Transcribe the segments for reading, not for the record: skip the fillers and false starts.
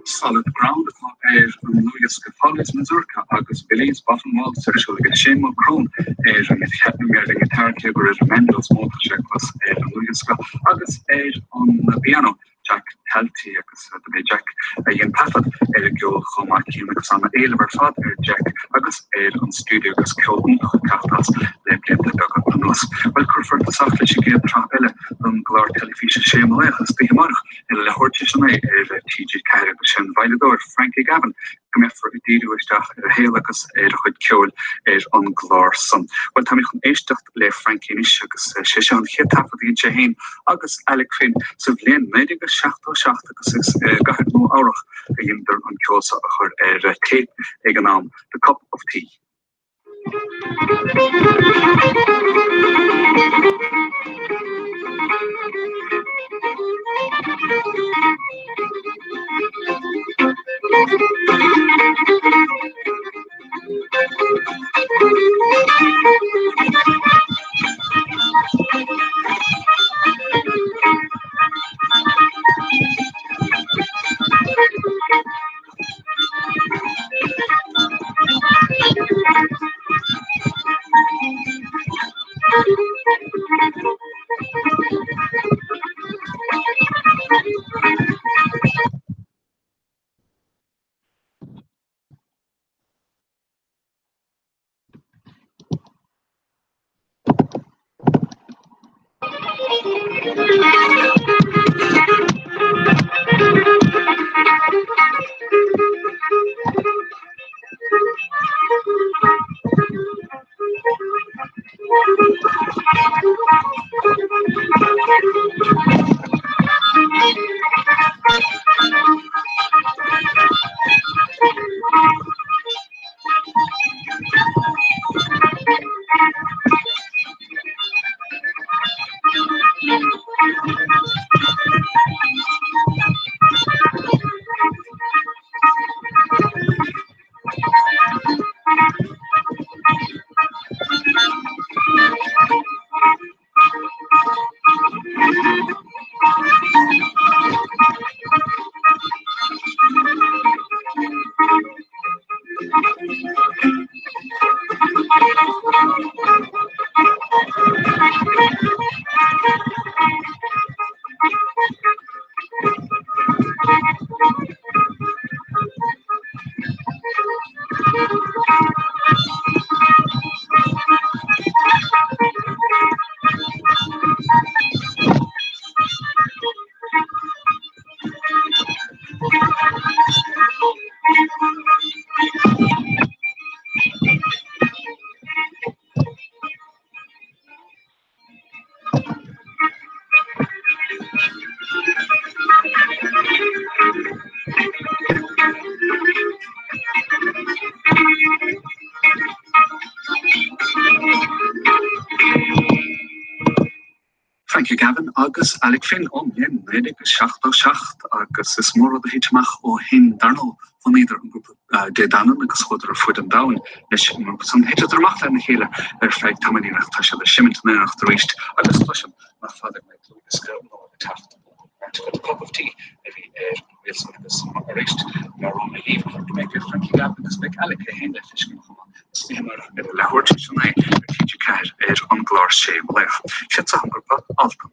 Solid Ground atá ar an ndlúthdhiosca Follies Mazurka agus Billy's Bottom Waltz ar siúl aige Shane Mulcrone ar an ngiotár, cé gur ar an mbanjo is mó atá sé le clos ar an ndlúthdhiosca, agus ar an bpianó Jack Talty agus dob é Jack a dhein taifead ar an gceol chomh maith céanna agus ana-éileamh ar fad ar Jack agus ar an stiúideo agus ceol iontach ag teacht as le blianta beaga anuas. Bhuel, cuirfear tosach leis an gcéad tsraith eile den gclár teilifíse Sé Mo Laoch istoíche amárach ar a leathuair tar éis a 9 ar TG4 agus sé an veidhleadóir Frankie Gavin go mbeifear ag díriú isteach ar a shaol agus ar a chuid ceoil ar an gclár san. Bhuel, táimid chun éisteacht le Frankie anois agus sé seo an chéad taifead a dhein sé féin agus Alec Finn sa bhliain 1977 agus is i gcathair Nua Eabhrach a dheineadar an ceol seo a chur ar téip ag an am, The Cup of Tea. Frankie Gavin agus Alec Finn ón mbliain 1977 agus is mór rud a thit amach ó shin. Dar ndóigh, bhunaíodar an grúpa Dé Danann agus chuadar ar fuaid an domhain leis an ngrúpa san. Thiteadar amach lena chéile ar feadh tamaillín ach tá siad ag seimint in éineacht arís agus cloisim nach fada go mbeidh dlúthdhiosca nua ag teacht ón mbeirt acu. Cup of Tea a bhí ar an ríl san agus arís meabhróidh mé daoibh go mbeidh Frankie Gavin agus beidh Alec é féin le feiscint chomh maith. San oíche amárach ar a leathuair tar éis a 9 ar TG4 ar an gclár Sé Mo Laoch. Siad seo an grúpa Altan.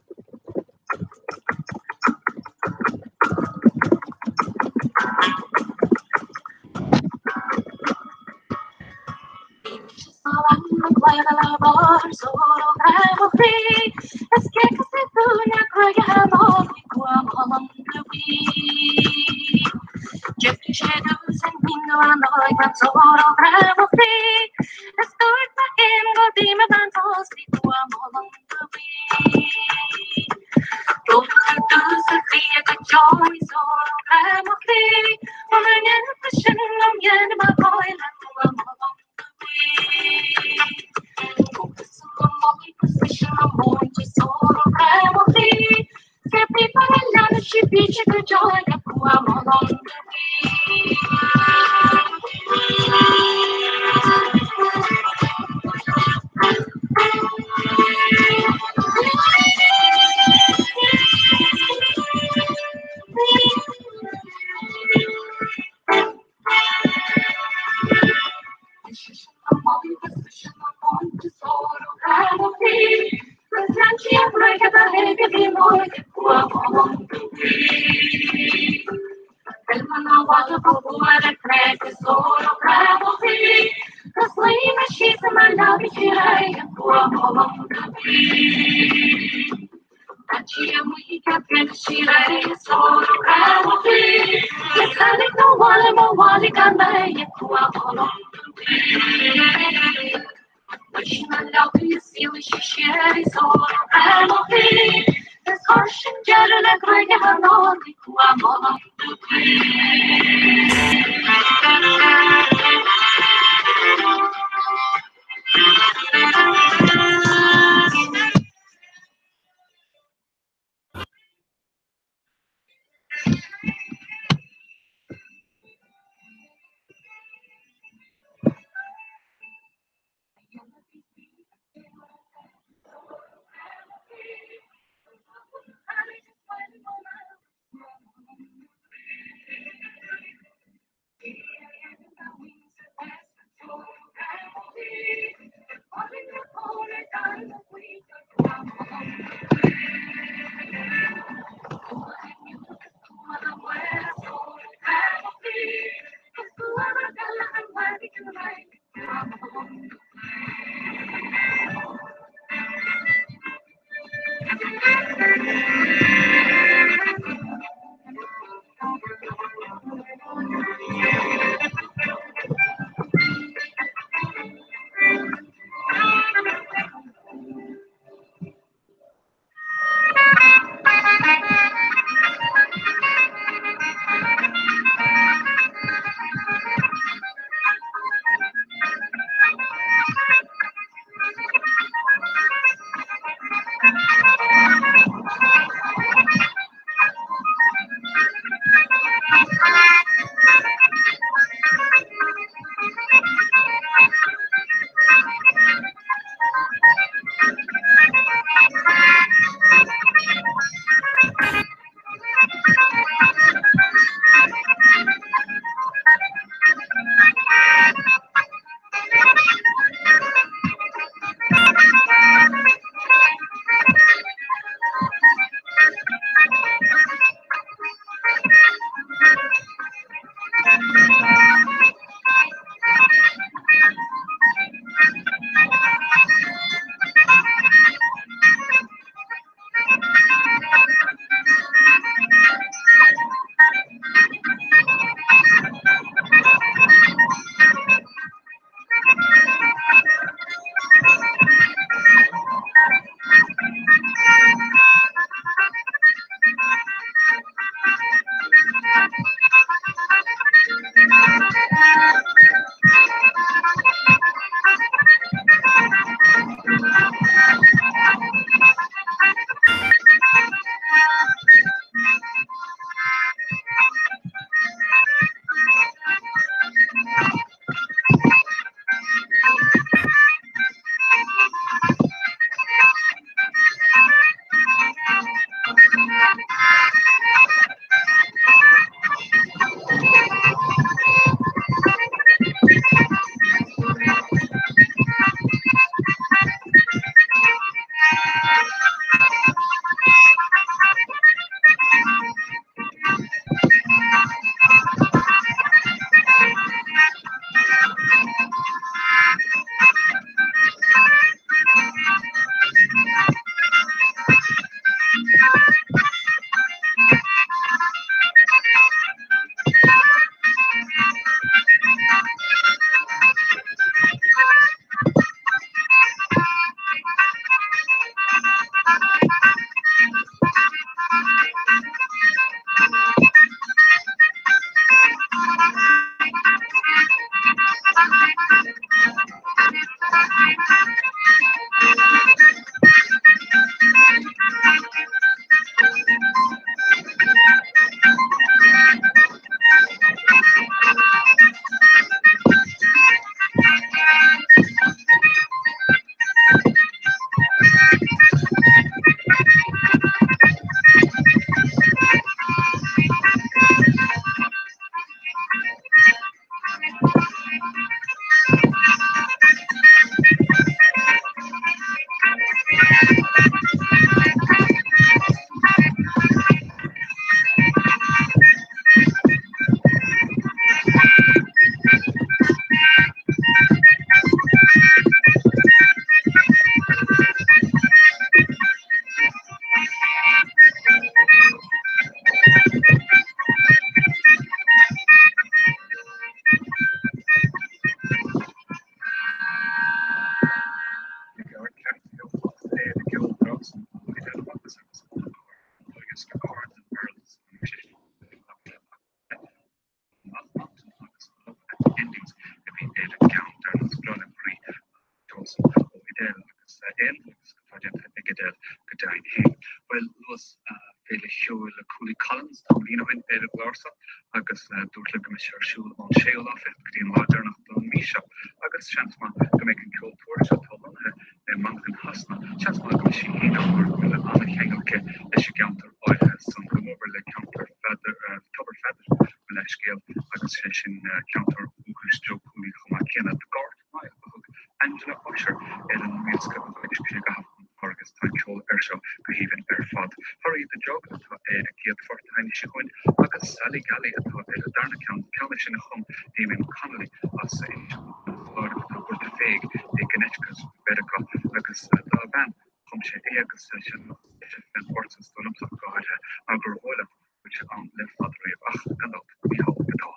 Ceoil Cooley Collins tamaillín ó shin ar an gclár seo agus dúirt libh go mbeidh sé ar siúl ón séú lá fichead go dtí an lá deireanach don mhí seo agus seans maith go mbeidh an ceoltóir seo atá lonnaithe i Manchain Shasana, seans maith go mbeidh sí féin ann mar go bhfuil an-cheangal aici leis an gceantar áirithe san, go mór le ceantar Pheadair, Tobar Pheadair, mo leithscéal, agus sé sin ceantar dúchais Joe Cooley chomh maith céanna. The Gort Mile a thug Angela Ussher ar an riosca a bheidh sí ag caitheamh chun táirge is tá an ceol air seo go haoibhinn ar fad. Hurry the Jug atá ar an gcéad phort a sheinn sí chugainn agus Sally Gally atá ar an darna ceann, ceann é sin a chum Damien Connolly as Inis Cláir atá ag tabhairt fé i gConnecticut, Mheiriceá, agus dá bhean chum sé é agus sin an port is dóigh liomsa go háirithe mar gur dhóigh liom go bhfuil sé ann le fada riamh ach gan dabht ní hamhlaidh atá.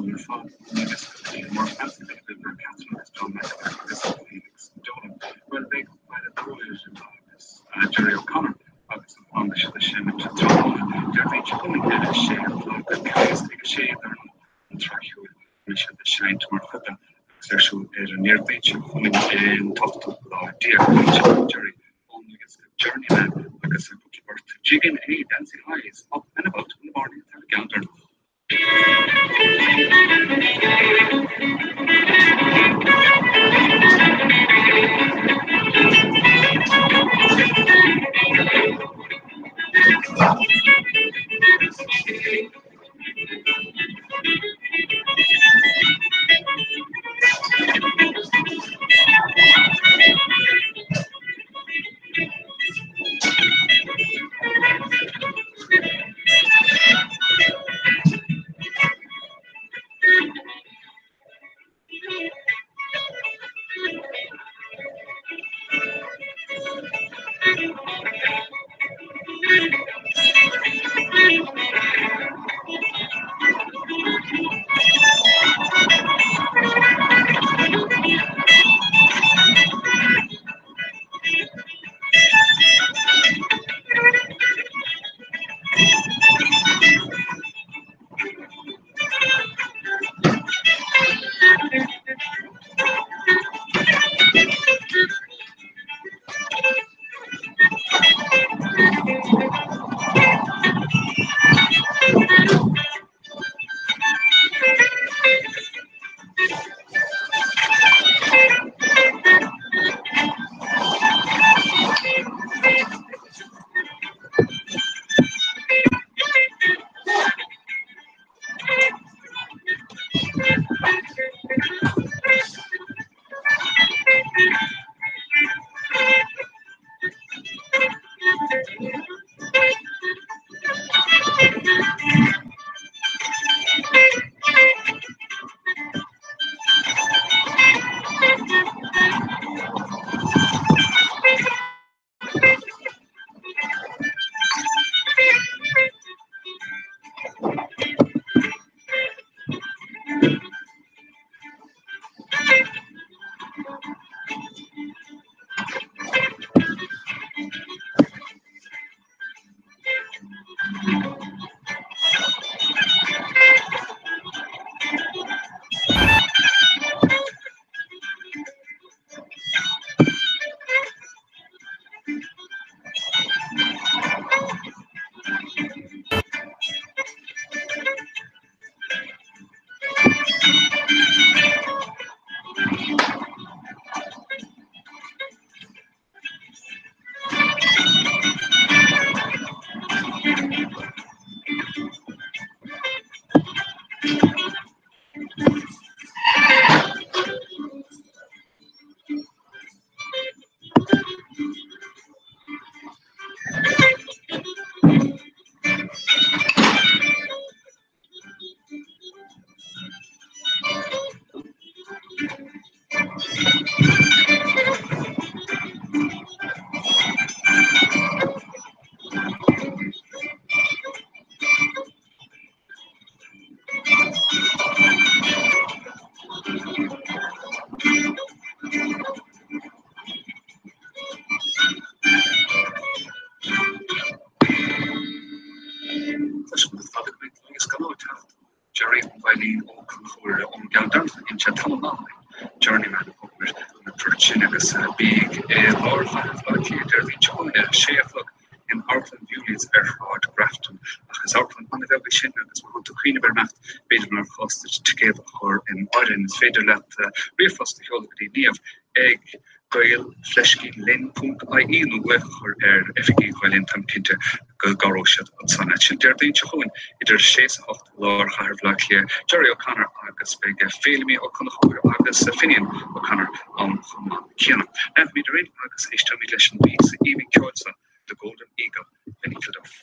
álainn ar fad ón dlúthdhiosca More Fancy Bit Bilber, Catherine agus John McAleer agus Felix Dolan. Bhuel, beidh Baile Dóir agus Jerry O'Connor agus an banda seo ag seinm tráthnóna Déardaoin seo chugainn ar a sé a chlog agus ag a sé dar ndóigh an tsraith cheoil a mbeidh siad ag seinnt mar chuid de agus ar siúl ar an nDéardaoin seo chugainn an t-ochtú lá déag. Sin Jerry ón dlúthdhiosca Journeyman agus cúpla port Jiggin' A Dancing Eyes Up and About in the Morning atá i gceann deireanach. Jerry an Veidhlín Ó Conchúir ón gceann deireanach a dhein sé tamall maith ó shin, Journeyman a thug air na poirt sin agus bíg i lár chathair Bhaile Átha Cliath Déardaoin seo chugainn ar a sé a chlog in Amharclann Bewley's ar Shráid Grafton. Ach is amharclann an-bheag í sin agus má thánn tú ag cuimhneamh ar imeacht, b'fhéidir nár chás duit ticéad a chur in áirithe. Is féidir leat ríomhphost a sheoladh go dtí Niamh ag gael fleiscín linn ponc ie nó glaoch a chur ar oifigí Ghael Linn, táim cinnte go gcabhróidh siad ansan leat. Sin Déardaoin seo chugainn idir 6 is 8 i lár chathair Bhaile Átha Cliath, Jerry O'Connor agus beidh Féilimí Ó Conchúir agus Finian O'Connor ann chomh maith céanna. Leanfaimid orainn agus éisteoimid leis an bpíosa aoibhinn ceoil seo, The Golden Eagle, Benny Kilduff.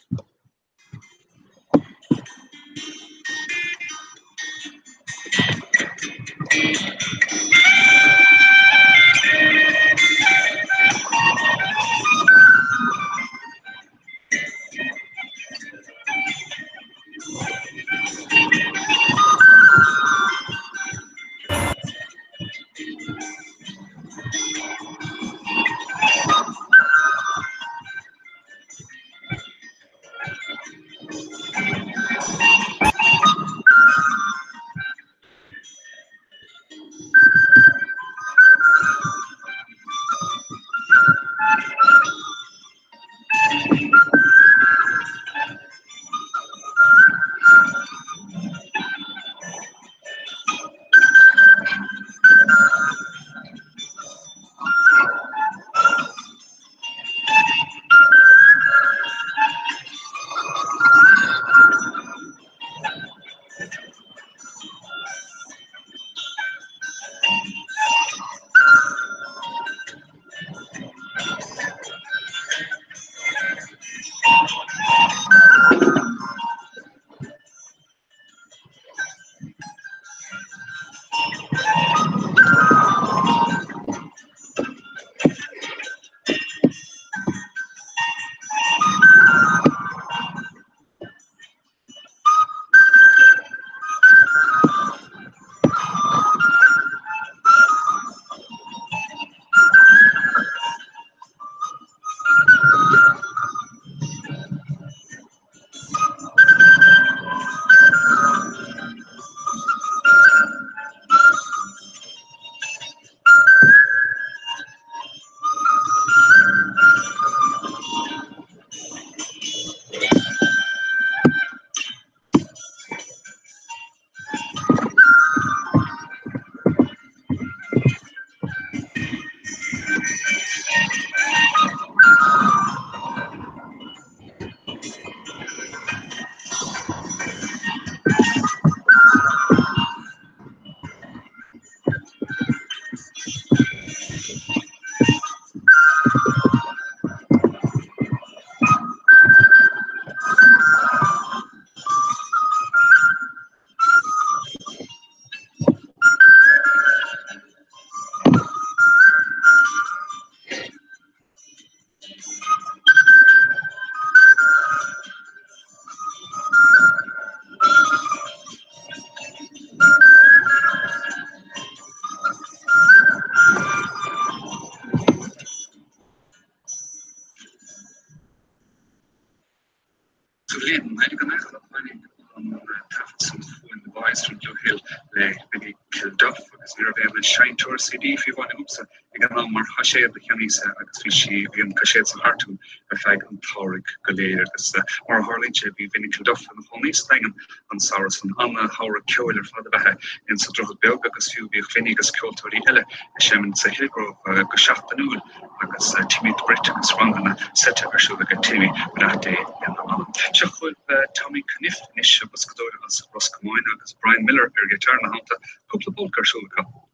aon seinnteoir CD faoi bhaile agamsa ag an am mar chaiséad a cheannaíos-sa agus bhí sí, bhí an caiséad sa chartún ar feadh an tsamhraidh go léir agus mar a tharlaíonn sé bhí Vinny Kilduff ina chónaí sa Daingean an samhradh san. Ana-shamhradh ceoil ar fad ab ea é in sa Droichead Beag agus fiú bhíodh Vinny agus ceoltóirí eile ag seimint sa Hillgrove go seachtainiúil agus Timmy the Brit agus ranganna seite ar siúl aige Timmy, beannacht Dé lena anam. Seo chugaibh Tommy Cunniff anois, boscadóir as Ros Comáin agus Brian Miller ar ghiotár ina theannta, cúpla polca ar siúl acu.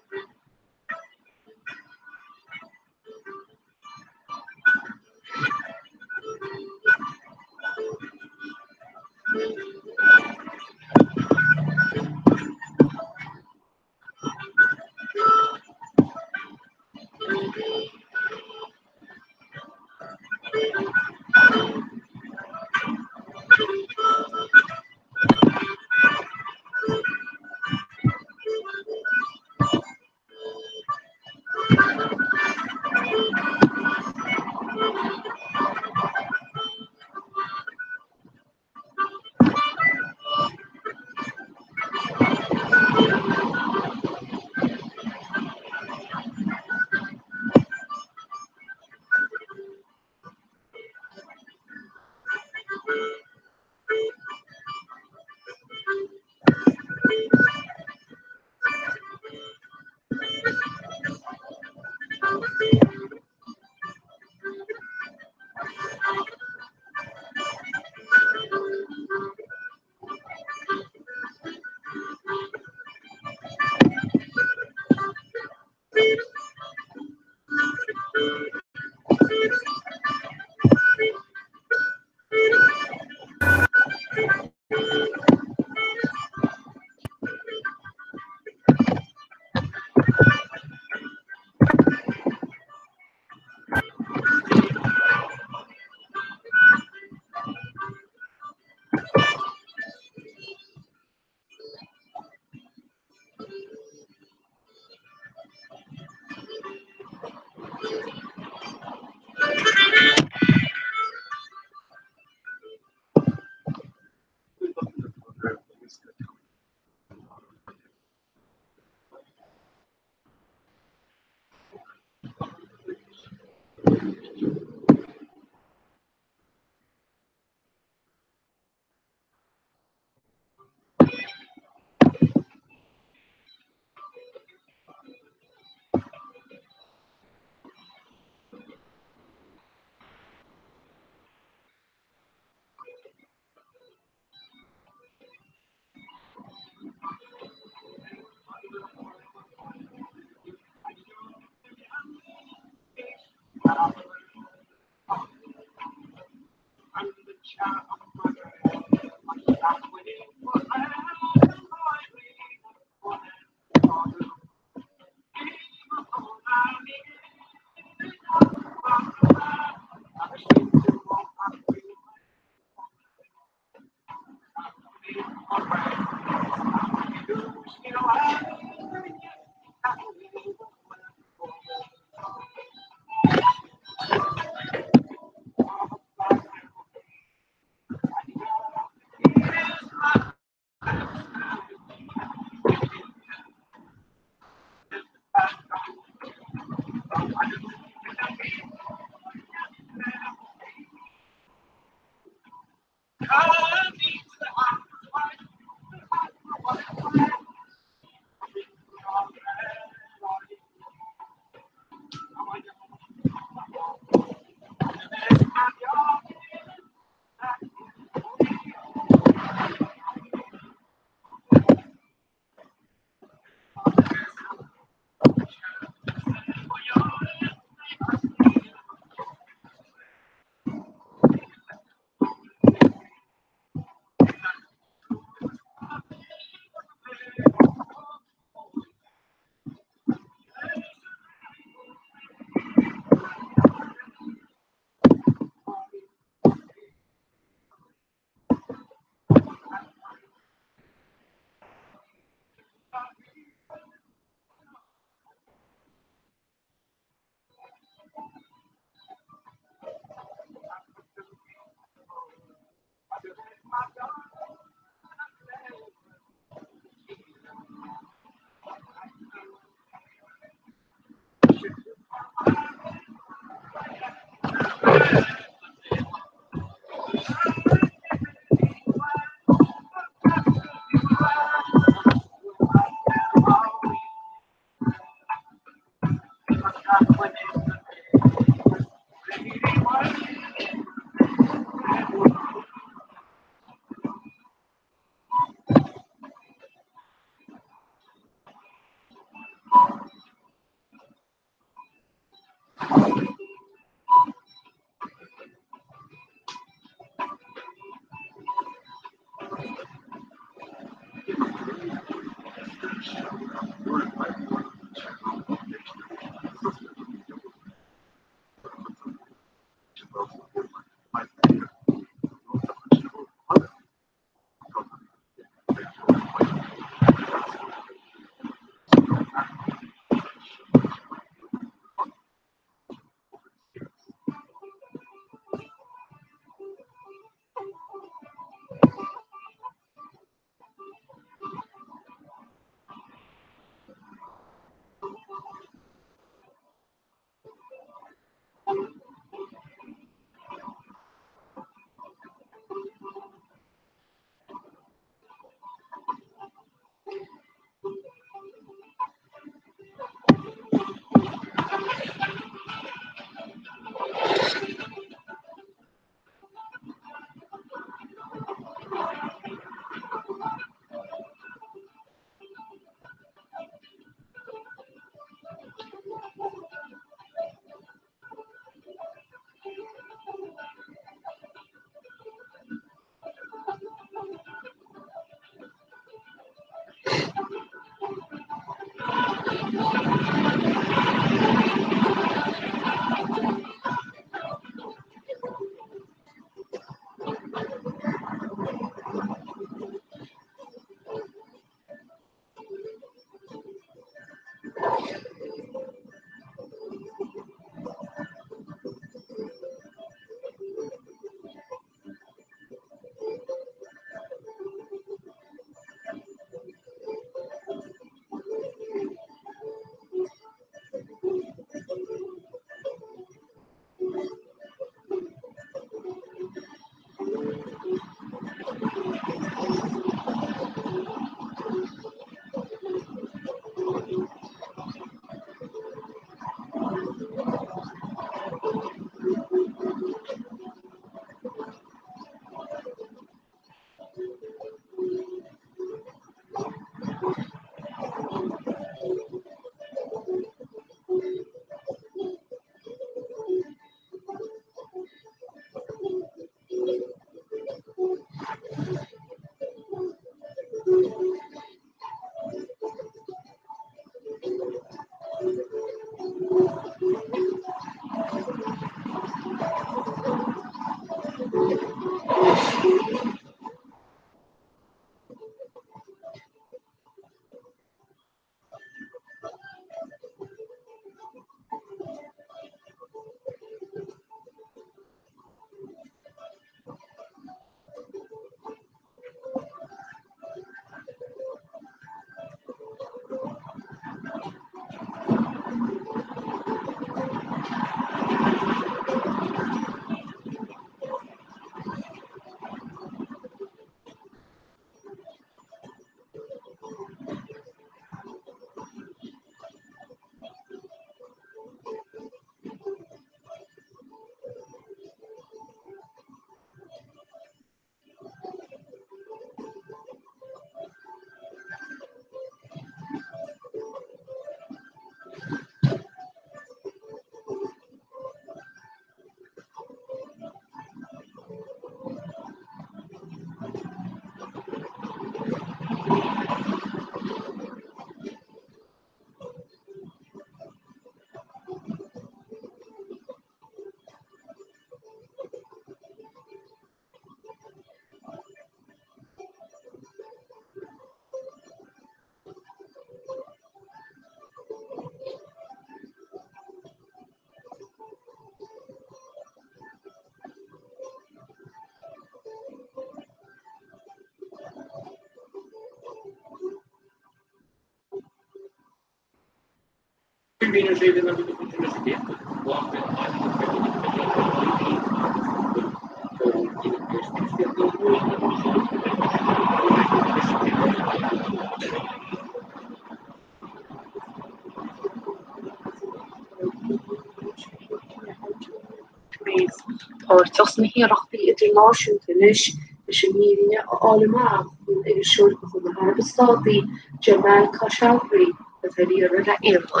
Páirteach sna hiarrachtaí idirnáisiúnta anois leis an bhfírinne a fháil amach faoin iriseoir de chuid na hAraibe Sádaí, Jamal Khashoggi, atá ar iarraidh le 11 lá.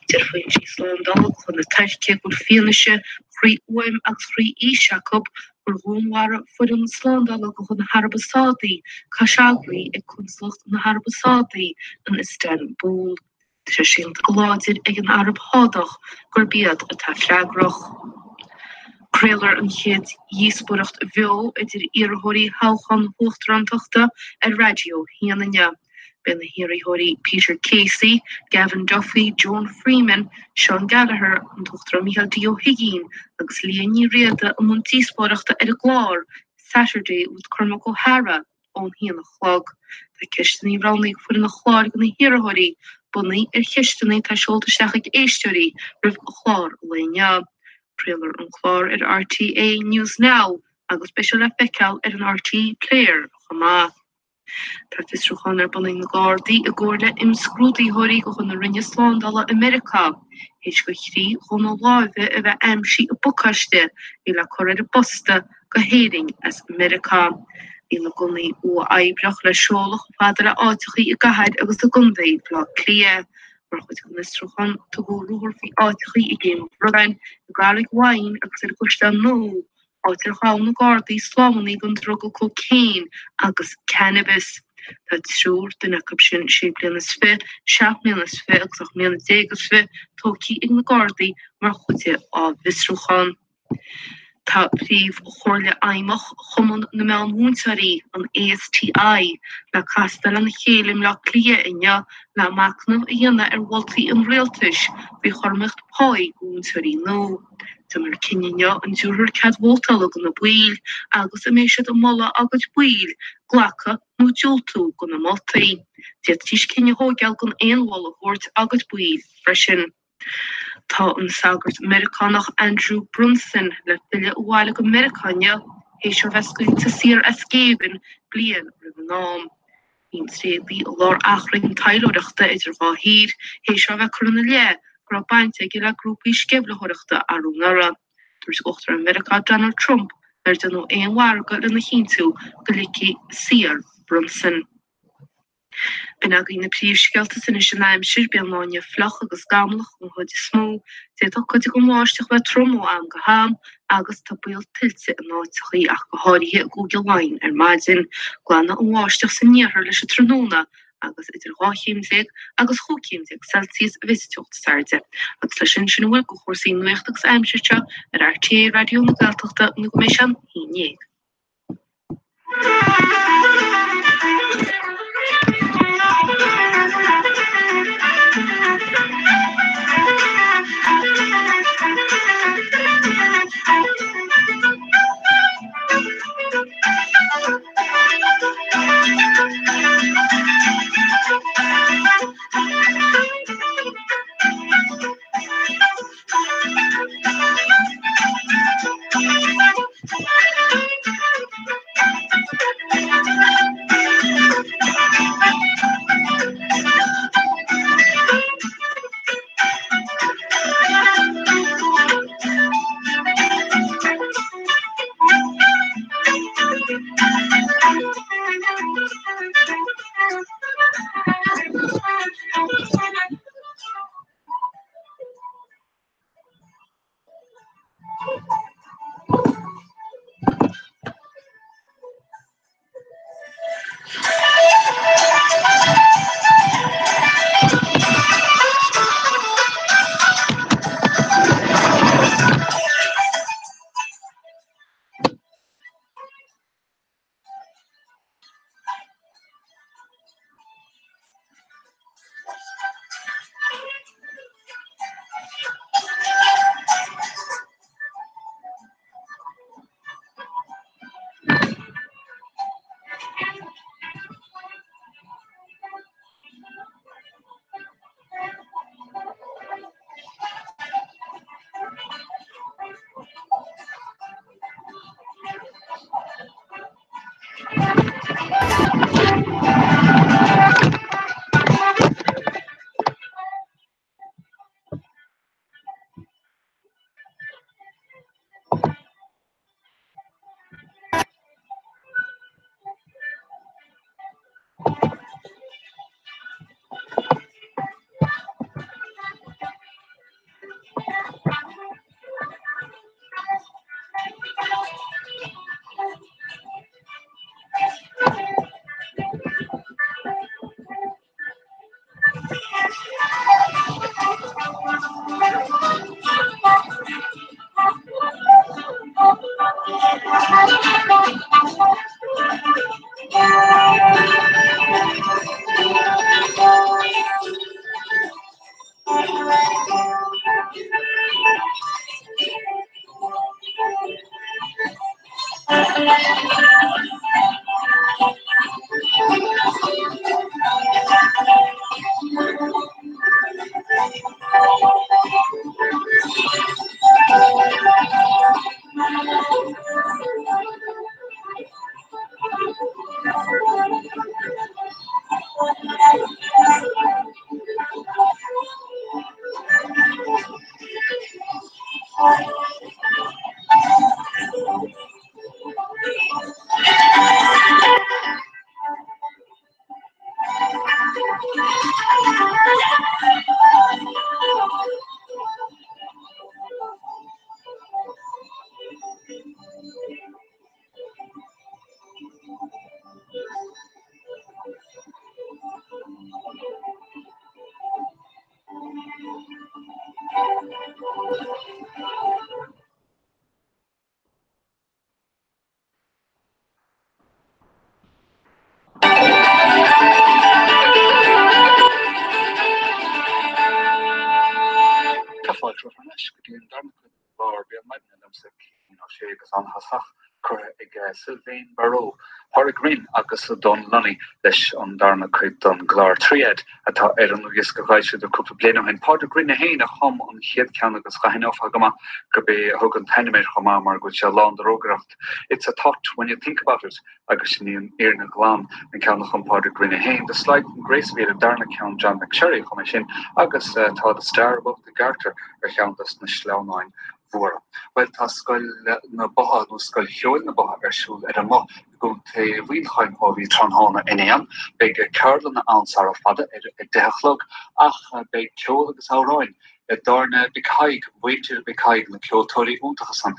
Deir foinsí slándála de chuid na Tuirce go bhfuil fianaise chroí-fhuaim agus chroí-fhís acu gur dhúnmharaigh foireann slándála de chuid na hAraibe Sádaí Khashoggi ag consalacht na hAraibe Sádaí in Iostanbúl. Tá sé séanta go láidir ag an Araib Shádach gurb iad atá freagrach. Craolfar an chéad dhíospóireacht bheo idir iarrthóirí thoghchán na huachtarántachta ar Raidió 1 inniu. Beidh na hiarrthóirí Peter Casey, Gavin Duffy, Joan Freeman, Seán Gallagher, an tUachtarán Micheál D. Ó hUigínn agus Liadh Ní Riada i mbun díospóireachta ar an gclár Saturday with Cormac O'Hara ón haon a chlog. Tá ceisteanna a roghnaigh foireann an chláir do na hiarrthóirí, bunaithe ar cheisteanna atá seolta isteach ag éisteoirí roimh chlár an lae inniu. Craolfar an clár ar RTÉ News Now agus beidh sé le feiceáil ar an RTÉ Player chomh maith. Tá fiosrúchán ar bun ag na Gardaí i gcomhar le imscrúdaitheoirí de chuid na Roinne Slándála i Meiriceá théis do thrí ghunna láimhe a bheith aimsithe i bpacáiste a bhí le cur ar an bposta go hÉirinn as Meiriceá. Bhí na gunnaí uathoibríoch le seoladh chomh fada le áiteachaí i gcathair agus i gcontae Bhaile Átha Cliath. Mar chuid den fhiosrúchán, tugadh ruathar faoi áiteachaí i gCéim an Bhradáin, i gCarraig Mhaighin agus ar an gCaisleán Nua, áit ar ghabh na Gardaí slámanna den druga cócaon agus cannabis. Tá triúr, duine acu sin sé bliana is fiche, seacht mbliana is fiche agus ocht mbliana déag is fiche, tógtha ag na Gardaí mar chuid dá bhfiosrúchán. Tá Príomh-Chomhairle Fheidhmeach Chumann na Meán-Mhúinteoirí, an ASTI, le castáil lena chéile i mBleá Cliath inniu le machnamh a dhéanamh ar mholtaí an rialtais faoi chothromaíocht páí do mhúinteoirí nua. Déanfar cinneadh inniu an dtabharfar cead vótála do na baill agus an mbeidh siad ag moladh dá gcuid baill glacadh nó diúltú do na moltaí. D'fhéadfaidís cinneadh a thóigeáil gan aon mholadh a thabhairt dá gcuid baill freisin. Tá an sagart Meiriceánach Andrew Brunson le filleadh abhaile go Meiriceá inniu théis dó bheith scaoilte saor as géibheann bliain roimh an am. Bhí an tréadaí i lár achrainn taidhleoireachta idir dhá thír théis dó bheith curtha ina leith go raibh baint aige le grúpaí sceimhlitheoireachta arú anuraidh. Dúirt Uachtarán Mheiriceá Donald Trump nár déanadh aon mhargadh lena chinntiú go ligfí saor Brunson. B'in agaibh na príomhscéalta is anois an aimsir, beidh an lá inniu fliuch agus scamallach den chuid is mó. D'fhéadfadh cuid den bháisteach bheith trom ó am go ham agus tá baol tuilte in áiteachaí ach go háirithe i gCúige Laighean ar maidin. Glanfaidh an bháisteach san iarthar leis an tráthnóna agus idir 12 chéim agus 15 chéim Celsius a bheidh sa teocht is airde. Agus leis sin, sin a bhfuil de chúrsaí nuachta agus aimsire anseo ar RTÉ Raidió na Gaeltachta nó go mbeidh sé an 11. Tá fáilte romhaibh thar n-ais go dtí an darna cuid den chlár Béal Maidine liomsa Cian Ó Sé agus an-thosach curtha ag Sylvain Barraud, Pádraig Rynne agus Dónal Lunny leis an darna cuid den gclár Triad atá ar an ndlúthdhiosca a d'fhoilsíodar cúpla bliain ó shin. Pádraig Rynne féin a chum an chéad cheann agus dh'aithneofá go maith gurb é a thug an t-ainm air chomh maith mar go bhfuil sé lán de rógaireacht. It's a thought when you think about it agus sin í an fhírinne ghlan, an ceann a chum Pádraig Rynne féin. The Slide from Grace a bhí ar an darna ceann, John McSherry a chum é sin agus tá The Star Above the Garter ar cheann dos na sleamhnáin mhóra. Bhuel, tá Scoil na Botha nó Scoil Cheoil na Botha ar siúl ar an mBoth i gContae Mhuineacháin ó bhí tráthnóna inné ann. Beidh ceardlanna ann sara fada ar a 10 a chlog ach beidh ceol agus amhráin i dTábhairne Mhic Thaidhg, mhuintir Mhic Thaidhg, na ceoltóirí iontacha san,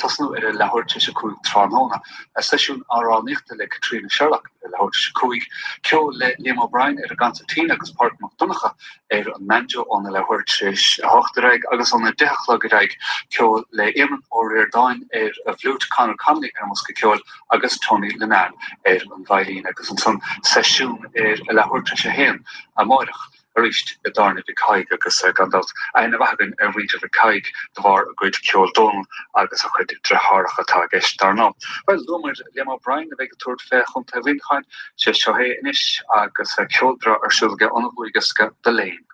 tosnú ar a leathuair tar éis a 5 tráthnóna. Seisiún amhránaíochta le Caitríona Sherlock ar a leathuair tar éis a 5. Ceol le Liam O'Brien ar an gconsairtín agus Pádraig Mac Donncha ar an mbanjo óna leathuair tar éis a hocht ar aghaidh agus óna deich a chlog ar aghaidh, ceol le Éamonn Ó Ríordáin ar an bhfliúit, Conor Connolly ar an mbosca ceoil agus Tony Linnane ar an veidhlín agus ansan seisiún ar a leathuair tar éis a haon amáireach. arís i dTábhairne Mhic Thaidhg agus gan dabht aithne mhaith againn ar mhuintir Mhic Thaidhg de bharr a gcuid ceoil Dónal agus a chuid deartháireacha atá i gceist dar ndóigh. Bhuel, luamar Liam O'Brien a bheidh ag tabhairt fé Chontae Mhuineacháin, sé seo é anois agus ceol breá ar siúl aige óna dhlúthdhiosca The Lane.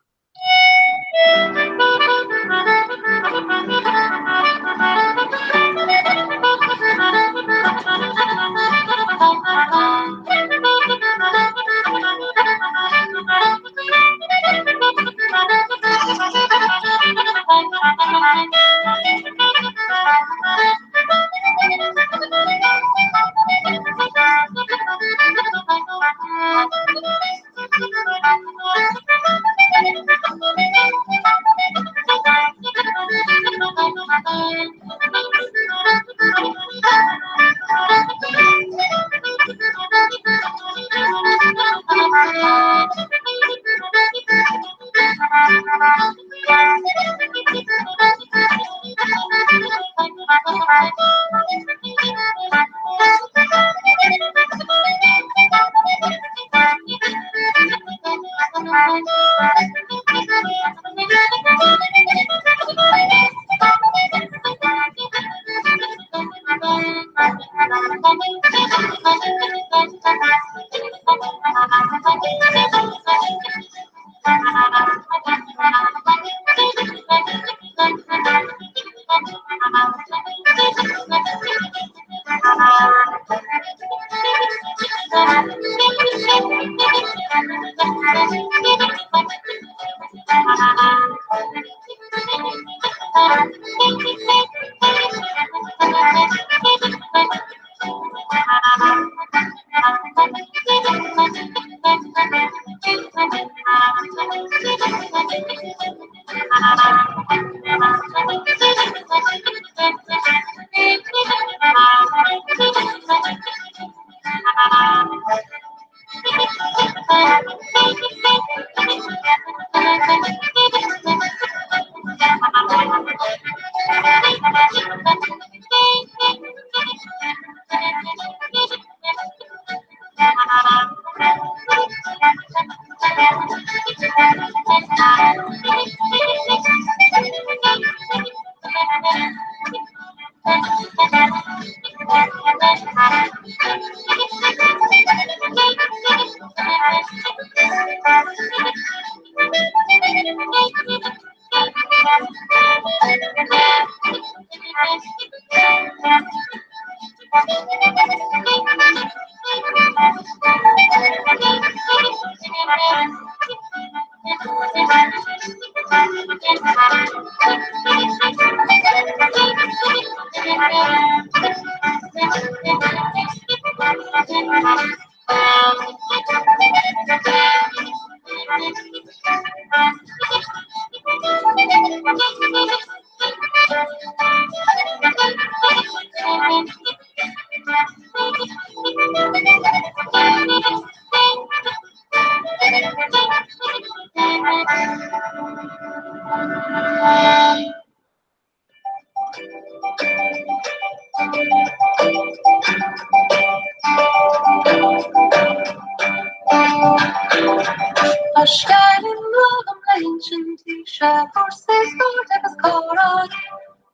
Tá scéilín nua agam le hinsint bhí sé cúrsaí spóirt agus comhrá.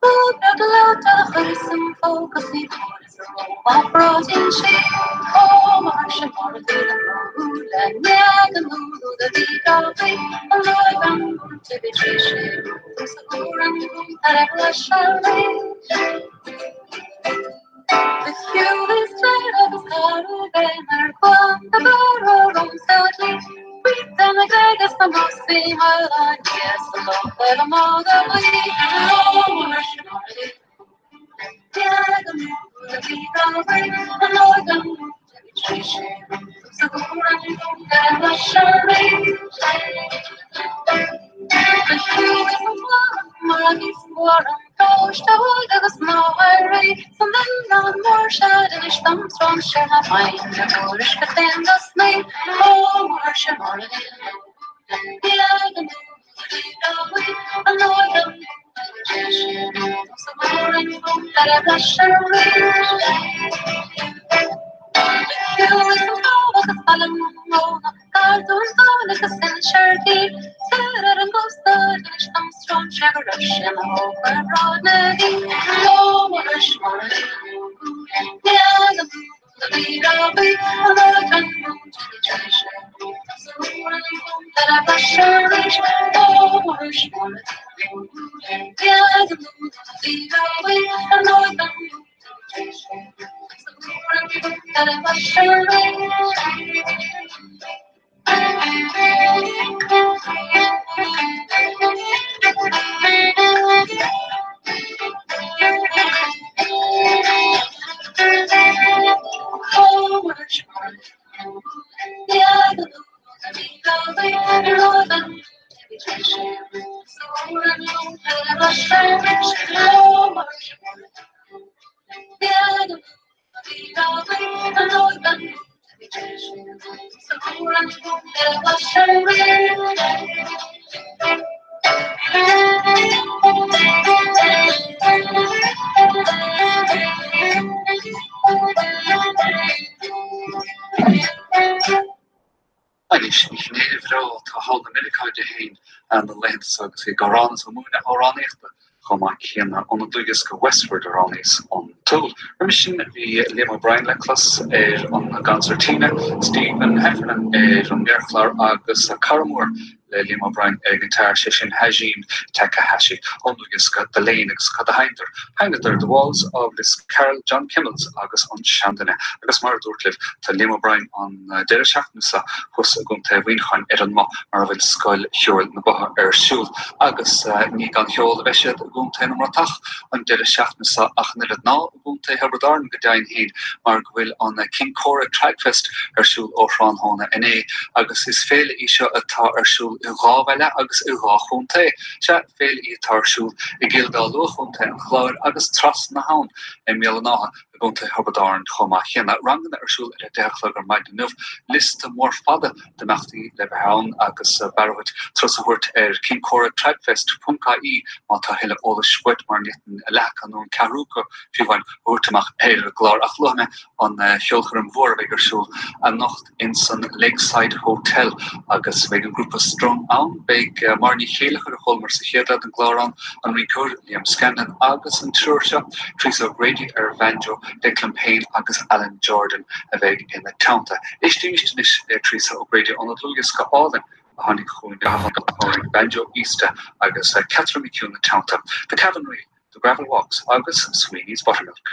Rud beag leat a chur san fócas ní fuair is rómhaith insí. Ó mar sin mar a bhí le neagan nó do bhí gabaí an an bhí sé sa an ar leis Anois, gné bhreá atá thall i Meiriceá di féin na laethanta seo agus í ag amhrán is ag múineadh amhránaíochta chomh maith céanna ón dlúthdhiosca Westward a roghnaíos an tsúil. Roimhe sin bhí Liam O'Brien le clos ar an gconsairtín, Stephen Heffernan ar an méarchlár agus Cara Mór le Liam O'Brien ar an ngiotár, sé sin Hajime Takahashi ón ndlúthdhiosca The Lane agus cad a sheinneadar? Sheinneadar The Walls of Liscarroll, John Kimmels agus an Seanduine. Agus mar a dúrt libh, tá Liam O'Brien an deireadh seachtaine seo thuas i gContae Mhuineacháin ar an mBoth mar a bhfuil Scoil Cheoil na Botha ar siúl. Agus ní gan cheol a bheidh siad i gContae na mBratach an deireadh seachtaine seo ach an oiread, ná i gContae Thiobraid Árann go deimhin féin mar go bhfuil an Kincora Tradfest ar siúl ó thráthnóna inné agus is féile í seo atá ar siúl i dhá bhaile agus i dhá chontae. Sea, féile í atá ar siúl i gCill Dá Lua, Chontae an Chláir agus trasna na habhann i mBéal an Átha i gContae Thiobraid Árann chomh maith céanna. Ranganna ar siúl ar a 10 a chlog ar maidin inniu. Liosta mór fada d'imeachtaí le bheith ann agus b'fhearr dhuit turas a thabhairt ar kincoratradfest ponc ie má tá thuilleadh eolais uait mar ní fhéadfainn leath acu nó an ceathrú acu fiú amháin a thabhairt amach ar an gclár ach luafaidh mé an cheolchoirm mhór a bheidh ar siúl anocht ins an Lakeside Hotel agus beidh an grúpa Strung ann, beidh Máire Ní Chéileachair a chualamar sa chéad leath den gclár ann, an rinceoir Liam Scanlon agus an triúr seo, Teresa O'Grady ar bhanjo, Declan Payne agus Alan Jordan a bheidh ina teannta. Éistímis anois le Teresa O'Grady óna dlúthdhiosca álainn a tháinig chugainn Banjo Ista agus Catherine McHugh ina teannta, The Cavan Reel, The Gravel Walks agus Sweeney's Buttermilk.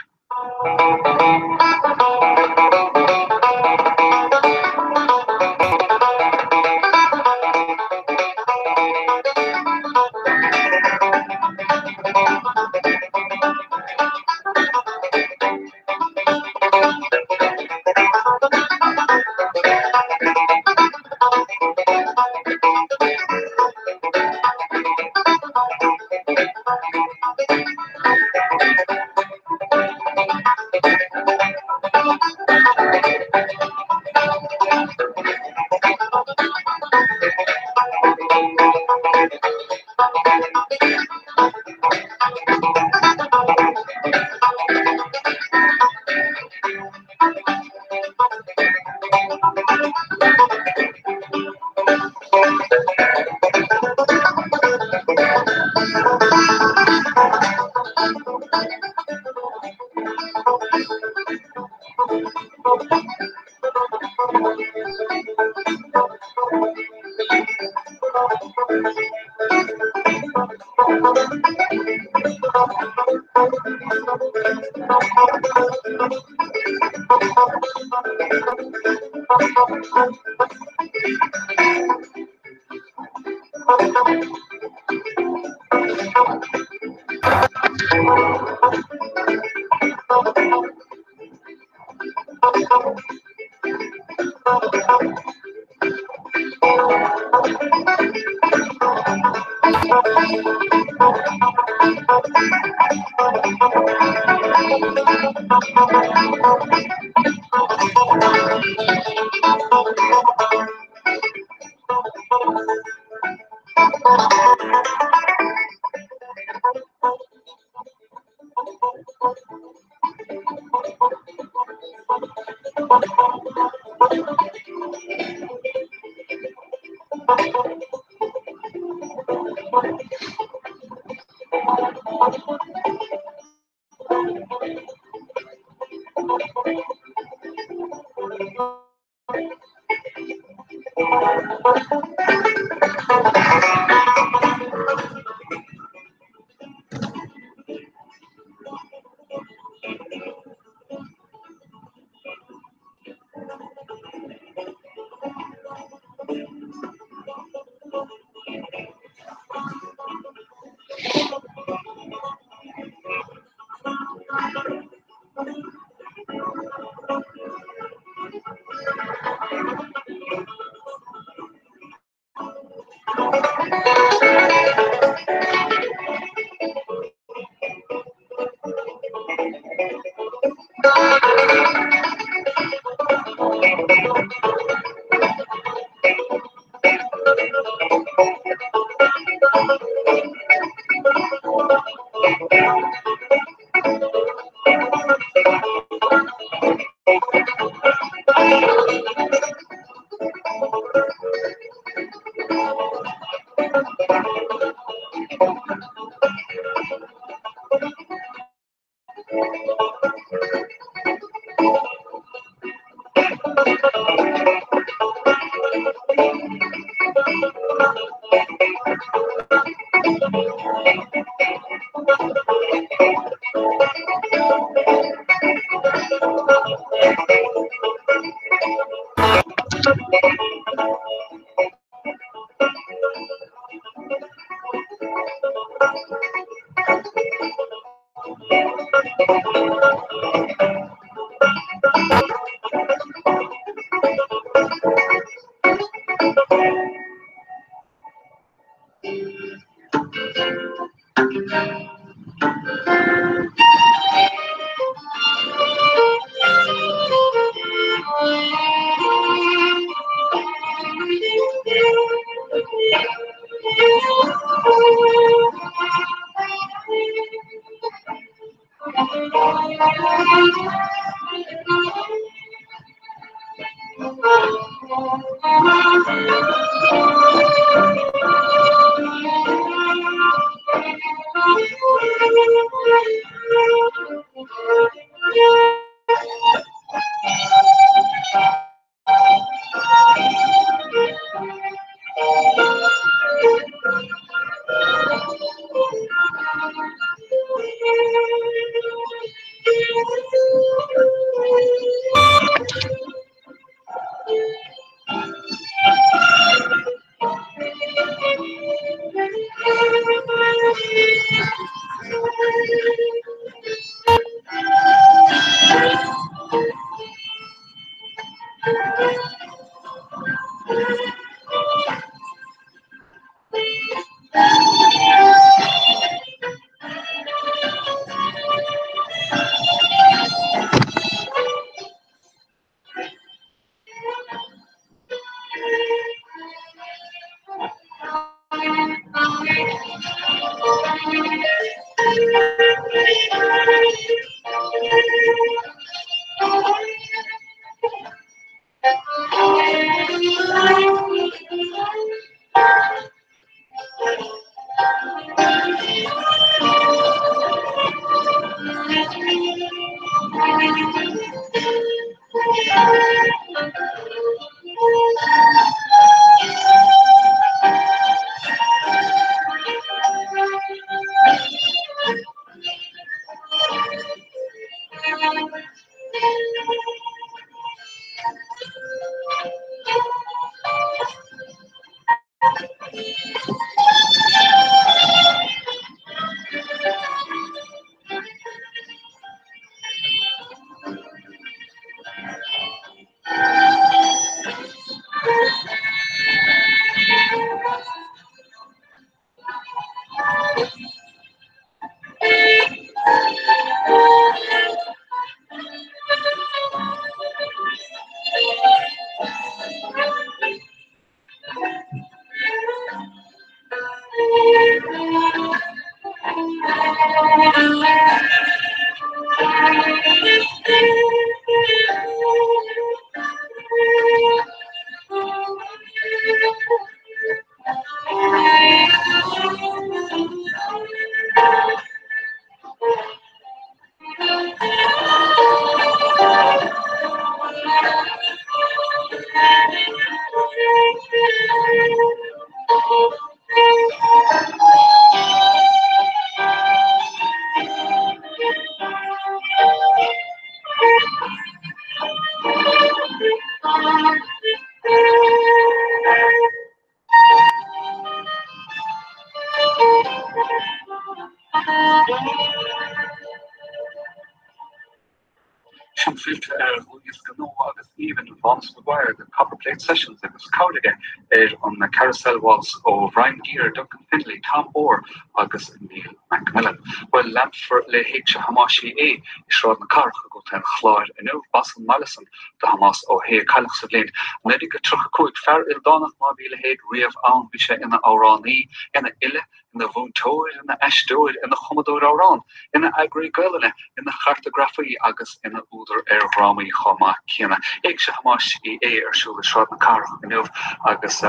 Sin fillte ar dhlúthdhiosca nua agus aoibhinn Mhánas Maguire, The Copperplate Sessions agus cabhair aige ar an Carousel Waltz ó Brian Gear, Duncan Findlay, Tom Orr agus Neil McMillan. Bhuel, leanfar le hÉigse Thomáis Uí Aodha i Sráid na Cathrach i gContae an Chláir inniu. B'as an mbaile san do Thomás Ó hAodha, a cailleadh sa bhliain 1935. Fear ildánach má bhí a leithéid riamh ann. Bhí sé ina amhránaí, ina fhile, ina mhúinteoir, ina aisteoir, ina chumadóir amhrán, ina eagraí Gaelainne, ina chartagrafaí agus ina údar ar dhrámaí chomh maith céanna. Éigse Thomáis Uí Aodha ar siúl i Sráid na Cathrach inniu agus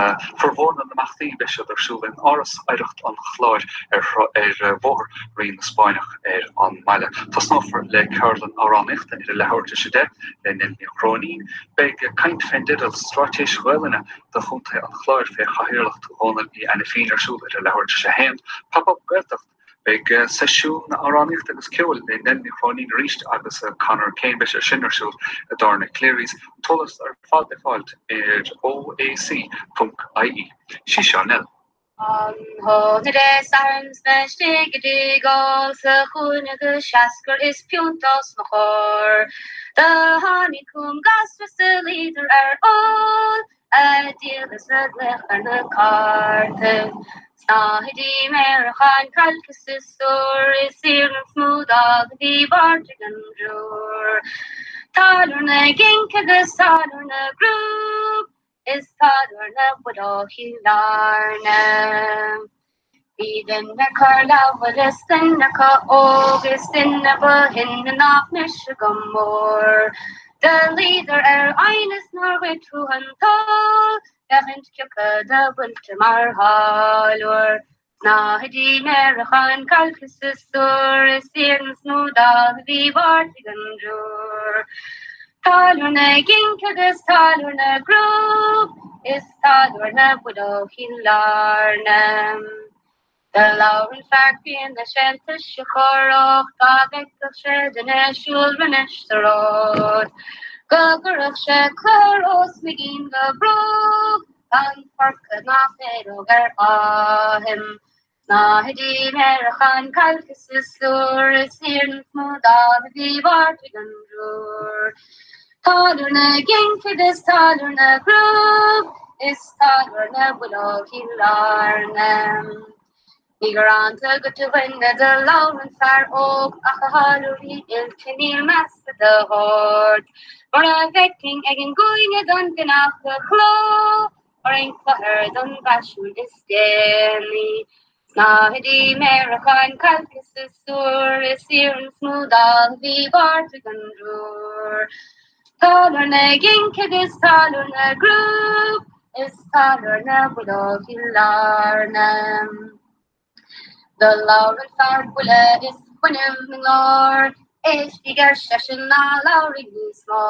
formhór na n-imeachtaí beidh siad ar siúl in Áras Oidhreacht an Chláir ar ar Bhóthar Rí na Spáinneach ar an mbaile. Tosnófar le ceardlann amhránaíochta ar a leathuair tar éis 10 le Nell Ní Chróinín. Beidh caint fén dteideal 'Straitéis Ghaelainne do Chontae an Chláir fé chathaoirleacht Dhónaill Uí Ainifín ar siúl ar a leathuair tar éis 1, Pop Up Gaeltacht. Beidh seisiún amhránaíochta agus ceoil le Nell Ní Chróinín arís agus Conor Kane, beidh sé sin ar siúl i dTábhairne Cleary's. An t-eolas ar fad le fáilt ar OAC.ie. Sí seo Nell. An tráthnóna Dé Sathairn 's mé istigh ag diogáil sa chúinne go seascair is piúnta os mo chomhair. Do tháinig chugam gasra 's do luíodar ar ól a dhíol is a ghlaoch ar na cártaibh. Snáthaidí méaracháin cailce is súr is iarann smúdáil do bhí báird ag an dtriúr. Táilliúir na gCinc agus táilliúir na gCrúb is táilliúir na bPuiteog Chill Airne. Bhí duine acu ar leaba is duine acu óg is duine ba shine nach mise go mór. Do luíodar ar aighneas nár ghoid tú an t-ól, féachaint cioca do b'oilte mar tháilliúir. Snáthaidí méaracháin cailce is súr is iarann smúdáil do bhí báird ag an dtriúr. Táilliúir na gCinc agus táilliúir na gCrúb is táilliúir na bPuiteog Chill Airne. Do labhair an fear críonna sé'n tuise a chóireodh dá bhfeicfeadh sé duine ag siúl roimis sa ród. Go gcuirfeadh sé cluthar os mo gcinn go bróg gan forcadh ná féaróg ar fháithim. Snáthaidí méaracháin cailce is súr is iarann smúdáil do bhí báird ag an dtriúr. Táilliúir na gCinc agus táilliúir na gCrúb is táilliúir na bPuiteog Chill Airne. Ní gearánta dhuit a dhuine do labhair an fear óg ach a tháilliúirí oilte níl meas i do shórt. Mura bhfeicfinn ag an gcúinne don gcneach a chló ar an cluthar don bhfaisiún is déanaí. Snáthaidí méaracháin cailce is súr is iarann smúdáil a bhí báird ag an dtriúr. Táilliúir na gCinc agus táilliúir na gCrúb is táilliúir na bPuiteog Chill Airne. Do labhair an fear buile is fuinneamh 'na nglór, éistigh ar seisean ná labhraigh níos mó.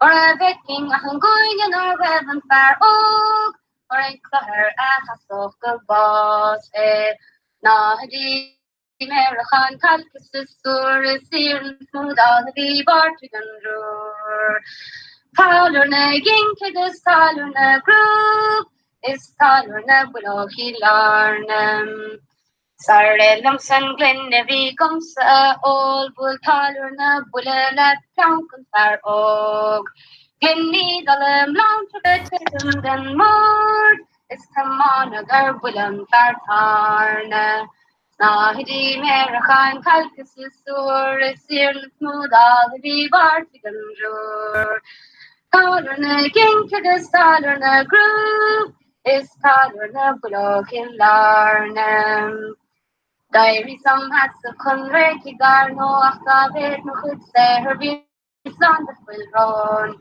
Mura bhfeicfinn ach an gcúinne 'na raibh an fear óg, ar an cluthar a sheasódh go bás é. Snáthaidí méaracháin cailce is súr is iarann smúdáil a bhí báird ag an dtriúr. Táilliúir na gCinc agus táilliúir na gCrúb is táilliúir na bPuiteog Chill Airne. Sar éirigh liomsa an gloine a bhí agamsa a ól bhuail táilliúir na buile le pleanc an fear óg. Gloiní dalla mblantra titim den mbord is tiomáineadh ar buile an fear tairne. Snáthaidí méaracháin cailce is súr is iarann smúdáil a bhí báird ag an dtriúr. Táilliúir na gCinc agus táilliúir na gCrúb is táilliúir na bPuiteog Chill Airne. D'éiríos im sheasamh chun réitigh ar ndóigh ach dá mhéad mo chuid saothair bhí slán de fuil rón.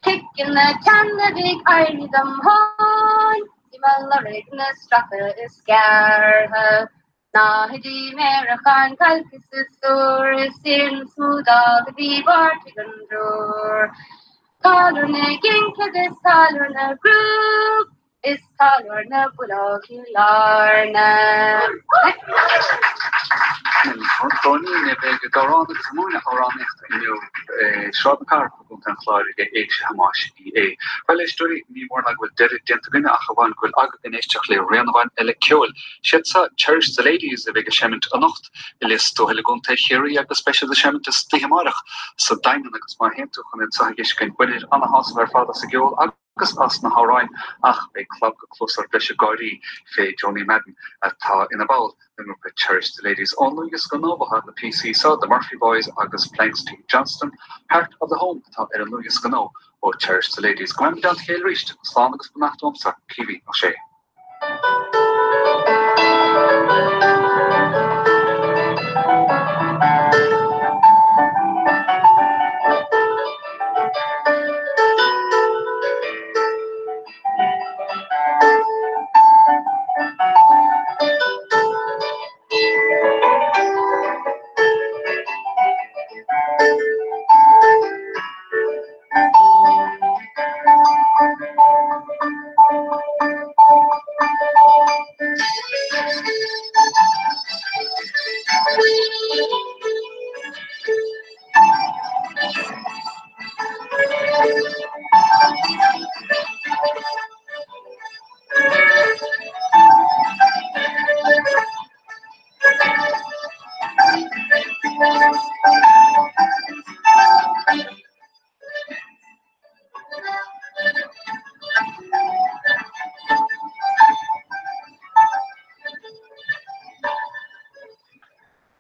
Ciceanna na teanna bhí ag éirí dom thóin, bhí mé lorg na stracadh is gearrtha. Snáthaidí méaracháin cailce is súr is iarann smúdáil a bhí báird ag an dtriúr. Táilliúir na gCinc agus táilliúir na gCrúb is táilliúir na bPuiteog Chill Airne. Ní a bheidh ag amhrán agus ag múineadh amhránaíochta inniu i Sráid na Cathrach i gContae an Chláir ag Éigse Thomáis Uí Aodha. Bhuel, a éisteoirí, ní mór ná go bhfuil deireadh déanta againne ach amháin go bhfuil agaibh in éisteacht le rian amháin eile ceoil. Siad seo Cherish the Ladies a bheidh ag seimint anocht i Lios Tuathail i gContae Chiarraí agus beidh siad ag seimint istoíche amáireach sa Daingean agus má théann tú chun iad seo a dh'fheiscint, bainfir ana-shásamh ar fad as an gceol agus as na hamhráin ach beidh clab go cluas ort leis ag gáirí fé Joni Madden atá ina ball den ngrúpa Cherish the Ladies. Ón ndlúthdhiosca nua atá na píosaí seo, The Murphy Boys agus Planks T. Johnston, Heart of the Home atá ar an ndlúthdhiosca nua ó Cherish the Ladies. Go mbeimid i dteannta a chéile arís, slán agus beannacht uaimse, Caoimhín Ó Sé.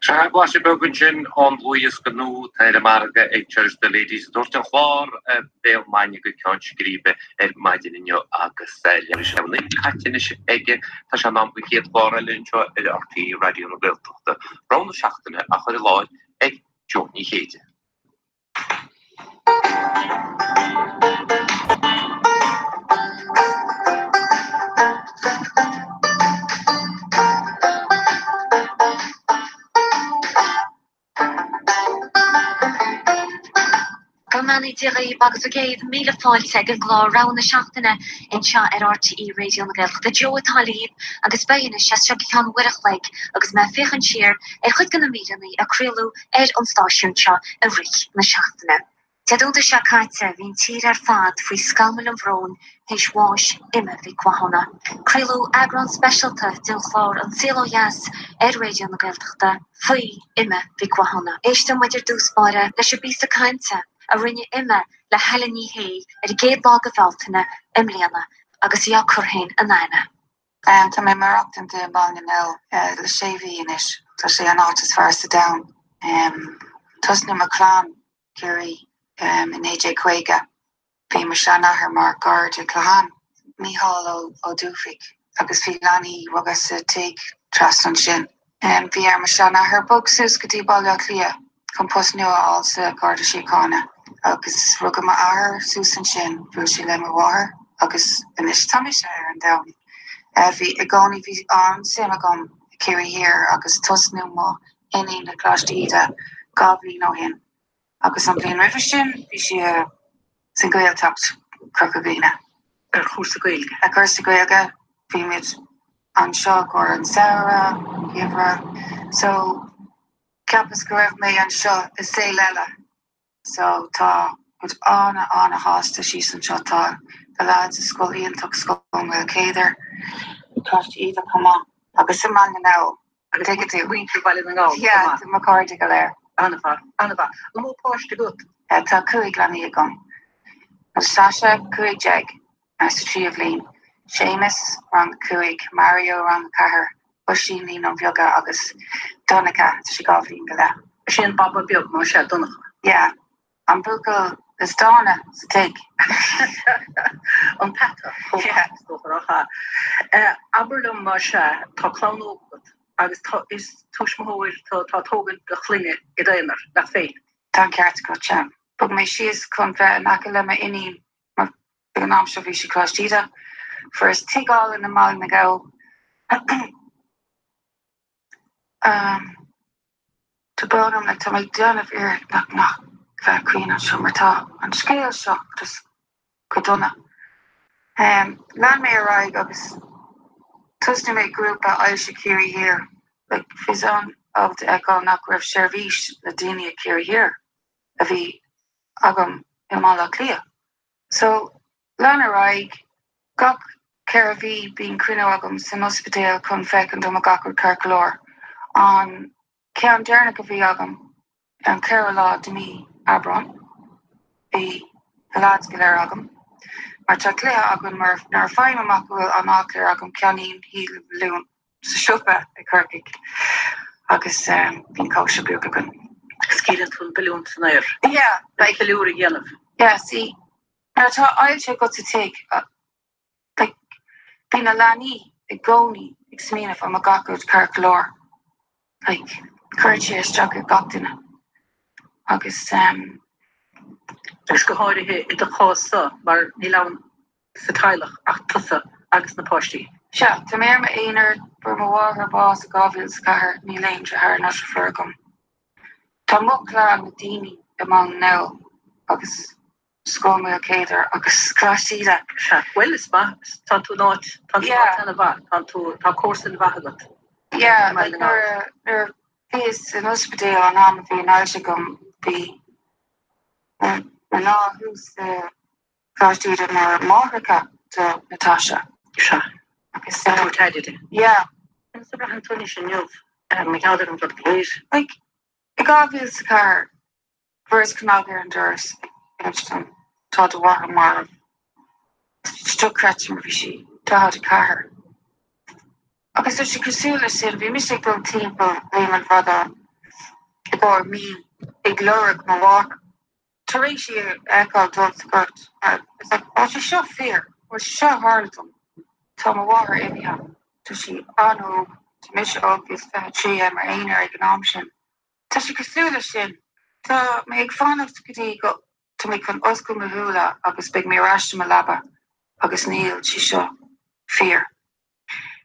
Sea, blaiseadh beag ansin ón dlúthdhiosca nua atá ar an margadh ag Cherish the Ladies. Ag tabhairt an chlár Béal Maidine go ceann scríbe ar maidin inniu agus leis an oíche caite anois aige, tá sé in am don chéad chlár eile anseo ar RTÉ Raidió na Gaeltachta, Rogha na Seachtaine á chur i láthair ag Joan Ní Chéide. Go mbeannaí Dia dhaoibh agus bhur gcéad míle fáilte ag an gclár Rogha na Seachtaine anseo ar RTÉ Raidió na Gaeltachta. Joe atá libh agus beidh anois as seo go ceann uair a chloig agus mé ag féachaint siar ar chuid de na míreanna a craoladh ar an stáisiún seo i rith na seachtaine. Dé Domhnaigh seo caite, bhí an tír ar fad faoi scamaill an bhróin théis bháis Emma Mhic Mhathúna. Craoladh eagrán speisialta den chlár An Saol Ó Dheas ar Raidió na Gaeltachta faoi Emma Mhic Mhathúna. Éisteann muid ar dtús báire leis an bpíosa cainte a rinne Emma le Helen Ní Shé ar an gcéad lá de Bhealtaine i mbliana agus í á cur féin in aithne. Tá mé ag maireachtaint i mBaile na nGall le sé mhí anois. Tá sé an áit is fearr sa domhan. Tosnaigh mo chlann Ciarraí i 1950. Bhí mo seanathair mar Garda Clochán, Mícheál Ó Dufaigh, agus bhí leanaí rugadh sa tigh trasna ansin. Bhí ar mo seanathair bog suas go dtí Baile Átha Cliath chun post nua a fháil sa Gharda Síochána agus rugadh m'athair suas ansin, bhuail sé le mo mháthair agus anois tá mise ar an domhan. Bhí i gcónaí bhí an-suim agam i Ciarraí Thiar agus tosnú mo iníon le Coláiste Íde 2 bhliain ó shin agus an bhliain roimhe sin bhí sí sa Ghaeltacht, Corca Dhuibhne. Ar chúrsa Gaeilge? Ar chúrsa Gaeilge. Bhí muid anseo i gcomhair an samhradh, geimhreadh. So, cheapas go raibh mé anseo i saol eile. So, tá muid ana, ana shásta síos anseo. Tá na lads i scoil iontach, Scoil Mhaoil Chéadair, Coláiste Íde chomh maith agus i mBaile na nGall. Agus tuigeann tú. Muintir Bhaile na nGall chomh Yeah, maith. mo chairde go léir. An-mhaith, an-mhaith. An bhfuil páiste agat? Tá 5 leanaí agam. Natasha, 15, sa tríú bhliain, Séamus, rang 5, Mario, rang 4, Oisín, Naíonáin Bheaga agus Donncha, tá sé 2 bhliain go leith. Is é an baba beag, más ea, Donncha. Yeah. An buachaill is dána sa tigh. An peata chomh maith, is dócha, nach ea? Abair liom, más ea, tá clann óg agat agus tá, is tuismitheoir tú atá ag tógaint do chlainne i d'aonar, nach féin? Tá an ceart agat, sea. Bhog mé síos chun bheith in aice le m'iníon mar ag an am seo bhí sí Coláiste Íde. Fuaireas tigh álainn i mBaile na nGall. Tá brón orm, like, tá mé ag déanamh iarracht nach nach bheith ag caoineadh anseo mar tá an scéal seo just go dona. Lean mé ar aghaidh agus tosnaigh mé grúpa Ailse Ciarraí Thiar. Like, bhíos an-ábalta a fheiceáil nach raibh seirbhís le daoine i Ciarraí Thiar a bhí agam i mBaile Átha Cliath. So, Lean ar aghaidh. Gach 4 mhí bíonn cruinniú agam san ospidéal chun féachaint an bhfuil gach rud ceart go leor. An ceann deireanach a bhí agam ar an 4ú lá de mí Aibreán, bhí na lads go léir agam mar tá cluiche againn mar nuair a faighim amach go bhfuil an ádh léir agam ceannaím helium balloon sa siopa i Corcaigh agus bíonn cóisir beag againn. Scaoileann tú an balún san aer. Yeah. Like ceiliúradh a dhéanamh. Yeah, see, Nuair atá ailse agat sa tigh, like, bíonn na leanaí i gcónaí ag smaoineamh an mbeidh gach rud ceart go leor. Like, cuireann sé isteach ar gach duine. Agus ehm. Agus go háirithe i do chás-sa, mar níl ann sa teaghlach ach tusa agus na páistí. Sea, tá mé ar m'aonar, fuair mo mháthair bás i 2004, níl aon deartháir ná deirfiúr agam. Tá mo chlann na daoine i mBaile na nGall agus Scoil Maoil Chéadair agus Coláiste Íde. Sea, bhuel, is maith, tá tú in áit, tá tú in áit ana-mhaith, tá tú, tá comharsain mhaith agat. Yeah, like nuair a, nuair a bhíos san ospidéal an am a bhí an ailse agam, bhí na mná thuas i Coláiste Íde mar máithreacha do Natasha. Sea. Agus, ag tabhairt aire di. Yeah. Conas a bhraitheann tú anois inniu, mar gheall ar an rud go léir? Like, I 2004, fuaireas cnag ar an doras ag insint dom tá do mháthair marbh. Is dochreidte mar bhí sí 44. Agus tá sé cosúil leis sin, bhí mise ag dul timpeall Léim an Bhradáin i gcomhair mí ag lorg mo mháthar. Tar éis í a fheiceáil dul sa ghort, it's like, tá sé seo fíor, bhfuil sé seo a tharla dom? Tá mo mháthair imithe, tá sí an-óg, tá mise óg, bhíos 23 i m'aonar ag an am sin. Tá sé cosúil leis sin. Tá mé ag fanacht go dtí go tá mé chun oscailt mo shúile agus beidh mé ar ais i mo leaba agus níl sé seo fíor.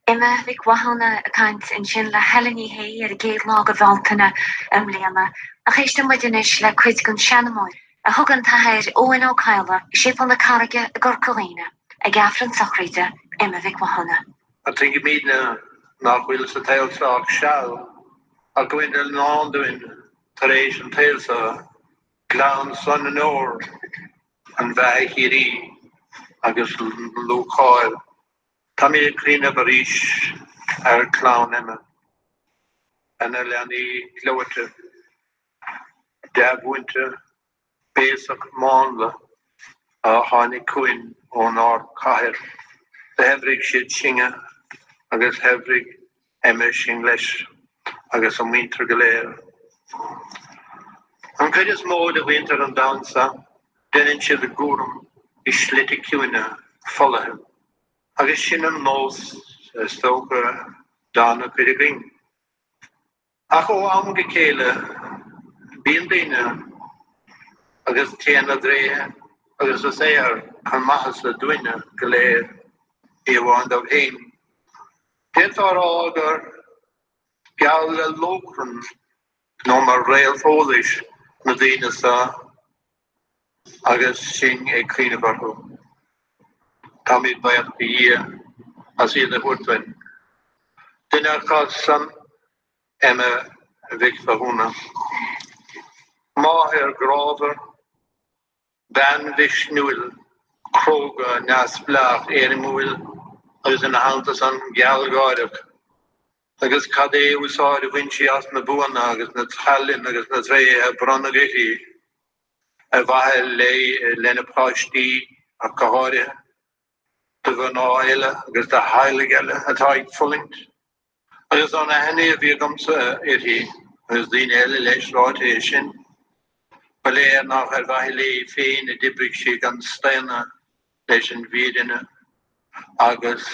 Emma Mhic Mhathúna ag caint ansin le Helen Ní Shé ar an gcéad lá de Bhealtaine i mbliana. Ach éisteann muid anois le cuid den seanmóir a thug an tAthair Eoin Ó Cadhla i Séipéal na Carraige i gCorca Dhuibhne ag Aifreann sochraide Emma Mhic Mhathúna. Tuigimidne nach bhfuil sa tsaol seo ach seal, ach go bhfuil i ndán dúinn tar éis an tsaoil seo, gleann san onóir, an bheatha shíoraí agus lúcháir. Tá mé ag cuimhneamh arís ar chlann Emma, ar na leanaí gleoite, dea-mhúinte, béasach mánla a tháinig chugainn ón ardchathair. Do shaibhrigh siad sinne agus shaibhrigh Emma sinn leis agus a muintir go léir. An chuid is mó de mhuintir an domhain seo, deineann siad a gcúram i slite ciúine folaithe. Agus sin an nós is dócha d'an-chuid againn. Ach ó am go chéile bíonn daoine agus téann a dtréithe agus a saothar chun maitheasa dúinne go léir, ní amháin dóibh féin. D'fhéadfá a rá gur geall le lóchrann nó mar réalt eolais na daoine seo agus sinn ag cuimhneamh orthu. Táimid buíoch do Dhia as iad a thabhairt dúinn. Duine acu san, Emma Mhic Mhathúna. Máthair ghrámhar, bean mhisniúil, cróga, neamhspleách, éirimiúil agus ina theannta san gealgháireach. Agus cad é úsáid a bhain sí as na buanna agus na tallainn agus na tréithe a bronnadh uirthi ar mhaithe léi, lena páistí ach go háirithe, do mhná eile agus do theaghlaigh eile atá ag fulaingt. Agus ón aithne a bhí agamsa uirthi, agus daoine eile leis, ráite é sin, ba léir nach ar mhaithe léi féin a d'oibrigh sí gan staonadh leis an bhfírinne agus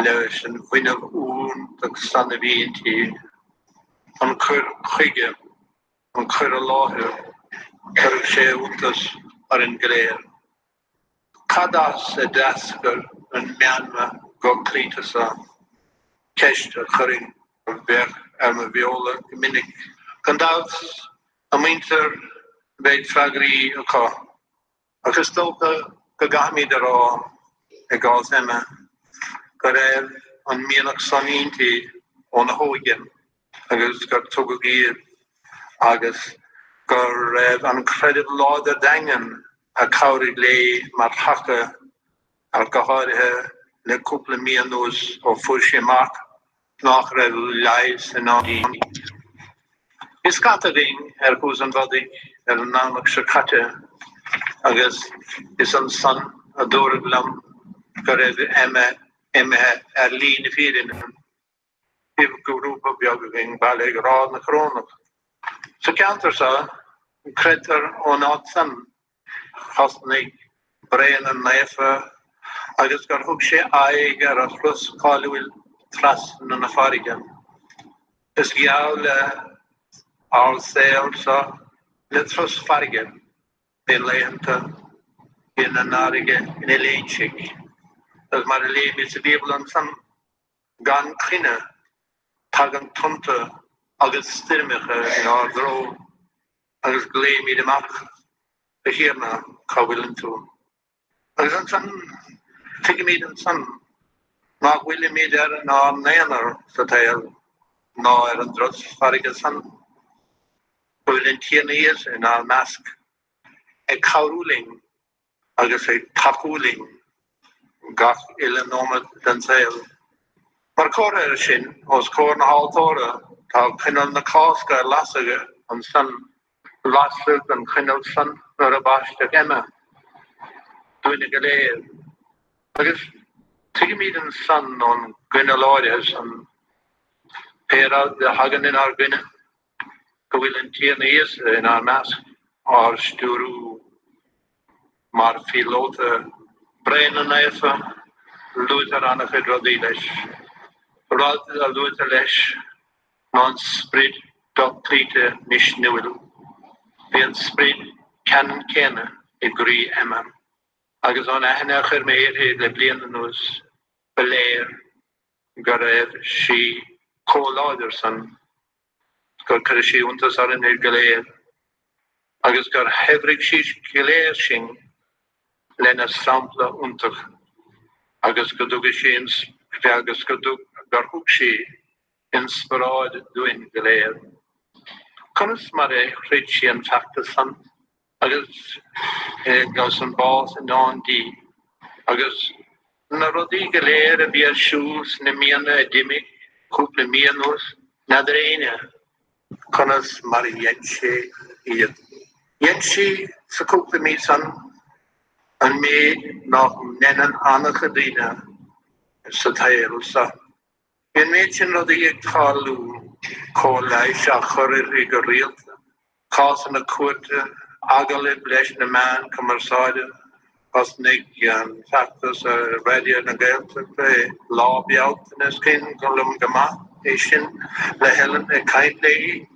leis an bhfuinneamh iontach san a bhí inti, an cur chuige, an cur i láthair, chuirfeadh sé iontas orainn go léir. Cad as a d'eascair an meanma dhochloíte seo? Ceist a chuirfinn, a bheadh ar mo bheola go minic. Gan dabht, a muintir, beidh freagraí acu. Ach is dócha go gcaithfimid a rá, i gcás Emma, go raibh an mianach san inti óna hóige agus gur tugadh í agus go raibh an creideamh láidir daingean a chabhraigh léi mar thaca ach go háirithe le cúpla mí anuas ó fuair sí amach nach raibh leigheas i ndán di. Bhí scata againn ar Chuas an Bhodaigh ar an nDomhnach seo caite agus is ansan a dúradh liom go raibh Emma imithe ar shlí na fírinne. Bhí grúpa beag againn bailithe ag Ráth na Corónach. Sa cheantar seo, creidtear ón áit san thosnaigh Bréanainn Naofa agus gur thug sé aghaidh ar a thuras cáiliúil trasna na farraige. Is geall le ár saol seo le turas farraige. Bíonn laethanta, bíonn an fharraige ina léinsigh agus mar a léimid sa Bhíobla ansan, Gan coinne, tagann tonnta agus stoirmeacha inár dtreo agus glaoimid amach, A Thiarna, cá bhfuileann tú? Agus ansan, tuigimid ansan nach bhfuilimid ar ár n-aonar sa tsaol ná ar an dturas farraige san, go bhfuil an Tiarna Íosa inár measc, ag cabhrú linn agus ag tacú linn gach uile nóiméad den saol. Mar chomhartha air sin, os comhair na haltóra tá coinneal na Cásca ar lasadh Ansan lasadh an choinneal san nuair a baisteadh Emma dúinne go léir. Agus tuigimid ansan ón gcoinneal áirithe san, pé rud a thagann inár gcoinne, go bhfuil an Tiarna Íosa inár measc ár stiúrú mar phíolóta. Bréanna Naofa, luaitear an-chuid rudaí leis. Rud a luaitear leis ná an sprid dochloíte misniúil. Bhí an sprid ceannann céanna i gcroí Emma, agus ón aithne a chuir mé uirthi le bliain anuas, ba léir go raibh sí chomh láidir san gur chuir sí iontas orainn go léir, agus gur shaibhrigh sí go léir sinn lena sampla iontach agus go dtugadh sí agus go gur thug sí inspioráid dúinn go léir. Conas mar a throid sí an feachtas san agus agus an bás i ndán di agus na rudaí go léir a bhí ar siúl sna míonna a d'imigh, cúpla mí anuas, n'fheadar éinne conas mar a dhein sí iad. Dhein sí sa chúpla mí san an méid nach ndeineann an-chuid daoine sa tsaol seo. Bhí an méid sin rudaí ag tarlú, cóir leighis á chur uirthi go rialta, cásanna cúirte, agallaimh leis na meáin cumarsáide, thosnaigh an feachtas ar Raidió na Gaeltachta i Lá Bealtaine, is cuimhin liom go maith é sin, le Helen ag caint léi,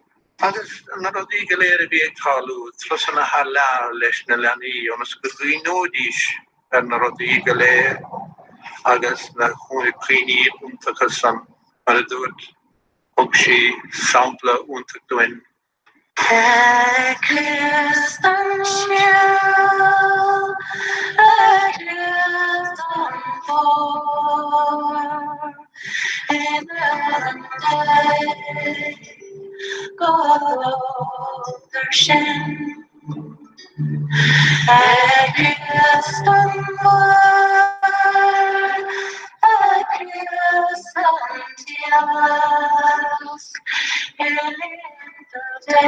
agus na rudaí go léir a bhí ag tarlú, turasanna thar lear leis na leanaí ionas go gcuimhneoidís ar na rudaí go léir agus na cuimhní iontacha san, mar a dúirt, thug sí sampla iontach dúinn. A Chríost an síol, a Chríost an fómhar, in éadan Dé go dtógtar sinn. A Chríost an bharr, a Chríost an deasc, i liontar Dé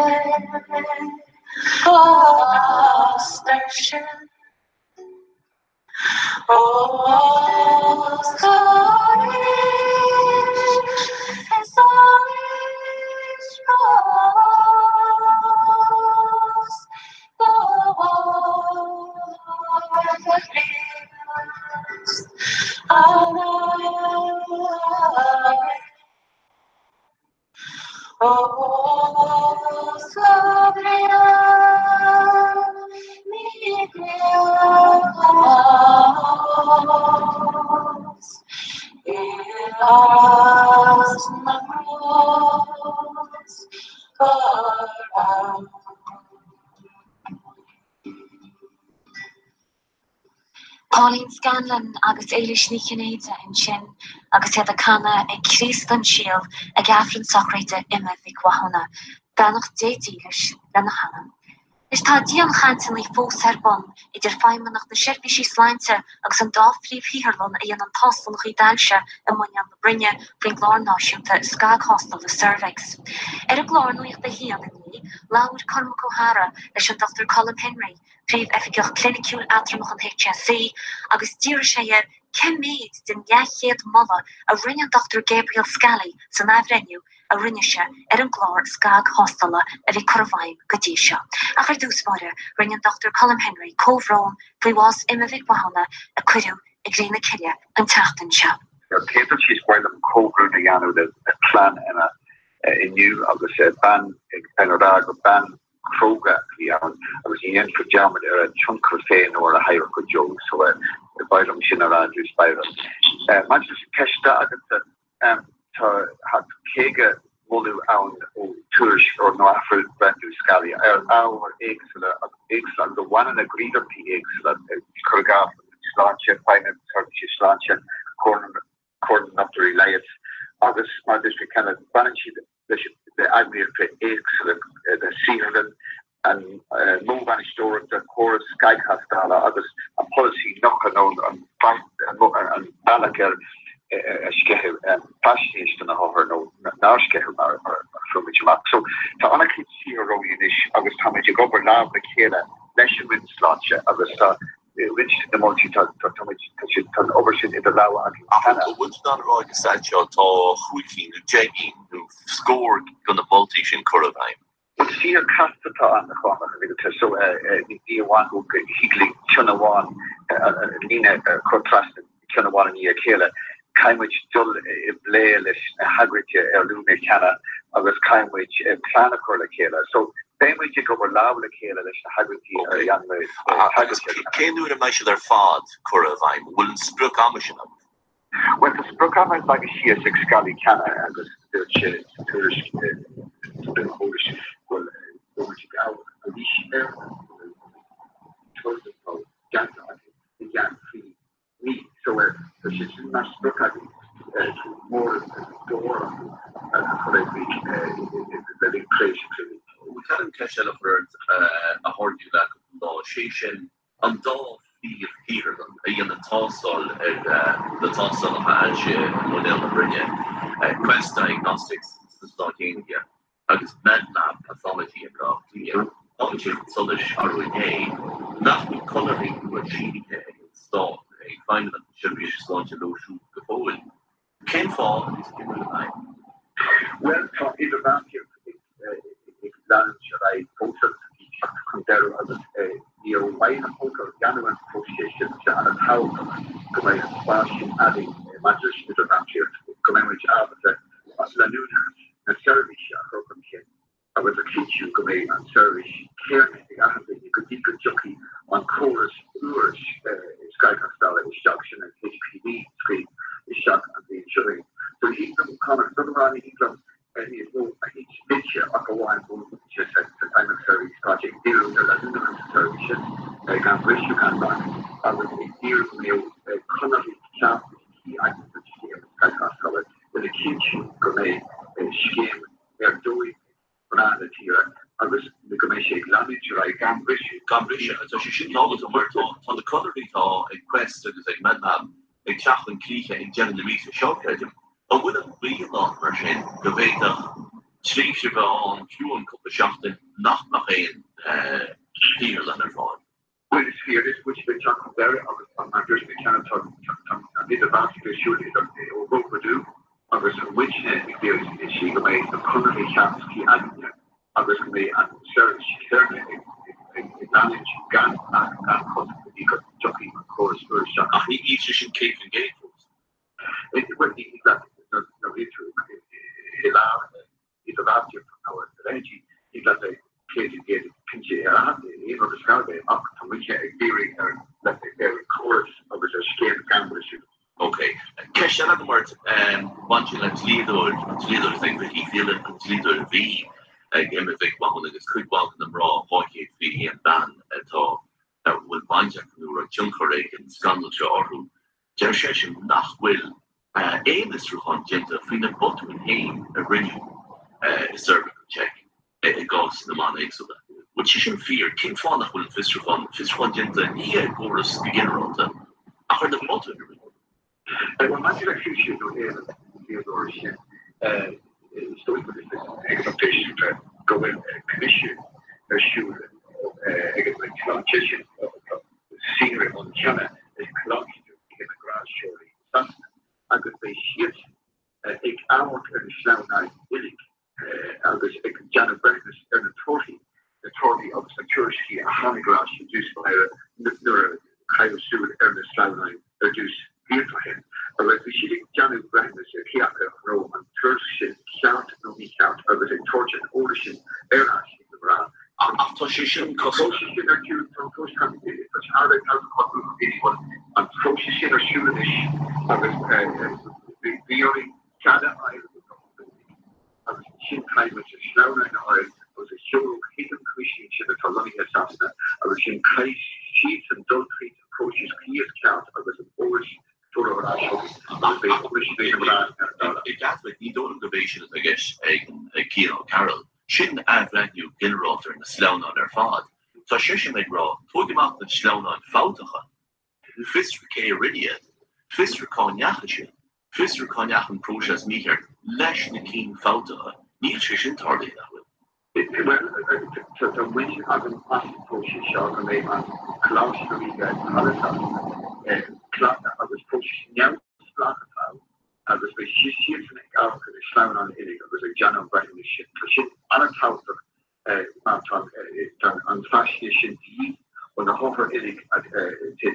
go bhfástar sinn. Pauline Scanlon agus Éilís Ní Chinnéide ansin agus iad ag canadh Ag Críost an Síol ag Aifreann sochraide Emma Mhic Mhathúna. Beannacht Dé dílis lena hanam. Anois tá dianchainteanna fós ar bun idir Feidhmeannacht na Seirbhísí Sláinte agus an dá phríomhshaotharlann a dhéanann tástálacha d'ailse i muineál na broinne faoin gclár náisiúnta scagthástála Cervex. Ar an gclár Nuacht a hAon inné, labhair Cormac Ó hEadhra leis an Dr Colm Henry, Príomh-Oifigeach Cliniciúil Eatramhach an HSE, agus d'fhiafraigh sé dhe cé mhéad den leathchéad moladh a rinne an Dr Gabriel Scally san athbhreithniú a rinne sé ar an gclár scagthástála a bhí curtha i bhfeidhm go dtí seo. Ach ar dtús báire, rinne an Dr Colm Henry comhbhrón faoi bhás Emma Mhic Mhathúna a cuireadh i gcré na cille an tseachtain seo. Ar an chéad dul síos, ba mhaith liom comhbhrón a dhéanamh le clann Emma inniu agus bean, ag rá gur bean cróga a bhí ann agus ní dhéanfar dearmad ar a tionchar féin nó ar a hoidhreacht go deo. So ba mhaith liom sin a rá i dtús báire. Maidir leis an cheist atá agatsa, tá thart 50 moladh ann ó tuairisc ó nó athbhreithniú Scally ar ábhair éagsúla éagsúla agus a bhaineann le gníomhaíochtaí éagsúla, cuir i gcás, sláinte, feidhmeanna seirbhísí sláinte, Comhairle Comhairle na nDochtúirí Leighis agus mar a dúirt mé cheana, baineann siad leis na heagraíochtaí éagsúla, na saotharlann, an modh bainisteoireachta, córas scagthástála agus an polasaí nochtha nó an bealach ar a sceitheadh faisnéis do na hothair nó nár sceitheadh mar a fuair muid amach. So tá an-chuid saothair romhainn. táimid ag obair lámh le chéile leis an Roinn Sláinte agus tá roinnt de na moltaí, tá táimid, tá siad, tá an obair sin idir lámha againn Ach cheana. an bhfuil tú in ann a rá ag an staid seo tá chúig cinn nó 10 gcinn nó scór de na moltaí sin curtha i bhfeidhm? Bhuel, saothar casta atá ann, a Chormac, an dtuigeann tú, so ní amháin go thig linn ceann amháin, líne a chur trasna ceann amháin i ndiaidh a chéile. Caithfidh muid dul i bplé leis na heagraíochtaí ar luaigh mé cheana agus caithfidh muid plean a chur le chéile. So beidh muid ag obair lámh le chéile leis na heagraíochtaí ar Ok. dhein mé Agus tagairt air cheana. cén uair a mbeidh siad ar fad curtha i bhfeidhm? An bhfuil an sprioc ama sin agat? Bhuel, tá sprioc ama leagtha síos ag Scally cheana agus dúirt sé sa tuairisc sa Bill Eolais go bhfuil muid ag amharc arís ar an togra atá déanta againn i gceann 3 mhí. So tá sé sin mar sprioc againn móramh go leor acu a chur i gcrích le linn tréimhse 3 mhí. Bhuel, cead agam ceist eile a chur ort a tharla le cúpla lá, sé sin An dá phríomhshaotharlann a dhéanann tástáil ar na tástálacha ailse i mbuidéal na broinne, Quest Diagnostics sna Stáit Aontaithe agus MedLab Pathology i mBaile Átha Cliath, tháinig sé chun solais arú inné nach bhfuil conarthaí nua sínithe ag an Stát, ag Feidhmeannacht na Seirbhíse Sláinte leo siúd go fóill. Cén fáth agus cén bhfuil an fhadhb? Bhuel, tá idirbheartaíocht ag leanúint ar aghaidh fós agus ag teacht chun deireadh agus níor mhaith liom a dhéanamh an próiseas sin. Tá sé an-tábhachtach go mbeidh an spás sin againn maidir leis an idirbheartaíocht, go mbeidh muid ábalta leanúnachas na seirbhíse a chur chun cinn. agus a chinntiú go mbeidh an tseirbhís chéanna ag achan duine go dtí go dtiocfaidh an córas úr scagthástála isteach, sin an HPV screen, isteach an bhliain seo chugainn. So thig liom, Conor, dul ar aghaidh, thig liom níos mó a insint duitse ach amháin go bhfuil sé sa Feidhmeannacht Seirbhís Sláinte ag díriú ar leanúnachas na seirbhíse gan bhriseadh gan bac agus ag díriú go mbeidh conarthaí cearta againn don scéim scagthástála lena chinntiú go mbeidh scéim ar dóigh ag mná na tíre agus go mbeidh sé ag leanúint ar aghaidh gan bhriseadh. Gan bhriseadh. Tá sé sin tábhachtach mar tá na conarthaí atá ag Quest agus ag Medlab ag teacht chun críche ag deireadh na míosa seo, creidim. An bhfuil an baol ann, mar sin, go bhféadfadh tréimhse a bheith ann, fiú amháin cúpla seachtain, nach mbeadh aon saotharlann ar fáil? Bhuel, is fíor duit, bhfuil siad ag teacht chun deiridh agus tá, mar a dúirt mé cheana, tá an idirbheartaíocht ar siúl idir ó Bhóthar agus tá muidne ag iarraidh a chinntiú go mbeidh na conarthaí cearta againne agus go mbeidh an tseirbhís chéanna ag leanúint gan bac gan chosc go dtí go dtiocfaidh an córas úr isteach. Ach níl sé sin 100% fós. Bhuel, ní thig leat nuair a bhíonn tú i lár idirbheartaíocht nó a leithéidí, thig leat bheith 100% cinnte ar aon rud is gá é, ach tá muidne ag díriú ar ar chóras agus ar scéim gan bhriseadh. Ok. Ceist eile agam ort, baineann sé le dlíodóir, an dlíodóir atá ag Vicky Phelan, an dlíodóir a bhí ag Emma Mhic Mhathúna agus cuid mhaith de na mná, 221 bean atá, a bhfuil baint acu nó a raibh tionchar ag an scannal seo orthu. Deir seisean nach bhfuil aon fhiosrúchán déanta faoi na botúin féin a rinneadh i Cervical Check i gcás na mban éagsúla. Bhfuil sé sin fíor? Cén fáth nach bhfuil an fiosrúchán fiosrúchán déanta ní ar an gcóras go ginearálta ach ar na botúin a rinneadh? Bhuel, maidir le cúiseamh nó éileamh an dlíodóra sin, is dóigh go bhfuil fhios ag an lucht éisteachta go bhfuil coimisiún ar siúl ag an Roinn Sláinte, sin saothraithe ann cheana ag Coláiste McGrath Shirley i Sasana agus beidh siadsan ag amharc ar na sleamhnáin uilig agus ag déanamh breithiúnas ar na torthaí, na torthaí agus na tuairiscí a tháinig ar ais i dtús báire nuair a caitheadh súil ar na sleamhnáin ar dtús blianta ó shin agus bhí siad ag déanamh breithiúnas ar cé acu an raibh an tuairisc sin ceart nó mícheart agus ag tabhairt an eolais sin ar ais chuig na mná. Ach tá sé sin cosanta. Tá an próiseas sin ar siúl, tá an próiseas tá sé thar a bheith tábhachtach do dhaoine bhuel an próiseas sin ar siúl anois agus bhí orainn cead a fháil ó na agus ansin caithfidh muid na sleamhnáin a fháil agus a sheoladh chuig an Coimisiún sin atá lonnaithe i Sasana agus sin caithfidh siadsan dul tríd an próiseas cuí is ceart agus an eolas tabhairt ar ais chugainn agus beidh eolas sin ag na mná ar an dála. I gCatholic, ní dóigh liom gurb é sin atá i gceist ag Cian O'Carroll. Sin athbhreithniú ginearálta ar na sleamhnáin ar fad. Tá seisean ag rá, tóig amach na sleamhnáin fabhtacha, fiosraigh cé a rinne iad, fiosraigh cá ndeachaigh siad, fiosraigh cá ndeachaigh an próiseas mícheart leis na cinn fabhtacha. Níl sé sin tarlaithe, nach bhfuil? Bhuel, Tá muinín agam as an bpróiseas seo go mbeidh an Coláiste Ríoga toilteanach glacadh agus próiseas neamhspleách atá ann agus beidh siadsan ag amharc ar na sleamhnáin uilig agus ag déanamh an bhreithiúnais sin. Tá sin an-tábhachtach mar tá an faisnéis sin de dhíth ó na hothair uilig taobh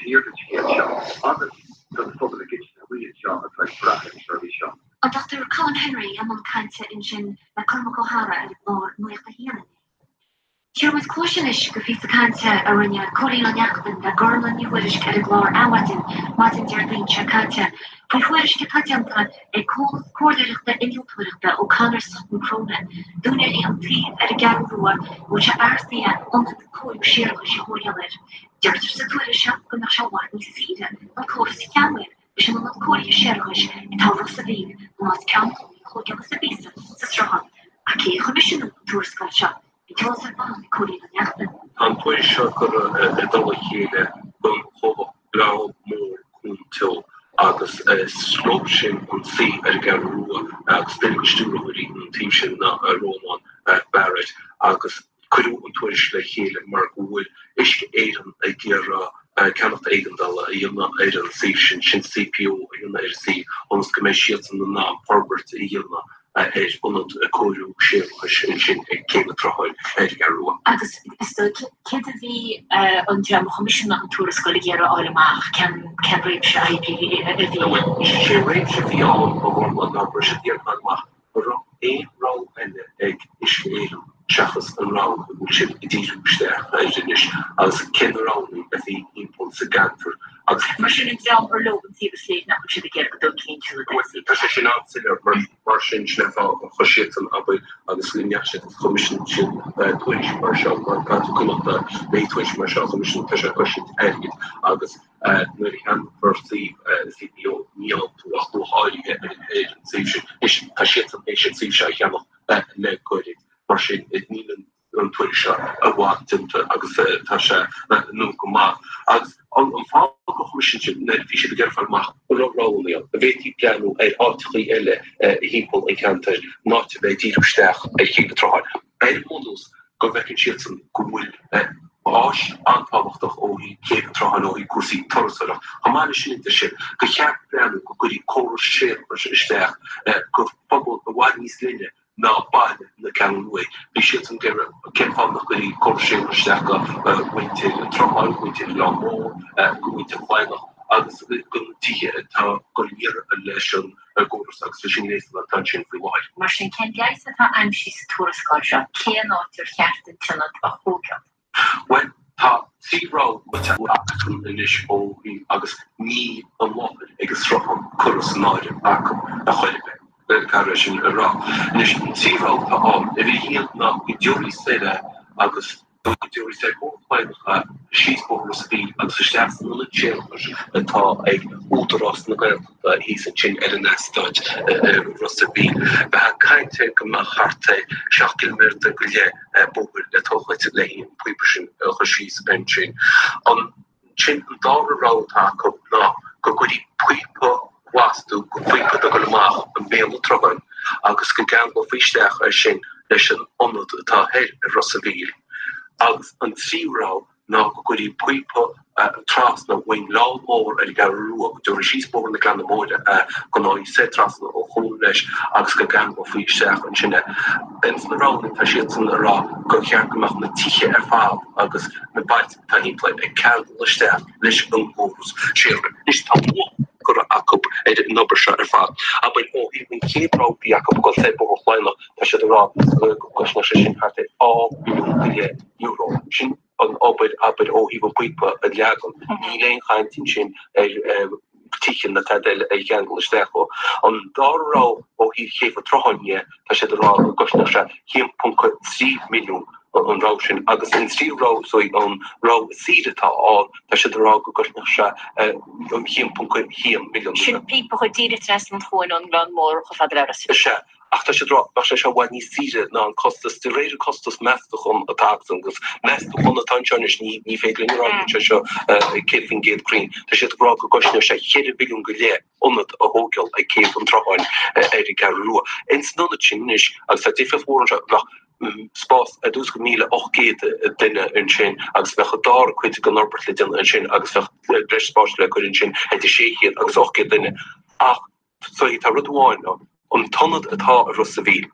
thiar den scéal seo agus don phobal i gcoitinne amuigh anseo atá ag brath ar an seirbhís seo. An Dr Colin Henry i mbun cainte ansin le Cormac Ó hEadhra ar an gclár Nuacht a hAon inné. Tabharfaidh muid cluas anois go phíosa cainte a rinne Cóilín Ó Neachtain le Gormlaith Ní Thuairisg ar an gclár Adhmhaidin, maidin Déardaoin seo caite, faoi thuairisc atá déanta ag comhlacht comhairleoireachta innealtóireachta O'Connor Sutton Cronin d'úinéirí an tsuímh ar an gCeathrú Rua a bhfuil sé beartaithe ionad cóiriú séarachais a thógáil air. Deirtear sa tuairisc seo go mbeadh sé i bhfad níos saoire an córas a cheangal leis an ionad cóirithe séarachais atá i Ros a' Mhíl ná as ceann a thógáil sa bpíosa sa sruthán. Ach cé a choimisiúnaigh an tuarascáil seo? Bhí an t-eolas ar fad ag Cóilín Ó Neachtain. Tá an tuairisc seo curtha i dtoll a chéile don chomhlacht Gleann Mór Cuan Teo agus is leo sin an suíomh ar an gCeathrú Rua agus duine de stiúrthóirí an tsuímh sin ná Rónán Barrett agus Cuireadh an tuairisc le chéile mar go bhfuil Uisce Éireann ag iarraidh ceannacht éigeandála a dhéanamh ar an suíomh sin, sin CPO a dhéanamh ar an suíomh ionas go mbeidh siadsan in ann forbairt a dhéanamh ar ionad cóiriú séarachais ansin ag Céibh an tSrutháin ar an gCeathrú Rua. Agus is dóigh, céard a bhí an dream a choimisiúnaigh an tuarascáil ag iarraidh a fháil amach, cén réimse oibre a bhí? Bhuel, sé an réimse a bhí ann, a Ghormlaith, ná go raibh siad ag iarraidh fáil amach an raibh aon rogha eile ag Uisce Éireann seachas an rogha a bhfuil siad ag díriú isteach air anois agus cé na roghanna a bhí thimpeall sa gceantar agus. Mar sin an dream ar leo an suíomh is léir nach bhfuil siad ag iarraidh go dtógfaí an t-ionad Bhuel, tá sé sin an-soiléir mar mar sin sin an fáth a chuir siadsan abair agus go ndeachaigh siad agus choimisiúnaigh siad tuairisc mar seo mar tá tú cuideachta le tuairisc mar seo a choimisiúnú tá sé ag cosaint airgid agus Nuair a cheannófar suíomh CPO ní fhaigheann tú ach luach áirithe ar an suíomh sin. Anois, tá siadsan théis an suíomh seo a cheannach le goirid, mar sin níl an tuairisc seo i bhfad déanta agus tá sé nua go maith. Agus an fáth gur choimisiúnaigh siad, nuair a bhí siad ag iarraidh fáil amach an raibh roghanna ann, an bhféadfaí breathnú ar áiteachaí eile thimpeall an cheantair in áit a bheith ag díriú isteach ar Chéibh an tSrutháin. Ar an mbunús go bhfeiceann siadsan go bhfuil áis an-tábhachtach ó thaobh Chéibh an tSrutháin, ó thaobh cúrsaí turasóireachta. Chomh maith leis sin, deir siad gur cheart breathnú go gcuirfí córas séarachais isteach go phobal i bhfad níos leithne ná baile na Ceathrún Rua. Bhí siadsan ag iarraidh cén fáth nach gcuirfí córas séarachais isteach go mhuintir an tSrutháin, mhuintir Oileán Mór, go mhuintir Chladhnach agus go na tithe atá ag dul iarraidh leis an gcóras agus leis an ngléasanna atá ansin faoi láthair. Mar sin, cén leigheas atá aimsithe sa tuarascáil seo? Cén áit ar cheart an t-ionad a thógáil? Bhuel, tá trí rogha luaite acu anois ó thaobh agus níl an láthair ag an sruthán curtha san áireamh acu ar chor ar bith, caithfidh é sin a rá. Anois, an trí rogha atá ann, uimhir a haon ná go dtabharfaí soir é agus go dtabharfaí soir Bóthar Chladhnach síos Bóthar Ros a' Mhíl agus isteach san ionad séarachais atá ag Údarás na Gaeltachta thíos ansin ar an eastát i Ros a' Mhíl. Bheifeá ag caint ar go mbeadh thart ar 7 gciliméadar go leith bóthair le tochailt le haghaidh an píopa sin a chur síos ansin. Ansin an dara rogha atá acu ná go gcuirfí píopa astu, go píopa ag dul amach i mbéal an tsrutháin agus go gceanglófaí isteach é sin leis an ionad atá thoir i Ros a' Mhíl. Agus an tríú rogha ná go gcuirfí píopa trasna ón nGleann Mór ar an gCeathrú Rua, go dtabharfaí síos Bóthar na Gleanna Móire go n-aghaidh soir trasna an chuain leis agus go gceanglófaí isteach ansin é. Ins na roghanna tá siadsan ag rá gur cheart go mbeadh na tithe ar fad agus na bailte atá thimpeall air ag ceangal isteach leis an gcóras séarachais. Anois tá luach curtha acu ar an obair seo ar fad. Abair ó thaobh an chéad rogha a bhí acu ag dul soir Bóthar Chladhnach, tá siad ag rá go gcosnódh sé sin thart ar dhá mhilliún go leith euro. Sin an obair, abair, ó thaobh an píopa a leagan. Níl aon chaint ansin ar tithe ná tada eile a cheangal isteach leo. An dara rogha ó thaobh Chéibh an tSrutháin dhe, tá siad ag rá go gcosnódh sé 1.3 milliún an rogha sin agus an tríú rogha, so an rogha is saoire atá ann, tá siad ag rá go gcosnódh sé 1.1 milliún. Sin píopa a chur díreach trasna an chuain ón nGleann Mór chomh fada le Ros. Is ea. Ach tá siad ag rá, bheadh sé seo i bhfad níos saoire ná an costas, de réir an costas meastachán atá acu agus meastachán atá anseo anois, ní féidir linn a rá go bhfuil sé seo 100% cruinn. Tá siad ag rá go gcosnódh sé cheithre mhilliún go leith ionad a thógáil ag Céibh an tSrutháin ar an gCeathrú Rua. Ins an ionad sin anois, agus tá difríocht mhór anseo, bheadh. spás ar dtús go 1,800 duine ansin agus bheadh an dara cuid den fhorbairt le déanamh ansin agus bheadh breis spáis le cur ansin idir 600 agus 800 duine. Ach tá rud amháin ann, an t-ionad atá i Ros a' Mhíl,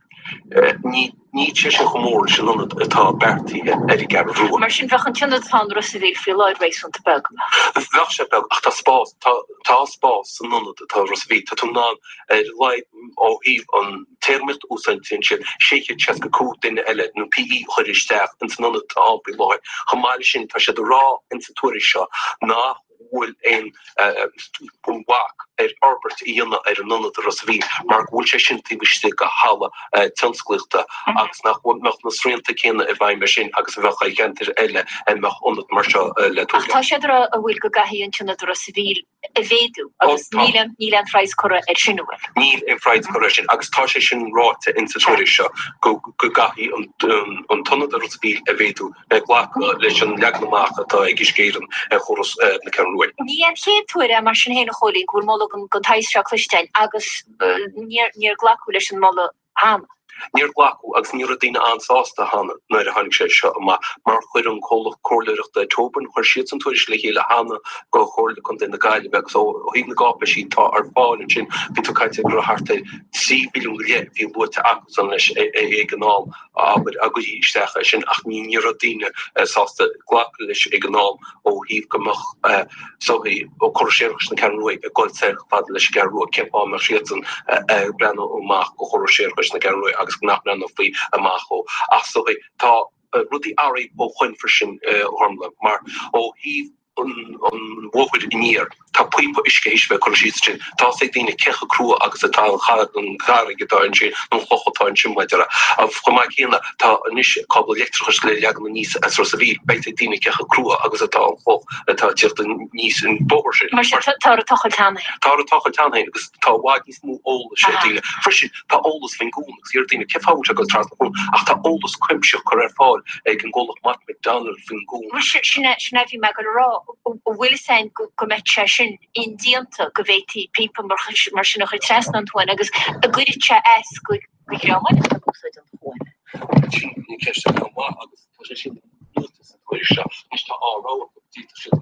ní níl sé sin chomh mór leis an ionad atá beartaithe ar an gCeathrú Rua. Mar sin, bheadh an t-ionad atá in Ros a' Mhíl faoi láthair réasúnta beag, an mbeadh? Bheadh sé beag, ach tá spás, tá, tá spás san ionad atá i Ros a' Mhíl. Tá tú in ann, ar a laghad ó thaobh an téarmaíocht a úsáideann siad, 665 duine eile, nó PE, a chur isteach ins an ionad atá ann faoi láthair. Chomh maith leis sin, tá siad ag rá ins an tuairisc seo nach bhfuil aon bhac ar fhorbairt a dhéanamh ar an ionad i Ros a' Mhíl mar go bhfuil sé sin taobh istigh de halla tionsclaíochta agus nach mbeadh na srianta céanna i bhfeidhm air sin agus a bheadh ar cheantair eile a mbeadh ionad mar seo le tógáil. Ach tá siad ag rá an bhfuil go gcaithfidh an t-ionad i Ros a' Mhíl a mhéadú agus níl aon níl aon phraghas curtha air sin an bhfuil? Níl aon phraghas curtha air sin agus tá sé sin ráite insa tuairisc seo go gcaithfidh an t-ionad i Ros a' Mhíl a mhéadú le glacadh leis an leagan amach atá ag Uisce Éireann ar chóras na Ceathrún Rua. Ní an chéad uair é mar sin féin a Chóilín go bhfuil moladh den tsaghas seo cloiste againn agus níor glacadh leis an moladh cheana. Níor glacadh agus ní raibh daoine an-sásta cheana nuair a tháinig sé seo amach mar chuir an comhlacht comhairleoireachta Tobin, chuir siadsan tuairisc le chéile cheana do Chomhairle Contae na Gaillimhe agus ó thaobh na gcáipéisí atá ar fáil ansin bhí tú ag caint go raibh thart ar 3 mhilliún go leith a bhí luaite acusan leis ag an am. abair, a gcuirfí isteach air sin ach ní raibh daoine sásta glacadh leis ag an am ó thaobh go mbeadh sochaí córas séarachais na Ceathrún Rua ag dul soir chomh fada leis an gCeathrú Rua, cén fáth a mbeadh siadsan ag breathnú amach go chóras séarachais na Ceathrún Rua agus nach mbreathnófaí amach ó. Ach sochaí, tá rudaí athraithe ó shoin freisin, a Ghormlaith, mar ó thaobh an bhóthair aniar. Tá píopa uisce théis bheith curtha síos ansin. Tá fhios ag daoine cé chomh crua agus atá an charraig atá ansin, nó an chloch atá ansin, mar a déarfá. Chomh maith céanna, tá anois cábla leictreachais le leagan aníos as Ros a' Mhíl. Beidh fhios ag daoine cé chomh crua agus atá an chloch atá ag tíocht aníos an bóthar sin. Mar sin, táthar ag tochailt cheana féin. Táthar ag tochailt cheana féin agus tá i bhfad níos mó eolais ag daoine. Freisin, tá eolas faoin gcuan agus iarr daoine cén fáth a bhfuil sé ag dul trasna an chuain, ach tá eolas cuimsitheach curtha ar fáil ag an gcomhlacht Mott MacDonald faoin gcuan. Bhuel, sin é, sin é a bhí mé ag dul a rá, an bhfuil fhios againn go mbeadh sé sin indéanta, go bhféadfaí píopa mar sin a chur trasna an chuain agus an gcuirfeadh sé as do dhream eile atá ag úsáid an chuain? Sin ceist an-mhaith agus tá sé sin luaite sa tuairisc seo. Anois tá á rá acu, d'fhéadfadh siad.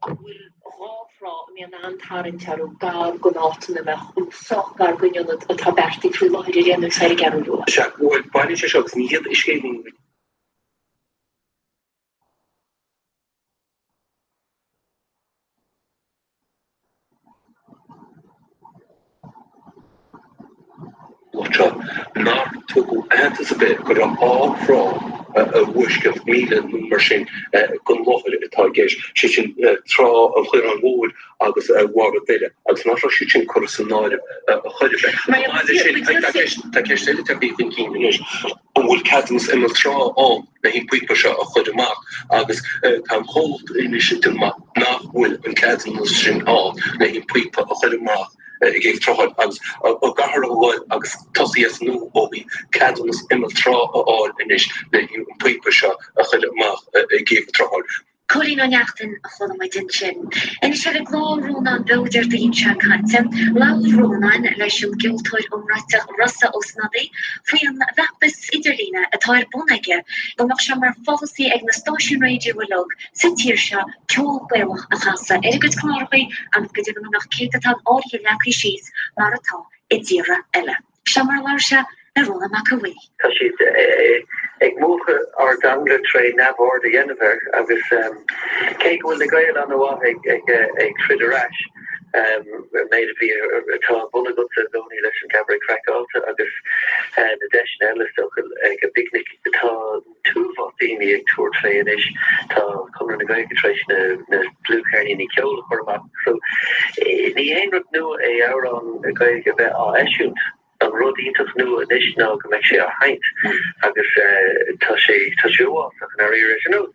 Go bhfuil dhá thrá a mbíonn an-tarraingt orthu gar don áit ina mbeadh, sách gar don ionad atá beartaithe faoi láthair ar aon nós ar an gCeathrú Rua. Sea, bhuel, baineann sé seo agus ní hiad Uisce Éireann seo nár tugadh aitheantas ar bith go raibh dhá thrá i bhfoisceacht míle nó mar sin den láthair atá i gceist, sé sin Trá an Chaoráin Mhóir agus Bharr an Doire, agus nach raibh siad sin curtha san áireamh chor ar bith. Chomh maith leis sin, tá ceist eile tagtha chun cinn anois. An bhfuil ceadúnas imeall trá ann le haghaidh an píopa seo a chur amach agus tá an comhlacht anois ag déanamh amach nach bhfuil an ceadúnas sin ann le haghaidh an píopa a chur amach i gCéibh Troitheáin agus an gcaithfear a ghabháil agus tosaí as an nua ó thaobh ceadúnas imeall trá a fháil anois le haghaidh an píopa seo a chur amach i gCéibh Troitheáin. Cóilín Ó Neachtain a chuala muid ansin. Anois ar an gclár Rónán Beo Déardaoin seo caite, labhair Rónán leis an gceoltóir iomráiteach Rossa Ó Snodaigh faoin bhfeachtas idirlíne atá ar bun aige go mbeadh sé mar pholasaí ag na stáisiúin raidió uilig sa tír seo ceol Gaelach a chasadh ar a gcuid cláracha agus go deimhin go mbeadh céatadán áirithe leagtha síos mar atá i dtíortha eile. Seo mar a labhair sé le Rónán Mac Aodha Bhuí. Tá siad ag múchadh ár dteanga tré neamhaird a dhéanamh air agus cé go bhfuil na Gaeil an-mhaith ag troid ar ais, an méid a bhí atá ar bun agatsa i gcónaí leis an Cabaret Craiceáilte agus na deiseanna eile is dócha ag an bPicnic, tá an t-uafás daoine ag tabhairt fé anois. Tá Conradh na Gaeilge tar éis na dlúthcheirníní ceoil a chur amach so ní haon rud nua é amhrán Gaeilge a bheith á eisiúint. An rud iontach nua anois ná go mbeidh sé á sheinnt agus tá sé tá sé uafásach i ndáiríre. Ar nós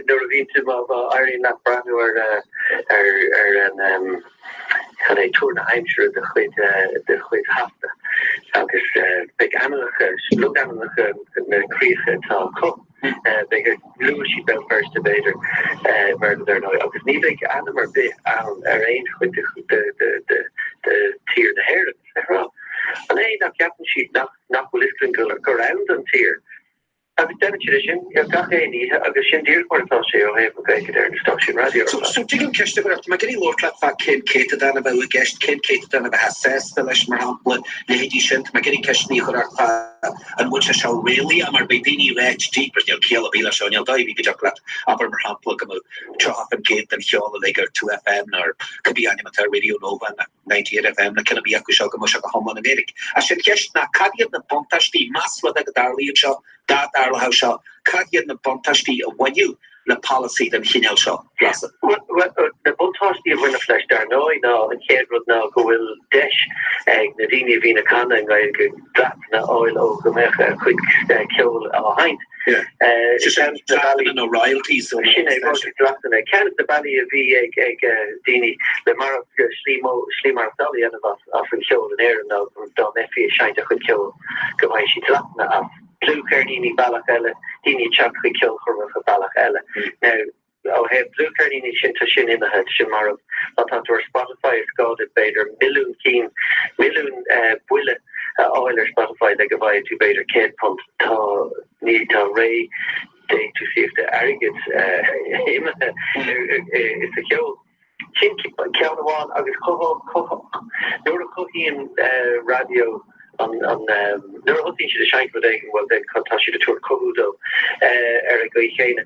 nuair a bhíonn tú má éiríonn leat breathnú ar ar ar an cad é tuar na haimsire de chuid de chuid Shasana agus beidh ainmneacha logainmneacha na críocha atá acu. Beidh luafaidh siad Béal Feirste b'fhéidir, mar dar ndóigh, agus ní bheidh ainm ar bith ann ar aon chuid de tír na hÉireann. An é nach gceapann siad nach nach bhfuil fhios againn gur ann don tír? Agus déanann siad é sin gach aon oíche agus sin díreach mar atá sé ó thaobh na Gaeilge de ar na stáisiúin raidió ar fad. So tuigim ceist a chur ort, tá mé ag iarraidh labhairt leat fá cén céatadán a bheadh i gceist, cén céatadán a bheifeá sásta leis, mar shampla, leithéidí sin, tá mé ag iarraidh ceisteanna a chur ort fá An bhfuil sé seo réalaíoch mar beidh daoine ag ráit jeepers níl ciall ar bith leis seo, níl dóigh ar bith go dtiocfadh leat, abair mar shampla go mbeadh 30% den cheol uilig ar 2FM nó ar cibé ainm atá ar Radio Nova nó 98FM nó ceann ar bith acu seo go mbeadh sé go hiomlán i nGaeilge. Ach sé an cheist ná cad iad na buntáistí, más rud é go dtarlaíonn seo, dá dtarlódh seo, cad iad na buntáistí a bhainfeadh le polasaí den chineál seo, Rossa? Bhuel, na buntáistí a bhainfeadh leis, dar ndóigh, ná an chéad rud ná go bhfuil deis ag na daoine a bhíonn ag canadh i nGaeilge dleachtanna a fháil ó go mbeadh a gcuid ceoil á sheinnt. Ceann de na bealaí. Nó royalties ó Sin é, dleachtanna. Ceann de na bealaí a bhí ag daoine le slí maireachtála a dhéanamh as an cheol in Éirinn ná dá mbeifí ag seinnt a chuid ceoil go bhfaigheadh siad dleachtanna as. Dlúthcheirníní bealach eile, daoine ag teacht chuig ceolchoirmeacha bealach eile. Now, ó thaobh dlúthcheirníní sin, tá sin imithe, tá sin marbh. Má tá tú ar Spotify is gá duit b'fhéidir milliún cinn, milliún buille a fháil ar Spotify le go bhfaighidh tú b'fhéidir £100. Tá, ní, tá ré déantúsaíochta airgid imithe sa cheol. Sin ceann amháin agus nuair a chothaíonn raidió an, nuair a thosaíonn siad ag seinnt rud éigin, bhuel then tá siad ag tabhairt cothú dó ar an gcaoi chéanna.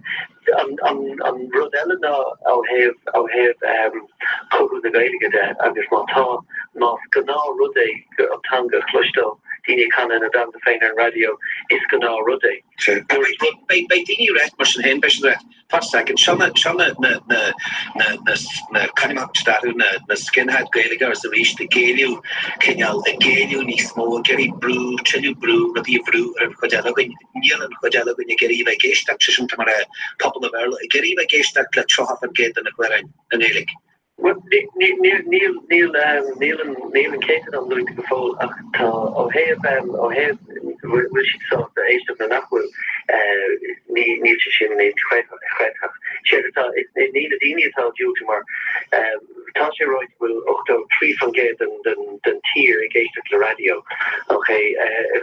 An rud eile ná ó thaobh, ó thaobh cothú na Gaeilge de agus má tá, más gnáthrud é an teanga a chloisteáil, daoine ag canadh ina dteanga féin ar an raidió, is gnáthrud é. Beidh daoine ag ráit mar sin féin, beidh siad ag ráit, Tá second. Seo na, seo na, na, na, na, na, na, cainimheachtaí na, na skinhead Gaeilge agus arís ag éileamh cineál, ag éileamh níos mó, ag iarraidh brú, tuilleadh brú, rudaí a bhrú ar an chuid eile againn. Níl an chuid eile againn ag iarraidh a bheith ag éisteacht, sé sin, tá mar a, pobal an Bhéarla, ag iarraidh a bheith ag éisteacht le 30% de na gcláráin i nGaeilge. Bhuel, níl, níl, níl an, níl an céatadán luaite go fóill ach tá, ó thaobh, ó thaobh bhfuil siad sásta éisteacht nó nach bhfuil, ní, níl sé sin inchreidteach. Séard atá, ní na daoine atá ag diúltú mar tá sé ráite go bhfuil 83% den, den, den tír ag éisteacht le raidió, ok,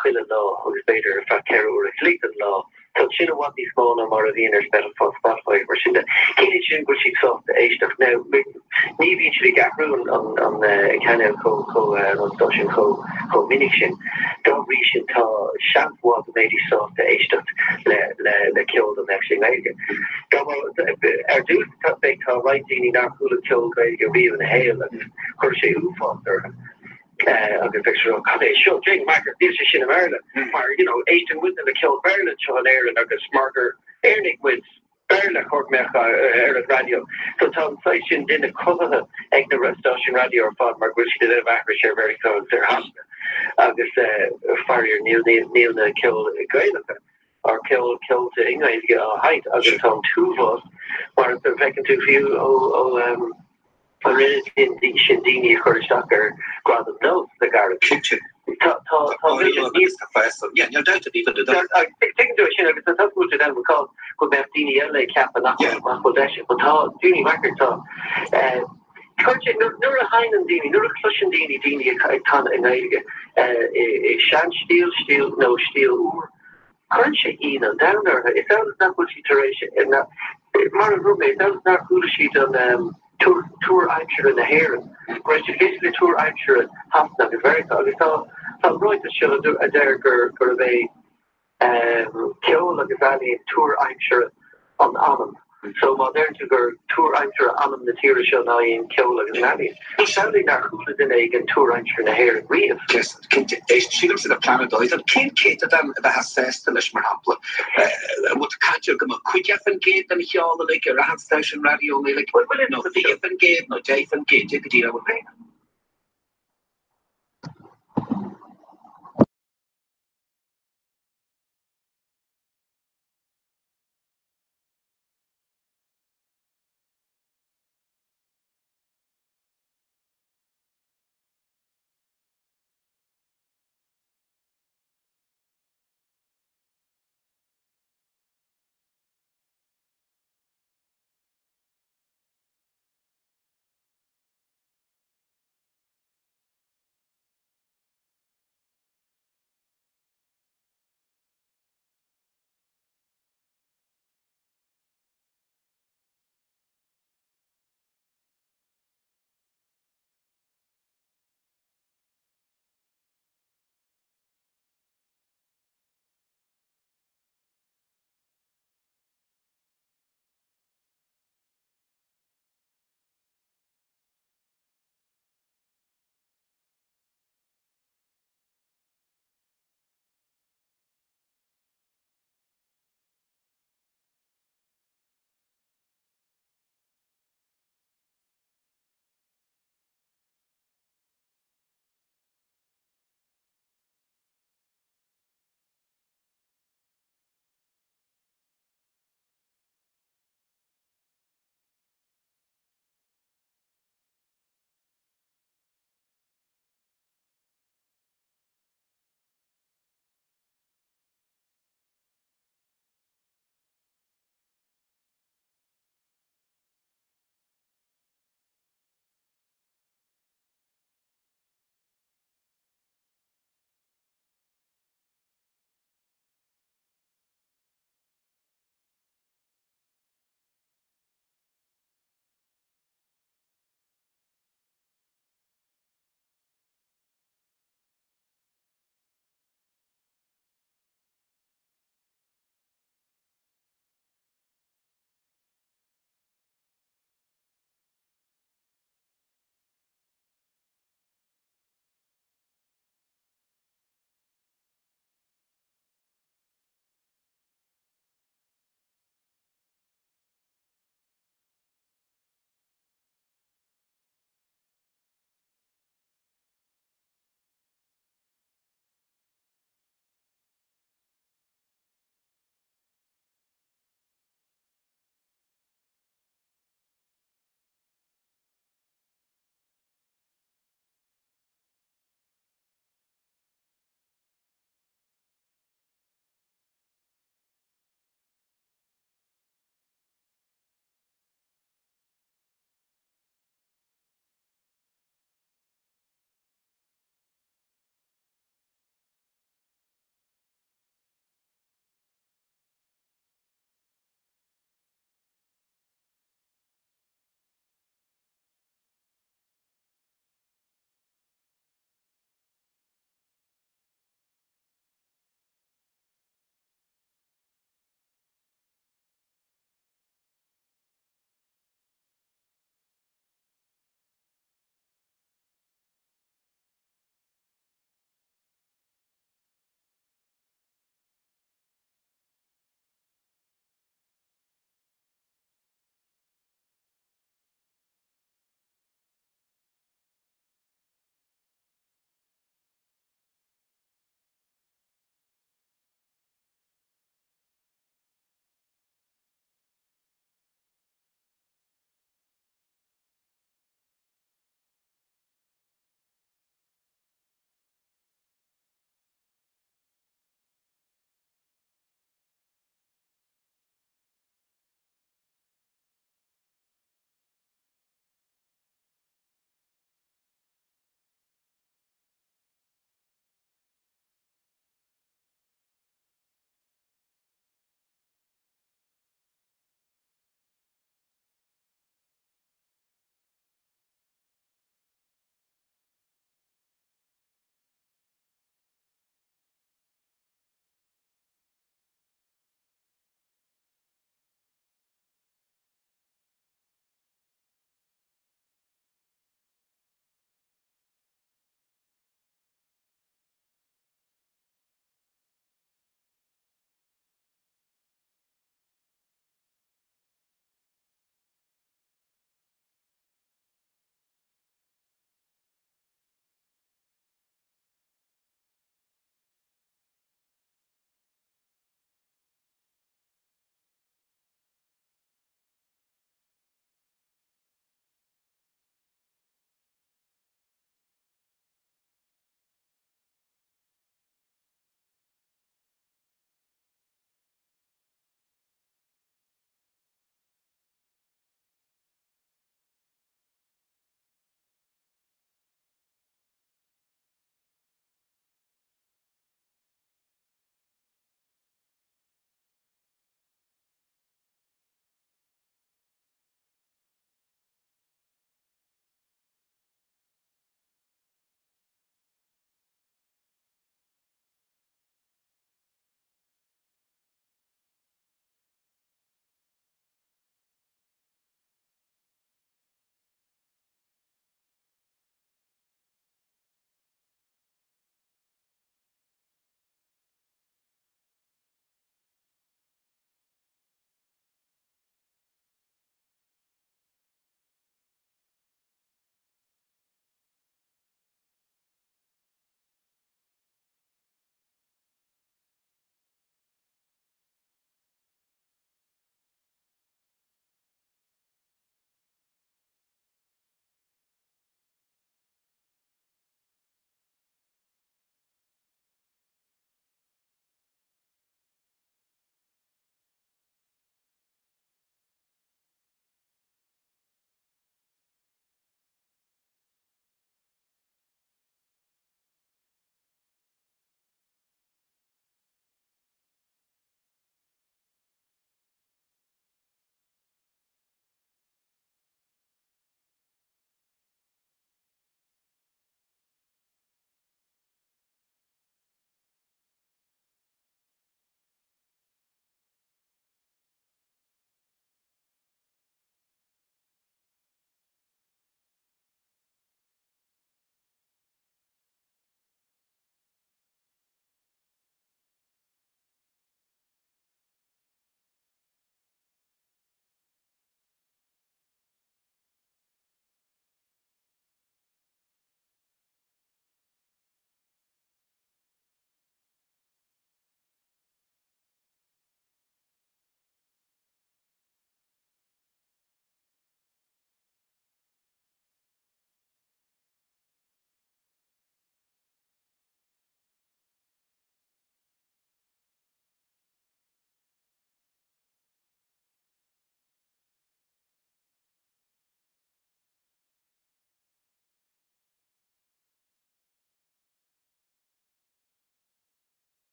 chuile lá agus b'fhéidir ar feadh 4 uair a chloig den lá. Tá sin i bhfad níos mó ná mar a bhíonn ar Spotify mar sin de. Ciallaíonn sin go bhfuil siad sásta éisteacht. Now, ní bhíonn siad ag athrú an cainéal chomh, chomh, an stáisiún chomh, chomh minic sin. Dá bhrí sin tá seans mhaith go mbeidís sásta éisteacht le, le, le ceol dá mbeadh sé i nGaeilge. Dá mba, ar dtús tá, beidh, tá roinnt daoine nár chuala ceol Gaeilge riamh ina shaol agus chuirfeadh sé uafás orthu. agus beidh siad ag rá cad é seo, Jane Macker, níl sé sin i mBéarla, mar you know éisteann muidne le ceol Béarla anseo in Éirinn agus mar gur Éireannaigh muid, Béarla chóir go mbeadh ar an raidió. So tá an saghas sin duine cothaithe ag na stáisiúin raidió ar fad mar go bhfuil siad ag déanamh aithris ar Mheiriceá agus ar Shasana agus faraor níl níl na ceol Gaelacha ar ceol ceolta i nGaeilge á sheinnt agus tá an t-uafás mar a bhfeiceann tú fiú ó ó An oiread sin daoine a chur isteach ar Gradam Nós le gairid. Cinnte. Tá tá tá Níl dabht ar bith fá dtaobh. Tuigeann tú é sin agus tá go bhfuil sé ann go mbeadh daoine eile ag ceapadh nach bhfuil deis but tá daoine amach tá Cuireann sé nuair a sheinneann daoine, nuair a chloiseann daoine daoine ag canadh i nGaeilge i seanstíl, stíl nó stíl úr, cuireann sé ionadh an domhain orthu. Is amhlaidh nach bhfuil siad tar éis, mar a dúirt mé, is amhlaidh nár chuala siad an tuar aimsire na hÉireann, go raibh siad ag éisteacht le tuar aimsire Shasana agus Mheiriceá agus tá an ráiteas seo a deir gurb é Ceol agus ealaín tuar aimsire an anam. So má deireann tú gur tuar aimsire anam na tíre seo ná í an ceol agus an ealaín, samhlaigh nár chuala duine éigin tuar aimsire na hÉireann riamh. Yes, cinnte. Éist, sílimse le plean ar dóigh. Cén céatadán a bheifeá sásta leis, mar shampla? An bhfuil tú ag caint ar go mbeadh 50% den cheol uilig ar achan stáisiún raidió i nGaeilge, nó 20% nó 10%, cad é go díreach a bhfuil?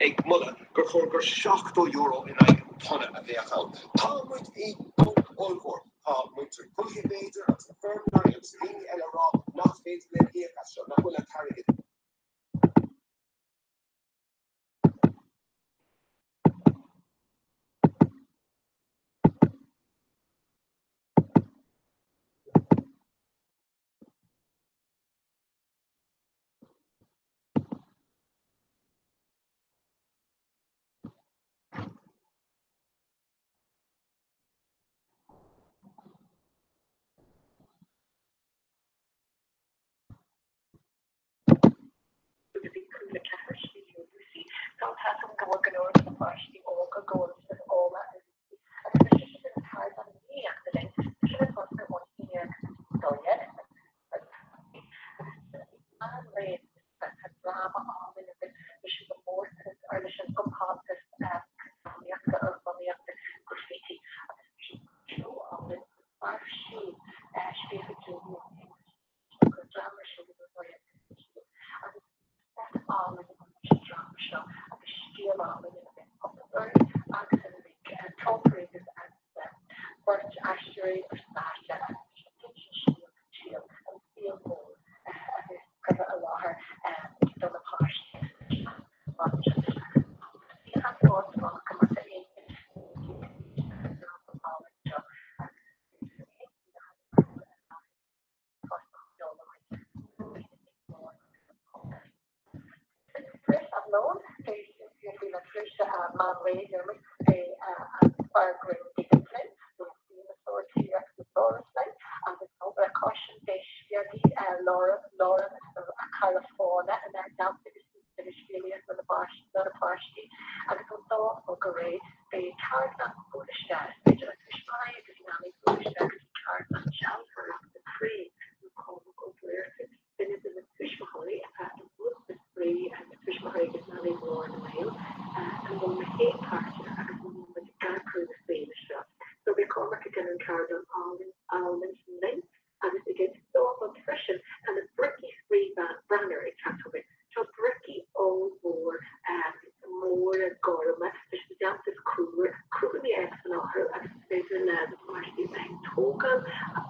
ag moladh gur chóir gur €70 in aghaidh an tonna a bheadh ann. Tá muid i bponc ollmhór. Tá muintir tuaithe b'fhéidir agus na feirmeoirí agus daoine eile ag rá nach féidir linn íoc as seo, nach bhfuil an t-airgead. Agus bhí Cúla 4 Stiúideo Lucy. Tá an t-ádh agam go bhfuil go leor de na páistí óga go bhfuil siad óla ar Lucy agus tá sise ag an ceardlann líníochta linn. Tá sin ag tosnú ón 11:12 agus an-réidh tá dráma álainn againn leis an gcomórtas ar leis an gcompántas drámaíochta orgánaíochta graffiti agus tá seó álainn mar siúl scríofa Julian gur dráma siúl agus seit álainn an dráma seo agus stíl álainn ina mbeidh puipéid agus ina mbeidh ceoltóirí agus beirt aisteoirí ar stáitse agus sin scéal an saol mór a bheas curtha i láthair do na páistí. Duine de na tuismitheoirí atá i ngrúpa spraoi Tuismitheoirí agus Leanaí Ghlór na nGael, i mbun na chéad páirte agus i mbun muid ag eagrú na féile seo. So beidh Cormac ag déanamh an ceardlann álainn álainn sin linn agus ag an dó a chlog freisin tá na Briocaí Spraoi Branar ag teacht chugainn. Seo briocaí ollmhór móra gorma leis na déanta as cúr, cruthanna éagsúla orthu agus is féidir le na páistí a bheith ag tógáil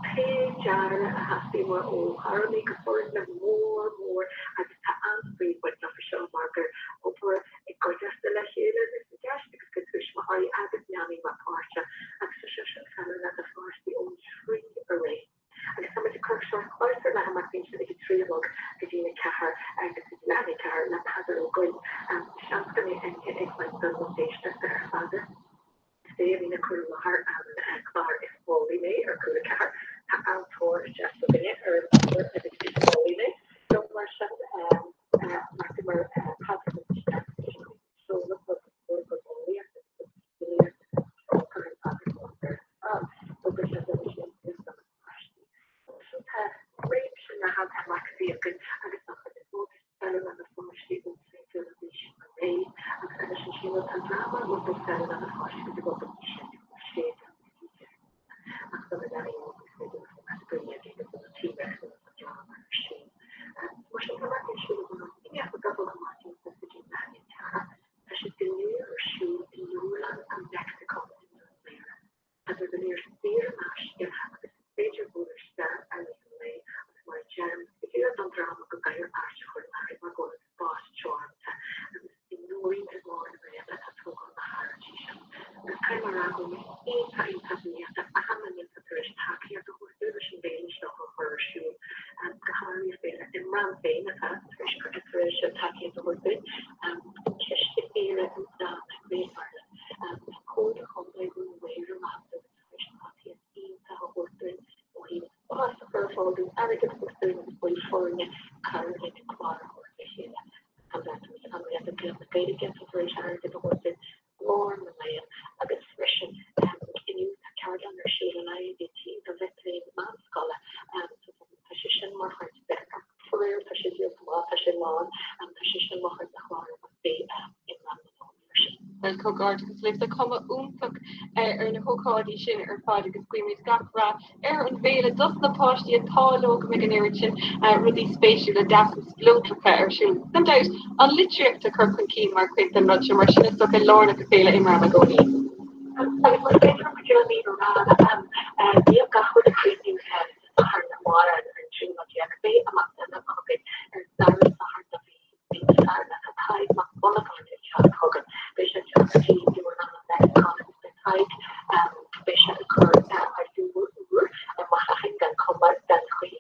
pé dearadh a theastaíonn uathu ó tharrainní go foirgneamh mór mór agus tá an-spraoi ag baint leofa seo mar gur obair i gcuideachta le chéile a bhíos i gceist agus go tuismitheoirí agus leanaí bheith páirteach agus tá sé sin feiliúnach do pháistí ón 3 ar aghaidh. Agus tá muid ag cur sórt clabhsúr le himeachtaí ansin ag a 3 a chlog go dtí a 4 agus go dtí leath i ndiaidh a 4 le Peadar Ó Goill. Seans go mbeidh aithne ag roinnt den lucht éisteachta ar Pheadar. Is é a bhíonn ag cur i láthair an clár Is Foghlaí Mé ar Cúla 4. Tá an-tóir isteach s'againne ar an obair agus Is Foghlaí Mé. So mar sin, mar Peadar isteach seoladh rud rud eolaíocht agus eolaíocht Tá réimse leathan imeachtaí againn agus an chuid is mó de feiliúnach do pháistí ón 3 bliana d'aois ar aghaidh agus anois ansin tá dráma rud beag feiliúnach do pháistí go dtí rud beag níos sine, ó 6 bliana go dtí 10 bliana ach do na leanaí óga is féidir leo a bheith ag agus do na T-Rex nó tá dráma ar siúl. Mar sin tá imeachtaí ar siúl againn ón imeacht go go maidin go dtí leath i ndiaidh a 4. Tá siad go léir ar siúl i Leabharlann an Lexicon i nDún Laoghaire. Tá siad go léir saor in aisce agus is féidir bualadh isteach i rith an lae agus mar a deirim, is fiú don dráma go gcaithfear áit a chur in áirithe mar go bhfuil an spás teoranta agus i nDoirín i lár na Gaeilge atá tógáil na harainsí sin. Agus caithfidh mé a rá go bhfuil mé iontach iontach buíoch d'achan duine atá tar éis tacaíocht a thabhairt dúinn leis an bhféile seo a chur ar siúl, go háirithe Féile Imram féin atá tar éis tar éis tacaíocht a thabhairt dúinn. Ciste Féile na Gael Ireland, tá Comhairle Chontae Dhún Laoghaire Rathdown tar éis tacaíocht iontach a thabhairt dúinn ó thaobh spás a chur ar fáil dúinn, airgead a thabhairt dúinn agus baill foirne cabhrú linn an clár a thabhairt le chéile. Tá muid an-bhuíoch de Ghael na Gaeilge atá tar éis airgead a thabhairt dúinn, Glór na nGael agus freisin inniu tá ceardlann ar siúl in IADT do mhic léinn meánscoile. Tá sé sin mar chuid de, faraor tá sé díolta amach, tá sé lán, tá sé sin mar chuid de chlár imeachtaí Imram na Nollag freisin. Bhuel, comhghairdeachas libh. Tá cuma iontach ar na hócáidí sin ar fad agus guímid gach rath ar an bhféile dos na páistí atá leo go mbeidh an oiread sin rudaí spéisiúla deasa spleodracha ar siúl. Gan dabht, an litríocht a chur chun cinn mar chuid den rud seo mar sin is dócha lárnach do Féile Imram i gcónaí. Agus más féidir liom cuid a mhíniú ná níl gach rud ag críochnú sa Satharn amárach ar an tríú lá déag. Beidh imeacht eile againn ar an dara Satharn de mhí Mí na Samhna. Tá Tadhg Mac Dhonnagáin ag teacht chugainn. Beidh sé ag teacht go dtí Leabharlann an Lexicon agus beidh Tadhg, beidh sé ag cur a leabhar úr amach againn gan cuma gan chaoi.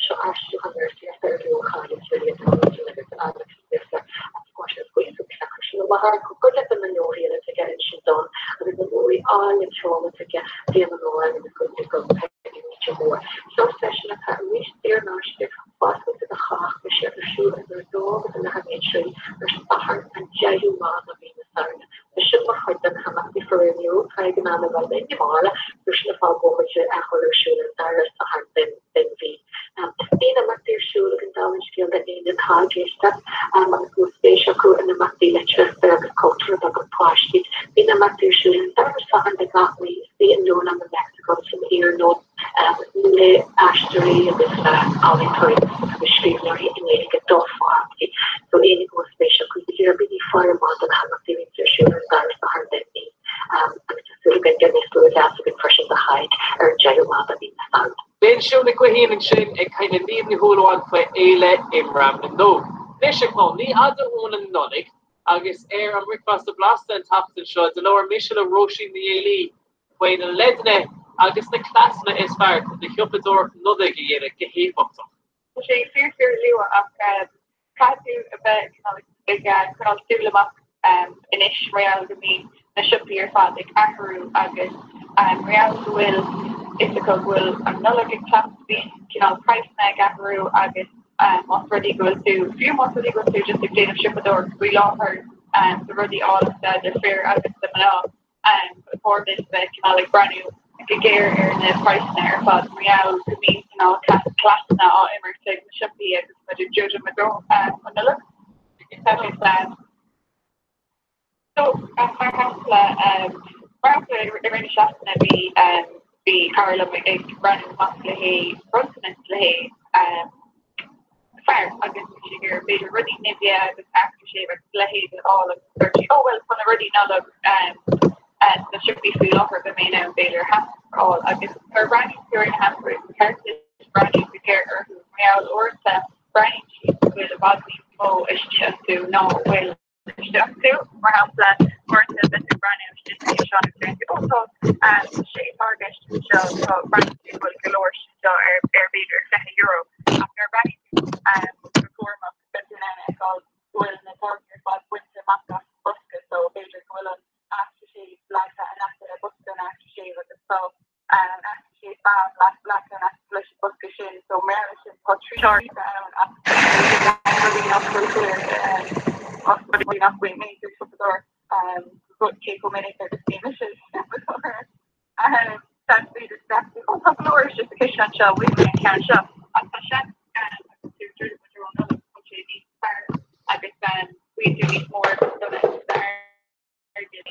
Seo aistriúchán véarsaíochta ar leabhar cáiliúil Julia Donaldson agus Alex Lifeson agus tá sé faoi sa cur sin amach ar chuid de na leabharthaí eile atá aige Uinseann Donn agus na leabharthaí áille ceoil atá aige Déan an Amhráin agus Cuimhnigh Gom Peigí Míte Mór. Seo seisiún atá arís saor in aisce Oscailte do chách, beidh sé ar siúl idir 2 agus a leath i ndiaidh 3 ar Satharn an 10ú lá de mhí na Samhna. Tá sin mar chuid de na himeachtaí faraor ní raibh Tadhg in ann a bheith linn amárach mar sin an fáth go bhfuil muid á chur ar siúl ar an dara Satharn den mhí. Bíonn imeachtaí ar siúl ag an Dála an Scéil d'éinne atá ag éisteacht agus go bhfuil spéis acu in imeachtaí litearthachta agus cultúrtha do pháistí. Bíonn imeachtaí ar siúl ar an dara Satharn de gach mí istigh i Leabharlann an Lexicon san iarnóin. le aisteoirí agus le ealaíontóirí agus scríbhneoirí i nGaeilge do pháistí. So éinne go bhfuil spéis acu b'fhéidir bígí ag faire amach do na himeachtaí a bhíonns ar siúl ar an dara Satharn den mhí. Agus tá súil againn go mbeidh slua deas againn freisin do Thadhg ar an deichiú lá de mhí na Samhna. B'in Siún Nic Guithín ansin ag caint le Niamh Ní Shúilleabháin faoi Fhéile Imram na nÓg. Anois a Chlódhna, ní fhada uainn an Nollaig agus ar an mBricfeasta Blasta an tseachtain seo, do labhair mise le Róisín Ní Éalaí faoi na leideanna agus na cleasanna is fearr chun do shiopadóireacht Nollag a dhéanamh go héifeachtach. Tá sé fíor fíor luath ach caithfidh tú a bheith cineál ag coinneáil súil amach anois mar gheall go mbíonn na siopaí ar fad ag athrú agus mar gheall go bhfuil fhios acu go bhfuil an Nollaig ag teacht bíonn cineál praghsanna ag athrú agus más rud é go bhfuil tú, fiú más rud é go bhfuil tú just ag déanamh siopadóireacht faoi láthair do rudaí áilleachta do fir agus do mná. Ba chóir duit bheith cineál ag breathnú go géar ar na praghsanna ar fad mar gheall go mbíonn cineál cleasanna á imirt ag na siopaí agus muid ag druidim i dtreo an Nollaig. Agus so mar shampla mar shampla i rith na seachtaine bhí bhí cara liom ag breathnú amach le haghaidh bronntanas le haghaidh fear agus bhí sí ag iarraidh b'fhéidir rudaí Nivea agus aftershave agus a leithéid a fháil agus dúirt sí oh bhuel tá na rudaí Nollag sna siopaí faoi láthair beidh mé in ann b'fhéidir hamper a fháil agus nuair a bhreathnaíonn tú ar na hampers ba cheart duit breathnú go géar orthu mar gheall uaireanta breathnaíonn siad go bhfuil i bhfad níos mó istigh iontu ná a bhfuil istigh iontu. Mar shampla, uaireanta beidh tú ag breathnú istigh sa chiseán agus deireann tú, 'Ó, tá sé táirge istigh anseo, tá breathnaíonn tú go bhfuil go leor istigh anseo ar ar b'fhéidir €20. Ach nuair a bhreathnaíonn tú go cúramach, beidh tú in ann a fheiceáil go bhfuil na táirgí ar fad bainte amach as an bosca, so b'fhéidir go bhfuil an aftershave leagtha in aice le bosca an aftershave agus tá an aftershave balm leagtha in aice leis an bosca sin so mar gheall air sin tá 3 píosa ann ach rudaí nach bhfuil soiléir rudaí nach bhfuil mé ag siopadóireacht cé chomh minic agus bíonn mise ag siopadóireacht seans b'fhéidir go gceapfaidh tú ó tá go leor istigh sa chiseán seo bhfuil mé an ceann seo ach tá seans agus tú ag druidim i dtreo an Nollaig tá sé níos fearr agus bíonn tú níos mó ar airgead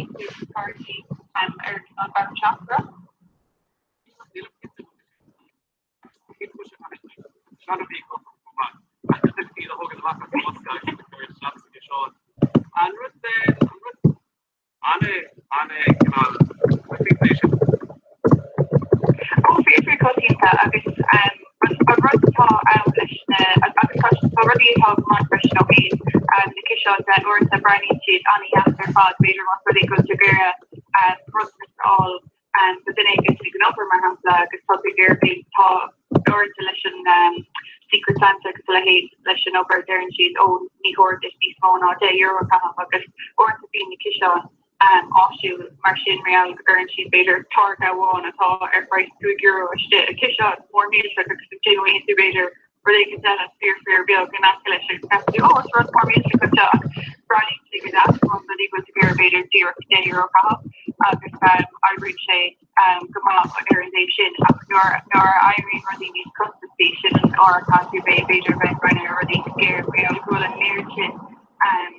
táirgí ar an bhonn seachtrach. Ó fíor fíor coitianta agus an rud atá ann leis na agus tá rudaí atá go maith freisin ó thaobh na ciseáin de, uaireanta breathnaíonn siad an-deas ar fad, b'fhéidir más rud é go bhfuil tú ag iarraidh bronntanas a fháil do dhuine éigin ag an obair mar shampla agus tá tú ag iarraidh tá uaireanta leis an Secret Santa agus a leithéid leis an obair deireann siad ó ní chóir duit níos mó ná €10 a chaitheamh agus uaireanta bíonn na ciseáin áisiúil mar sin mar gheall go gcuireann siad b'fhéidir táirge amháin atá ar phraghas €5 istigh i ciseán mór millteach agus ansin faigheann tú b'fhéidir rud éigin eile fíor fíor beag in aice leis agus ceapann tú ó is rud mór millteach anseo ach breathnaíonn sé go deas más rud é go bhfuil tú ag iarraidh b'fhéidir díreach €10 a chaitheamh agus oibríonn sé go maith ar an dtaobh sin ach nuair nuair a éiríonn rudaí níos costasaí sin an uair a chaithfidh tú b'fhéidir bheith ag breathnú ar rudaí go géar mar gheall go bhfuil an méid sin an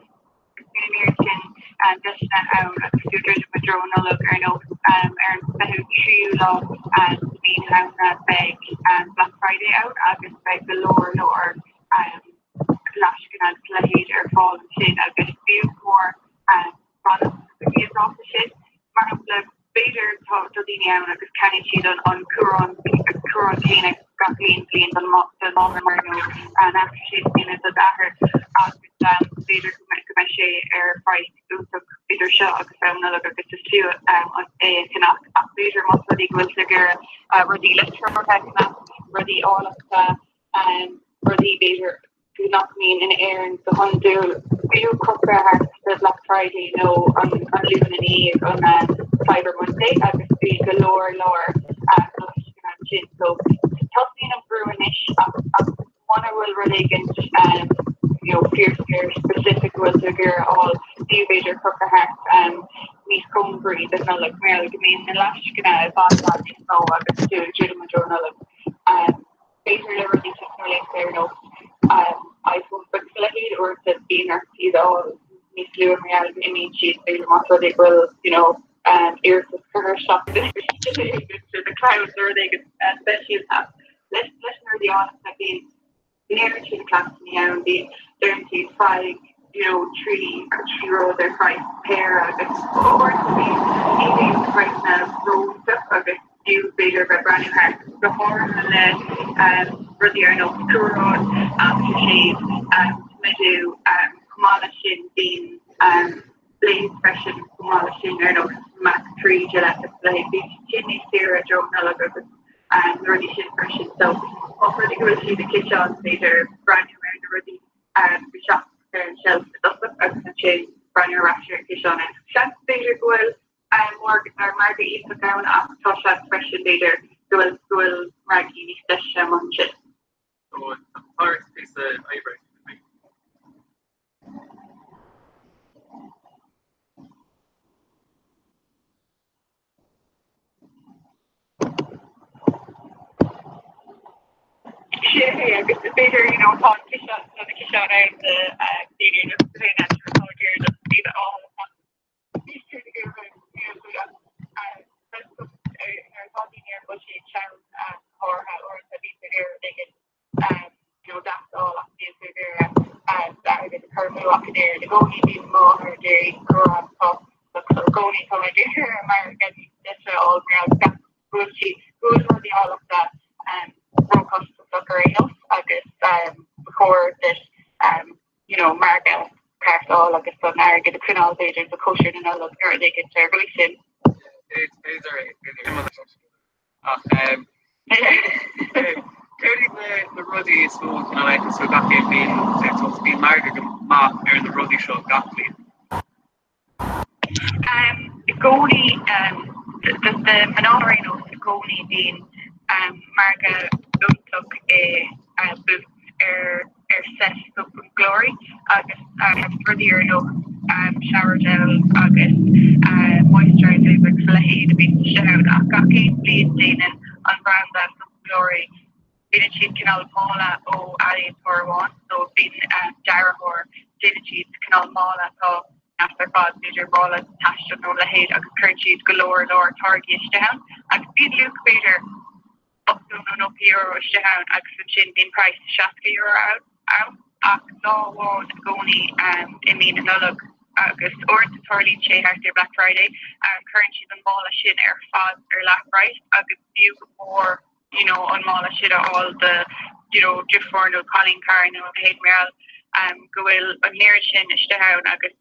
méid sin. deiseanna ann agus tú ag druidim i dtreo Nollag ar nós ar an 23ú lá de mhí na Samhna beidh Black Friday ann agus beidh go leor leor flaisceanna agus a leithéid ar fáil ansin agus b'fhiú go mór fanacht go dtí an dáta sin. Mar shampla, b'fhéidir tá daoine ann agus ceannaíonn siad an cumhrán cumhrán céanna gach aon bhliain don mháthair nó an aftershave céanna do d'athair agus b'fhéidir go mbeidh sé ar phraghas iontach idir seo agus am Nollag agus is fiú é a cheannach. Ach b'fhéidir más rud é go bhfuil tú ag iarraidh rudaí leictreonacha a cheannach, rudaí áilleachta, rudaí b'fhéidir nach mbíonn in Éirinn go hiondúil, b'fhiú crochadh thart do Black Friday nó an Luan ina dhiaidh, an Cyber Monday agus bíonn go leor leor flaisceanna ansin. So tosaíonn an brú anois ach ach muna bhfuil rud éigin you know fíor fíor specific go bhfuil tú ag iarraidh a fháil, b'fhiú b'fhéidir crochadh thart níos cóngaraí don Nollaig mar gheall go mbíonn na flaisceanna i bhfad i bhfad níos mó agus tú ag druidim i dtreo Nollag. B'fhéidir le rudaí teicneolaíochta ar nós iPhones agus a leithéid, uaireanta bíonn ort iad a fháil níos luaithe mar gheall go n-imíonn siad, b'fhéidir más rud é go bhfuil you know iarratas curtha isteach to the cloud nó rud éigin speisialta. Leis leis na rudaí áilleachta bíonn an oiread sin cleasanna ann, bíonn deireann siad faigh you know 3 rud ar phraghas péire agus uaireanta bíonn ní bhíonn na praghsanna ró-iontach agus fiú b'fhéidir a bheith breathnú thart, go háirithe le rudaí ar nós cumhráin, aftershave, smideadh, chomh maith leis sin bíonn blades freisin chomh maith leis sin ar nós Mach 3, Gillette agus a leithéid, bíonn siad sin níos saoire i dtreo Nollag agus na rudaí sin freisin. So más rud é go bhfuil siad i ciseán b'fhéidir breathnú ar na rudaí isteach ar an shelf i dtosach agus ansin breathnú ar ais ar an ciseán. Seans b'fhéidir go bhfuil margadh iontach ann ach tá seans freisin b'fhéidir go bhfuil go bhfuil margaí níos deise amuigh ansin. So tá píosa oibre. Sin é agus b'fhéidir you know tá an ciseán tá na ciseáin ann do daoine ar nós daoine atá ag iarraidh iad a fháil amach. You know, margadh ceart a fháil agus an airgead a choinneáil b'fhéidir do chóisir na Nollag nó rud éigin ar an gcaoi sin. B'fhéidir é, b'fhéidir. Ach céard iad na rudaí is mó a cineál fheiceann tú gach aon bhliain agus bíonn margadh go maith ar na rudaí seo gach bliain? I gcónaí, do mná ar aon nós, i gcónaí bíonn margadh iontach i Boots ar ar set Soap and Glory agus rudaí ar nós shower gels agus moisturisers agus a leithéid a bhíonn istigh ann. Ach gach aon bhliain déanann an branda Soap and Glory Déanann siad cineál mála ó ealaíontóir amháin, so bíonn dearthóir, déanann siad cineál mála atá deas ar fad, b'fhéidir mála taistil nó a leithéid agus cuireann siad go leor leor táirgí istigh ann agus bíonn luach b'fhéidir €80 nó €90 istigh ann agus ansin bíonn praghas €60 ann ach lá amháin i gcónaí i mí na Nollag agus uaireanta tarlaíonn sé thart ar Black Friday, cuireann siad an mála sin ar fad ar leathphraghas agus b'fhiú go mór you know an mála sin a fháil do you know deirfiúr nó cailín cara nó a leithéid mar gheall um, go bhfuil an oiread sin istigh ann agus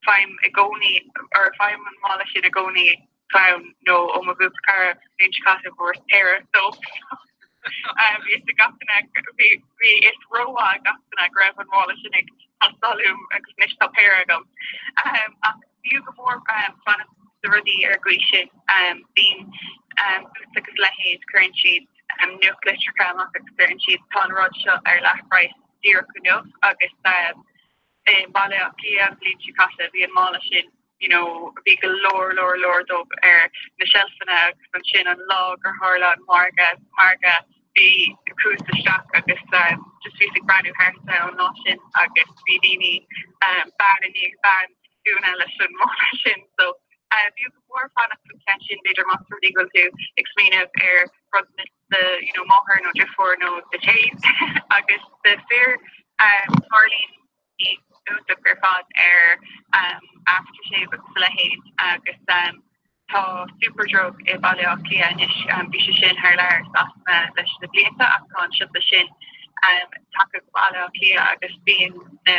faighim i gcónaí or faighim an mála sin i gcónaí clann nó ó mo ghrúpa cara bhliain seo caite fuaireas péire so um, bhí fhios ag gach duine bhí bhí fhios rómhaith ag gach duine go raibh an mála sin ag teastáil uaim agus anois tá péire agam um, ach B'fhiú go mór fanacht do rudaí ar an gcaoi sin. Bíonn Boots agus a leithéid, cuireann siad nuachtlitreacha amach agus deireann siad tá an rud seo ar leathphraghas díreach inniu agus i mBaile Átha Cliath an bhliain seo caite bhí an mála sin you know bhí go leor leor leor dóibh ar na seilfeanna agus ansin an lá gur tharla an margadh margadh bhí chuas isteach agus just bhíos ag breathnú thart an lá sin agus bhí daoine bean i ndiaidh bean. scuaine leis an mála sin so b'fhiú go mór fanacht don cheann sin b'fhéidir más rud é go bhfuil tú ag smaoineamh ar bronntanas do you know máthair nó deirfiúr nó do chéile agus do fir tarlaíonn iontach ar fad ar aftershave agus a leithéid agus tá Superdrug i Baile Átha Cliath anois, bhí sé sin thar lear i Sasana leis na blianta ach tá an siopa sin tagtha go Baile Átha Cliath agus bíonn na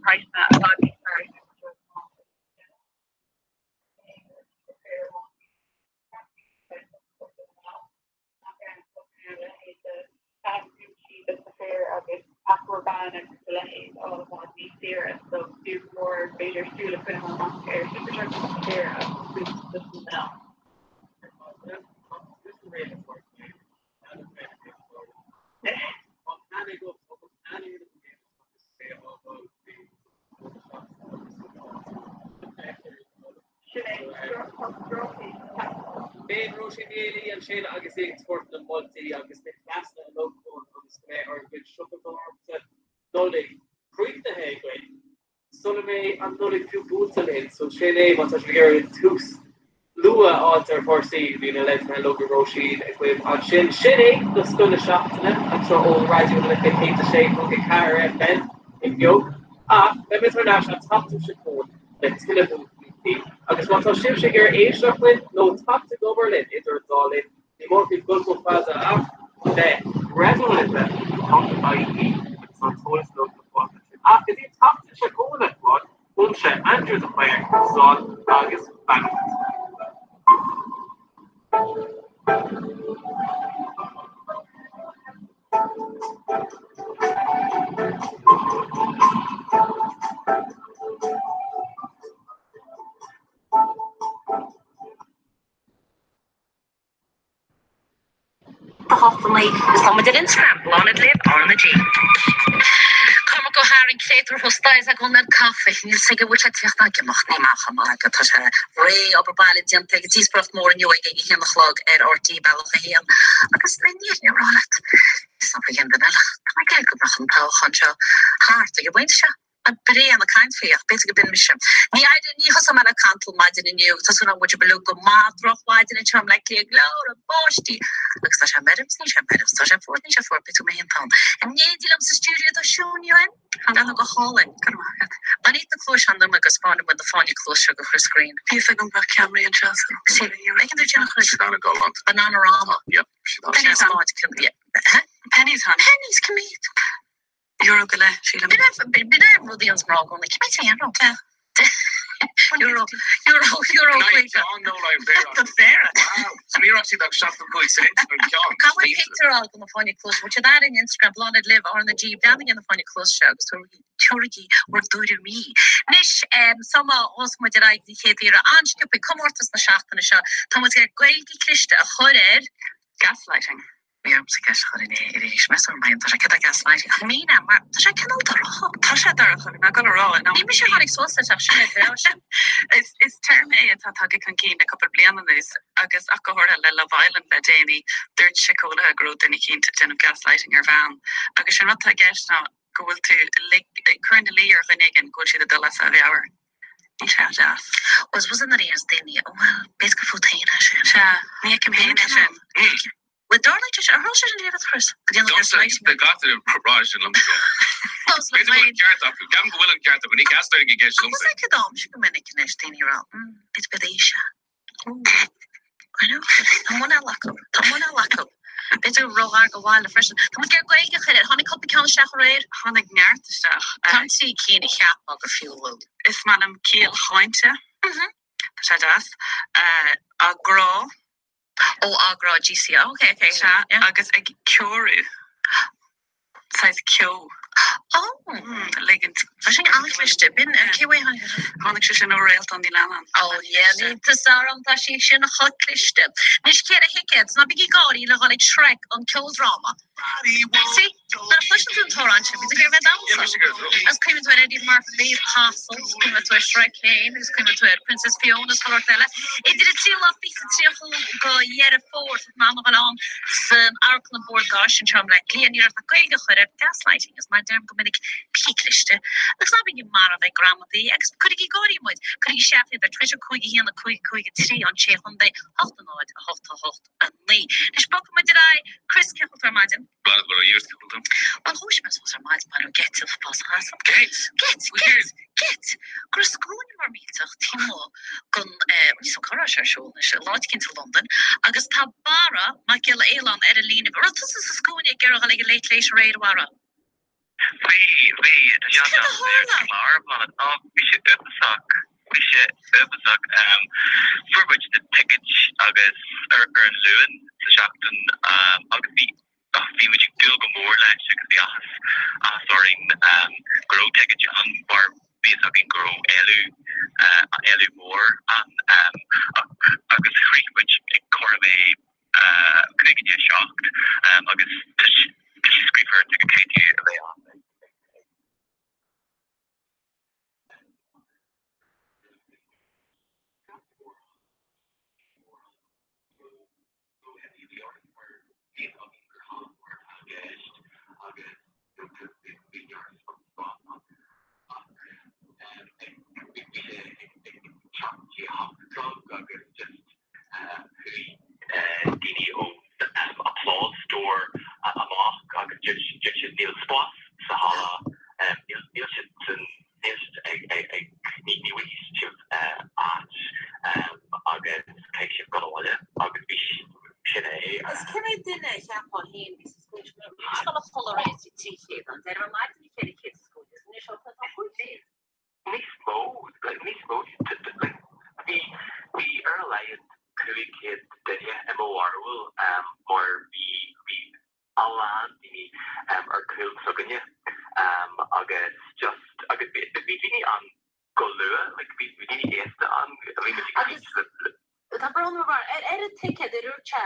praghsanna i bhfad níos fearr i Superdrug ná agus Paco Rabanne agus a leithéid i bhfad níos saoire so b'fhiú go mór b'fhéidir súil a choinneáil amach ar Superdrug do na fir agus Boots do na mná. Sin é, tá straitéis ceaptha. B'in Róisín Ní Éalaí ansin agus í ag tabhairt na moltaí agus na cleasanna uilig dúinn agus go mbeidh ár gcuid siopadóireachta Nollag críochnaithe againn sula mbeidh an Nollaig fiú buailte linn. So sin é má tá sibh ag iarraidh tús luath a fháilt ar chúrsaí, bhí na leideanna uilig ag Róisín agaibh ansin. Sin é do scoth na seachtaine anseo ó Raidió na Life 106.4 FM inniu. Ach beidh muid thar n-ais an tseachtain seo chugainn le tuilleadh buaicphointí. Agus má tá sibhse ag iarraidh éisteacht linn nó teacht ag obair linn idir an dá linn, ní mór daoibh dul chomh fada le Raidió na Life ponc ie agus an t-eolas uilig le fáil ansin. Ach go dtí an tseachtain seo chugainn, a chlann, uaimse Aindriú de Paor, slán agus beannacht. 8 9 Is tá muid ar Instagram, Bláthnaid Libh, R na G. Cormac Ó hEarainn, créatúr thuas ag an caife, níl 's aige bhfuil sé ag tíocht ná ag imeacht, ní maith chomh maith aige, tá sé réidh, obair baile déanta aige, díospóireacht mór inniu aige ag a haon a chlog ar RTÉ Bealach 1 agus le fírinne a rá leat, is obair dhéan duine eile, tá mé ag iarraidh go mbeadh an toghchán seo thart ag an bpointe seo. Tá bréan ag caint faoi ach b'fhéidir go b'in mise. Ní éireoidh, ní thosóidh mé le cantal maidin inniu, tá súil agam go bhfuil sibh uilig go maith, drochmhaidin anseo i mBleá Cliath ag leabhar báistí agus tá sé meirbh, níl sé meirbh, tá sé fuar, níl sé fuar, b'fhéidir go mbeidh an t-am. In éindí liom sa stiúideo tá Siún Ní Rinn, tá go hálainn, go raibh maith agat. Bainfidh na cluaiseáin uaim agus bainfidh muid na fáinní cluas seo go Chris Greene. Bhí fhios agam go mbeadh ceamaraí anseo so. Sí, ag an dúirt Chris. Bananarama. Yep. Pennies on. Pennies on. Pennies, come here. Euro go leith, sílim. B'in é rud a dhéananns mná i gcónaí. Cé mhéad euro? Euro, euro, euro. Go Vera. Wow. So ní raibh siad ach 75 cent an ceann. Cá bhfuil pictiúr de na fáinní cluaise? Bhfuil siad ar an Instagram, Bláthnaid Libh, R na G, breathnaigh ar na fáinní cluaise seo agus tabhraigí bhur dtuairimí. Anois, sula dtosóidh muid ar aghaidh den chéad mhír an-sciobtha, comórtas na seachtaine seo, tá muid ag Gaeilge cliste a chur ar Gaslighting. Bhí ormsa ceist a chur inné arís, meas tú mar tá sé cad é gaslighting? Ach mín é mar tá sé cineál dorcha. Tá sé dorcha, bhí mé ag dul a rá in am. Ní mise a tháinig suas leis ach sin é breá sin. Is is téarma é atá tagtha chun cinn le cúpla bliain anuas agus ach go háirithe le Love Island le déanaí, dúirt síceolaithe go raibh duine eicínt ag déanamh gaslighting ar bhean agus sé an rud atá i gceist ná go bhfuil tú ag cur ina luí ar dhuine éigin go bhfuil siad ag dul as a meabhair. Níl sé deas. Bhuel, was an aon daoine, bhuel, b'fhéidir gur fút féin é sin. Sea, ní fheicim féin é sin. Bhuel, darling, ar tharla sé sin riamh a Chris? Go dtéann gaslighting. Domsa, gach duine ag rá sin liomsa. B'fhéidir go bhfuil an ceart acu. Ceapaim go bhfuil an ceart acu. Ní gaslighting i gceist liomsa. Ach was é am go minic anois daoine ag rá, b'fhéidir b'fhéidir aois é. I know. Tá muineál acu. Tá muineál acu. B'fhéidir róghar do bhaile freisin. Tá muid ag iarraidh Gaeilge a chur air. Tháinig cúpla ceann isteach aréir. Tháinig neart isteach. Tá trí cinn a cheapfá gur fiú a lua. Is maith liom ciall cháinte. Tá sé deas. Á grá. Ó, á grá GC. Ok, ok. Sea, agus ag ceorú. Saghas ceo. Ó! Ligint. Tá sin an-chliste. B'in, cé uaidh a tháinig sé sin? Tháinig sé sin ó Réaltán Ní Leannáin. Ó, yeah, níl fhios orm, tá sí sin chomh cliste. Anois, ceithre thicéad, ná bígí ag gáirí le dhul ag Shrek, an ceoldráma. See, nuair a chloiseann tú an t-amhrán sin, bíonn tú ag iarraidh bheith ag damhsa. Agus cuimhníonn tú ar Eddie Murphy, Apostles, cuimhníonn tú ar Shrek féin agus cuimhníonn tú ar Princess Fiona is chuile shórt eile. Idir an tríú lá 30 go Dheireadh Fómhair, tá tú in ann a dhul ann san Amharclann Bord Gáis anseo i mBleá Cliath. Ní raibh ach Gaeilge a chur ar gaslighting agus mar a deirim go minic, bígí cliste agus ná bígí marbh ag gramadaí agus cuirigí ag gáirí muid. Cuirigí isteach iad ar Twitter 5 1 5 5 3 an 6 chontae 8 0 8 8 9. Anois bogfaidh muid ar aghaidh. Chris, cén chaoi a bhfuil tú ar maidin? Maith go leor, cén chaoi a bhfuil tú? Bhuel, dhúisigh mé suas ar maidin mar raibh geit uafásach asam. Geit? Geit, geit, geit! Go raibh scuaine mór millteach taobh amuigh den, eh, níl 's agam cá raibh sé ar siúl anois, in áit eicínt i Londain, agus tá Barra Mac Giolla Fhaoláin ar an líne. Raibh tusa sa scuaine ag iarraidh a dhul ag an Late Late aréir, a Bharra? Bhí, bhí, tá sé Céard a tharla? Á, bhí sé uafásach, bhí sé uafásach. Fuair muid na tickets agus ar ar an Luan sa seachtain agus bhí, bhí muid ag dúil go mór leis agus bhí áthas, áthas orainn go raibh tickets ann mar bhí fhios againn go raibh éileamh, éileamh mór ann ach agus shroich muid ag cothrom a 6:55 agus tá sé scríofa ar an ticket caithfidh tú a bheith ann ag. Chuaigh daoine ón Applause Store amach agus dúirt siad níl spás sa halla, níl siad san, níl siad ag, ag, ní bhfaighidh sibh áit agus caithfidh sibh dul abhaile agus bhí sin é. Is cé mhéad duine a cheapfá féin a bhí sa scuaine sin? Bhí scoil a chodladh aréir 300 ann, deirim ar maidin bhí 400 sa scuaine agus anois tá 500. Níos mó, like níos mó, like bhí, bhí ar a laghad 500 duine i mo bharúil mar bhí, bhí a lán daoine ar cúl s'againne agus just, agus bhí, bhí daoine ann go luath, like bhí, bhí daoine aosta ann, bhí muid ag caint le, le. Tá brón orm ar, ar an ticéad ar dúirt sé.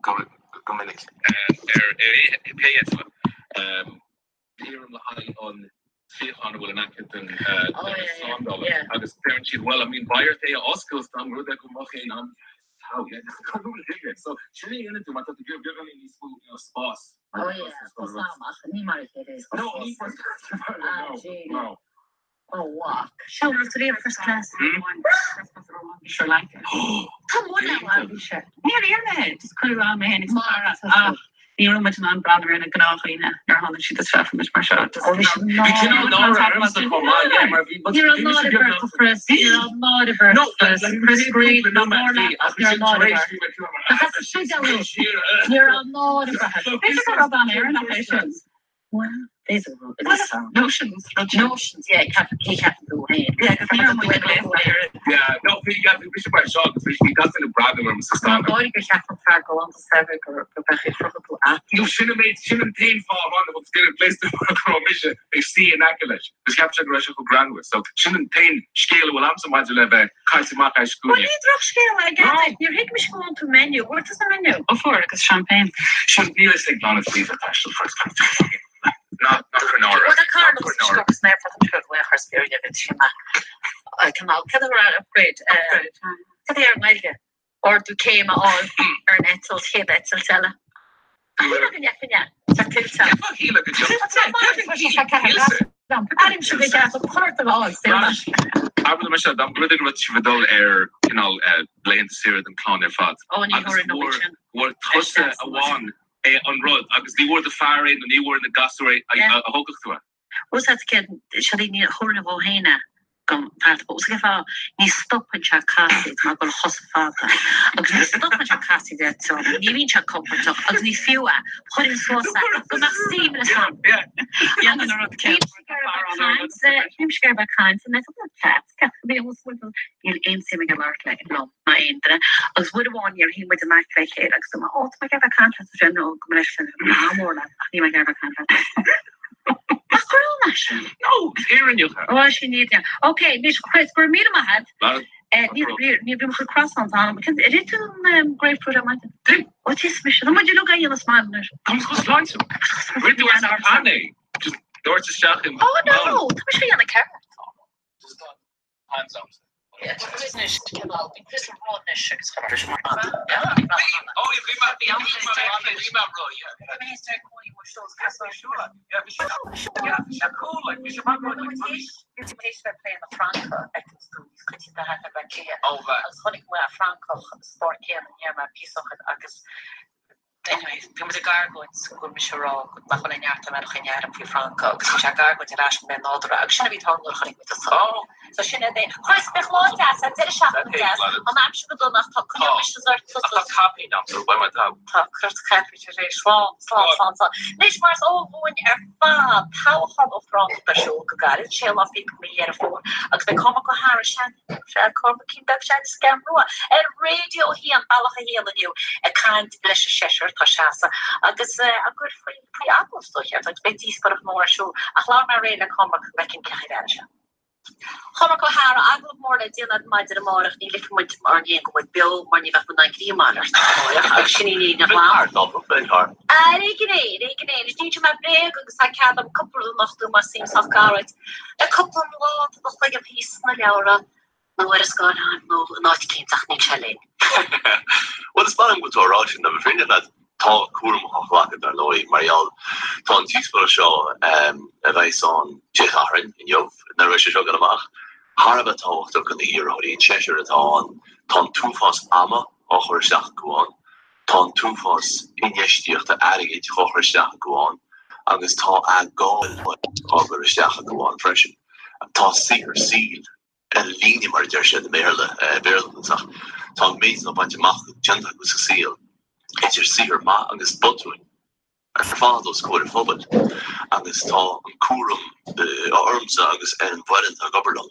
Go minic. Ar pé eitilt. Iarraim le haghaidh an suíochán a bhfuil in aice den doras slándála agus deireann siad bhuel I mean beidh ort é a oscailt dá mba rud é go mbeadh aon am How yeah so sin é a dhéanann tú má tá tú ag iarraidh beagáinín níos mó you know spás. Oh yeah, tá amach, ní mar a chéile is. No, ní mar a chéile, no, no. Oh what? Seo rud tar éis first class. Sri Lanka. Tá muid ann bhí sé. Níor iarr mé é, just cuireadh am mé féin agus cara ach ní raibh muid in ann breathnú ar na gnáthdhaoine nuair a tháinig siad isteach bhí muid mar seo. Just Ó bhí siad Bhí cineál náire ormsa chomh maith, yeah, mar bhí Ní raibh náire ort a Chris, ní raibh náire ort Chris, Chris Green, nach mór leat ach ní raibh náire ort. Nach as an Spidéal thú? Ní raibh náire ort. B'fhéidir go raibh bean Éireannach é sin. Well, b'fhéidir go raibh, it is so. Notions, rud sin. Notions, yeah, ceapann, cé cheapann tú féin? Yeah, agus ní raibh muid ag léamh ar it. Yeah, no, bhí, yeah, bhí mise mar seo agus bhí gach duine ag breathnú orm sa Tá stána. náire gur cheap an fear galánta saibhir go go mbeadh ag crochadh tú at. No, sin an méid, sin an t-aon fáth amháin a bhfuil duine gléasta mar go raibh mise ag suí in aice leis. Agus cheap sé go raibh sé chomh greannmhar. So, sin an t-aon scéal a bhfuil a'msa maidir le bheith caite amach as Bhuel, scuaine. ní drochscéal é, No! Gadaí. Níor thuig mise go bhfuil tú menu. Bhfuair tusa menu? Ó fuair, agus champagne. Sin, níl a fhios ag Lana faoi bheith taisteal first class. Ná, ná cuir náire. Bhuel, tá carr Ná liom cuir sa náire. scoth san aerfort an seo go chuir spiorad a bhí sé maith. Cineál, cad a raibh upgrade? Upgrade. Cad é ar an nGaeilge? Ardú céime a fháil ar an eitilt, chéad eitilt eile. Shíl go ndeachaigh mé. Tá tuillte. Shíl go Tá Airímse go ceart an chort a fháil saol. Abair liom seo, dá mba rud é go raibh sibh ag dul ar cineál laethanta saoire don chlann ar fad Ó ní agus thabharfainn an méid sin. bhfuair tusa amháin é an rud agus ní bhfuair do fear é nó ní bhfuair na gasúir é a thógfadh tú é? Bhfuil a fhios agat céard, ní thabharfainn dhó féin é don fear bhfuil a fhios agat cén fáth, ní stopann sé ag casaoid mar go bhfuil a chosa fada agus ní stopann sé ag casaoid ar eitleán, ní bhíonn sé compordach agus ní fiú é, chuirfinn suas é go mbeadh seamless ann. Dhéanann an rud céanna. Bímse ag iarraidh bheith ag caint san eitleán, chat, chat, níl aon suim aige labhairt liom ná aon duine agus uair amháin níor shuigh muid in aice le chéile agus dúirt mé, ó tá mé ag iarraidh bheith ag caint leat, dúirt sé no, gabh mo leithscéal, tá mór leat ach níl mé ag iarraidh bheith ag caint leat. Nach gránna é sin? No, is fírinneach é. Ó, sin iad, yeah. Ok, anois, Chris, go raibh míle maith agat. Lean. Eh, ní ní bhí mo chuid croissants ann. Cén, ar ith tú an grapefruit ar maidin? D'ith. Ó, d'ith mise. Tá muid uilig á dhéanamh is maith anois. Tá mo chuid sláinte. Rith tú as an pan é. Just doirt isteach in. Oh no, tá mise á dhéanamh ceart. Just tá Hands up. Anyway, bhí muid ag argóint go bhfuil mise ag rá nach bhfuil aon neart dá mbeadh aon airm faoi Franco agus bhí sé ag argóint ar ais go mbeidh nádúrtha agus sin a bhí ag tarlú nuair a chonaic muid tusa. So sin é é. Chris, beidh lá deas, an deireadh seachtaine deas, an aimsir go dona ach tá coinneoidh mise ort tusa. Tá caipín a'm so beidh mé togha. Tá cruit caipín tar éis. Slán, slán, slán, slán. Anois mar is eol dúinn ar fad, toghchán uachtaránachta ar siúl go gairid, sé lá fichead de mhí Dheireadh Fómhair agus beidh Cormac Ó hEadhra, sean, Sea, Cormaicín beag sean sceam rua ar Raidió 1, Bealach 1 inniu ag caint leis an seisear atá seasa agus á gcur faoi faoi agallamh is dóiche agus beidh díospóireacht mhór ar siúl ach labhair mé aréir le Cormac go bhfeicfinn cén chaoi a raibh sé. Cormac Ó hEadhra, agallamh mór le déanamh ar maidin amárach, ní ligfidh muid orainn féin go bhfuil beo mar ní bheadh muid in ann greim a fháil ort amárach agus sin í an fhírinne ghlan. Ar éigean é, ar éigean é. Anois ní inseoidh mé bréag agus tá cead agam cúpla rud a nochtadh más suim sách gairid. Le cúpla lá tá do chloigeann thíos sna leabhra nó ar an scáileán nó in áit eicínt ach níl sé linn. Bhuel, is maith liom go bhfuil tú á rá sin, le bheith fírinneach leat, tá cúram á ghlacadh dar ndóigh, mar gheall, tá an díospóireacht seo a bheas ann Dé Sathairn, inniu, nuair a bheidh sé seo ag dul amach, thar a bheith tábhachtach do na hiarrthóirí, an seisear atá ann, tá an t-uafás ama á chur isteach acu ann. Tá an t-uafás infheistíochta airgid á chur isteach acu ann agus tá a gcáil á gcur isteach acu ann freisin. Tá saothar saoil ar líne, mar a deir siad i mBéarla, Béarla ach tá an méid atá bainte amach déanta acu sa saol, idir saothar maith agus botúin, ar fad os comhair an phobail agus tá an cúram ormsa agus ar an bhfoireann atá ag obair liom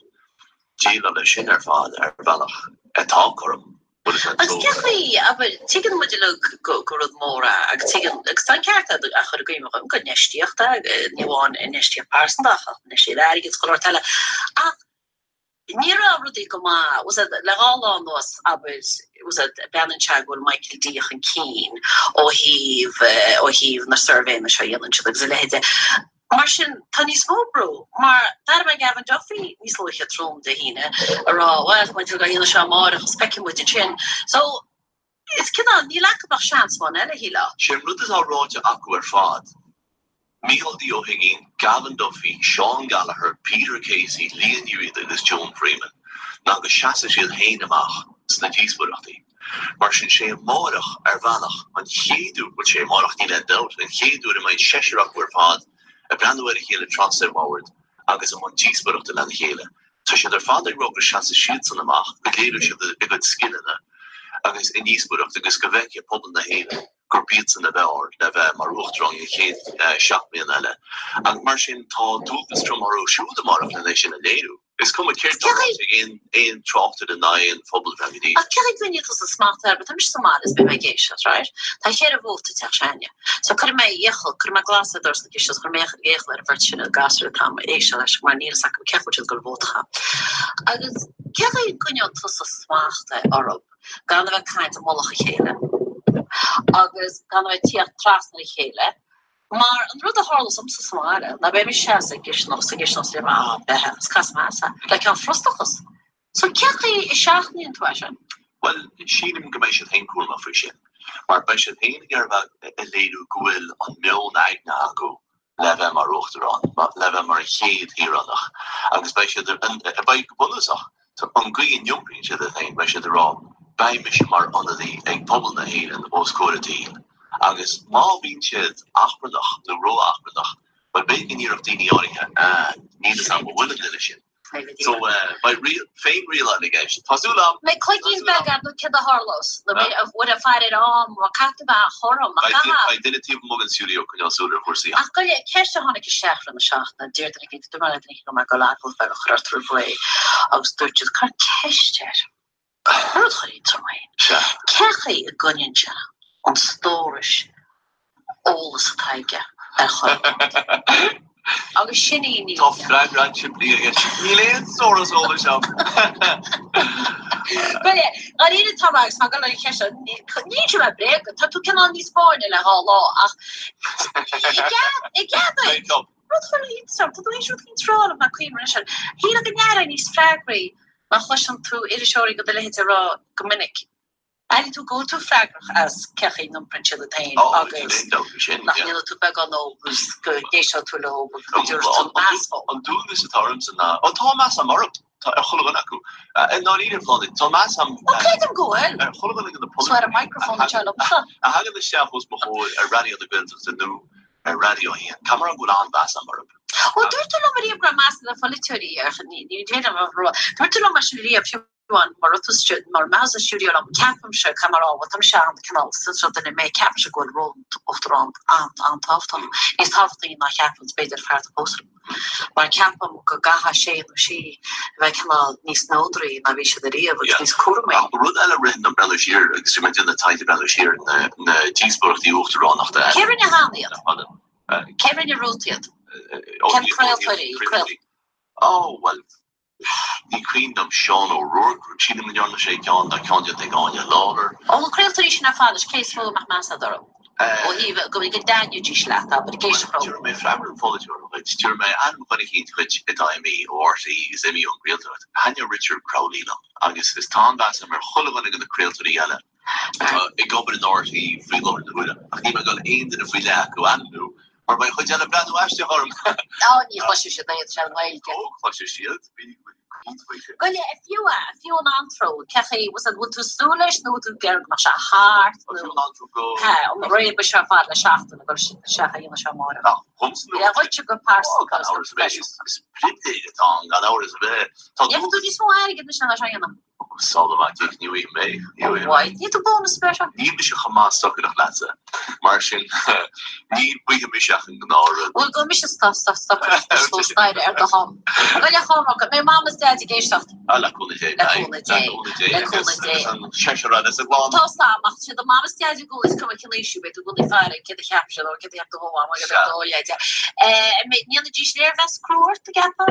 déileáil leis sin ar fad ar bhealach atá cothrom. Agus cén chaoi, abair, tuigeann muid uilig gur rud mór é agus tuigeann, agus tá an ceart agat a chur i gcuimhne dhom gur infheistíocht é, ní amháin infheistíocht pearsanta ach infheistíocht airgid is chuile shórt eile ach ní raibh rudaí go maith, le dhá lá anuas, abair. breathnaíonn sé go bhfuil Michael D chun cinn ó thaobh ó thaobh na suirbhéanna seo a dhéanann siad agus a leithéide. Mar sin, tá níos mó brú, mar d'airigh mé Gavin Duffy níos luaithe tráthnóna Dé hAoine ag rá, bhuel, tá muid ag dhéanamh seo amárach is feicfidh muid ansin. So, is cineál, níl acu ach seans amháin eile, shílfeá. Sé an rud atá ráite acu ar fad, Micheál D. Ó hUiginn, Gavin Duffy, Seán Gallagher, Peter Casey, Liadh Ní Riada agus Joan Freeman, ná go seasfaidh siad féin amach sna díospóireachtaí. Mar sin, sé amárach, ar bhealach, an chéad uair, bhuel, sé amárach, níl aon dabht, an chéad uair a mbeidh seisear acu ar fad ag breathnú ar a chéile trasna ar bhord agus i mbun díospóireachta lena chéile. Tá siad ar fad ag rá go seasfaidh siadsan amach, go léireoidh siad a gcuid scileanna agus i ndíospóireacht agus go bhfeicfidh pobal na hÉireann gurb iadsan ab fhearr le bheith mar Uachtarán don chéad sheacht mbliana eile. Agus mar sin tá dualgas trom orthu siúd amárach lena é sin a léiriú. Is cuma céard atá ráite ag aon aon tráchtaire ná aon phobalbhreith go dtí. Ach cé chaoi a gcoinníonn tusa smacht air? Tá mise sa mbaile is beidh mé ag éisteacht, right? Tá cheithre vóta i dteach s'againne. So cuirfidh mé iachall, cuirfidh mé glas ar doras na cistine, cuirfidh mé iachall ar an bheirt sin a gasúir atá ag éisteacht leis mar níl fhios acu cé chomh siad ag dul vóta a chaitheamh. Agus cé chaoi a gcoinneoidh tusa smacht orthu? gan a bheith ag caint i mullach a chéile agus gan a bheith ag tíocht trasna ar a chéile, mar an rud a tharlós domsa sa mbaile ná beidh mise sa gcisteanach sa gcisteanach is déarfaidh mé ah beithe agus casfaidh mé as é le cineál frustrachas. So cé chaoi a seachnaíonn tú é sin? Bhuel, sílim go mbeidh siad féin cúramach faoi sin, mar beidh siad féin ag iarraidh a léiriú go bhfuil an meon aigne acu le bheith mar Uachtarán, le bheith mar an chéad shaoránach agus beidh siad, beidh, go bunúsach, an gcaoi a n-iompraíonn siad iad féin, beidh siad ag rá, beidh mise mar ionadaí ag pobal na hÉireann os comhair an tsaoil agus má bhíonn siad achrannach nó ró-achrannach, bhuel, b'fhéidir go ndéarfadh daoine áirithe, ah, níl fhios agam an bhfuil an duine sin. So, beidh féinrialáil i gceist. Tá súil agam. Mbeidh cloigín beag agat nó céard a tharlós? Nó beidh an bhfuil faire ar am, má caithfidh tú bheith chothrom, nach caithfidh? Beidh duine taobh amuigh den stiúideo ag coinneáil súil ar chúrsaí. Ach gabh i leith, ceist a tháinig isteach roimh na seachtaine, d'iarr duine éicint, dúirt mé le duine éicint go raibh mé ag dul agallamh beag a chur ort roimh ré agus dúirt siad, cuir ceist air. Rud a chuir iontas orm féin. Cé chaoi a gcoinníonn sé an stóras eolas atá aige ar chor ar bith? Agus sin í ní. Tá freagra an-simplí aige. Níl aon stóras eolais agam. Bhuel, dáiríre tá mé agus tá go leor ceist níl sé bheith bréagach, tá tú cineál níos báine le dhá lá ach i gcead duit. Rud a chuir iontas orm, tá tú théis rud éicint a rá liom ná cuimhin leis sin. Shílfeá go n-aireofá níos freagraí Má chloiseann tú iriseoirí go do leithéid a rá go minic, airíonn tú go bhfuil tú freagrach as cé chaoi a n-iompraíonn siad iad féin agus nach ndéanfaidh tú beagán dóibh agus go n-éisteoidh tú leo agus go dtabharfaidh tú meas dóibh. An dualgas atá ormsa ná, ó tá meas agam orthu, tá ar chuile dhuine acu. I ndáiríre, Bláthnaid, tá meas agam Ó creidim go bhfuil. ar chuile dhuine de na Swear a microphone anseo liomsa. a thagann isteach os mo chomhair ar Raidió na Gaeltachta nó ar Raidió 1. Caithfidh mé a rá go bhfuil an-mheas agam orthu. Ó, dúirt tú liom ariamh go raibh meas ag na polaiteoirí ar, ní ní a rá, dúirt tú liom mar sin ariamh, fiú amháin mura raibh tú sa, mura mbeifeá sa stiúideo liom, ceapaimse, caithfidh mé a rá, bhuel tá mise an-cineál, is rud duine mé, ceapaimse go bhfuil ról an Uachtaráin an-tábhachtach, níos tábhachtaí ná cheapann b'fhéidir fear atá pósta liom. Mar ceapaim go gcaithfidh sé nó sí a bheith cineál níos neodraí ná bhí siad ariamh agus níos cúramaí. Ach rud eile a ritheann liom breathnú siar agus bhí mé ag déanamh taighde breathnú siar na díospóireachtaí uachtaránachta. Cé rinne cheana iad? Cé rinne romhat iad? Cén craoltóirí? Ó, bhuel, Ní cuimhin liom Seán O'Rourke, sílim go ndearna sé ceann, tá ceann déanta ag Áine Lawlor. Ó na craoltóirí sin ar fad, is cé is mó a mbeadh meas agat orthu? Ó thaobh go dtaitneoidís leat, abair, ag éisteacht leo. Tabharfaidh mé freagra an pholaiteora dhuit. Tabharfaidh mé ainm dhuine eicínt dhuit atá imithe ó RTÉ agus imithe ón gcraoltóireacht. Thaitneodh Richard Crowley liom agus is tá an-mheas agam ar chuile dhuine de na craoltóirí eile. atá ag obair in RTÉ faoi láthair na huaire, ach níl mé ag dul aon duine faoi leith acu a ainmniú, mar beidh an chuid eile ag breathnú aisteach orm. Á, ní chloisfidh siad é, tá sé i nGaeilge. Ó, cloisfidh siad, bí cinnte faoi sin. Gabh i leith, fiú é, fiú an antró, cé chaoi, bhfuil bhfuil tú ag súil leis nó bhfuil tú ag iarraidh go mbeadh sé thart nó. Fiú an antró go. Hea, an réabadh seo ar fad le seachtain a gcuir siad isteach a dhéanamh seo amárach. Ach dhomsa nó. Le dhuitse go pearsanta. Ó, gan amhras ar bith, is pribhléid atá ann, gan amhras ar bith. Tá Gheobhaidh tú níos mó airgid anois ná seo a dhéanamh. Sála maith Dé, ní fhaighim é. Ní fhaighim é. Níl tú bónas spéise? Níl mise chomh maith stocaireacht leatsa. Mar sin, ní bhfaighidh mise ach an gnáthrud. Bhuel, gabhfaidh mise stocaireacht is fós staighre ar do shon. Gabh i leith Chormac, mbeidh Mam is Deaid ag éisteacht. Ah, le cúnamh Dé. Le cúnamh Dé. Le cúnamh Dé. Le cúnamh Dé. Agus an seisear eile sa gclann. Tá 's a'm, ach siad do Mam is Deaid i gcónaí, is cuma cén aois thú, beidh tú i gcónaí ag faire céard a cheap siad nó céard a cheap do Mham agus do Dhaid. Ndéanfaidís léirmheas crua ort, an gceapfá?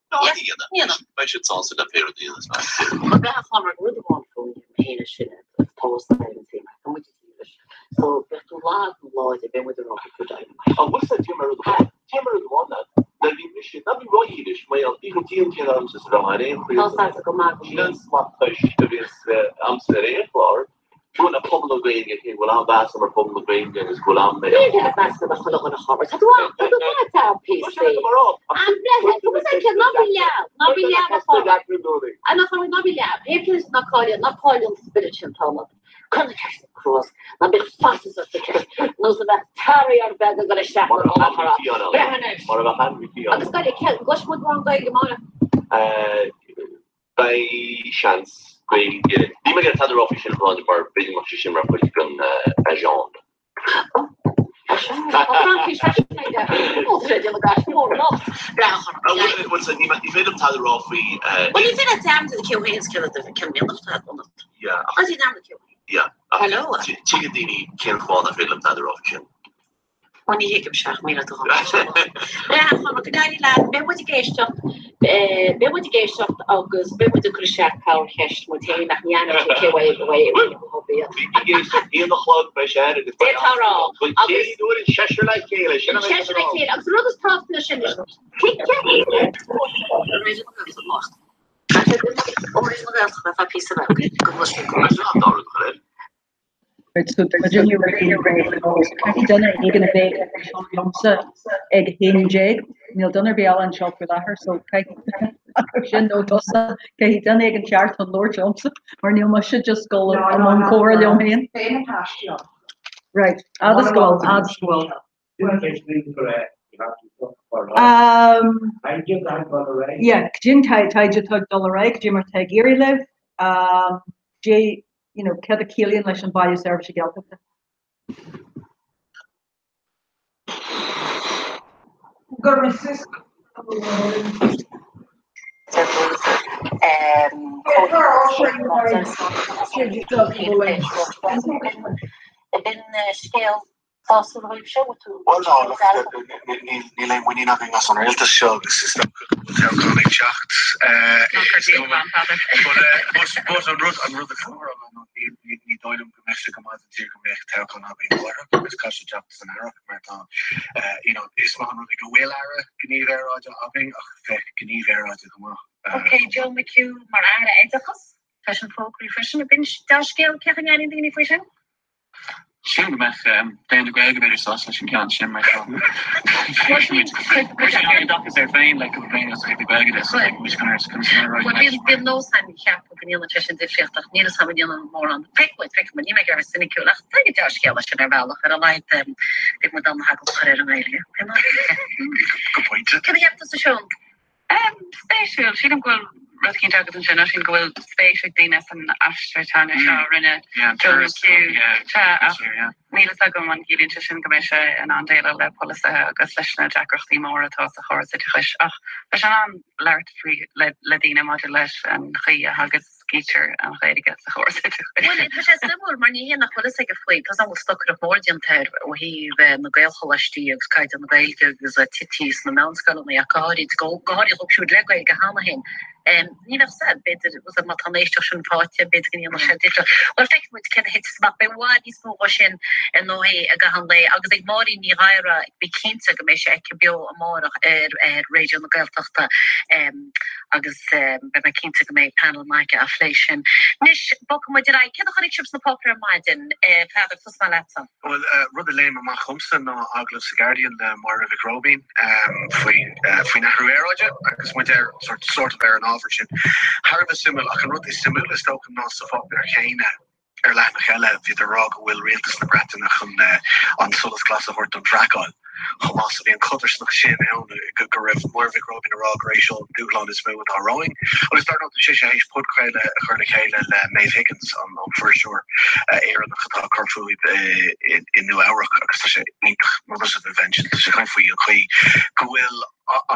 Ná ní dhéanfaidh. Beidh siad sásta le pé rud a dhéanfas mé. Ba bhreá a Chormac rud amháin fúinn. féin é sin tá style an saol tá muid dílis. So bheadh tú lag nó láidir beidh muid ag rá go good dynamite. An bhfuil sé Jim ar rud amháin? Jim ar rud amháin leat. Nuair a bhí mise, ná bí ródhílis, mar gheall, bíodh an dian céanna ormsa is a bheadh ar aon Tá sásta go maith go Sin an slat tomhais a bhíonns a'msa ar aon chlár. Bhuel, le pobal na Gaeilge, cé go bhfuil an-mheas agam ar phobal na Gaeilge agus go bhfuil an. Ní bheadh meas agam ar chuile dhuine chomh Tá tú an, tá tú breaite ann píosaí. An breithe, tú is ag ná bí leamh, ná bí leamh a chormac. An a chormac, ná bí leamh. Pé cé ná cáil, ná cáil an spiorad sin tá ionat. Cuir na ceisteanna crua, ná bíodh faitíos ort na ceist, nó a bheadh terrier beag ag dul isteach Mar a bheadh ainmhí fiáin ann. Breith anois. Mar a bheadh ainmhí fiáin. Agus gabh i leith, gcloisfidh muid mórán Gaeilge amárach? Beidh seans Gaeilge. Níl mé ag iarraidh tada a rá faoi sin a Shláine mar b'fhéidir go mbeadh sé sin mar chuid den agenda. Tá Fraincis freisin aige. Ó, tá sé ag déanamh gaisce mór anocht. Breá a chorp. Bhuel, so ní féidir liom tada a rá faoi. Bhuel, ní féidir leat dearmad cé thú féin is cé cén mianach atá ionat. Yeah. Ná déan dearmad cé thú féin. Yeah. Hello. Tuigeann daoine cén fáth nach féidir liom tada a rá faoi sin. Ó ní thuigimse ach míle do dhom. Breá a Chormac, go n-éirí leat. Beidh muid ag éisteacht, beidh muid ag éisteacht agus beidh muid ag cur isteach corrcheist muid féin ach ní aithneoidh sé cé uaidh uaidh uaidh Bhí ag éisteacht aon a chlog beidh sé air agus beidh Tá rá. An chéad uair an seisear le chéile, sin an An seisear le chéile agus an rud is tábhachtaí leis sin cé Ó Raidió na Gaeltachta ar feadh píosa beag go gcloisfidh go raibh. Right, so tá duine Caithfidh duine éigin a bheith anseo liomsa ag 11. Níl duine ar bith eile anseo faoi láthair, so caithfidh acu sin nó tusa, caithfidh duine éigin teacht chun labhairt liomsa, mar níl mise just dul i mbun comhrá liom féin. Beidh na páistí ann. Right, fhad is go bhfuil, fhad is go bhfuil. Um, yeah, cad é an taighde atá ag dul ar aghaidh, cad é mar atá ag éirí libh, um, cad é you know, céard a chiallaíonn leis an Baile Seirbhíse Gaeltachta. Go raibh B'in scéal Sásúil dhaoibhse, bhfuil tú Bhuel ná, look, níl aon mhuinín againn as an rialtas seo agus is dócha go bhfuil toghchán ag teacht. Is dócha. But, but an rud, an rud atá a rá ná ní dóigh liom go mbeadh sé go maith don tír go mbeadh toghchán againn láithreach agus caithfidh sé teacht san earrach mar tá, you know, is maith an rud é go bhfuil aire gníomh aeráide againn ach bheadh gníomh aeráide go maith. Ok, Joe McHugh mar Aire Oideachais, tá sin fógraithe freisin. B'in dea-scéal, cén chaoi a n-airíonn daoine faoi sin? Sílim go mbeadh Daon na Gaeilge b'fhéidir sásta leis an gceann sin mar tá chuir sé an-oideachas air féin le cúpla bliain os thaobh na Gaeilge de so like muid chun ar chun san Bhuel bíonn bíonn nós againn a cheapadh go ndéanann sé sin difríocht ach níl a fhios agam an ndéanann mórán. Feicfidh muid, feicfidh muid, níl mé ag iarraidh a bheith soiniciúil ach tá dea-scéal é sin ar bhealach, ar a laghad beidh muid in ann na hagallaimh a chur ar an nGaeilge. Go pointe. Céard a cheap tusa Seán? Spéisiúil. Sílim go bhfuil rud éicint agat ansin, Oisín, go bhfuil spéis ag daoine san aistriú teanga seo a rinne Joe McHugh. Sea, ach níl fhios agam an gciallaíonn sé sin go mbeidh sé in ann déileáil le polasaithe agus leis na deacrachtaí móra atá sa chóras oideachais. Ach beidh sé in ann labhairt faoi le daoine maidir leis an chaoi a theagasc scaítear an Ghaeilge sa chóras oideachais. Bhuel, tá sé suimiúil mar ní hé nach bhfuil fhios aige faoi, tá a fhios agam go bhfuil stocaireacht mhór déanta air ó thaobh na Gaelcholáistí agus caighdeán na Gaeilge agus tití sna meánscoileanna ach go háirid, go háirid dhóibh siúd le Gaeilge cheana féin. Ní bheadh fhios a'd, b'fhéidir, má tá an éisteacht sin faighte, b'fhéidir go ndéanfadh sé difríocht. Bhuel, feicfidh muid céard a thitfeas amach. Beidh i bhfad níos mó dhó sin ar ndóigh i gcaitheamh an lae agus ag Máirín Ní Ghadhra, bí cinnte go mbeidh sé aici beo amárach ar Raidió na Gaeltachta. agus beidh mé cinnte go mbeidh panel maith aici á phlé sin. Anois, bogfaidh muid ar aghaidh. Céard a chonaic sibh sna páipéir ar maidin? Peadar, tosóidh mé leatsa. Bhuel, rud a léim amach dhomsa ná agallamh sa Guardian le Máire Mhic Róibín faoi faoin athrú aeráide agus muid ar sort sort of ar an ábhar sin. Thar a bheith suimiúil ach an rud is suimiúla is dócha ná sa pháipéar chéanna, Ar leathanach eile, bhíodar ag rá go bhfuil rialtas na Breataine chun an solas glas a thabhairt don bhfraiceáil chomh maith. So bhí an chodarsnacht sin ann go raibh Máire Mhic Róibín ag rá gur é seo an dúshlán is mó atá romhainn. Agus dar ndóigh tá sise théis podchraoladh a chur le chéile le Maeve Higgins, an fuirseoir Éireannach atá ag cur fúithi i Nua Eabhrac agus tá sé iontach, Mothers of Invention, tá sé ag caint faoi an chaoi go bhfuil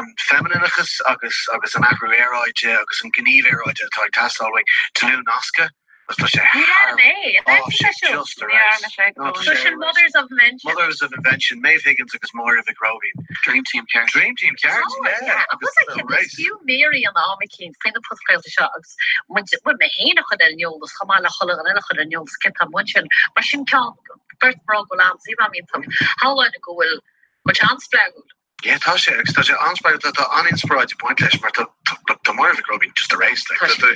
an feimineachas agus agus an athrú aeráide agus an gníomh aeráide atá ag teastáil uainn dlúthnasctha. Agus tá sé Ní thar dhearna mé. Á, sé just ar fheabhas. No, tá So sé sin ar fheabhas. Mothers of Invention. Mothers of Invention, Maeve Higgins agus Máire Mhic Róibín. Dream Team ceart. Dream Team ceart, Oh, yeah. yeah. Agus Agus tá like, race. fiú Mary an am eicínt faoi na podchraoltaí seo agus muid bhuel mé féin a chur ar an eolas chomh maith le chuile dhuine eile a chur ar an eolas cé tá amuigh ansin. Mar sin ceann beirt mná go bhfuil an-suim agam iontu. Shamhlóinn go bhfuil go bhfuil sé an-spreagúil. Yeah, tá sé, agus tá sé an-spreagúil, tá, tá an-inspioráid ag baint leis mar tá, tá, look, tá Máire Mhic Róibín just ar fheabhas, like, tá, tá,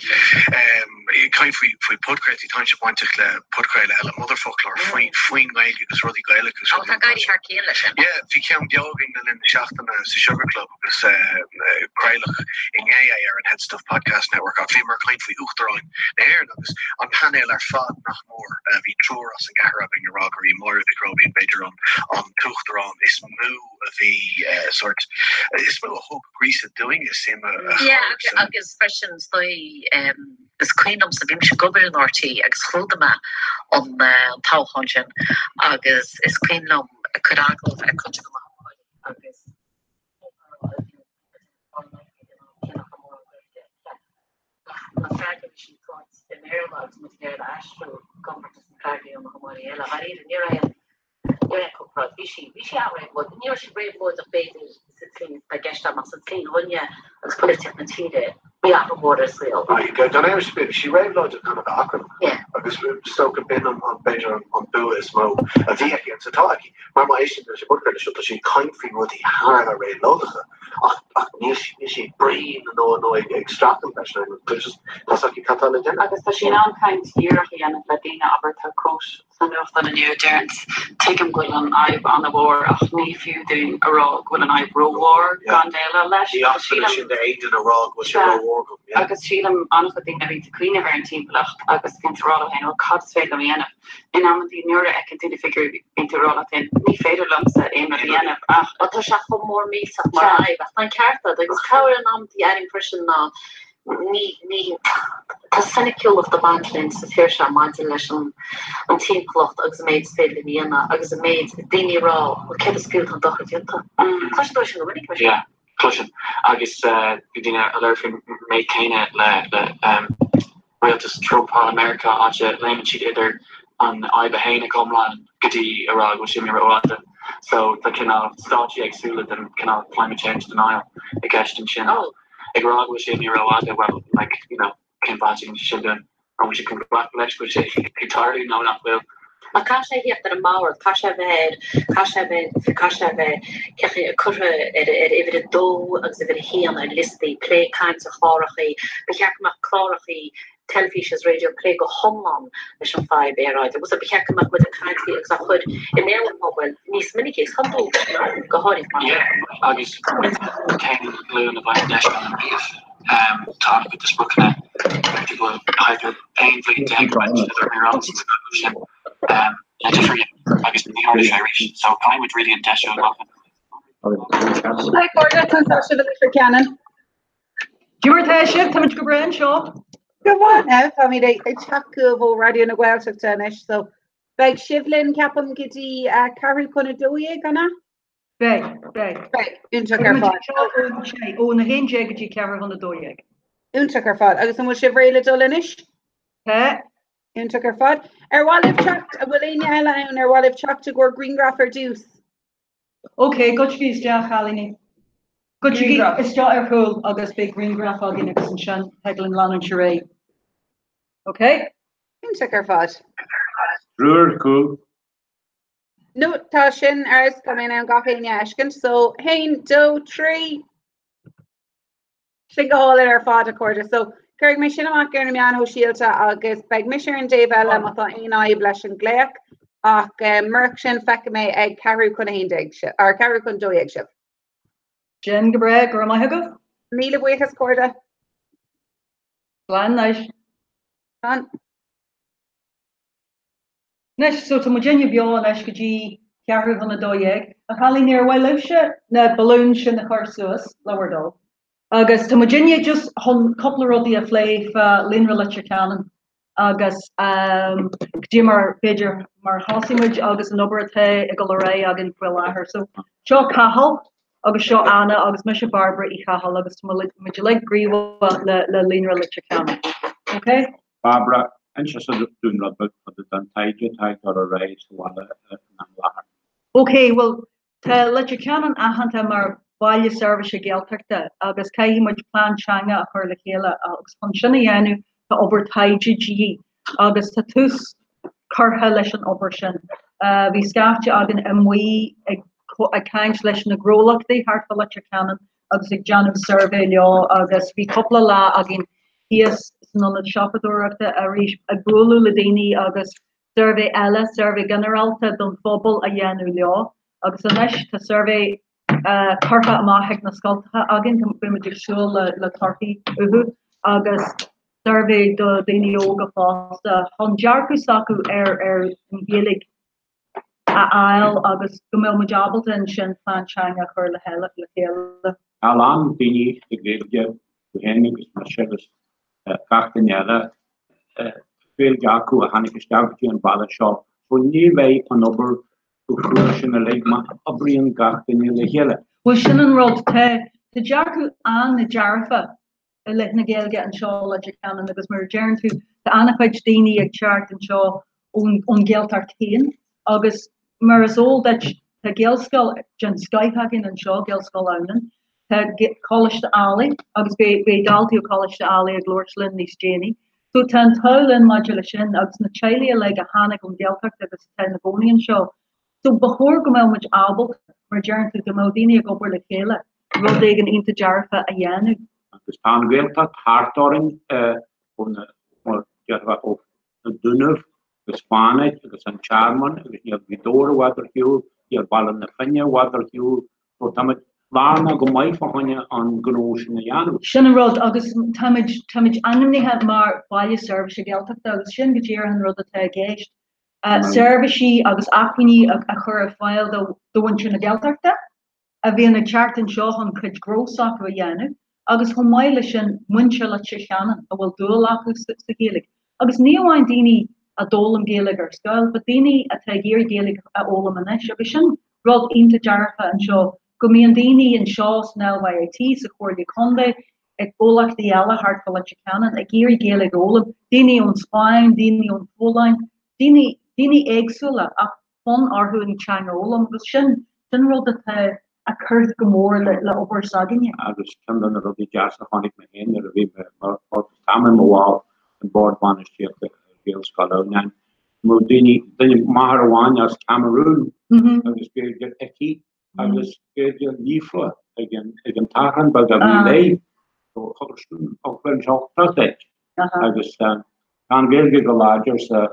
um, ag caint faoi, faoi podchraoltaí, táimse bainteach le podchraoladh eile, Motherfoclóir, faoin, faoin nGaeilge agus rudaí Gaelacha agus Ó, tá ag éirí thar cionn leis sin. Yeah, bhí ceann beo againn le linn na seachtaine sa Sugar Club agus uh, craoladh inné é ar an HeadStuff Podcast Network ach bhíomar ag caint faoi Uachtaráin na hÉireann agus an painéal ar fad nach mór, uh, bhí triúr as an gceathrar againn ag rá gur í Máire Mhic Róibín b'fhéidir an, an tUachtarán is mó a bhí sórt, is mó a thug gríosadh dúinne suim a Yeah, agus freisin is dóigh, is cuimhin liomsa, bhí mise ag obair in RTÉ agus chlúdaigh mé an toghchán sin agus is cuimhin liom ag cur agallamh ar chuid de na hiarrthóirí agus na freagraí a bhí siad ag tabhairt i mBéarla agus muid ag iarraidh a aistriú i gcomparáid leis na freagraí ó na hiomaitheoirí eile. Dháiríre, ní raibh aon Ní raibh comparáid. Bhí sí, bhí sí an-réabhlóideach. Ní raibh sí réabhlóideach b'fhéidir sa tslí atá i gceist agam ach sa tslí dhúinne agus polaitíocht na tíre, bhí athrú mór ar an saol. Gan amhras ar bith, bhí sí réabhlóideach gan a bheith achrannach agus is dócha b'in an, b'fhéidir an bua is mó a bhí aici agus atá aici. Mar má éisteann tú leis an bpodchraoladh seo, tá sí ag caint faoi rudaí thar a bheith réabhlóideacha ach, ach níl sí, níl sí ag bruíon nó, nó ag, ag streachailt leis nó, tá just, tá a fhios aici cad tá le déanamh. Agus tá sí in ann caint dhíreach a dhéanamh le daoine, abair, tá quote Sa nuachtán inniu a deireanns, tuigim go bhfuil an fhadhb an-mhór ach ní fiú dúinn a rá go bhfuil an fhadhb rómhór gan déileáil leis. Ní eachtra leis sin d'aon duine a rá go bhfuil sé rómhór dom. Yeah. Agus sílim an-chuid daoine a bhíonns ag cuimhneamh ar an timpeallacht agus bíonn tú ag rá leo féin, bhuel cad is féidir liom a dhéanamh? In amantaí nuair a fheiceann tú na figiúirí bíonn tú ag rá leat féin, ní féidir liomsa aon rud a dhéanamh ach. Tá sé chomh mór millteach mar fhadhb ach tá an ceart agat agus cabhair in amantaí airím freisin ná Ní, ní, tá soiniciúlacht ag baint linn sa tír seo maidir leis an an timpeallacht agus an méid is féidir linn a dhéanamh agus an méid daoine ag rá, bhuel céard is fiú tá an dochar déanta. Cloiseann tú é sin go minic mar sin. Yeah, cloiseann. Agus bhí daoine ag labhairt faoin méid céanna le le rialtas Trump thall i Meiriceá, áit a léimeann siad idir an fhadhb a shéanadh go hiomlán go dtí a rá go bhfuil sé imithe rófhada. So tá cineál stáití éagsúla den cineál climate change denial i gceist ansin. Ag rá go bhfuil sé imithe rófhada, well, like, you know, cén fáth a dtuigeann sé sin dúinn? An bhfuil sé chun glacadh leis go bhfuil sé ag tarlú nó nach bhfuil? Ach caithfidh sé a theacht ar an mbord, caithfidh sé a bheith ar, caithfidh sé a bheith, caithfidh sé a bheith, cén chaoi, curtha ar, ar uimhir a dó agus uimhir a haon ar liostaí plé, cainte, chlárachaí. Ba cheart go mbeadh clárachaí teilifíse is raidió ag plé go hiomlán leis an fadhb aeráide. Agus ba cheart go mbeadh muid ag caint faoi agus á chur i mbéal an phobail níos minicí agus chun dúlra go háirithe mar. Yeah, agus muid an t-aon ghlúin a bhain deis ann riamh. Tá an-chuid de spriocanna b'fhéidir go bhfuil thart ar 11 bhliain a bhain siad ar an sa scoil sin le difear agus ní tharla sé arís. So caithfidh muid really an deis seo a ghlacadh. Hi cairde, conas tá sibh i Leitir Ceanainn. Cad é mar atá sibh, táimid go breá anseo. Go maith now, táimid ag teacht chugaibh ó Raidió na Gaeltachta anois, so beidh sibh linn ceapaim go dtí 11:45, an ea? Beidh, beidh. Beidh, iontach ar fad. Ón 11 go dtí 11:45. Iontach ar fad. Agus an bhfuil sibh réidh le dul anois? Tá. Iontach ar fad. Ar mhaith libh teacht, an bhfuil éinne eile ann, ar mhaith libh teacht i gcomhair grianghraf ar dtús? Ok, goitsigí isteach, a chailíní. Goitsigí isteach ar chúl agus beidh grianghraf againn agus ansin thig linn leanúint ar aghaidh. Ok? Iontach ar fad. Triúr cúl. No, tá sin ar tá mé in ann gach éinne a fheiscint, so haon, dó, trí. Sin go hálainn ar fad, a chairde. So, cuirfidh mé sin amach ar na meáin shóisialta agus beidh mise ar an dtaobh eile má tá aon fhadhb leis an nglaoch, ach murach sin feicfidh mé ag 10:45 sibh, or 11:45 sibh. Sin go breá, go raibh maith agaibh. Míle buíochas, cairde. Slán anois. Slán. Anois, so tá muidinne beo anois go dtí ceathrú chun a 12. A chailíní, ar mhaith libhse na balúin sin a chur suas, le bhur dtoil? Agus tá muidinne just chun cúpla rudaí a phlé fá Líonra Leitir Ceanainn agus cad é mar, b'fhéidir, mar a thosaigh muid agus an obair atá ag dul ar aghaidh againn faoi láthair. So, seo Cathal agus seo Anna agus mise Bairbre Uí Chathail agus tá muid uilig gníomhach le Líonra Leitir Ceanainn. Okay? Bairbre. Inis tusa dúinn rud beag fá dtaobh den taighde atá ag dul ar aghaidh sa bhaile in am láthair. Ok, bhuel, tá Leitir Ceanainn aitheanta mar bhaile seirbhíse Gaeltachta agus caithfidh muid plean teanga a chur le chéile agus chun sin a dhéanamh tá obair taighde de dhíth agus tá tús curtha leis an obair sin. Bhí scaifte againn amuigh ag ag caint leis na gnólachtaí thart fá Leitir Ceanainn agus ag déanamh suirbhé leo agus bhí cúpla lá againn thíos san ionad siopadóireachta arís ag bualadh le daoine agus suirbhé eile, suirbhé ginearálta don phobal a dhéanamh leo agus anois tá suirbhé curtha amach ag na scoltacha againn, beidh muid ag súil le torthaí uathu agus suirbhé do dhaoine óga fosta chun dearcadh s'acu ar ar an Ghaeilge a fháil agus go mbeadh muid ábalta ansin plean teanga a chur le chéile. Tá a lán daoine sa Ghaeilge, tú féin agus mise agus gach duine eile, Gaeilge acu a tháinig isteach go dtí an baile seo, so ní bheidh an obair chomh crua sin uilig má oibríonn gach duine le chéile. Bhuel sin an rud, tá dearcadh an-dearfa i leith na Gaeilge anseo i Leitir Ceanainn agus mar a deireann tú, tá an-chuid daoine ag teacht anseo ón ón Ghaeltacht féin agus mar is eol duit, tá Gaelscoil den scoith againn anseo, Gaelscoil Adhamhnáin, tá Coláiste Ailigh agus beidh beidh daltaí ó Choláiste Ailigh ag labhairt linn níos déanaí. So tá an t-ádh linn maidir leis sin agus na teaghlaigh uilig a tháinig ón Ghaeltacht agus atá ina gcónaí anseo. So ba chóir go mbeadh muid ábalta, mar a deireann tú, dá mbeadh daoine ag obair le chéile, rud éigin iontach dearfa a dhéanamh. Agus tá an Ghaeltacht thart orainn ó na, mar déarfá, ó na Dúnaibh agus Fánaid agus an Tearmann agus níl Gaoth Dobhair i bhfad ar shiúl, níl Baile na Finne i bhfad ar shiúl, so táimid lárnach go maith fá choinne an gnó sin a dhéanamh. Sin an rud agus táimid, táimid ainmnithe mar Baile Seirbhíse Gaeltachta agus sin go díreach an rud atá i gceist. Seirbhísí agus acmhainní a chur ar fáil do mhuintir na Gaeltachta a bhíonn ag teacht anseo chun cuid gnó s'acu a dhéanamh agus chomh maith leis sin muintir Leitir Ceanainn a bhfuil dúil acu sa Ghaeilge. Agus ní amháin daoine a d'fhoghlaim Gaeilge ar scoil, but daoine atá ag iarraidh Gaeilge a fhoghlaim anois agus sin rud iontach dearfa anseo go mbíonn daoine anseo san LYIT, sa Chomhairle Contae, i gcomhlachtaí eile thart fá Leitir Ceanainn ag iarraidh Gaeilge a fhoghlaim, daoine ón Spáinn, daoine ón Pholainn, daoine, daoine éagsúla ach fonn orthu an teanga a fhoghlaim agus sin, sin rud atá, a chuirfeadh go mór le, le obair s'againne. Agus ceann de na rudaí deasa a chonaic mé féin nuair a bhí mé mar, agus tá mé i mo bhall den Bhord Bainistíochta ar Ghaelscoil Adhamhnáin, go raibh daoine, duine, máthair amháin as Cameroon agus Gaeilge aici agus Gaeilge líofa ag an ag an t-achán beag a bhí léi. So chuir sin chuir an iontas duit. Agus tá an Ghaeilge go láidir sa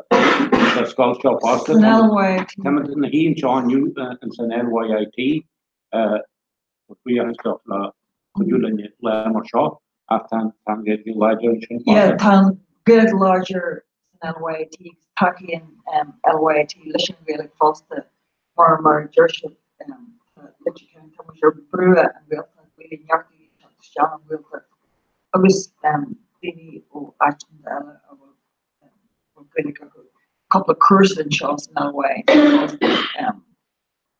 sa scoil seo fosta. Táimid ina shuí anseo inniu ins an LYIT buíochas do le cuidiú linn lá mar seo ach tá an Ghaeilge láidir ansin fosta. Yeah, tá an Ghaeilge láidir san LYIT agus tacaíonn LYIT leis an Ghaeilge fosta. Mar mar a deir sibh, tá Leitir Ceanainn, tá muid ar bruach an Ghaeltacht, bhfuil neart daoine ag teacht isteach ón Ghaeltacht agus daoine ó áiteanna eile a bhfuil bhfuil Gaeilge acu. Cúpla cúrsa anseo san LYIT fosta,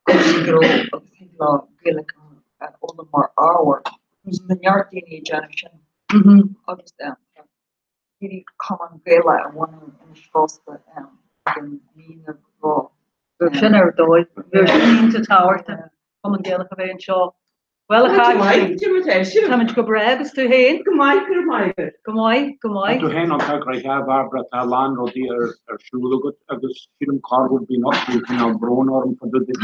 cúrsaí gnó agus thig leo Gaeilge a fhoghlaim mar ábhar. Agus tá neart daoine ag déanamh sin agus tá daoine Cumann Gaelach a bhunú anois fosta ag an mí na ró. Bheadh sin ar dóigh. Bheadh sin iontach tábhachtach, Cumann Gaelach a bheith anseo. Bhuel, a Cháit, táimid go breá agus tú féin? Go maith, go raibh maith agat. Go maith, go maith. Tá tú féin iontach gnoitheach, a Bhairbre, tá a lán rudaí ar siúl agat agus sílim corruair bíonn cineál brón orm fá dtaobh duit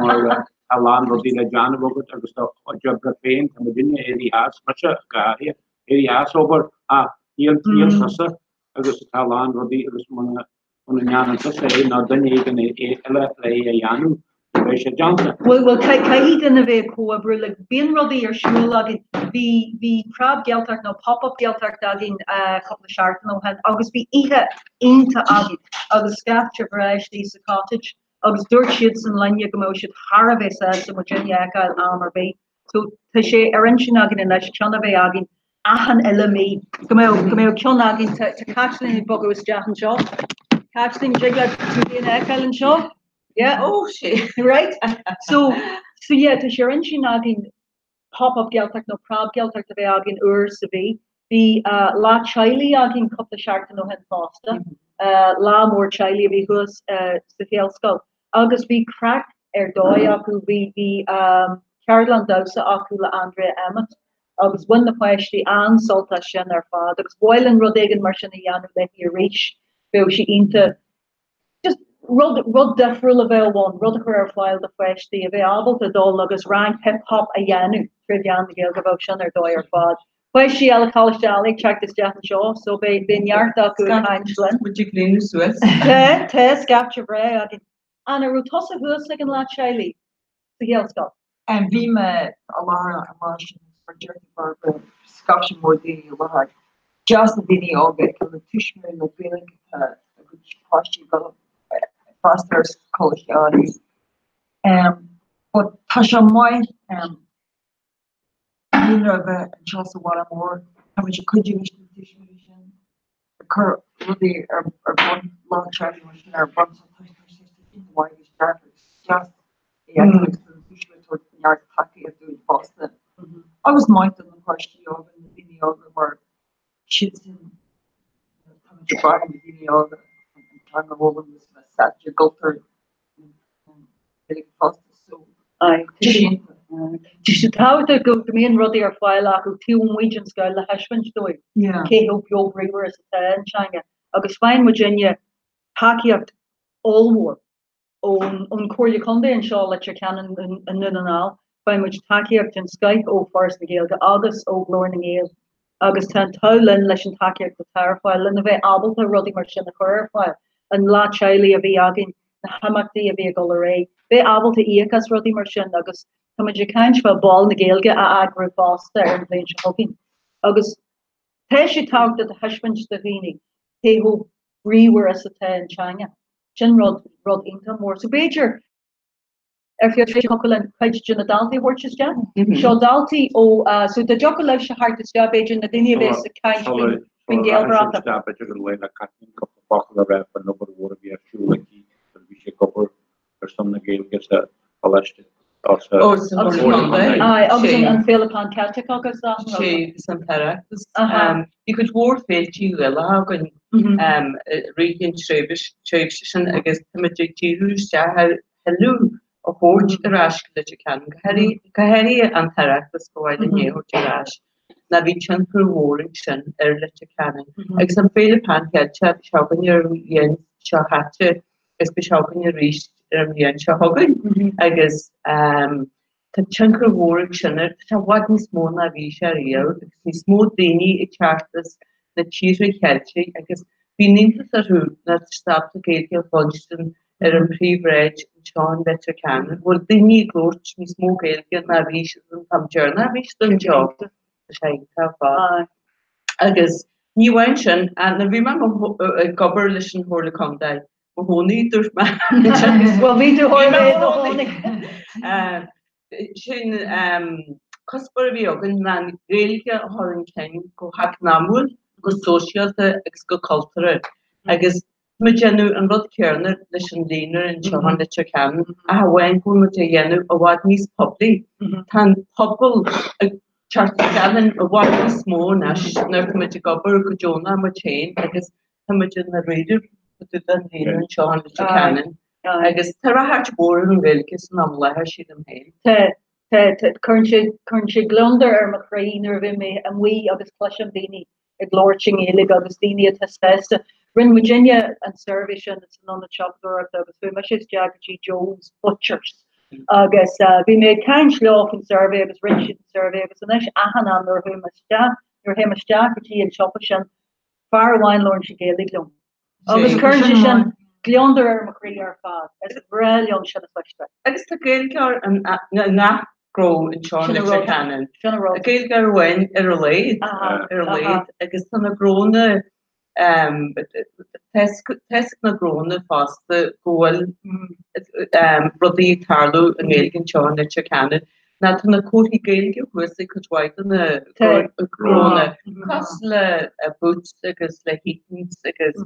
mar tá a lán rudaí le déanamh agat agus do chuid oibre féin, tá muidinne éirithe as, mise go háirithe. Éirithe as obair ach níl níl tusa agus tá a lán rudaí agus muna muna ndéanann tusa é nó duine éigin eile le é a dhéanamh ní bheidh sé déanta. Bhuel bhuel caithfidh duine a bheith ag comhoibriú like bíonn rudaí ar siúl againn bhí bhí Preab Gaeltacht nó Pop Up Gaeltacht againn cúpla seachtain ó shin agus bhí oíche iontach againn agus scaifte breá istigh sa cottage agus dúirt siadsan linne go mbeadh siad thar a bheith sásta muidinne a fheiceáil am ar bith. So tá sé ar intinn againn anois ceann a bheith againn achan uile mí. Go mbeadh, go mbeadh ceann againn, tá, tá Caitlín ag bogadh isteach anseo. Caitlín, dtig leat tú féin a fheiceáil anseo? Yeah? Oh, sí. Right? So, so yeah, tá sé ar intinn againn pop-up Gaeltacht nó Preab Gaeltacht a bheith againn uair sa mhí. Bhí lá teaghlaigh againn cúpla seachtain ó shin fosta, lá mór teaghlaigh a bhí thuas sa Ghaelscoil agus bhí craic ar dóigh acu. Bhí bhí ceardlann damhsa acu le Andrea Emmett agus bhain na páistí an-sult as sin ar fad agus ba mhaith linn rud éigin mar sin a dhéanamh léi arís. Bheadh sé iontach. Just rud, rud difriúil a bheadh ann, rud a chur ar fáil do pháistí a bheith ábalta dul agus rang hip hop a dhéanamh tré mheán na Gaeilge, bheadh sin ar dóigh ar fad. Páistí eile Coláiste Ailigh ag teacht isteach anseo so beidh, beidh neart acu ag caint linn. Muid ag líonadh suas. Tá, tá scaifte bhreá againn. Anna, raibh tusa thuas ag an lá teaghlaigh sa Ghaelscoil? Bhí mé i láthair an lá sin agus mar deir tú Bairbre, scaifte mór daoine i láthair. Deas na daoine óga ag na tuismitheoirí le Gaeilge atá a gcuid páistí ag dul ag freastal ar Choláiste Ailigh. But tá sé maith líonra a bheith anseo sa bhaile mór. Táimid ag cuidiú leis na tuismitheoirí sin ag cur rudaí ar bun, lá teaghlaigh mar sin ar bun so tá sé iontach maith agus dearfach agus deas é a fheiceáil agus tá na tuismitheoirí ag tabhairt neart tacaíocht dúinn fosta. Agus maith do na páistí óga, na daoine óga mar siadsan táimid ag brath ar na daoine óga an teanga a fhoghlaim agus a bheith sáite i gcultúr Tá sé tábhachtach go mbíonn rudaí ar fáil acu taobh amuigh den scoil le thaispeáint dóibh cé chomh beo bríomhar is atá an teanga agus faigheann muidinne tacaíocht ollmhór ón Chomhairle Contae anseo i Leitir Ceanainn i nDún na nGall, faigheann muid tacaíocht den scoith ó Foras na Gaeilge agus ó Ghlór na nGael agus tá an t-ádh linn leis an tacaíocht atá ar fáil lena bheith ábalta rudaí mar sin a chur ar fáil. An lá teaghlaigh a bhí againn, na himeachtaí a bhí ag dul ar aghaidh, bheith ábalta íoc as rudaí mar sin agus tá muid ag caint fá Bál na Gaeilge a eagrú fosta ar an bhliain seo chugainn. Agus tá sé tábhachtach a thaispeáint do dhaoine cé chomh bríomhar is atá an teanga. Sin rud, rud iontach mór. So b'fhéidir ar feadh thiocfadh linn cuid de na daltaí a thabhairt isteach. Seo daltaí ó, so dá dtiocfadh libhse theacht isteach, b'fhéidir na daoine a bheas ag caint faoin faoin Ghaelbhratach. B'fhéidir gur mhaith le Caitlín cúpla focal a rá faoin obair mhór a bhí ar siúl aici nuair a bhí sí ag obair ar son na Gaeilge sa choláiste. Aye, agus an Féile Pan Ceilteach agus an rud. Sé agus an tOireachtas. Bhí cuid mhór féiltí Gaelacha againn i rith an tréimhse sin agus táimid ag díriú isteach ar thuilleadh a thabhairt ar ais go Leitir Ceanainn, go háirithe an tOireachtas ba mhaith linn é a thabhairt ar ais, ná bhí tionchar mhór ansin ar Leitir Ceanainn. Agus an Féile Pan Cheilteach, bhí sé againn ar an bhliain seo chaite agus beidh sé againn arís ar an mbliain seo chugainn agus tá tionchar mhór ag sin air. Tá sé i bhfad níos mó ná bhí sé riamh agus níos mó daoine ag teacht as na tíortha Cheiltigh agus bíonn iontas orthu nuair atá siad ábalta Gaeilge a chluinstin ar an phríomhshráid anseo in Leitir Ceanainn. Bhfuil daoine ag labhairt níos mó Gaeilge ná bhí siad an t-am deireanach a bhí siad anseo. Tá sé iontach ar fad. Agus ní amháin sin, nuair a bhí mé ag obair leis an Chomhairle Contae, mo chónaí, dúirt mé. Bhuel, bhí tú thar a bheith i do chónaí. Sin cuspóir a bhí againn ná an Ghaeilge a chur chun cinn go heacnamúil, go sóisialta agus go cultúrtha. Agus Tá muid ag déanamh an rud céanna leis an líonra anseo in Leitir Ceanainn, ach amháin go bhfuil muid á dhéanamh i bhfad níos poiblí. Tá an pobal ag teacht isteach linn i bhfad níos mó anois nuair atá muid ag obair go deonach muid féin agus tá muid i ndáiríre fá dtaobh den líonra anseo in Leitir Ceanainn. Agus tá ráchairt mhór ar an Ghaeilge san am i láthair, sílim féin. Tá, tá, tá, cuireann sé, cuireann sé gliondar ar mo chroí nuair a bhíonn mé amuigh agus cloisim daoine ag labhairt i nGaeilge agus daoine atá sásta. Rinne muidinne an suirbhé sin san ionad siopadóireachta agus chuaigh mise isteach go dtí Joe's Butchers agus bhí mé ag caint leo faoin suirbhé agus rinne siad an suirbhé agus anois achan am nuair a chuaigh mé isteach, nuair a théim isteach go dtí an siopa sin, fear amháin labhrann sé Gaeilge liom. Agus cuireann sé sin gliondar ar mo chroí ar fad. Is breá liom sin a chloisteáil. Agus tá Gaeilgeoir i ngach gnó anseo in Leitir Ceanainn. Sin an rud. Gaeilgeoir amháin ar a laghad, ar a laghad. Agus tá na gnónna, tá a fhios ag na gnónna fosta go bhfuil rudaí ag tarlú i nGaeilge anseo in Leitir Ceanainn. Ná tá na comharthaí Gaeilge thuas ag cuid mhaith de na gnónna, cosúil le Boots agus le Eaton's agus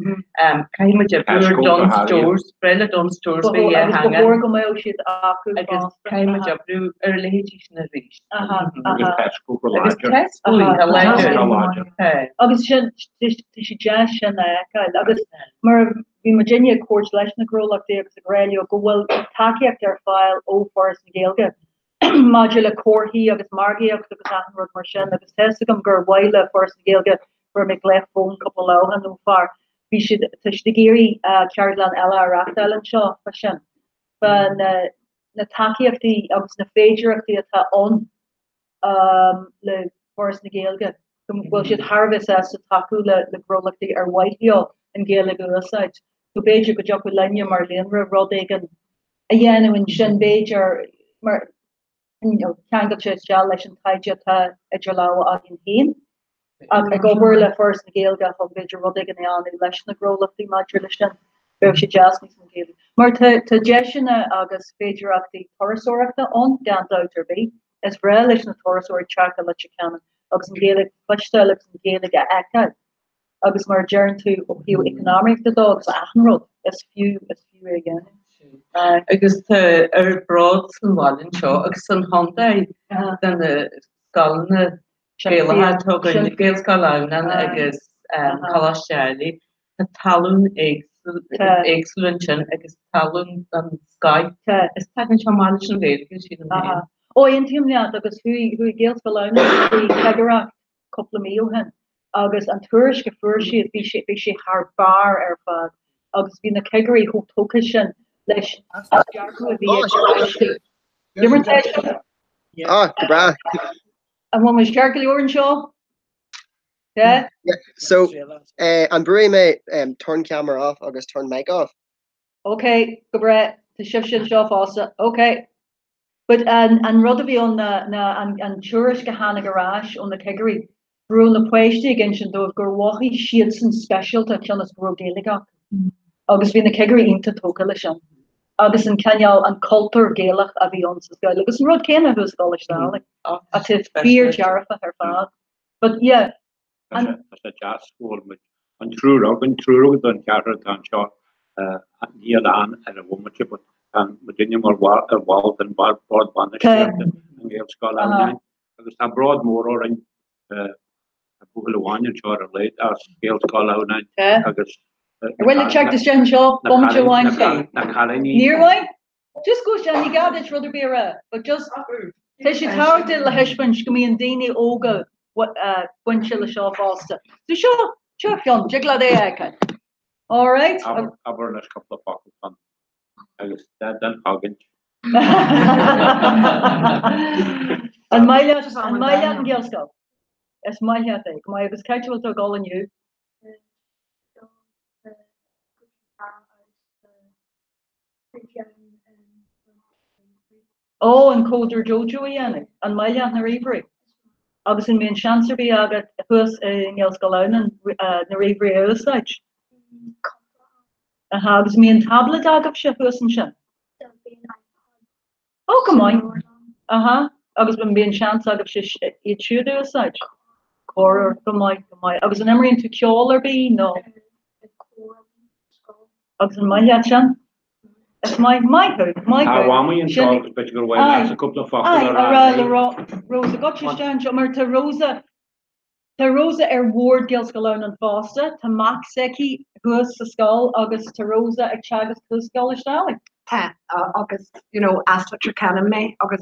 caithfidh muid oibriú ar Dunnes Stores, breá le Dunnes Stores bheith Agus ba chóir go mbeadh siad acu fosta. Agus caithfidh muid oibriú ar a leithéidí sin arís. Agus Tesco go láidir. Agus Tesco go láidir. Agus sin, tá sé deas sin a fheiceáil. Agus mar bhí muidinne ag comhairt leis na gnólachtaí agus ag rá leo go bhfuil tacaíocht ar fáil ó Foras na Gaeilge maidir le comharthaí agus margaíocht agus achan rud mar sin agus tá fhios agam gur mhaith le Foras na Gaeilge fuair mé glaoch fóin cúpla lá ó shin ó fear bhí siad tá siad ag iarraidh ceardlann eile a reachtáil anseo fá sin fá na na tacaíochtaí agus na féidireachtaí atá ann le Foras na Gaeilge, go bhfuil siad thar a bheith sásta tacú le gnólachtaí ar mhaith leo an Ghaeilge a úsáid. So b'fhéidir go dtiocfadh linne mar líonra rud éigin a dhéanamh ansin, b'fhéidir, mar you know, ceangailte isteach leis an taighde atá idir lámha againn féin. Ach ag obair le Foras na Gaeilge chun b'fhéidir rud éigin a dhéanamh leis na gnólachtaí maidir leis sin, bheadh sé deas níos mó Gaeilge. Mar tá tá deiseanna agus féidireachtaí turasóireachta ann, gan dabht ar bith. Is breá leis na turasóirí teacht go Leitir Ceanainn agus an Ghaeilge a chloisteáil agus an Ghaeilge a fheiceáil. Agus mar a deireann tú ó thaobh eacnamaíochta de agus achan rud, is fiú is fiú é a dhéanamh. Agus tá ar bród san bhaile anseo agus san chontae de na scoileanna Gaelacha atá againn, Gaelscoil Adhamhnáin agus Coláiste Ailigh, tá tallann éagsúil ansin agus tallann den scoth. Is tagann sé amach leis an Ghaeilge, sílim féin. Ó, aontaím leat agus chuaigh Gaelscoil Adhamhnáin faoi chigireacht cúpla mí ó shin agus an tuairisc a fuair siad, bhí sé, bhí sé thar barr ar fad agus bhí na cigirí chomh tógtha sin leis an dearcadh a bhí ag na páistí. Ah, go breá. An bhfuil muid ceart go leor anseo? Yeah? Yeah, so, eh, an brúfaidh mé em, turn camera off agus turn mic off? Ok, go breá. Tá sibhse anseo fosta. Ok. But an, an rud a bhí ann ná, ná an, an tuairisc a tháinig ar ais ó na cigirí, go raibh na páistí ag insint dóibh gur mhothaigh siadsan speisialta cionn is go raibh Gaeilge acu. Agus bhí na cigirí iontach tógtha leis sin. Agus an cineál, an cultúr Gaelach a bhí ann sa scoil. Agus an rud céanna thuas i gColáiste Ailigh. Atá fíordhearfach ar fad. But yeah, Tá sé deas go bhfuil muid, an triúr againn, triúr den cheathrar atá anseo, níl Ann ar an bhomaite but tá muidinne mar bhall den bhord bainistíochta i nGaelscoil Adhamhnáin agus tá bród mór orainn tá buachaill amháin anseo ar a laghad as Gaelscoil Adhamhnáin agus Ar mhaith leat teacht isteach anseo bomaite amháin? Na cailíní. Níor mhaith? Just go isteach, ní gá duit rud ar bith a rá, but just, tá sé tábhachtach le thaispeáint go mbíonn daoine óga bainte le seo fosta. So seo, seo Fionn, dtig leat é a fheiceáil. Alright? Abair leis cúpla focal Fionn agus den chogaint. An maith leat, an maith leat an Ghaelscoil? Is maith leat é, go maith, agus cá háit a bhfuil tú ag dul inniu? Ó, an CoderDojo a dhéanamh. An maith leat na ríomhairí? Agus an mbíonn seans ar bith agat thuas i nGaelscoil Adhamhnáin na ríomhairí a úsáid? Aha, agus an mbíonn tablet agaibhse thuas ansin? Ó, go maith. Aha, agus an mbíonn seans agaibhse iad siúd a úsáid? Corruair, go maith, go maith. Agus an imríonn tú ceol ar bith nó? Agus an maith leat sin? Is maith, maith thú, maith Tá thú. Mamaí anseo agus b'fhéidir gur mhaith leatsa cúpla focal Aye, a a rá rá léi. le Rosa, gabh isteach anseo, mar tá Rosa, Tá Rosa ar bhord Ghaelscoil Adhamhnáin fosta. Tá mac s'aici thuas sa scoil agus tá Rosa ag teagasc thuas i gColáiste Ailigh. Tá, agus you know, as Leitir Ceanainn mé agus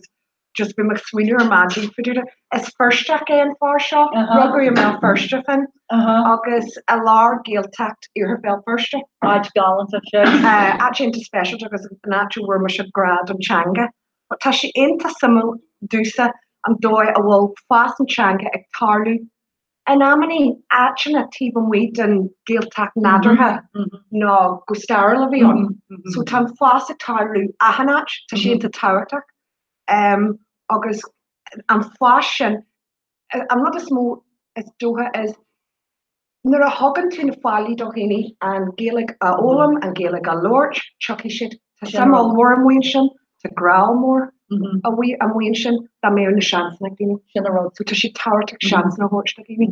just bhí mé ag smaoineamh ar maidin faoi deara, is Feirsteach é an fear seo, rugadh i mBéal Feirste Finn agus i lár Gaeltacht Iarthar Bhéal Feirste. Áit galánta sin. Áit iontach speisialta agus an áit a bhfuair mise grá don teanga. But tá sé iontach suimiúil domhsa an dóigh a bhfuil fás an teanga ag tarlú in amannaí áiteanna taobh amuigh den Ghaeltacht nádúrtha nó go stairiúil a bhí ann. So tá an fás ag tarlú achan áit, tá sé iontach tábhachtach. Agus an fás sin, an rud is mó is dócha is Nuair a thugann tú na fallaí do dhaoine an Ghaeilge a fhoghlaim, an Ghaeilge a labhairt, tiocfaidh siad. Tá suim ollmhór amuigh ansin. Tá grá mór amuigh ansin dá mbeadh na seansanna ag daoine. Sin an rud. So tá sé tábhachtach seansanna a thabhairt do dhaoine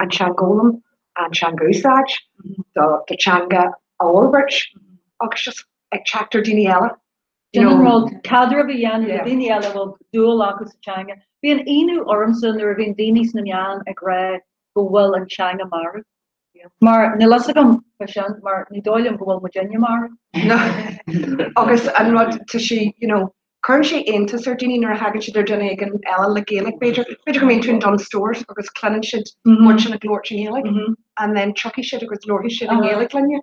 an teanga a fhoghlaim, an teanga a úsáid, do teanga a fhorbairt agus just ag teacht ar daoine eile. Sin an rud, caidreamh a dhéanamh le daoine eile a bhfuil dúil acu sa teanga. Bíonn ionadh ormsa nuair a bhíonn daoine sna meáin ag rá go bhfuil an teanga marbh. Mar níl fhios agam fá sin, mar ní dóigh liom go bhfuil muidinne marbh. Agus an rud, tá sé, you know, cuireann sé iontas ar daoine nuair a thagann siad ar duine éigin eile le Gaeilge, b'fhéidir, b'fhéidir go mbíonn tú in Dunnes Stores agus cluineann siad muid ag labhairt i nGaeilge and then tiocfaidh siad agus labharfaidh siad i nGaeilge linne,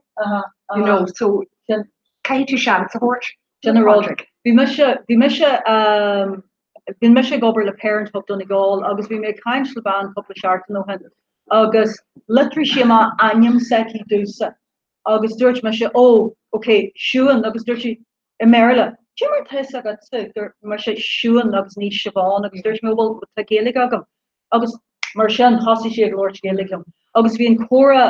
you know, so caithfidh tú seans a thabhairt. Sin an rud. Bhí mise, bhí mise, bhí mise ag obair le Parent Hub Donegal agus bhí mé ag caint le bean cúpla seachtain ó shin agus litrigh sí amach ainm s'aici domhsa agus dúirt mise oh ok Siún agus dúirt sí i mBéarla cé mar tá fhios agatsa gur mise Siún agus ní Siobhán agus dúirt mé bhuel tá Gaeilge agam agus mar sin thosaigh sí ag labhairt Gaeilge liom agus bhí an comhrá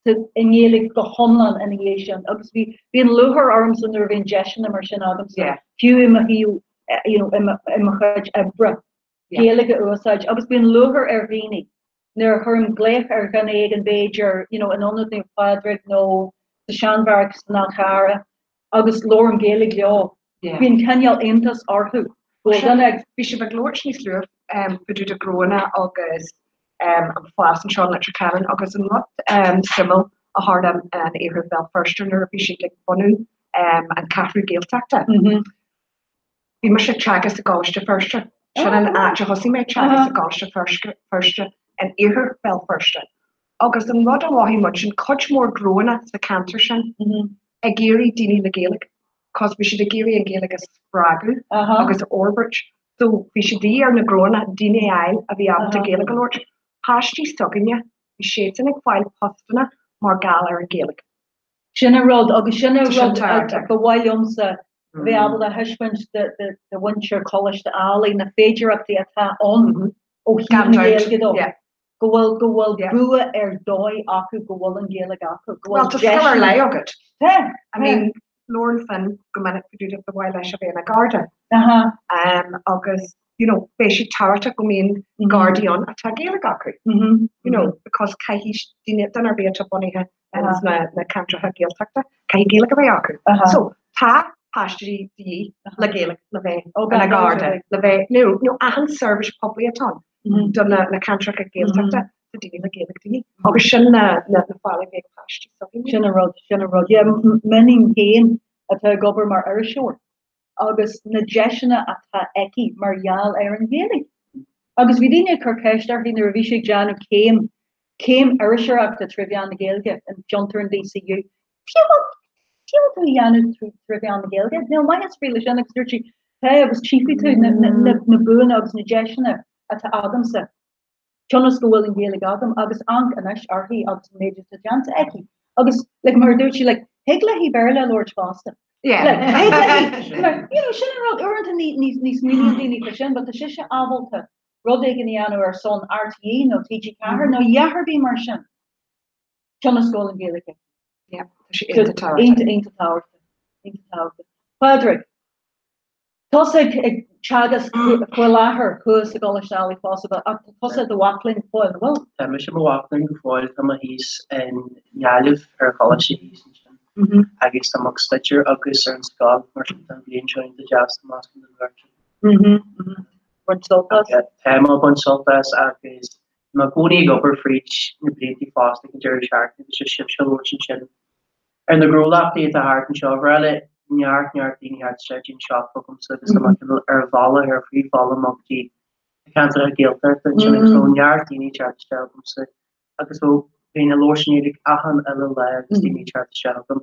i nGaeilge go hiomlán ina dhiaidh sin agus bhí bíonn lúcháir ormsa nuair a bhíonn deiseanna mar sin agamsa, fiú i mo thaobh you know i mo i mo chuid oibre, Gaeilge a úsáid agus bíonn lúcháir ar dhaoine nuair a chuirim glaoch ar dhuine éigin b'fhéidir you know in Ionad Naomh Pádraig nó sa Seanbheairic san Fhál Carrach agus labhraím Gaeilge leo. Bíonn cineál iontas orthu go bhfuil duine ag. Bhí sibh ag labhairt níos luaithe fá dtaobh de gnóanna agus an fás anseo in Leitir Ceanainn agus an rud suimiúil a tharla in iarthar Bhéal Feirste nuair a bhí siad ag bunú an Cheathrú Gaeltachta. Bhí mise ag teagasc i gColáiste Feirste, sin an áit a thosaigh mé ag teagasc i gColáiste Feirste in iarthar Bhéal Feirste. Agus an rud a mhothaigh muid sin cuid mhór gnóanna sa cheantar sin ag iarraidh daoine le Gaeilge. cos bhí siad ag iarraidh an Ghaeilge a spreagadh agus a fhorbairt so bhí sé de dhíth ar na gnóanna daoine a fháil a bhí ábalta Gaeilge a labhairt. Páistí s'againne, bhí siadsan ag fáil postanna mar gheall ar an Ghaeilge. Sin an rud agus sin an rud ba mhaith liomsa a bheith ábalta a thaispeáint do mhuintir Choláiste Ailigh na féidearthachtaí atá ann ó thaobh na Gaeilge dó. go bhfuil go bhfuil bua ar dóigh acu go bhfuil an Ghaeilge acu, go bhfuil Well, tá scil ar leith agat. Tá. I mean, labhrann Finn go minic fá dtaobh de ba mhaith leis a bheith ina Gharda. Um, agus, you know, beidh sé tábhachtach go mbíonn Gardaí ann atá Gaeilge acu. You know, because caithfidh daoine, duine ar bith atá bunaithe ins na, na ceantracha Gaeltachta, caithfidh Gaeilge a bheith acu. So, tá páistí de dhíth le Gaeilge le bheith ina Garda, le bheith, nó, nó achan seirbhís poiblí atá ann. do na ceantracha Gaeltachta, tá daoine le Gaeilge de dhíth. Agus sin na fáil a bheidh páistí s'againne. Sin an rud, sin an rud. Yeah, m'iníon féin atá ag obair mar iriseoir agus na deiseanna atá aici mar gheall ar an Ghaeilge. Agus bhí daoine ag cur ceist uirthi nuair a bhí sí ag déanamh céim, céim iriseoireachta tré mheán na Gaeilge in Fiontar in DCU. Cé bhfuil, cé bhfuil tú a dhéanamh tré mheán na Gaeilge? Níl maitheas ar bith leis sin agus dúirt sí, Tá agus tchífidh tú na, na, na, na buanna agus na deiseanna atá agamsa cionn is go bhfuil an Ghaeilge agam agus amharc anois uirthi agus an méid atá déanta aici. Agus like, mar a dúirt sí, like, thig léi Béarla a labhairt fosta. Yeah. Like, thig léi, mar, you know, sin an rud, uaireanta ní, ní, ní smaoiníonn daoine faoi sin, but tá sise ábalta rud éigin a dhéanamh ar son RTÉ nó TG4 nó a dhath ar bith mar sin. Cionn is go bhfuil an Ghaeilge aici. Yeah, tá sé iontach tábhachtach. Iontach, iontach tábhachtach. Iontach tábhachtach. Pádraig, tusa ag teagasc faoi láthair thuas i gColáiste Ailigh fosta, ach tá tusa i do mhac léinn go fóill, an bhfuil? Tá mise i mo mhac léinn go fóill, tá mé thíos i nGaillimh ar an choláiste thíos ansin agus tá mé ag staidéar agus ar an scoil mar sin tá an bhliain seo iontach deas, tá mé as an bheirt. Baint sult as? Tá mé ag baint sult as agus Tá mé i gcónaí ag obair fríd na blianta fosta ag an deireadh seachtaine agus just sibhse ag labhairt ansin ar na gnólachtaí atá thart anseo. Ba bhreá le neart neart daoine theacht isteach dtí an siopa agamsa agus tá mé cineál ar an bhealach ar phríomhbhealach amach go dtí na ceantracha Gaeltachta ansin agus bheadh neart daoine ag teacht isteach agamsa agus bheadh bheinn ag labhairt i nGaeilge achan uile lá agus daoine ag teacht isteach agam.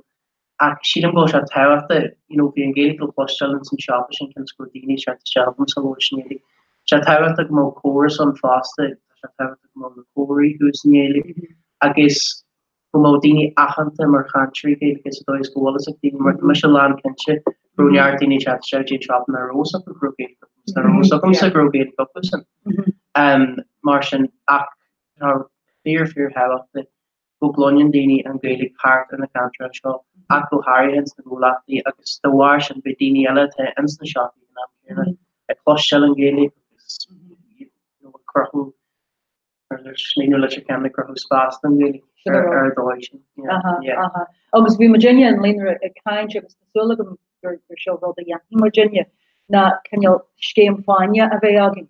Ach sílim go bhfuil sé tábhachtach, you know, bhí an Ghaeilge le cloisteáil ins an siopa sin cionn is go raibh daoine ag teacht isteach agamsa ag labhairt i nGaeilge. Tá sé tábhachtach go mbeadh córas ann fosta, tá sé tábhachtach go mbeadh na comharthaí thuas i nGaeilge agus go mbeadh daoine aitheanta mar chainteoirí Gaeilge sa dóigh is go bhfuil fhios ag daoine, mar tá mise lán cinnte go raibh neart daoine ag teacht isteach go dtí an siopa nach raibh fhios acu go raibh Gaeilge acu agus nach raibh fhios agamsa go raibh Gaeilge acusan. Mar sin, ach tá fíor fíor thábhachtach go gcluineann daoine an Ghaeilge thart ar na ceantracha seo. Ach go háirithe ins na gnólachtaí agus dá bharr sin beidh daoine eile atá ins na siopaí ag an am céanna ag cloisteáil an Ghaeilge agus you know ag cruthú ar smaoineamh Leitir Ceanainn ag cruthú spás don Ghaeilge ar ar dóigh sin. Aha, aha. Agus bhí muidinne an líonra ag caint agus tá súil agam gur gur seo rud a dhéanfaidh muidinne ná cineál scéim fáinne a bheith againn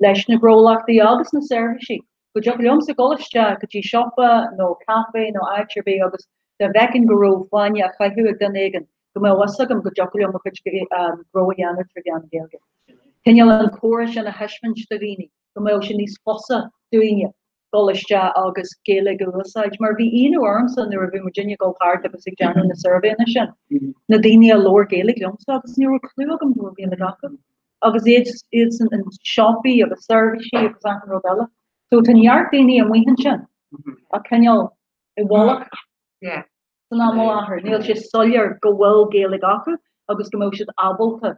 leis na gnólachtaí agus na seirbhísí go dtiocfadh liomsa dul isteach go dtí siopa nó caife nó áit ar bith agus dá bhfeicfinn go raibh fáinne á chaitheamh ag duine éigin, go mbeadh fhios agam go dtiocfadh liom mo chuid gnó a dhéanamh trí mheán na Gaeilge. Cineál an comhartha sin a thaispeáint do dhaoine, go mbeadh sé níos fusa dúinne dul isteach agus Gaeilge a úsáid. Mar bhí ionadh ormsa nuair a bhí muidinne ag dul thart agus ag déanamh na suirbhéanna sin, na daoine a labhair Gaeilge liomsa agus ní raibh clue agam go raibh Gaeilge acu. Agus iad iadsan in siopaí agus seirbhísí agus achan rud eile. So tá neart daoine amuigh ansin ach cineál i bhfolach san am i láthair. Níl sé soiléir go bhfuil Gaeilge acu agus go mbeadh siad ábalta.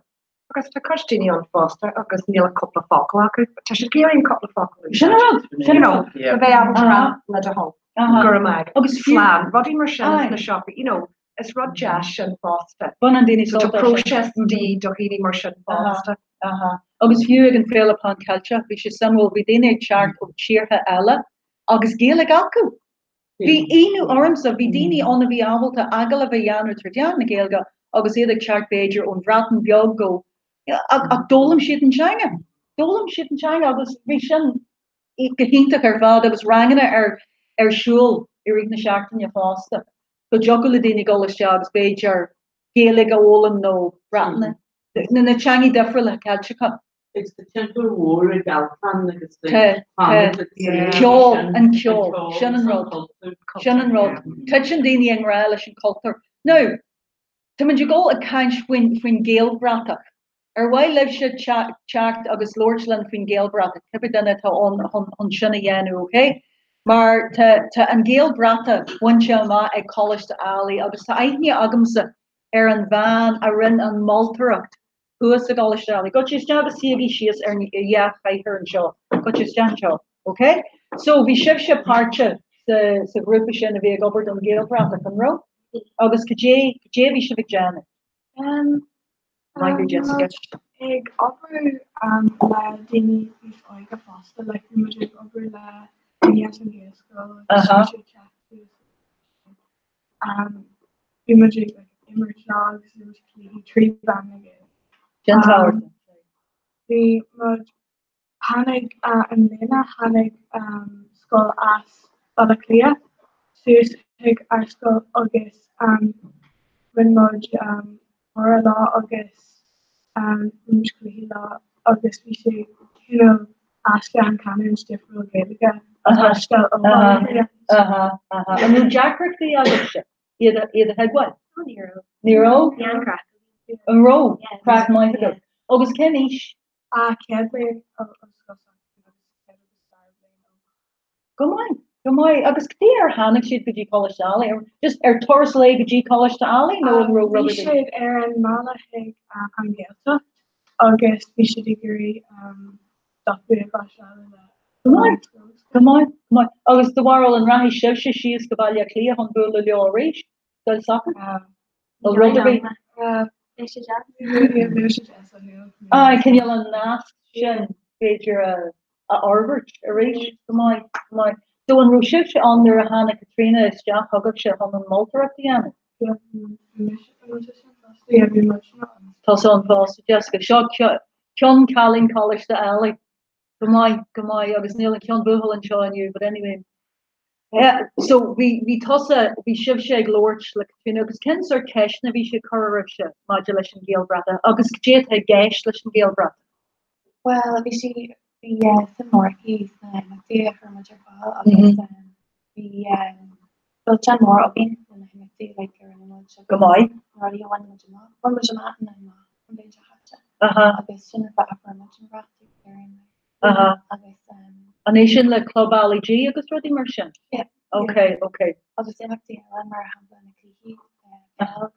Agus tá cuid daoine ann fosta agus níl ach cúpla focal acu, but tá siad ag iarraidh an cúpla focal a Sin an rud, sin You an know, rud. le bheith ábalta rá le do thoil, go raibh maith agat, Agus fiú- slán, rudaí mar sin Aye. sna siopaí, you know, is rud deas sin fosta. Baineann daoine So tá sult as sin. próiseas de do dhaoine mar sin fosta. Aha. Agus fiú ag an Féile Pan Ceilteach, bhí sé suimiúil, bhí daoine ag teacht ó tíortha eile agus Gaeilge acu. Bhí ionadh ormsa, bhí daoine ann a bhí ábalta agallamh a dhéanamh trí mheán na Gaeilge agus iad ag teacht b'fhéidir ón Bhreatain Bheag ó, ach d'fhoghlaim siad an teanga. D'fhoghlaim siad an teanga agus bhí sin go hiontach ar fad agus ranganna ar ar siúl i rith na seachtaine fosta go dtiocfadh le daoine dul isteach agus b'fhéidir Gaeilge a fhoghlaim nó Breatnais, na teangaí difriúla Ceilteacha. Agus tá tionchar mhór ag Altan agus ag Tá, tá. Clannad agus an leithéid Ceol, sin, an ceol, sin an rud, sin an rud. Titeann daoine i ngrá leis an chultúr. Now, táimid ag dul ag caint faoin, faoin Ghaelbhratach. Ar mhaith libhse teacht agus labhairt linn faoin Ghaelbhratach, cibé duine atá ann chun, chun sin a dhéanamh, ok? Mar tá, tá an Ghaelbhratach bainte amach ag Coláiste Ailigh agus tá aithne agamsa ar an bhean a rinne an mholtóireacht thuas i gColáiste Ailigh. Gabhaigí isteach agus suígí síos ar an dhá chathaoir anseo. Gabhaigí isteach anseo. Ok? So, bhí sibhse páirteach sa, sa ghrúpa sin a bhí ag obair don Ghaelbhratach, an raibh? Agus cad é, cad é a bhí sibh ag déanamh? Um, Maith thú, Jessica. Ag obair um, le daoine níos óige fosta, like bhí muid ag obair le daoine as an Ghaelscoil agus bhí siad ag teacht suas Bhí muid ag imirt leo agus imirt cluichí trí mheán na Gaeilge. Sin tábhachtach. Bhí muid, tháinig i mbliana tháinig scoil as Baile Átha Cliath suas chuig ár scoil agus rinne muid comhrá leo agus rinne muid cluichí leo agus bhí sé cineál aisteach an canúint difriúil Gaeilge a chloisteáil ó Bhaile Átha Cliath. Aha, aha. An raibh deacrachtaí agaibhse iad a iad a thuigbheáil? Ó, ní raibh. Ní raibh? Bhí an-chraic againn. An raibh? Craic maith agaibh. Agus cén aois? Ah, chéad bhliain ó scoil s'acu agus chéad agus dara bliain ó Go maith, go maith. Agus cad é ar tháinig siad go dtí Coláiste Ailigh? Just ar turas lae go dtí Coláiste Ailigh nó an raibh rud Bhí siad ar an mbealach chuig an Ghaeltacht agus bhí siad ag iarraidh stopadh i gColáiste Ailigh le Go maith, go maith, go maith. Agus do bharúil an rachaidh sibhse síos go Baile Átha Cliath chun bualadh leo arís? Scoil s'acu? Nó rud ar bith? Bheadh sé deas. Bheadh sé deas. Aye, cineál an nasc sin b'fhéidir a a fhorbairt arís. Go maith, go maith. So an raibh sibhse ann nuair a tháinig Caitríona isteach chugaibhse chun an mholtóireacht a dhéanamh? Tusa ann fosta, Jessica. Seo ceann cailín Coláiste Ailigh. Go maith, go maith. Agus níl an ceann buachaill anseo inniu, but anyway. Yeah, so bhí, bhí tusa, bhí sibhse ag labhairt le Caitríona agus cén sórt ceisteanna a bhí sí ag cur oraibhse maidir leis an Ghaelbhratach agus cad é atá i gceist leis an Ghaelbhratach? Bhuel, bhí sí, bhí suim mhór aici sna himeachtaí a chuir muid ar fáil agus bhí fillteán mór againn le na himeachtaí like a rinne muid Go maith. na rudaí a bhain muid amach. Bhain muid amach an amach an bhliain seo caite agus sin an fáth a fuair muid an bhrat ar an agus An é sin le Club Ali G agus rudaí mar sin? Yeah. Ok, ok. Agus imeachtaí eile mar shampla na cluichí peil agus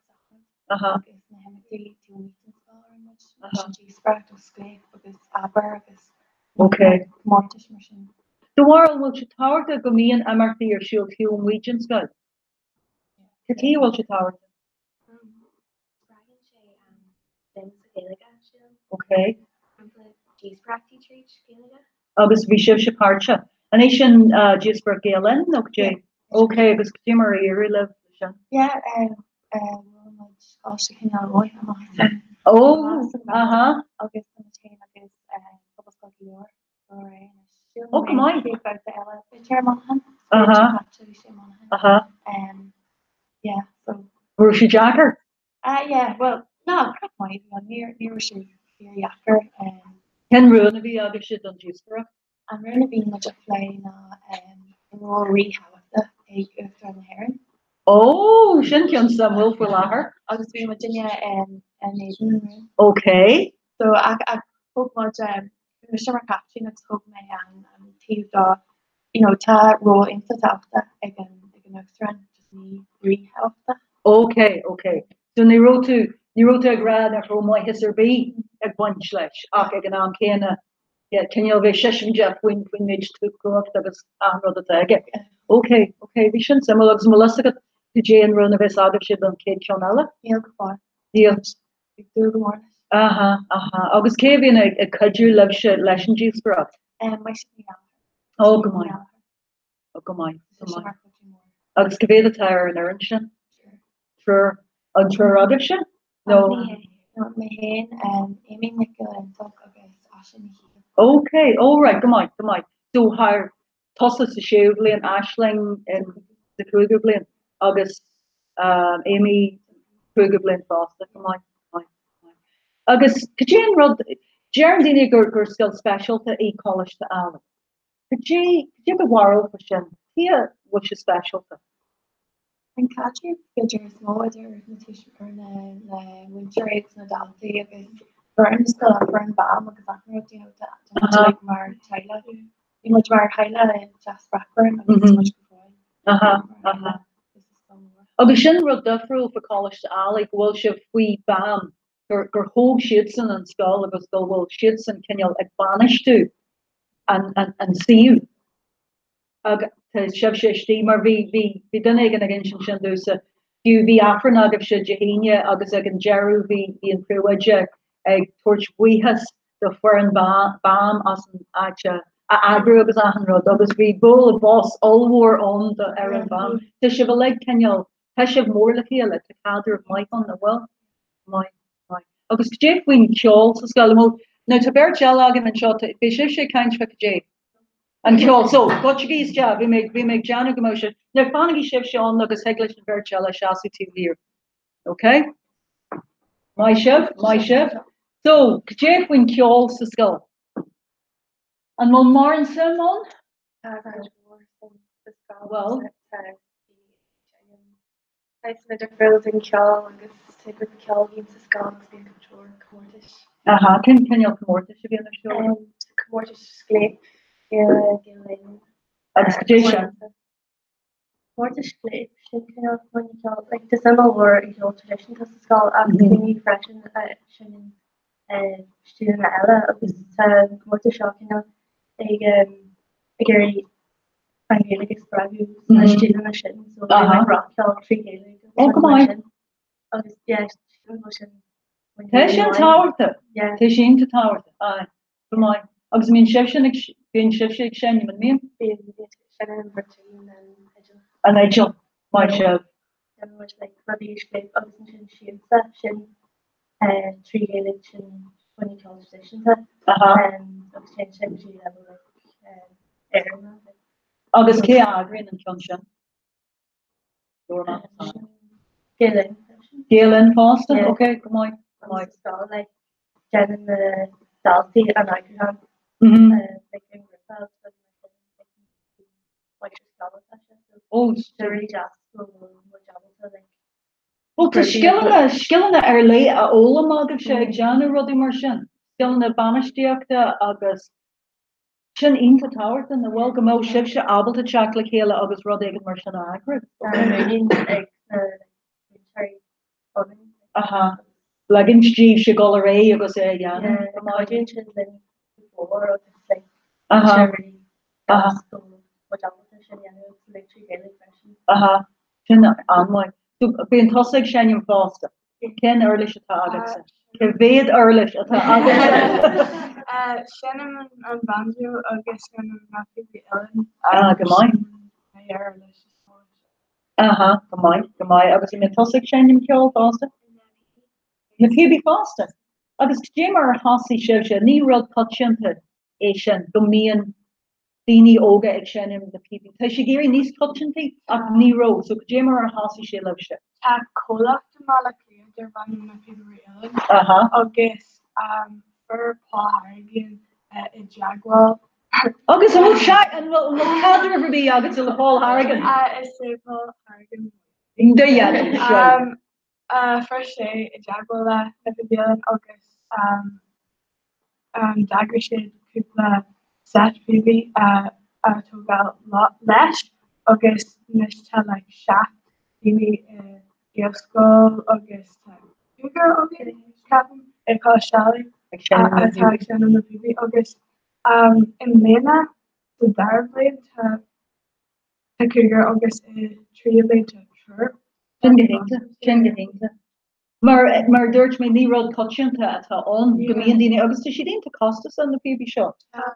na himeachtaí taobh amuigh den scoil a rinne muid, leis an díospóireacht ó Scléip agus Abair agus Ok. comórtais mar sin. Do bharúil an bhfuil sé tábhachtach go mbíonn imeachtaí ar siúl taobh amuigh den scoil? Cad chuige a bhfuil sé tábhachtach? Gaeilge, sílim. Ok. Cúpla díospóireachtaí tríd Gaeilge. Agus bhí sibhse páirteach. An é sin díospóireacht Gael Linn nó cad é? Ok, agus cad é mar a éirigh libh leis sin? Yeah, bhuail muid Coláiste Chineál Eoghain amach san Ó, aha. Agus tá muid féin agus Pobalscoil Ghaoth Dobhair go réidh anois. Ó, go maith. Chéad babhta eile b'fhéidir i Monaghan. Aha. Bhí sé i Monaghan. Aha. Yeah, so. Raibh sé deacair? Ah yeah, well, ná, craic maith a bhí ann, ní ní raibh sé fíordheacair. Cén rún a bhí agaibhse don díospóireacht? An rún a bhí muid a phlé ná an ról ríthábhachtach ag Uachtarán na hÉireann. Ó, sin ceann suimiúil faoi láthair. Agus bhí muidinne in éadan an rúin. Ok. So ach ach thóg muid, bhí mise mar chaiptín agus thóg mé an an taobh do you know, tá ról iontach tábhachtach ag an ag an Uachtarán, just ní ríthábhachtach. Ok, ok. So ní raibh tú, ní raibh tú ag rá nach raibh maitheas ar bith ag baint leis ach ag an am céanna, yeah, cineál bheith seismdeach faoin faoin méid cumhacht agus achan rud atá aige. Ok, ok, bhí sin suimiúil agus an bhfuil fhios agat cad é an rún a bheas agaibhse don chéad cheann eile? Níl go fóill. Níl. Ag dúil go mór leis. Aha, aha. Agus cé a bhíonn ag ag cuidiú libhse leis an díospóireacht? Máise Ní Ghallachair. Ó, go maith. Ó, go maith, go maith. Agus cá mhéad atá ar an fhoireann sin? Triúr. An triúr agaibhse? Nó? No, mé féin, Amy Nic Giolla Iontaigh agus Aisling Ní Shiadhail. Ok, oh right, go maith, go maith. So thar tusa sa séú bliain, Aisling in sa cúigiú bliain agus Amy cúigiú bliain fosta, go maith, go maith, go maith. Agus cad é an rud, deireann daoine gur gur scoil speisialta í Coláiste Ailigh. Cad é, cad é do bharúil faoi sin? Cé a bhfuil sé speisialta? An caidreamh b'fhéidir is mó idir na tuismitheoirí, na na múinteoirí agus na daltaí agus foireann na scoile, foireann BAM agus achan rud, you know, tá muid uilig mar teaghlach. Bhí muid mar theaghlach deas breacmhar agus tá muid go fóill. Aha, aha. Agus sin rud difriúil faoi Choláiste Ailigh, go bhfuil sibh faoi BAM, gur gur thóg siadsan an scoil agus go bhfuil siadsan cineál ag bainistiú an an an suíomh. Agus tá sibhse istigh mar bhí bhí bhí duine éigin ag insint sin domhsa, fiú bhí Aifreann agaibhse Dé hAoine agus ag an deireadh bhí bhí an príomhoide ag tabhairt buíochas do foireann BAM as an áit a a eagrú agus achan rud agus bhí bualadh bos ollmhór ann do fhoireann BAM. Tá sibh uilig cineál, tá sibh mór le chéile, tá caidreamh maith ann, an bhfuil? Maith, maith. Agus cad é faoin cheol sa scoil? An bhfuil, now tá beirt eile againn anseo, beidh sibhse ag caint fá cad é? An ceol. So, goitsigí isteach, bhí mé, bhí mé ag déanamh go mbeadh sibh, now fanaigí sibhse ann agus thig leis an bheirt eile seasamh taobh thiar. Ok? Maith sibh, maith sibh. So, cad é faoin cheol sa scoil? An bhfuil mórán suim ann? Tá roinnt mhór suim sa scoil. Bhfuil? Tá Saghsanna difriúla den cheol agus tá grúpa ceoil againn sa scoil agus bíonn cuid mhór comórtais. Aha, cén cineál comórtais a bhíonn ar siúl? Comórtais Scléip, Féile Gael Linn. Agus cad é sin? Comórtais Scléip, sin cineál fáinne ceoil. Like, tá suim ollmhór i gceol traidisiúnta sa scoil ach daoine freisin a seinneann stíleanna eile agus tá an comórtas seo cineál ag ag iarraidh an Ghaeilge a spreagadh sna stíleanna sin, so like rac-cheol trí Ghaeilge agus go maith. Agus yeah, sílim go bhfuil sin Tá sin tábhachtach. Yeah. Tá sin tábhachtach. Aye. Go maith. Agus an mbíonn sibhse ag bíonn sibhse ag seinm, an mbíonn? Bíonn, bíonn seinneann an bheirt againn an fhidil. An fhidil. Maith sibh. Déanann muid like rudaí scléip agus ansin siamsa sin trí Ghaeilge sin fáinne ceol traidisiúnta agus téann sé go dtí leibhéal like Éireann. Agus cé a eagraíonn an ceann sin? Gael Linn. Gael Linn fosta? Ok, go maith, go maith. Agus like déanann na daltaí an eagrúchán like an grúpa agus rudaí mar sin like máistrí scoile atá sé so Oh, tá really deas go bhfuil muid ábalta like Bhuel, tá scileanna, scileanna ar leith á fhoghlaim agaibhse ag déanamh rudaí mar sin, scileanna bainistíochta agus sin iontach tábhachtach, nach bhfuil, go mbeadh sibhse ábalta teacht le chéile agus rud éigin mar sin a eagrú. Tá muinín ag na múinteoirí ionainn. Aha. Ligint díbhse dul ar aghaidh agus é a dhéanamh. Yeah, cuidíonn siad linn go mór agus like Aha. tá sé really deas go bhfuil muid ábalta sin a dhéanamh agus like trí Ghaeilge freisin. Aha. Sin an-mhaith. So, bíonn tusa ag seinm fosta? Cén uirlis atá agatsa? Cé mhéad uirlis atá agatsa? Seinnim an banjo agus seinnim na píobaí uilleann. Ah, go maith. An uirlis is mó anseo. Aha, go maith, go maith. Agus an mbeidh tusa ag seinm ceoil fosta? Na píobaí fosta? Agus cad é mar a thosaigh sibhse? Ní rud coitianta é sin, go mbíonn daoine óga ag seinm na píobaí. Tá sé ag éirí níos coitianta ach ní raibh, so cad é mar a thosaigh sé libhse? Tá comhlacht i mBaile Átha Cliath darb ainm Na Píobairí Uilleann agus fuair Paul Harrigan i dteagmháil. Agus an bhfuil sé, an bhfuil an bhfuil caidreamh ar bith agatsa le Paul Harrigan? Is é Paul Harrigan. Do dhéanamh seo. Fuair sé i dteagmháil le Na Píobairí Uilleann agus d'eagraigh siad cúpla seit píobaí a tógáil leis agus anois tá like 7 daoine i Gaelscoil agus tá cúigear againn, ceapaim, ag Coláiste Ailigh atá ag seinm na píobaí agus i mbliana sa dara bliain tá Tá cúigear agus i tríú bliain tá triúr. Sin go hiontach, sin go hiontach. Mar, mar a dúirt mé, ní rud coitianta atá ann go mbíonn daoine, agus tá siad iontach costasach na píobaí seo.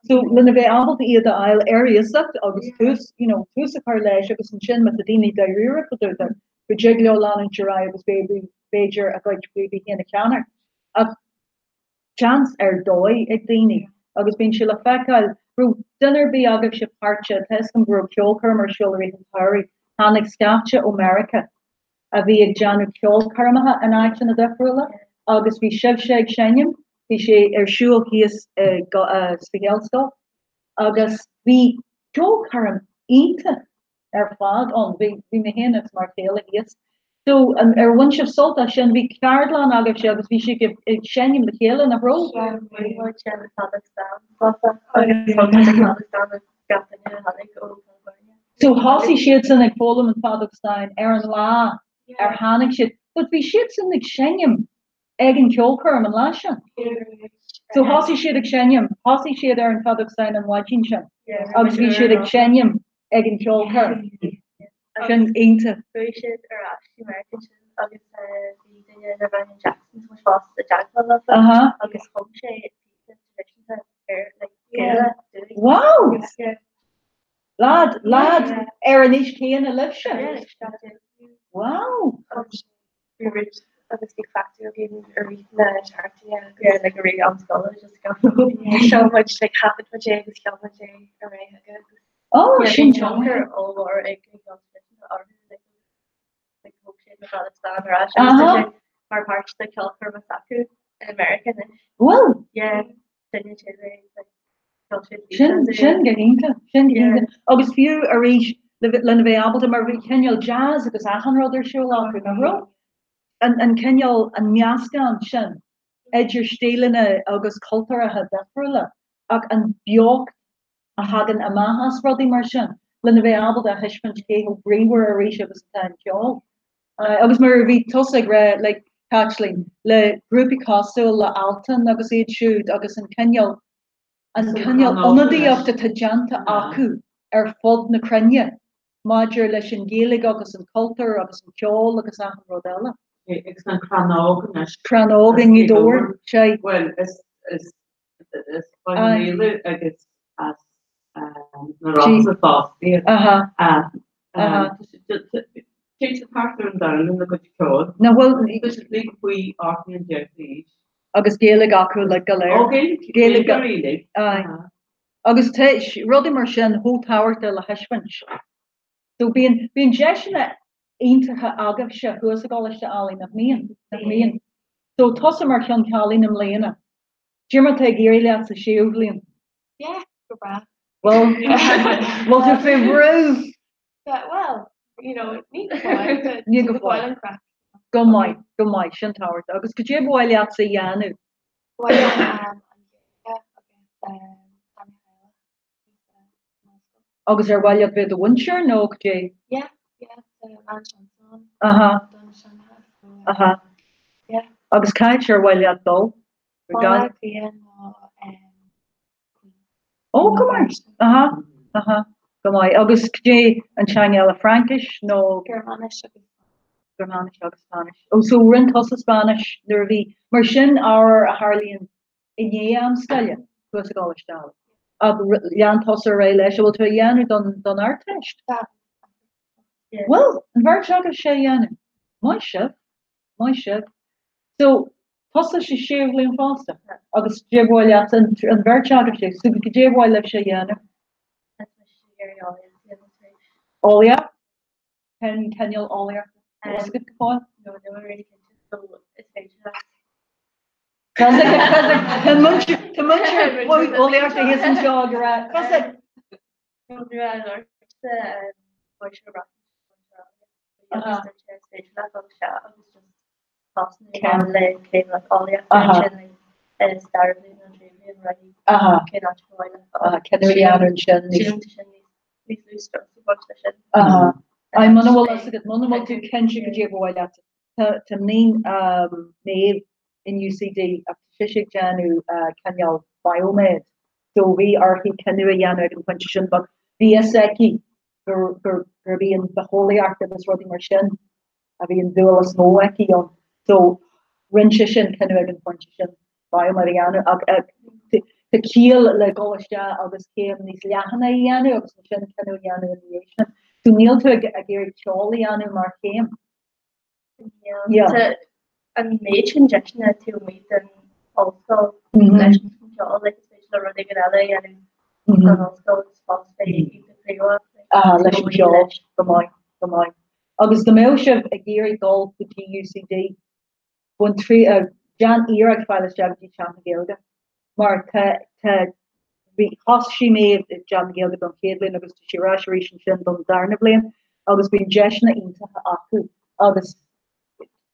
So lena bheith ábalta iad a fháil ar iasacht agus tús, you know, tús a chur leis agus ansin má tá daoine dáiríre fá dtaobh de, go dtig leo leanúint ar aghaidh agus b'fhéidir a gcuid píobaí féin a cheannach. Ach seans ar dóigh ag daoine agus bíonn sé le feiceáil. Raibh duine ar bith agaibhse páirteach, tá 'fhios agam go raibh ceolchoirm ar siúl i rith an tsamhraidh, tháinig scaifte ó Meiriceá a bhí ag déanamh ceolchoirmeacha in áiteanna difriúla agus bhí sibhse ag seinm, bhí sé ar siúl thíos sa Ghaelscoil agus bhí ceolchoirm iontach ar fad ann. Bhí bhí mé féin agus m'fhear céile thíos. So an ar bhain sibh sult as sin? Bhí ceardlann agaibhse agus bhí sibh ag ag seinm le chéile, nach raibh? Bhí muid ag seinm feadóg stáin fosta agus thug muid an feadóg stáin le gach duine a tháinig ó California. So thosaigh siadsan ag foghlaim an feadóg stáin ar an lá ar tháinig siad. But bhí siadsan ag seinm ag an cheolchoirm an lá sin. So thosaigh siad ag seinm, thosaigh siad ar an feadóg stáin an mhaidin sin agus bhí siad ag seinm ag an cheolchoirm. Sin iontach. Chuaigh siad ar ais go Meiriceá ansin agus bhí duine darb ainm Jackson tá muid fós i dteagmháil leofa agus chum sé píosa traidisiúnta ar like Gaeilge dúinn. Wow! Lad, lad ar an aois chéanna libhse? Wow! Bhí rud agus bhí cleachtadh againn i rith na seachtaine agus like i rith am scoile just gan seo muid like thaifead muid é agus sheol muid é ar aghaidh chuige agus Oh, yeah, sin bhí tionchar ollmhór ag an gceol traidisiúnta orthu like like thóg siad na feadóg stáin ar ais agus tá sé mar páirt de cheolchoirm s'acu in America anois. Bhfuil? Yeah, duine sé like Sin, sin go hiontach, sin go hiontach. Agus fiú arís lena bheith ábalta, mar bhí cineál jazz agus achan rud ar siúl acu, nach raibh? An, an cineál, an meascán sin idir stíleanna agus cultúrtha difriúla ach an beocht a thagann amach as rudaí mar sin, lena bheith ábalta a thaispeáint cé chomh bríomhar arís agus atá an ceol. Agus mar a bhí tusa ag rá, like, Caitlín, le grúpaí cosúil le Altan agus iad siúd agus an cineál, an cineál ionadaíocht atá déanta acu ar fud na cruinne maidir leis an Ghaeilge agus an cultúr agus an ceol agus achan rud eile. Agus an Crannóg anois. Crannóg i nGaoth Dobhair, sea. Bhuel, is, is As Baile Mhíle agus as na Rosa fosta iad. Téann siad thart ar an domhan lena gcuid ceoil. Nach bhfuil. Tá siad uilig faoi 18 mbliana d'aois. Agus Gaeilge acu like go léir. Ó Gaeilge, Gaeilge uilig. Aye. Agus tá rudaí mar sin chomh tábhachtach le thaispeáint. So bíonn, bíonn deiseanna iontacha agaibhse thuas i gColáiste Ailigh, nach mbíonn? Nach mbíonn? So tusa mar Cheann Ceolaí i mbliana. Cad é mar atá ag éirí leat sa séú bhliain. Yeah, go breá. Bhfuil, bhfuil tú faoi bhrú? Well, you know, ní go fóill, but Ní go go fóill. fóill an craic. Go maith, go maith, sin tábhachtach. Agus cad é ba mhaith leatsa a dhéanamh? Ba mhaith liom an Ghaeilge agus teanga eile. Agus ar mhaith leat bheith i do mhúinteoir nó cad é? Yeah, yeah, tá a lán seans ann Aha. don teanga, so Aha. yeah. Agus cá háit ar mhaith leat dul? Baile Átha Cliath nó Queen's. Ó, go maith. Aha, aha, go maith. Agus cad é an teanga eile, Fraincis nó? Gearmáinis agus. Gearmáinis agus Spáinnis. Oh, so rinne tusa Spáinnis nuair a bhí, mar sin ábhar a tharlaíonn i ndiaidh am scoile, thuas i gColáiste Ailigh. Ach lean tusa ar aghaidh leis, an bhfuil tú á dhéanamh don, don Ardteist? Tá. Bhfuil, an bheirt agaibhse á dhéanamh? Maith sibh, maith sibh. So, tusa sa séú bhliain fosta? Agus cad é ba mhaith leat, an, an bheirt agaibhse, so cad é ba mhaith libhse a dhéanamh? Eolaíocht? Cén cineál eolaíochta? An bhfuil a fhios agat go fóill? No, níl mé really cinnte, so is féidir leat. Tá múinteoir eolaíochta thíos anseo ag rá, Cosa! No, nuair a dúirt Máistir Breatnais dúirt sé is féidir leat dul isteach agus just tosnú le céim like eolaíochta ansin like sa dara bliain nó tríú bliain right cén áit ba mhaith leat dul. Cinneadh a dhéanamh ansin. Sílim tá sin níos níos lú strus ag baint leis sin. Aye, muna bhfuil fhios agat, muna bhfuil tú cinnte cad é ba mhaith leat, tá tá iníon Maeve in UCD ach tá sise ag déanamh cineál biomed, so bhí uirthi cinneadh a dhéanamh ag an phointe sin but bhí fhios aici gur gur gurb í an bitheolaíocht agus rudaí mar sin a bhí an dúil is mó aici ann. So rinne sise an cinneadh ag an phointe sin biomed a dhéanamh ach tá ciall le dul isteach agus céim níos leathana a dhéanamh agus ansin cinneadh a dhéanamh ina dhiaidh sin. So níl tú ag ag iarraidh ceol a dhéanamh mar chéim? Níl. Tá an méid sin deiseanna taobh amuigh den ollscoil leis an cheol, like is féidir le rud éigin eile a dhéanamh san ollscoil agus fós bheith iontach gníomhach, like leis an cheol, go maith, go maith. Agus dá mbeadh sibh ag iarraidh dul go dtí UCD, bain triail, déan iarracht fáil isteach go dtí Teach na Gaeilge. Mar tá, tá, bhí, thosaigh Méabh i dTeach na Gaeilge don chéad bhliain agus tá sí ar ais arís ansin don darna bliain agus bíonn deiseanna iontacha acu agus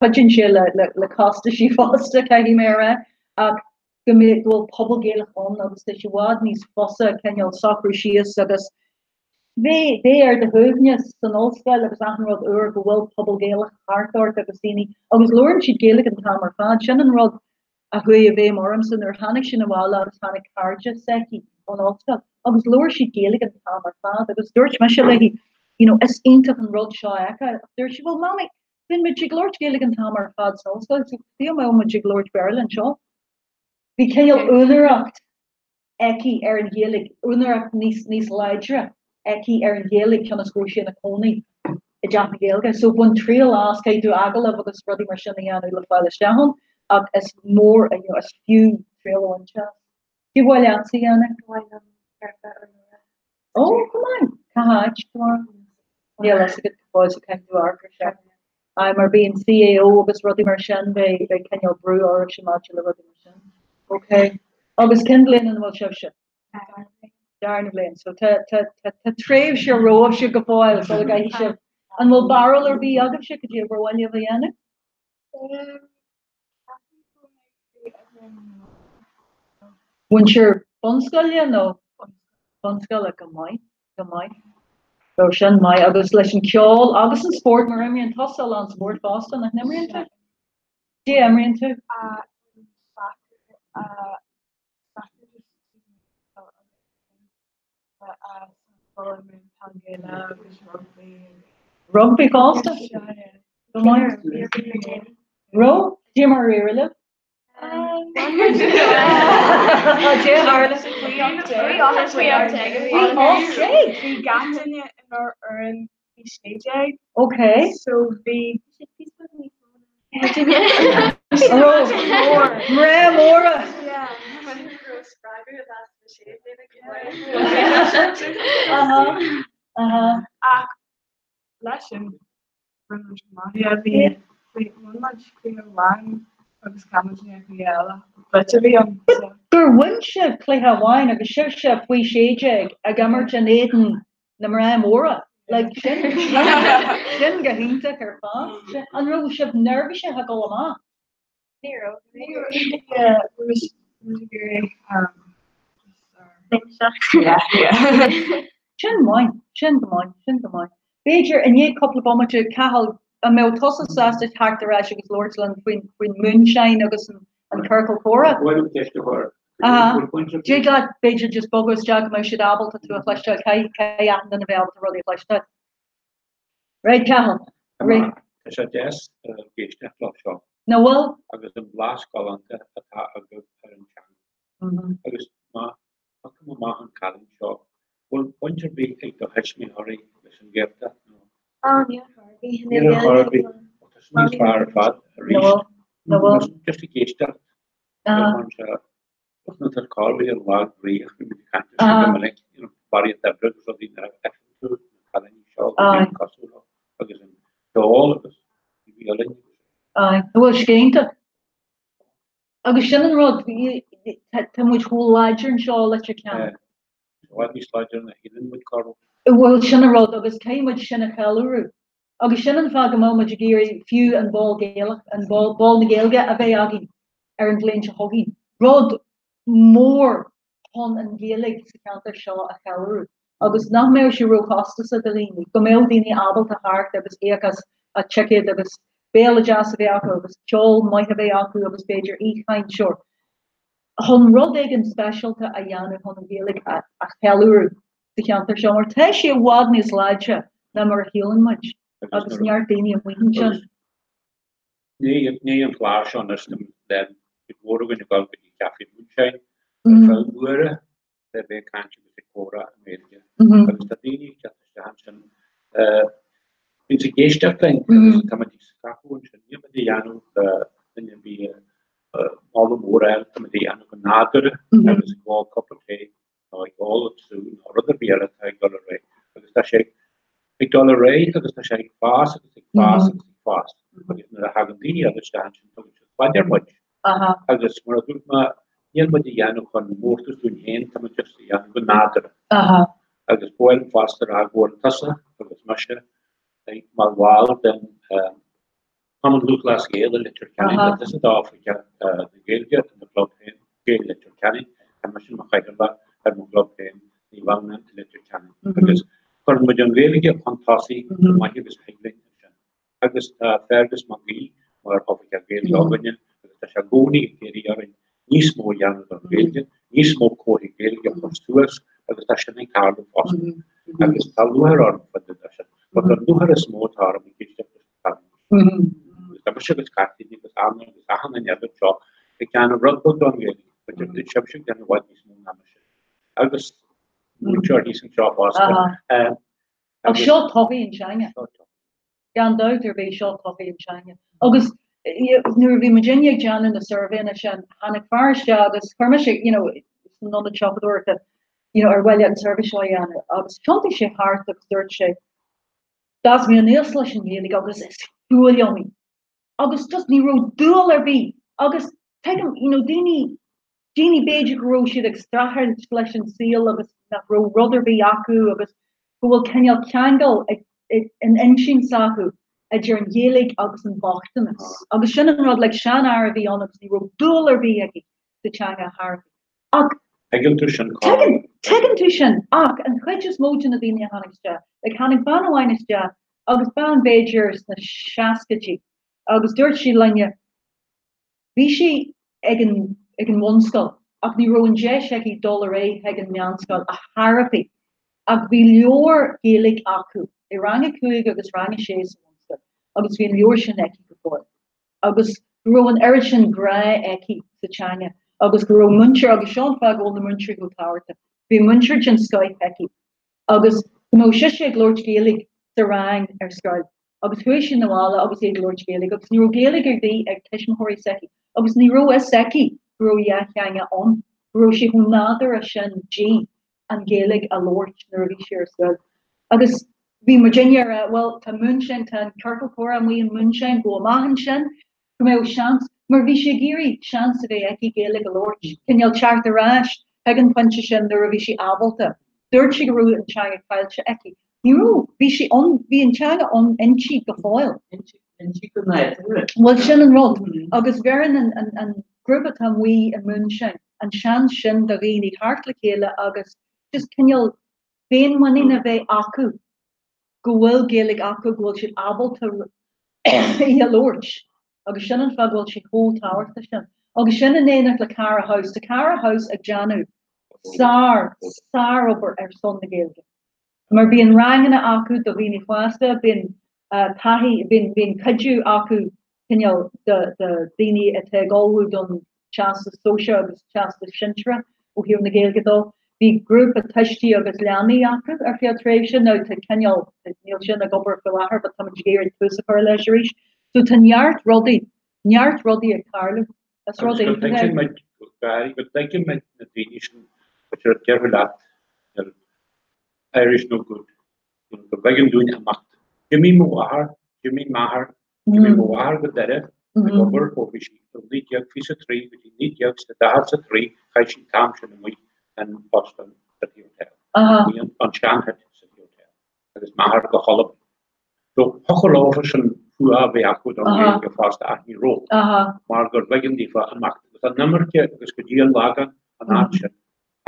cuidíonn sé le, le, le costaisí fosta, caithfidh mé a rá, ach go mbeidh, go bhfuil pobal Gaelach ann agus tá sé i bhfad níos fusa cineál socrú síos agus Bheith ar do shuaimhneas san ollscoil agus achan rud úr go bhfuil pobal Gaelach thart ort agus daoine agus labhrann siad Gaeilge an t-am ar fad. Sin an rud a chuaigh i bhfeidhm ormsa nuair a tháinig sinn abhaile agus tháinig cairde s'aici ón ollscoil agus labhair siad Gaeilge an t-am ar fad agus dúirt mise léi you know is iontach an rud seo a fheiceáil ach dúirt sí well mamaí bíonn muid ag labhairt Gaeilge an t-am ar fad san ollscoil so cad chuige a mbeadh muid ag labhairt Béarla anseo? Bhí cineál úinéireacht aici ar an Ghaeilge, úinéireacht níos níos láidre aici ar an Ghaeilge cionn is go raibh sí ina cónaí i dTeach na Gaeilge. So bain triail as, caithfidh tú agallamh agus rudaí mar sin a dhéanamh le fáil isteach ann ach is mór, you know, is fiú triail a bhaint as. Cad ba mhaith leatsa a dhéanamh? Ba mhaith liom teiripe urlabhra. Ó, go maith. Cá háit, Tamara? Níl a fhios agat go fóill so caithfidh tú amharc ar sin. Aye, mar bíonn CAO agus rudaí mar sin, beidh, beidh cineál brú oraibhse maidir le rudaí mar sin. Ok. Agus cén bhliain ina bhfuil sibhse? Darna bliain. So tá, tá, tá, tá tréimhse romhaibhse go fóill sula gcaithfidh sibh. An bhfuil barúil ar bith agaibhse cad é ba mhaith libh a dhéanamh? Múinteoir bunscoile nó bunscoile go maith, go maith. So sin maith agus leis an ceol agus an spórt mar imríonn tusa a lán spórt fosta nach n-imríonn tú? Cad é imríonn tú? Rugbaí fosta? Go maith. Raibh? Cad é mar a d'éirigh libh? Bhí gach duine inár fhoireann faoi 16. Ok. So bhí Mná móra! Ach leis sin rinne muid go maith. Yeah, bhí bhí bhain muid cluiche amháin agus chaill muid an cluiche eile. Blitz a bhí ann. So. Gur bhain sibh cluiche amháin agus sibhse faoi 16 ag imirt in éadan na mná móra. Like, sin, sin go hiontach ar fad. An raibh sibh neirbhíseach ag dul amach? Ní raibh. Ní raibh. Yeah, bhí muid bhí muid ag iarraidh um, just ár Yeah, yeah. Sin maith, sin go maith, sin go maith. B'fhéidir i ndiaidh cúpla bomaite, Cathal, an mbeadh tusa sásta theacht ar ais agus labhairt linn faoin, faoin moonshine agus an, an ciorcal comhrá? Bhuel, ceist a chur. Aha. Dtig leat, b'fhéidir, just bogadh isteach go mbeidh siad ábalta tú a chloisteáil. Caithfidh, caithfidh achan duine a bheith ábalta rudaí a chloisteáil. Right, Cathal. Right. Tá sé deas ag éisteacht leo seo. Nach bhfuil? Agus an blas galánta atá agaibh ar an teanga. Agus má phiocfaim amach an cailín seo, bhfuil baint ar bith ag do thuismitheoirí leis an Ghaeltacht nó? Á, níl ar chor ar bith. Níl ar chor ar bith. Ó, tá sin níos fearr ar fad arís. Nach bhfuil? Just ag éisteacht ar an seo. Ach nuair atá cáil ar lag bhrí ach bhí muid ag caint ar sin go minic, you know, barraíocht oibre agus rudaí nuair a fheiceann tú na cailíní seo agus iad cosúil leo agus an ceol agus bhí uillinn agus. Aye, bhuel sé iontach. Agus sin an rud, tá muid chomh láidir anseo i Leitir Ceanainn. I bhfad níos láidre ná a shíleann muid, Cárl. Bhuel sin an rud agus caithfidh muid sin a cheiliúradh. Agus sin an fáth go mbeadh muid ag iarraidh fiú an Bál Gaelach, an Bál, Bál na Gaeilge a bheith againn ar an bhliain seo chugainn. Rud mór chun an Ghaeilge sa cheantar seo a cheiliúradh. Agus nach mbeadh sé róchostasach do dhaoine, go mbeadh daoine ábalta theacht agus íoc as a ticéad agus béile deas a bheith acu agus ceol maith a bheith acu agus b'fhéidir aoichainteoir. Chun rud éigin speisialta a dhéanamh chun an Ghaeilge a cheiliúradh. sa cheantar seo mar tá sé i bhfad níos láidre ná mar a shíleann muid agus neart daoine amuigh ansin. I ndiaidh an chlár seo anois le cuid mhór againn ag dul go dtí Café Moonshine ar feadh uaire le bheith ag caint agus ag comhrá i nGaeilge agus tá daoine ag teacht isteach ansin bíonn ag éisteacht linn agus tá muid ag scaipeadh ansin níl muid a dhéanamh le duine ar bith moladh mór a fháil tá muid a dhéanamh go nádúrtha agus ag ól cupa tae nó ag ól an sú nó rud ar bith eile atá ag dul ar aghaidh agus tá sé ag dul ar aghaidh agus tá sé ag fás agus ag fás agus ag fás agus nuair a thagann daoine eile isteach ansin tugann siad faoi dear muid agus mar a dúirt mé níl muid a dhéanamh chun mórtas dúinn féin, tá muid just a dhéanamh go nádúrtha agus ba mhaith liom fosta a rá go bhfuil tusa agus mise mar bhall den Cumann Lúthchleas Gael i Leitir Ceanainn, tá tusa i d'oifigeach na Gaeilge i do chlub féin, Gaeil Leitir Ceanainn, tá mise i mo chathaoirleach ar mo chlub féin, Naomh Adhamhnáin i Leitir Ceanainn. Agus cuireann muid an Ghaeilge chun tosaigh chomh maith agus a thig linn ansin. Agus tá Fergus Mac Aoidh mar oifigeach Gaeilge againne agus tá sé i gcónaí ag iarraidh orainn níos mó a dhéanamh don Ghaeilge, níos mó comharthaí Gaeilge a chur suas agus tá sin ag tarlú fosta. Agus tá lúcháir orm fá dtaobh de sin. But an lúcháir is mó atá orm ag éisteacht leis na cailíní. Tá mise agus Caitlín agus Anna agus achan duine eile anseo ag déanamh rud beag don Ghaeilge, but sibhse ag déanamh i bhfad níos mó ná mise. Agus múinteoir thíos anseo fosta. Ach seo todhchaí an teanga. Gan dabht ar bith, seo todhchaí an teanga. Agus nuair a bhí muidinne ag déanamh na suirbhéanna sin, tháinig fear isteach agus chuir mise, you know, san ionad siopadóireachta, you know, ar mhaith leat an suirbhé seo a dhéanamh agus thiontaigh sé thart agus dúirt sé, D'fhás mé aníos leis an Ghaeilge agus is fuath liom í. Agus just ní raibh dúil ar bith agus tuigim, you know, daoine, daoine b'fhéidir go raibh siad ag streachailt leis an saol agus nach raibh rud ar bith acu agus go bhfuil cineál ceangal ag, in intinn s'acu idir an Ghaeilge agus an bochtanas. Agus sin an rud, like seanfhear a bhí ann agus ní raibh dúil ar bith aige sa teanga thar Ach. Tuigeann tú sin, Carl. Tuigeann, tuigeann tú sin. Ach an chuid is mó de na daoine a tháinig isteach, like tháinig bean amháin isteach agus bean b'fhéidir sna seascaidí agus dúirt sí linne, bhí sí ag an, ag an bhunscoil ach ní raibh an deis aici dul ar aghaidh chuig an meánscoil ar chor ar bith ach bhí leabhar Gaeilge acu i rang a 5 agus rang a 6 sa bhunscoil agus bhí an leabhar sin aici go fóill. agus go raibh an oiread sin grá aici sa teanga agus go raibh múinteoir, agus seo an fáth go bhfuil na múinteoirí chomh tábhachtach, bhí múinteoir den scoith aici agus go mbeadh sise ag labhairt Gaeilge sa rang ar scoil agus chuaigh sí 'na bhaile agus í ag labhairt Gaeilge agus ní raibh Gaeilge ar bith ag tuismitheoirí s'aici agus ní raibh fhios aici go raibh dhá theanga ann, go raibh sé chomh nádúrtha sin di an Ghaeilge a labhairt nuair a bhí sí ar scoil. Agus bhí muidinne ag rá, bhuel, tá Moonshine, tá an ciorcal comhrá amuigh in Moonshine, gabh amach ansin, go mbeadh seans, mar bhí sí ag iarraidh seans a bheith aici Gaeilge a labhairt, cineál teacht ar ais chuig an phointe sin nuair a bhí sí ábalta. Dúirt sí go raibh an teanga caillte aici. Ní raibh, bhí sí ann, bhí an teanga ann inti go fóill. Inti go nádúrtha. Bhuel, sin an rud. Agus bheireann an, an, an grúpa atá amuigh i Moonshine, an seans sin do dhaoine theacht le chéile agus just cineál féinmhuinín a bheith acu go bhfuil Gaeilge acu, go bhfuil siad ábalta í a labhairt agus sin an fáth go bhfuil sé chomh tábhachtach sin. Agus sin in éineacht le Cara House. Tá Cara House ag déanamh sár, sárobair ar son na Gaeilge. Mar bíonn ranganna acu do dhaoine fásta, bíonn. taithí, bíonn cuidiú acu cineál do daoine atá ag ullmhú don Teastas Sóisearach agus Teastas Sinsearach ó thaobh na Gaeilge dó. Bhí grúpa tuistí agus leanaí acu ar feadh tréimhse. Now tá cineál, níl sin ag obair faoi láthair but táimid ag iarraidh tús a chur leis arís. So tá neart rudaí, neart rudaí ag tarlú. Is rud Agus go iontach é. dtuigeann muid, go dtuigeann muid na daoine sin, but ar deireadh leat, níl Irish no good. Go mb'éigean dúinn imeacht. D'imigh mo mháthair, d'imigh m'athair, d'imigh mo mháthair go Doire ag obair ó bhí sí ó 1923 go dtí 1943, chaith sí an t-am sin amuigh in Boston City Hotel. Bhí an sean-City Hotel agus m'athair go hAlbain. So thiocfadh leofa sin fuath a bheith acu don Ghaeilge fosta ach ní raibh mar gur b'éigean daofa imeacht agus an imirce agus go dtí an Lagán an áit sin.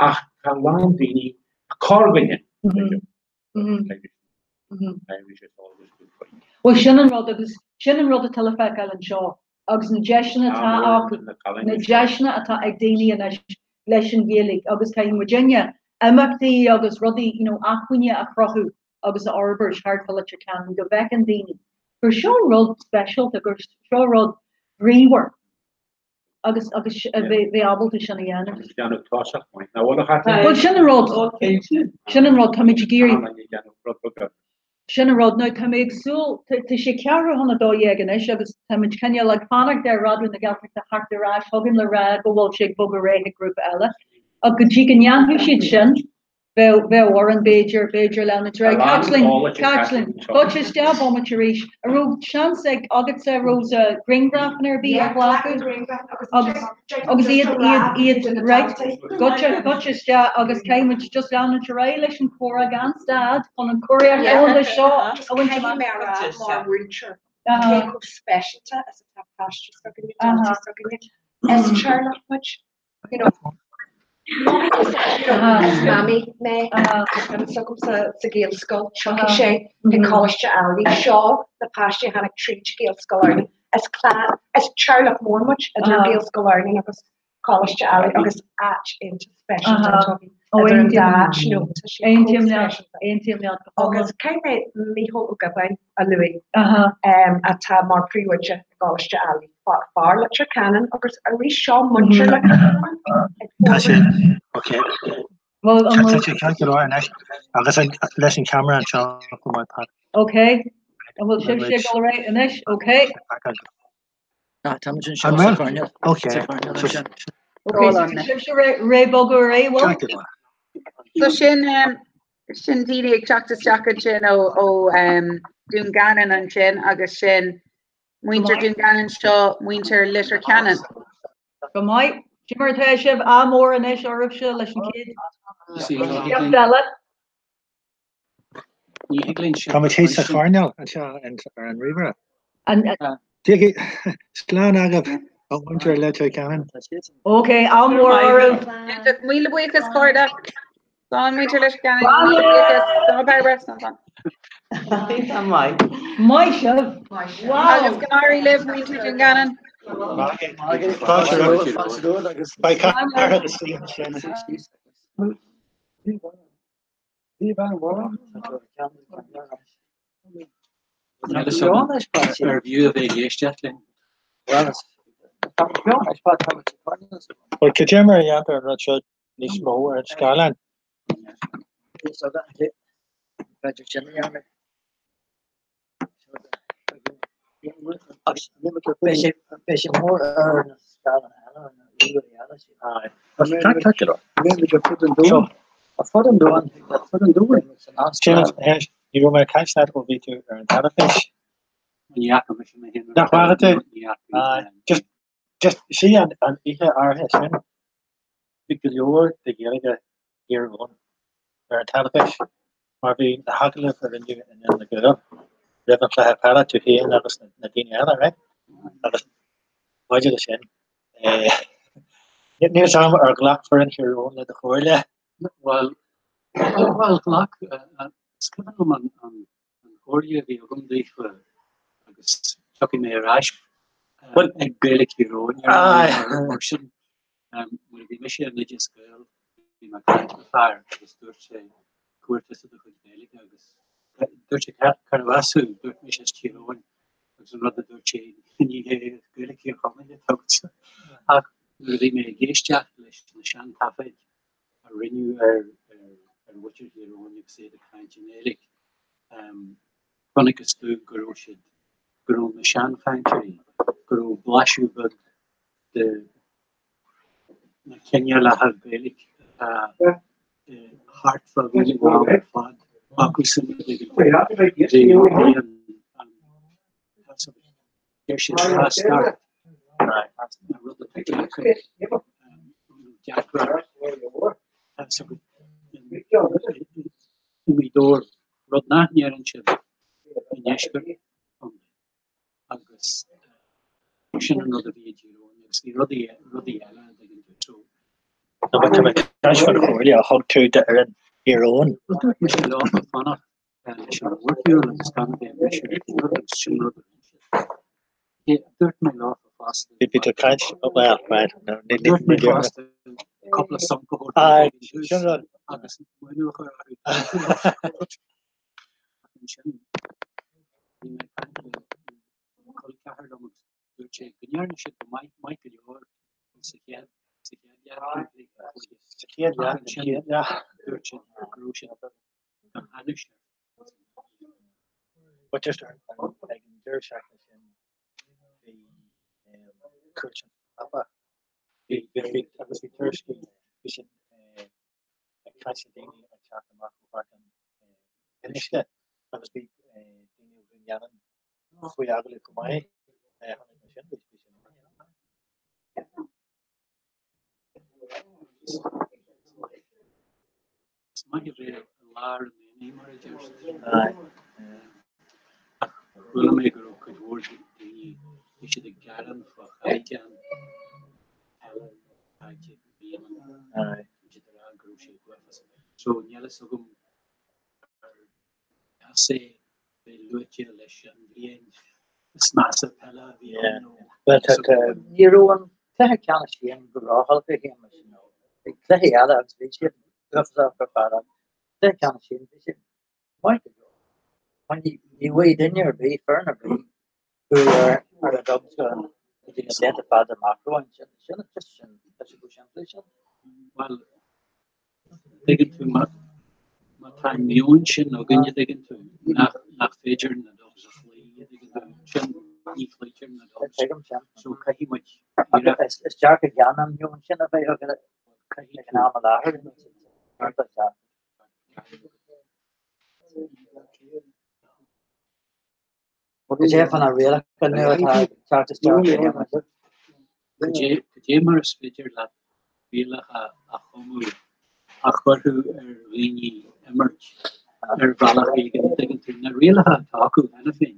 Ach tá a lán daoine, corrdhuine, Irish is always good for you. Bhuel, sin an rud agus sin an rud atá le feiceáil anseo agus na deiseanna atá acu, na deiseanna atá ag daoine anois leis an Ghaeilge agus caithfidh muidinne imeachtaí agus rudaí, you know, acmhainne a chruthú agus a fhorbairt thart fá Leitir Ceanainn go bhfeiceann daoine gur seo rud speisialta, gur seo rud bríomhar. agus agus bheith ábalta sin a dhéanamh. Agus déanamh tosach maith. Nach bhfuil a Chaitlín? Bhuel sin an rud, sin an rud, táimid ag iarraidh, sin an rud. Now tá mé ag súil, tá sé ceathrú chun 12 anois agus táimid cineál ag fanacht ar Raidió na Gaeltachta theacht ar ais chugainn le rá go bhfuil sé ag bogadh ar aghaidh chuig grúpa eile. Ach go dtí go ndéanfaidh siad sin, Bheadh, bheadh orainn, b'fhéidir, b'fhéidir leanúint ar aghaidh. Caitlín, Caitlín, goitse isteach bomaite arís. An raibh seans ag, agatsa, Rosa, grianghrafanna ar bith a ghlacadh? Agus, agus iad, iad, iad, right, goitse, goitse isteach agus caithfidh muid just leanúint ar aghaidh leis an chomhrá gan stad chun an chóiríocht dhomhanda seo a bhaint Caithfidh mé a rá mar mhúinteoir cé chomh speisialta is atá páistí s'againne, daltaí s'againne. Is teaghlach muid. you know, is mamaí mé agus duine s'agamsa sa Ghaelscoil, tiocfaidh sé chuig Coláiste Ailigh. Seo na páistí a tháinig tríd Gaelscoil Fhearnáin. Is clann, is teaghlach mór muid idir Gaelscoil Fhearnáin agus Coláiste Ailigh agus áit iontach speisialta atá againn idir an dá áit, you know, tá sé chomh speisialta. Aontaím leat go hiomlán. Agus caithfidh mé Mícheál Ó Giobáin a luaigh, atá mar phríomhoide i gColáiste Ailigh, fear Leitir Ceanainn agus arís seo muintir Leitir Ceanainn ag Tá sé, forbairt. ok. Tá sé ceart go leor anois agus leis an cheamara anseo chomh maith, Pat. Ok. An bhfuil sibhse ag dul ar aghaidh anois? Ok. Tá muid anseo sa choirnéal. Ok. Sa choirnéal ansin. Ok, so tá sibhse réidh bogadh ar aghaidh, bhfuil? So sin Sin daoine ag teacht isteach ansin ó ó Dún Geanainn ansin agus sin muintir Dún Geanainn seo muintir Leitir Ceanainn. Go maith. Sin mar atá sibh. Ádh mór anois oraibhse leis an chéad cheacht eile. Tá muid thíos sa choirnéal anseo ar an ríomhaire. Slán agaibh a mhuintir Leitir Ceanainn. Ok, ádh mór oraibh. Míle buíochas cairde. Slán muintir Leitir Ceanainn. Míle buíochas. Slán Bairbre. Slán slán. Maith. Maith sibh. Wow. Agus go n-éirí libh muintir Dún Geanainn. Beidh cara istigh ansin. Ar bhfiú a bheith ag éisteacht linn. Bhuel, cad é mar a dhéantar an rud seo níos mó ar an scáileán? Seamus, ní raibh mé ag caint leat ó bhí tú ar an teilifís. Nach bhfaca tú? Just, just, sí an oíche áirithe sin, bhí go leor de Ghaeilge Thír Eoghain ar an teilifís mar bhí na hagallaimh a rinneadh in Dún na nGall roimh an chluiche peile, tú féin agus na daoine eile, right? Agus maidir leis sin, níl a fhios agam ar ghlac foireann Thír Eoghain le do chomhairle. Bhuel, bhuel, ghlac, is cuimhin liom an chomhairle a bhí agam daofa agus tiocfaidh mé ar ais ag Gaeilge Thír Eoghain ar sin. Nuair a bhí mise in Oideas Gael, bhí mé ag caint le fear agus dúirt sé, Cá bhfuair tusa do chuid Gaeilge agus. Dúirt sé cérbh as thú, dúirt mise as Tír Eoghain agus an rud a dúirt sé ní hé Gaeilge Thír Chonaill atá agatsa. Ach nuair a bhí mé ag éisteacht leis na seantaifid a rinneadh ar ar mhuintir Thír Eoghain agus iad ag caint i nGaeilge, chonacthas domh go raibh siad, go raibh na seanchainteoirí, go raibh blaiseadh beag de na cineálacha Gaeilge atá thart fá Dhún na nGall ar fad acusan bhí an deir siad tráchtaireacht na rud atá deacair deacracht i nGaoth Dobhair rud nach ndeireann siad i ndeisceart an chontae. agus sin an rud a bhí i dTír Eoghain agus bhí rudaí rudaí eile a dtuigeann tú. So Tá mé ag caint faoin chomhairle a thug tú d'fhoireann Thír Eoghain. Well dúirt mise leo fanacht leis an mhórshiúl agus gan a bheith ag briseadh ar bord agus sin rud a rinne siad. Dúirt mé leo fosta. Bhí tú ag caint, well, right, no, ní Dúirt mé fosta cúpla sonc a thabhairt Aye, sin rud. agus maoiniú a chur orthu. Ansin bhí mé ag caint le col ceathar liom agus dúirt sé go ndearna siad go maith, maith go leor sa chéad sa chéad leath den chluiche. Sa chéad leath den chéad leath. Dúirt sé go raibh siad gan ainnis air. But just ag an deireadh seachtaine sin bhí cuairt an Phápa. Bhí agus bhí tuairiscí bhí siad ag caint le daoine ag teacht amach ó Pháirc an Fhionnuisce agus bhí daoine ó Dhún Geanainn faoi agallamh chomh maith. Chonaic mé sin, bhí sin Is maith a bheith i lár an aonaigh, mar a deir siad. Ach chuala mé go raibh cuid mhór daoine, bhí siad ag gearán faoi chaighdeán peile caide i mbliana. Bhí siad ag rá go raibh sé go uafásach. So níl fhios agam ar as é bheith luaite leis an bhliain is measa peile a bhí ann nó Well, tá tá Ní raibh an cluiche ceannais féin go ródholch a Shéamais, nó bhí cluichí eile agus bhí siad uafásach ar fad ach cluiche ceannais féin bhí siad maith go leor. Mar ní ní bhfuair duine ar bith, foireann ar bith, bua ar ar na Dubs go go dtí na blianta fada amach romhainn. Sin sin just sin tá sé go simplí sin. Bhuel, tuigeann tú má má tá an meon sin againn a dtuigeann tú nach nach féidir na Dubs a chloí a dtuigeann tú sin ní chloítear na Dubs. Tuigim sin. So caithfidh muid iarracht. Is is deacair gan an meon sin a bheith againn ag an am i láthair. Iontach deacair. Cad é fá na rialacha nua atá ag teacht isteach a Shéamais? Cad é mar is féidir leat rialacha a chumadh a chuirfeadh ar dhaoine imirt ar bhealach éigin, an dtuigeann tú? Na rialacha atá acu cheana féin,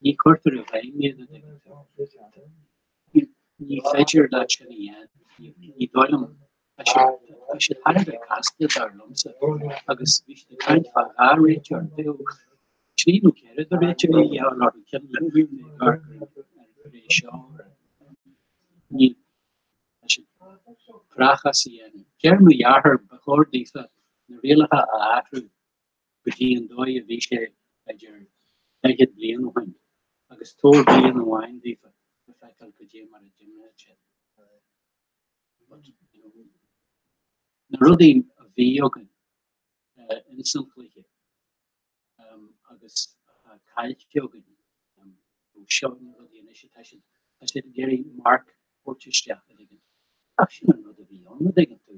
ní chuirtear i bhfeidhm iad, an dtuigeann tú? Ní féidir leat sin a dhéanamh, ní dóigh liom. Tá siad thar a bheith casta, dar liomsa, agus bhí siad ag caint fá dhá réiteoir, bheadh trí nó ceithre de réiteoirí a dhíobháil orthu, ceann le bhí mé ag amharc ar é seo, níl, tá siad creachás a dhéanamh. Deir mo dheartháir ba chóir daofa na rialacha a athrú go dtí an dóigh a bhí sé b'fhéidir 40 bliain ó shin agus tabhair bliain amháin daofa le feiceáil cad é mar a d'imreodh siad. But, you know, na rudaí a bhí againn ins an chluiche agus atá caillte againn ó seo na rudaí anois atá siad tá siad ag iarraidh marc a thabhairt isteach an dtuigeann tú. Ach sin an rud a bhí ann, an dtuigeann tú.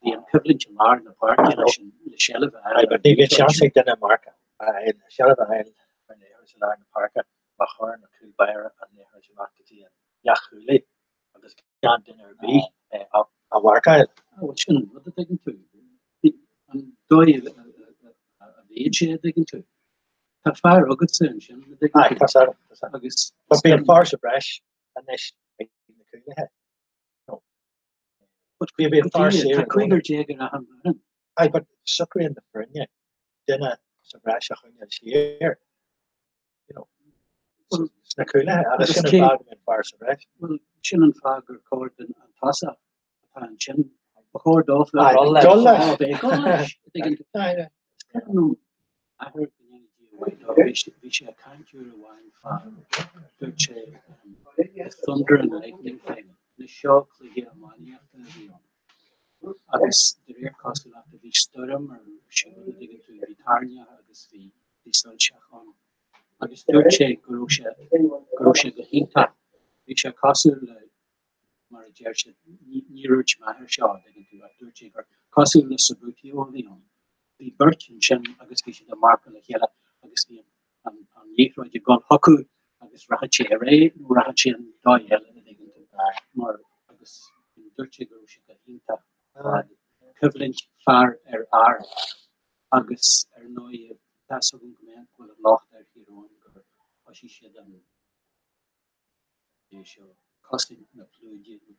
Bhí an coimhlint i lár na páirce leis an le seilbh a fháil. Aye, but ní bhíonn seans ag duine marc a fháil, seilbh a fháil ar an liathróid i lár na páirce má chuireann an cúl báire an liathróid amach go dtí an leathchúlaí agus gan duine ar bith á mharcáil. Bhuel, sin an rud, an dtuigeann tú. An dóigh a bhíonn sé, an dtuigeann tú. Tá fear agatsa ansin, an dtuigeann tú. Aye, tá sé, tá sé. Agus But bíonn fear sa bhreis anois ag na cúlaithe. No. But bíonn fear saor Tá cúigear déag ar achan bhfoireann. Aye, but socraíonn na foirne duine sa bhreis a choinneáil siar. You know, sna cúlaithe agus sin an fáth go mbíonn fear sa bhreis. Bhuel, sin an fáth gur chóir don an tosach atá ansin, ba chóir dó Aye, dul leis. Dul leis. Is cuimhin liom athair go ndéana Dia mhaith dó. Bhí sé bhí sé ag caint uair amháin fá dúirt sé the thunder and lightning final. Anois seo cluiche iománaíochta a bhí ann. Agus de réir cosúlachta bhí stoirm ar siúl an dtuigeann tú, bhí toirneach agus bhí bhí soilseach ann. Agus dúirt sé go raibh sé go raibh sé go hiontach. Bhí sé cosúil le mar a deir siad, níor dhúirt m'athair seo, an dtuigeann tú, ach dúirt sé gur cosúil le Subbuteo a bhí ann. Bhí beirt ansin agus bhí siad ag marcáil a chéile agus bhí an liathróid ag dul chucu agus rachadh sé ar aghaidh nó rachadh sé an dóigh eile, an dtuigeann tú, mar agus dúirt sé go raibh sé go hiontach ar fad. Coimhlint fear ar fhear agus ar ndóigh tá 'fhios agam go mbeadh go bhfuil an locht ar Thír Eoghain gur thoisigh siad an é seo, cosaint na clúide nó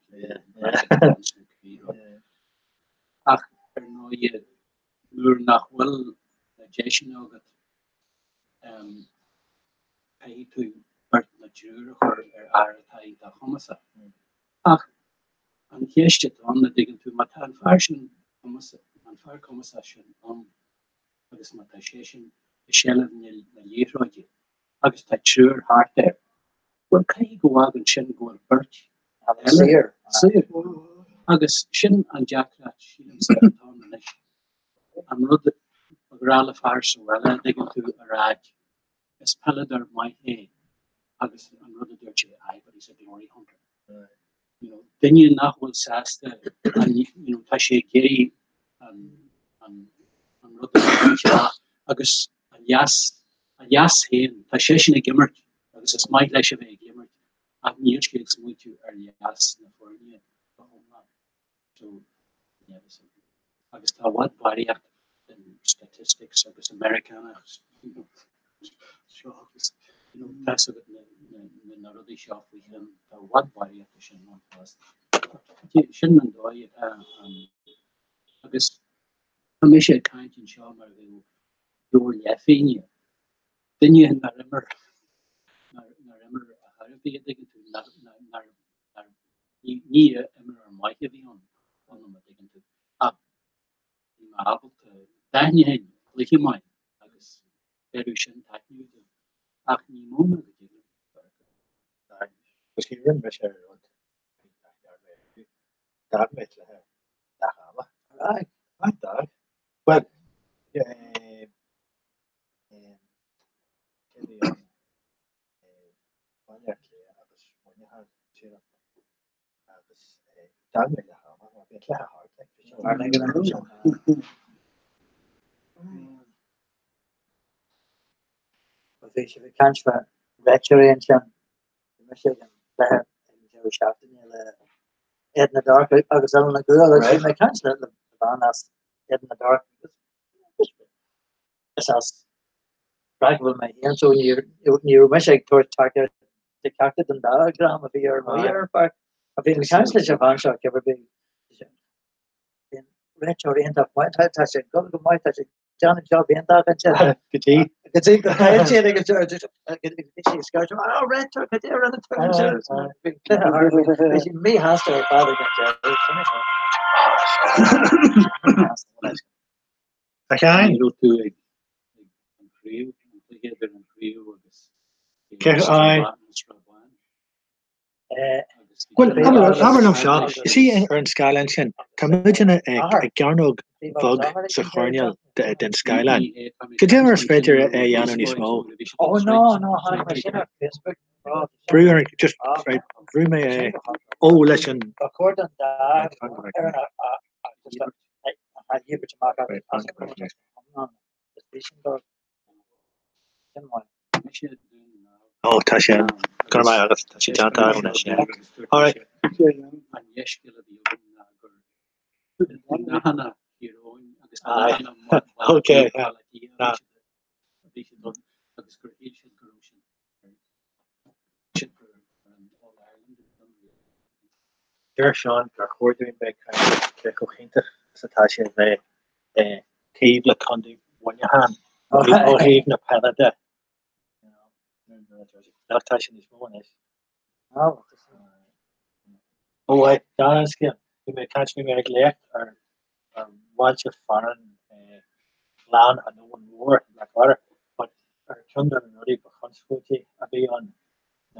Ach ar ndóigh, nuair nach bhfuil na deiseanna agat, caithfidh tú beirt nó triúr a chur ar fhear atá iontach cumasach. Ach an cheist atá ann, an dtuigeann tú, má tá an fear sin cumasach, an fear cumasach sin ann agus má tá seisean i seilbh na liathróide, agus tá triúr thart air. Bhuel, caithfidh go bhfágann sin go bhfuil beirt eile saor. Agus sin an deacracht, sílimse, atá ann anois. An rud ba ghnách le fear sa bhaile, an dtuigeann tú, a rá, is peileadóir maith é agus an rud a dúirt sé, aye, but he's a glory hunter. You know, duine nach bhfuil sásta, you know, tá sé ag iarraidh an, an, an rud a bhaint amach agus a leas, a leas féin, tá seisean ag imirt agus is maith leis a bheith ag imirt ach níl sé ag smaoitiú ar leas na foirne go hiomlán. So, agus tá i bhfad barraíocht den statistics agus Americanach you know, seo agus you know, tá 'fhios agat na, na, na, na rudaí seo faoi shin, tá i bhfad barraíocht de sin ann fosta. Sin an dóigh atá an agus tá mise ag caint anseo mar a bheadh leabhar leathphingne. Duine nár imir nár nár imir ar chor ar bith, an dtuigeann tú, nár nár nár Ní imreoir maith a bhí ann, ionam, an dtuigeann tú, ach bhí mé ábalta, d'aithneoinn cluiche maith agus bheireadh sin taitneamh dom, ach ní mó ná go dtig liom a bheith. Agus ní rinne mise ar rud nach ndearna mé ariamh, d'fhág mé cluiche leath ama. Aye, d'fhág. Bhuel, eh, eh, cé a bhí ann? Baile Átha Cliath agus Muineachán, sílim, agus d'fhág mé leath ama mar bhí an cluiche thart, like, bhí sé thart ag an am sin. Bhí sibh ag caint fá réiteoirí ansin, bhí mise ag an chluiche ag an deireadh seachtaine le Éadan na dTorc agus Oileán na gCuach agus bhí mé ag caint le bean as Éadan na dTorc agus is as Brackville mé féin so ní raibh mise ag tabhairt tacaíocht do cheachtar den dá dhream a bhí ar amuigh ar an pháirc. Ach bhí mé ag caint leis an bhean seo cibé ar bith bhí an réiteoir iontach maith, tá sé ag dul go maith, tá sé ag déanamh job iontach ansin. Go dtí. Go dtí go gcailleann siad agus bhí sí ag scairteadh, oh réiteoir, cad é a rinne tú ansin? Bhí an cluiche thart, bhí sí míshásta ar fad ag an deireadh. A Sheáin? Ní raibh tú ag an chraobh, an cluiche idir an chraobh agus Srath Bán. Bhuel, abair liom seo, is í ar an scáileán sin, tá muidne i gcearnóg bheag sa choirnéal den scáileán. Cad é mar is féidir é a dhéanamh níos mó? Brú ar an, just, right, bhrú mé é, ó, leis an. Ó, tá sé, go raibh maith agat, tá sé déanta agam anois, yeah. Alright. Ok, yeah. Deir Seán gur chóir dúinn bheith ag caint cé chomh hiontach is atá sé a bheith taobh le Contae Mhuineacháin ó thaobh na peile de. Ach tá sé níos mó anois. Ó, dála an scéil, bhí mé ag caint, bhí mé ag léacht ar ar bhailte fearainn Ghleann an Abhainn Mhór in Blackwater, but Ceann de na rudaí ba chonspóidí a bhí ann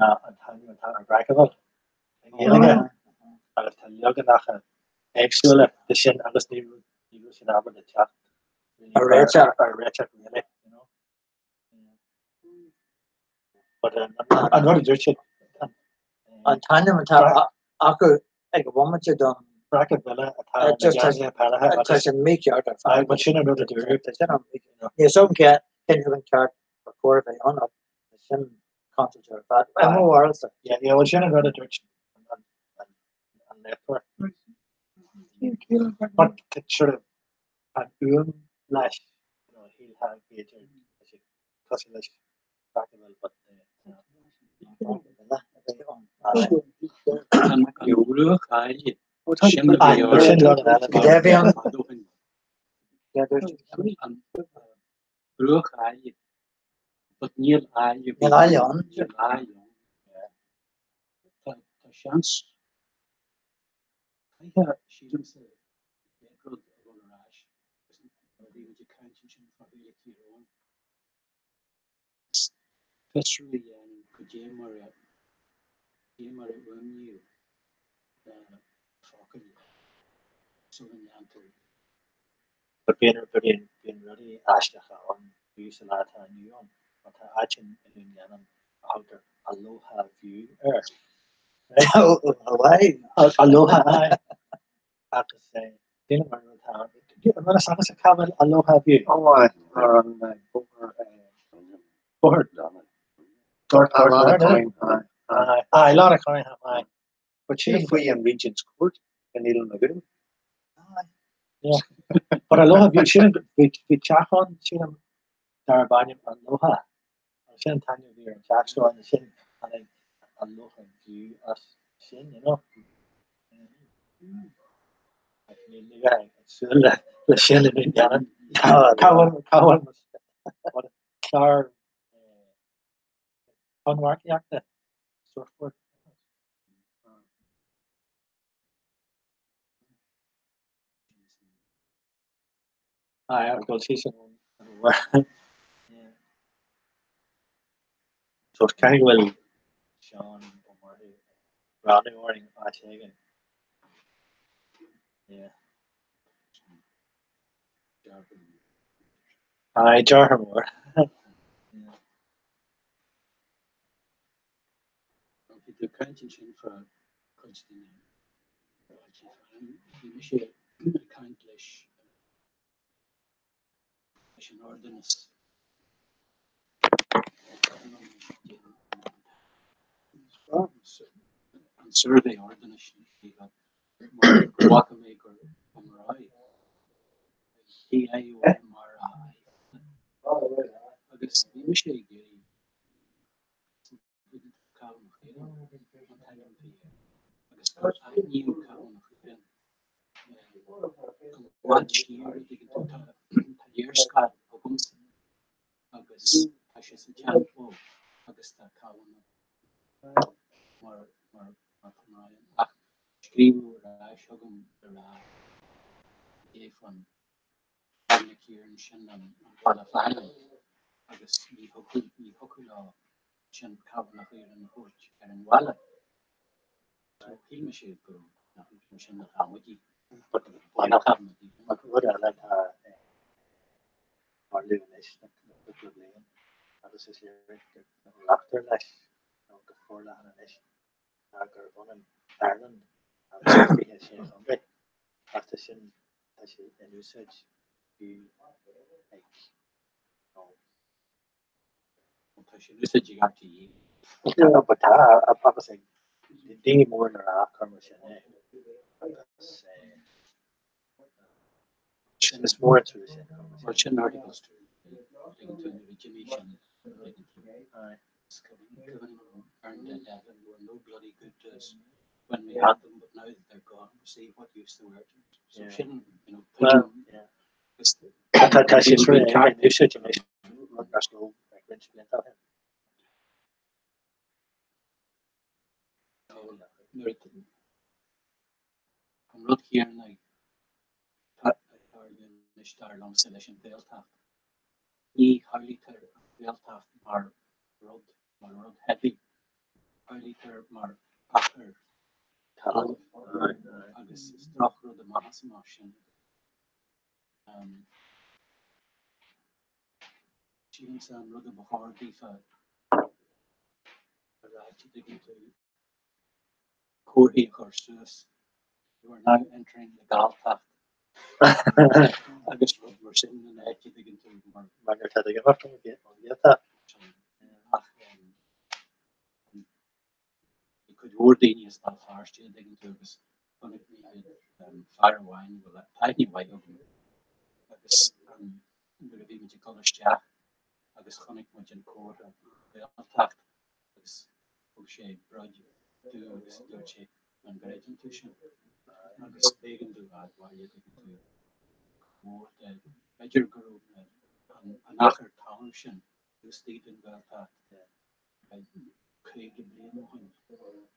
ná an t-ainm atá ar Brackaville i nGaeilge agus tá leaganacha éagsúla de sin agus ní raibh siad ábalta teacht ar réiteach ar réiteach really, you know. But an rud a dúirt siad an t-ainm atá acu ag an bhomaite don Brackaville atá na geansaithe peile Tá sé mícheart ar fad. But sin an rud a dúradh. Tá sin an mícheart. Níl 's agam cén rud an ceart ba chóir a bheith ann ach sin contúirt ar fad. I mo bharúilsa. Yeah, yeah, well sin an rud a dúirt an léachtóir. But sort of an fhuaim leis, you know, shílfeá b'fhéidir tá sé cosúil leis Brackaville but Bruach Áille sin a bhí ann. Sin rud eile. Go deimhin. An Bruach Áille but níl áille Níl áille ann. Níl áille ann. Tá seans Caithfidh sílimse an chéad rud a dhul ar ais agus nuair a bhí muid ag caint ansin fá Fhéile Thír Eoghain is fiosrú a dhéanamh goidé mar a goidé mar a fhuaimníodh na focail sula ndéantar But bíonn bíonn bíonn rudaí aisteacha ann fiú sa lá atá inniu ann mar tá áit in i nDún Geanainn a thugtar Aloha View air. Hawaii. Aloha aye. Agus sílim an rud atá ann. An bhfuil fhios agatsa cá bhfuil Aloha View? Ó aye, ar an bóthar. Bóthar Gort Gort Lána Coin, aye. Aye, aye, Lána Coin, aye. But sin faoi an Regent's Court in Eilean na Gún. Yeah. But Aloha View, sin bhí teach ann, sílim, darb ainm Aloha. Agus sin an t-ainm a bhí ar an teach so ansin tháinig Aloha View as sin, you know. Níl ní bheith ag súil le sin i nDún Geanainn. Cá bhfuil cá bhfuil clár tonnmharcaíochta surfboard. Aye, I'll go see some So caithfidh go bhfuil Seán Ó Murchú ag breathnú orainn áit éigin. Yeah. Aye, deartháir mór. Bhí tú ag caint ansin fá cuid de na ráití féin. Bhí mise ag caint leis leis an Ordanáis. An Suirbhé Ordanáis mar go bhfaca mé gur Pomeroy P-O-M-R-I agus bhí mise ag iarraidh Cabhán Chaoráin an t-ainm a bhí air agus gur aithníodh Cabhán Chaoráin i bhfad siar a dtuigeann tú tá léarscáil agamsa agus tá sé sa tseanchló agus tá Cabhán mar mar mar Pomeroy ach scríobhadh ar ais chugam le rá cé fan Ballynakiran sin an Baile Fearainn agus ní thiocfadh ní thiocfadh leo sin Cabhán Chaoráin a thabhairt ar an bhaile. So shíl mise go raibh sin na hamaidí. Ach rud eile atá ag tarlú anois le cúpla bliain agus is léir go nglactar leis nó go forleathan anois ná gurb ionann Ireland agus 26 chontae ach tá sin tá sé in úsáid fiú ag nó Tá sé in úsáid ag RTÉ. No, but tá agus ag daoine mór le rá cur mar sin é agus sin is mór an trua sin. Well sin articles tú ag an tú nuair a d'imigh sin ag an tú. Were no bloody good to us when we had them, but now that they're gone, we see what use they were to us. So sin, you know, Well, yeah. Tá tá sé sort of in úsáid anois rud nach raibh ag roinnt blianta ó shin. An rud céanna ag tarlú anois dar liomsa leis an Ghaeltacht. Ní shamhlaítear an Ghaeltacht mar rud, mar rud teibí. Samhlaítear mar achar talaimh agus is drochrud amach is amach sin. Sílimse an rud a ba chóir daofa a ráit, an dtuigeann tú, comharthaí a chur suas, you are now entering the Galltacht agus rud mar sin in áit, an dtuigeann tú, mar. Mar gur tá ag imeacht ón Ghaeltacht. Ach bhí cuid mhór daoine as Béal Feirste, an dtuigeann tú, agus chonaic mé fear amháin a bhfuil aithne mhaith agam agus nuair a bhí muid ag dul isteach agus chonaic muid an comhartha Gaeltacht agus thug sé broid domh agus dúirt sé an gcreideann tú sin? Agus b'éigean domh a admháil, an dtuigeann tú, go mór de, b'fhéidir go raibh an achar talaimh sin istigh den Ghaeltacht 50 bliain ó shin.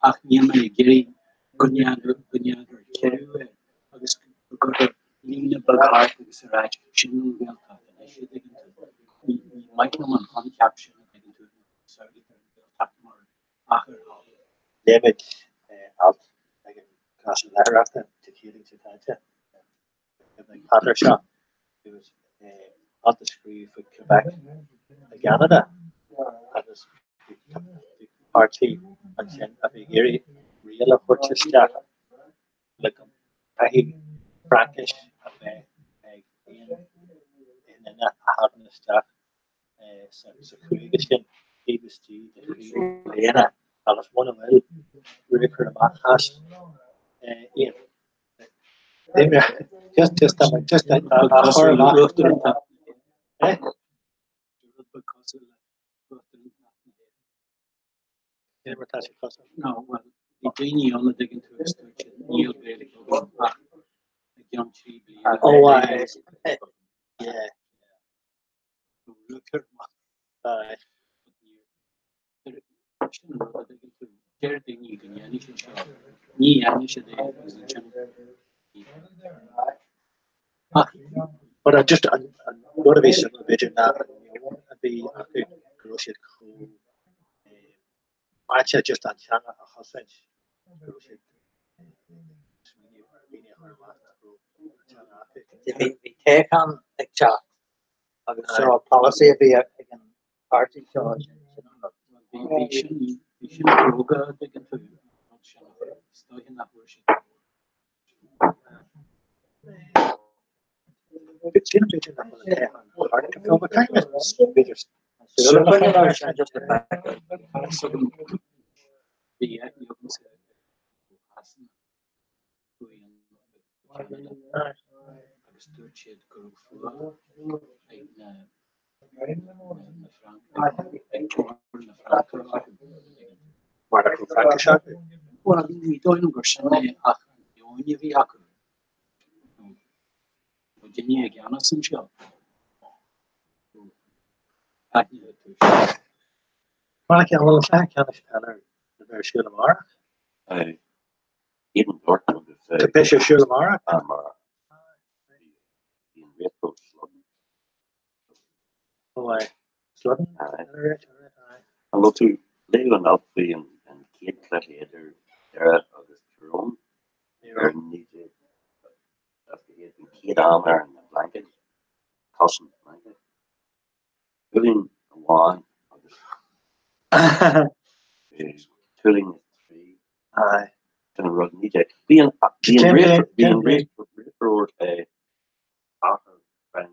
Ach níl mé ag iarraidh go ndéanfar go ndéanfar ciorrú air agus go gcuirfear líne beag thart agus ar ais sin an Ghaeltacht anois, an dtuigeann tú. Ní maith liom an coincheap sin, an dtuigeann tú, samhlaítear an Ghaeltacht mar achar talaimh. Léigh muid alt ag an gCoiste Léitheoireachta Dé Céadaoin seo caite ag Peadar seo agus alt a scríobh faoi Quebec i gCeanada agus bhí páirtí ansin a bhí ag iarraidh riail a thabhairt isteach le go gcaithfidh Fraincis a bheith ag aon duine a thagann isteach sa chúige sin taobh istigh de thrí bliana agus muna bhfuil, ruaigfear amach as iad. Just just just a chur amach. No, well, bhí daoine ann an dtuigeann tú agus dúirt siad níl Gaeilge agam ach i gceann trí bliana. Oh, aye. Yeah. Ruaigfear amach. Aye. Sin an rud an dtuigeann tú. Deir daoine go ndéanfaidh siad seo. Ní dhéanfaidh siad é agus ansin Ach but I just an rud a bhí suimiúil b'fhéidir ná an meon a bhí acu go raibh siad chomh báite just an teanga a chosaint go raibh siad smaoineamh ar dhaoine a chur amach nach raibh an teanga acu. Bhí toghchán ag teacht agus seo polasaí a bhí ag an páirtí seo sin an rud. Bhí sin bhí sin cróga an dtuigeann tú an rud sin a chur is dóiche nach bhfuair siad Sin b'fhéidir nach bhfuil an toghchán thart go fóill, but caithfidh mé b'fhéidir súil a choinneáil air sin just a Bhí aithne agamsa ar ó Shasana chuaigh an Ceanada agus dúirt siad go raibh fuath ag na na Francaigh ag cóir na Francach orthu. Mar nach raibh Fraincis acu? Bhuel, ní dóigh liom gur sin é ach an meon a bhí acu. Tá duine i gceannas anseo. Aithneoidh tú sin. Mar an bhfuil an cluiche ceannais peile le bheith ar siúl amárach? Iad an Dortmund agus Beidh sé ar siúl amárach? Amárach. Bhí an réiteach Sludden. Ó aye. Sludden? Aye. Alright, alright, aye. An bhfuil tú léamh an alt faoi an chéad chluiche idir Doire agus Tyrone ar 1961 an chéad am ar an bplaincéad, cosaint bplaincéad. Cúilín amháin agus cúilín 3. Aye. Sin an rud 19. Bhí an bhí an bhí an réiteoir é Arthur Brian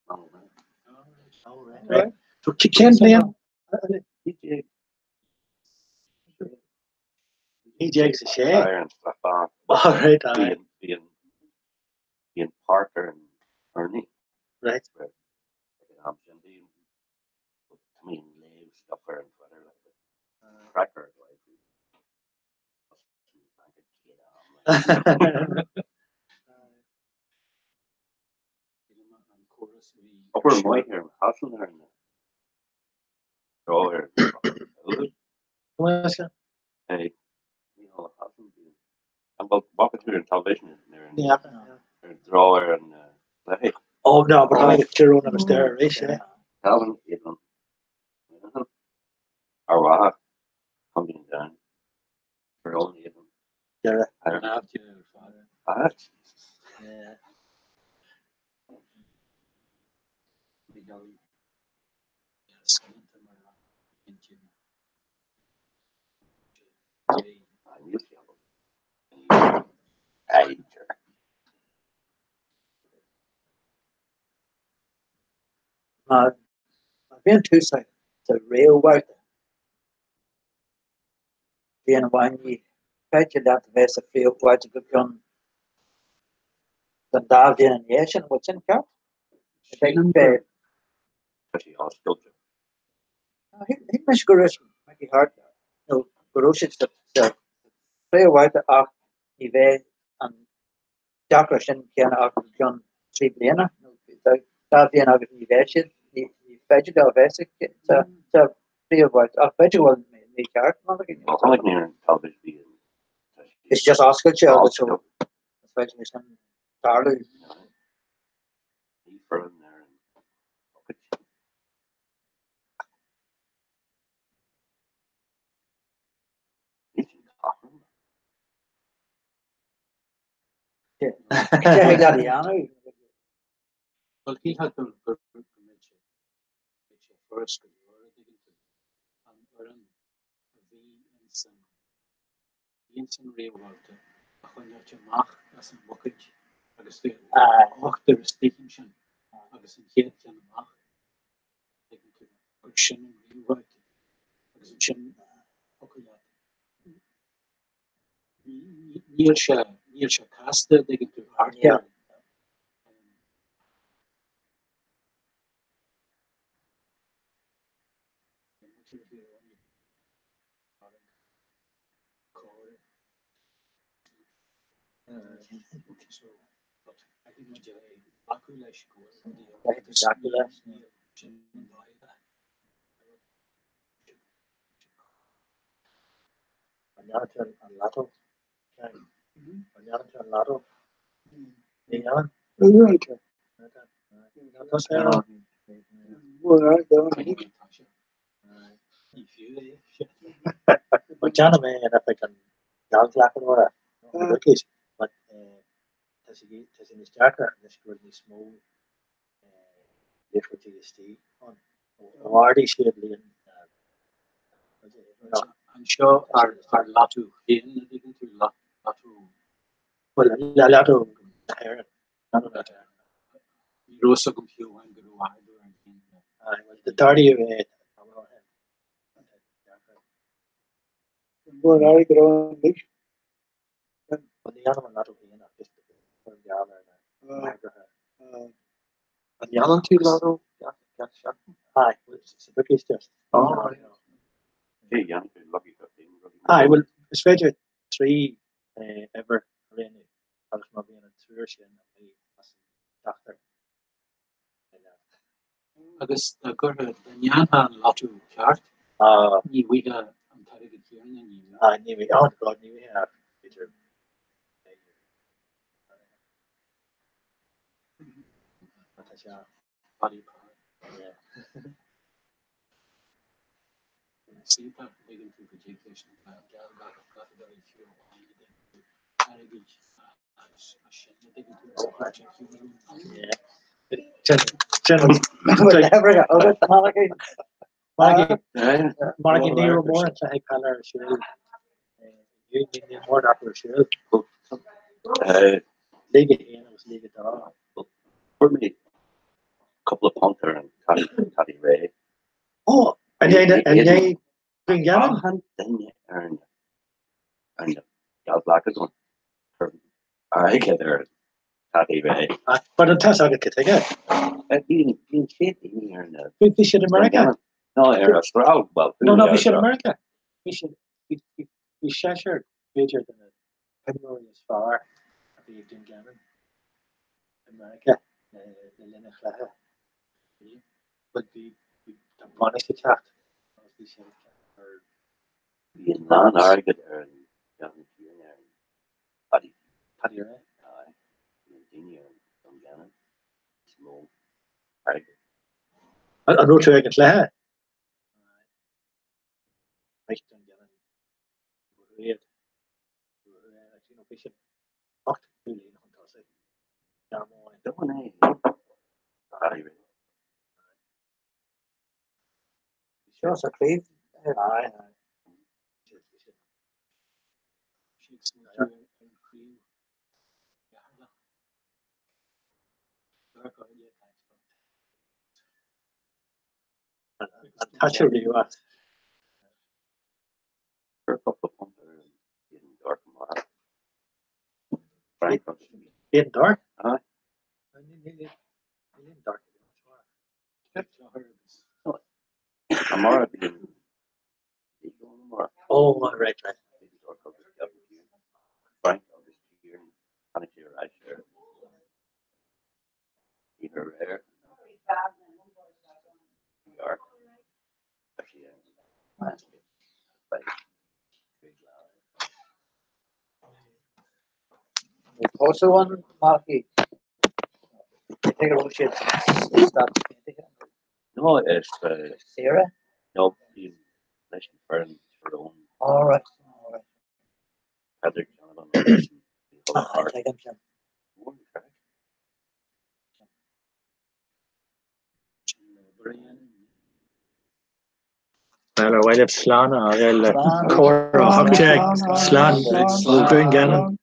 Nolan. Right. So cén bhliain? 19. 1906. Ar an Srafán. All right, aye. Bhí an bhí an páirc ar an urnaí. Right. Ag an am sin bhí tá mé ag léamh stuff ar an Twitter like cracker Obair mhaith ar an Hassan ar an draw ar Hey, Mícheál Hassan an bhfuil bhfaca tú ar an television ar an Yeah. ar an draw ar an cluiche? Oh no, but tháinig Tyrone agus Doire arís, eh? Calvin Eadlin. Ar mhaithe, Contae an Dúin. For all the Deireadh. Ah, Jesus. Yeah. Má bhíonn tú sa réamhbhabhta, bliain amháin ní féidir leat a bheith sa phríomhbhabhta go ceann don dá bhliain ina dhiaidh sin, an bhfuil sin ceart? Tá sé oscailte. Shíl mise go raibh Mickey Harte nó go raibh siad sa phríomhbhabhta ach ní bheidh an deacracht sin céanna acu go ceann 3 bliana nó dá bhliain agus ní bheidh siad, ní féidir leo a bheith sa phríomhbhabhta ach b'fhéidir go bhfuil mé mícheart, Malachy. Well, chonaic mé ar an teilifís bhí an Is just oscailte agus so is féidir leis sin tarlú. Ní foireann ar an bucket. Níl sin cothrom. Cé leat a dhéanamh? Bhuel, shílfeá go mbeadh sé beidh sé furast go leor, a dtuigeann tú, an fhoireann a bhí ins an bhí ins an réamhbhabhta a choinneáilt amach as an mbuicéad agus bhí ochtar istigh ansin agus an chéad cheann amach, tuigeann tú, gur sin an réamhbhabhta agus ansin thiocfadh leat Níl sé, níl sé casta, a dtuigeann tú, thart air. An ndéanann tú an lotto? An ndéanann tú an lotto? Ní dhéanann? But déanaim é in oifig an gheallghlacadóra, na bookies, but tá sé níos deacra anois go bhfuil níos mó liathróidí istigh ann. Ó ardaigh siad líon na. Anseo ar lotto féin, a dtuigeann tú, lotto. Bhuel, lotto na hÉireann. Ní raibh fhios agam fiú amháin go raibh ardú ar an líon. Aye, well, d'ardaigh é tamall ó shin. Bhuel, airgead ann anois. Bhuel, ní dhéanaim an lotto féin ach just cuirim geall ar na heagraithe. An ndéanann tú lotto gach seachtain? Aye, well, sa bookies just. Oh, right. Cé a dhéanann tú Lucky 15 rudaí? Aye, well, is féidir 3 uimhir a roghnú agus má bhíonn an triúr sin amuigh as an seachtar, Agus dá gcuirfeá, dá ndéanfá an lotto ceart, ní bhfaighfeá an t-airgead céanna, ní. Ní bhfaighfeá, oh God, ní bhfaighfeá ach b'fhéidir Tá sé Paddy Power. Yeah. Is iontach a dtuigeann tú go dtig leis na geallghlacadóirí fiú amháin a dtuigeann tú airgead as sin a dtuigeann tú is páirt de Mar ní raibh mórán cluichí peile ar siúl inniu, níl mórán acu ar siúl. League 1 agus League 2. Fuair mé cúpla punt ar an Paddy Ray. Ó, an é Dungannon? Achan duine ar an geallghlacadóir airgead ar Paddy Ray. But an tá a fhios agat cad chuige? Bhí an chéad daoine ar na. Bhí siad i Meiriceá. No, ar Astráil. Well, No, no, bhí siad i Meiriceá. Bhí siad, bhí seisear, b'fhéidir, de na himreoirí is fearr a bhí ag Dungannon i Meiriceá le linn an chluiche. But bhí, bhí, tá bainis ag teacht agus bhí siad ar. Bhí a lán airgead ar an gceann céanna ar an Paddy. Paddy Ray? Aye. Bhí an daoine ar an Dungannon níos mó airgead. An raibh tú ag an chluiche? Maith Dún Geanainn iad. Bhí siad 8 gcúilín chun tosaigh. Seo sa chraobh. Aye, aye. Tá sé ríomh. Bíonn dark? Aye. Níl dark. Amárach bíonn Oh, right, right. Frank agus Kieran tháinig sé ar ais ar oíche aréir. Also one, Marky. Take a look at stop. No, is Sarah? No, bíonn leis an foireann Tyrone. All right, all right. Patrick Donovan. Ah, I think I'm Well, ar mhaith libh slán a fhágáil le Cór 18, slán ó Dhún Geanainn.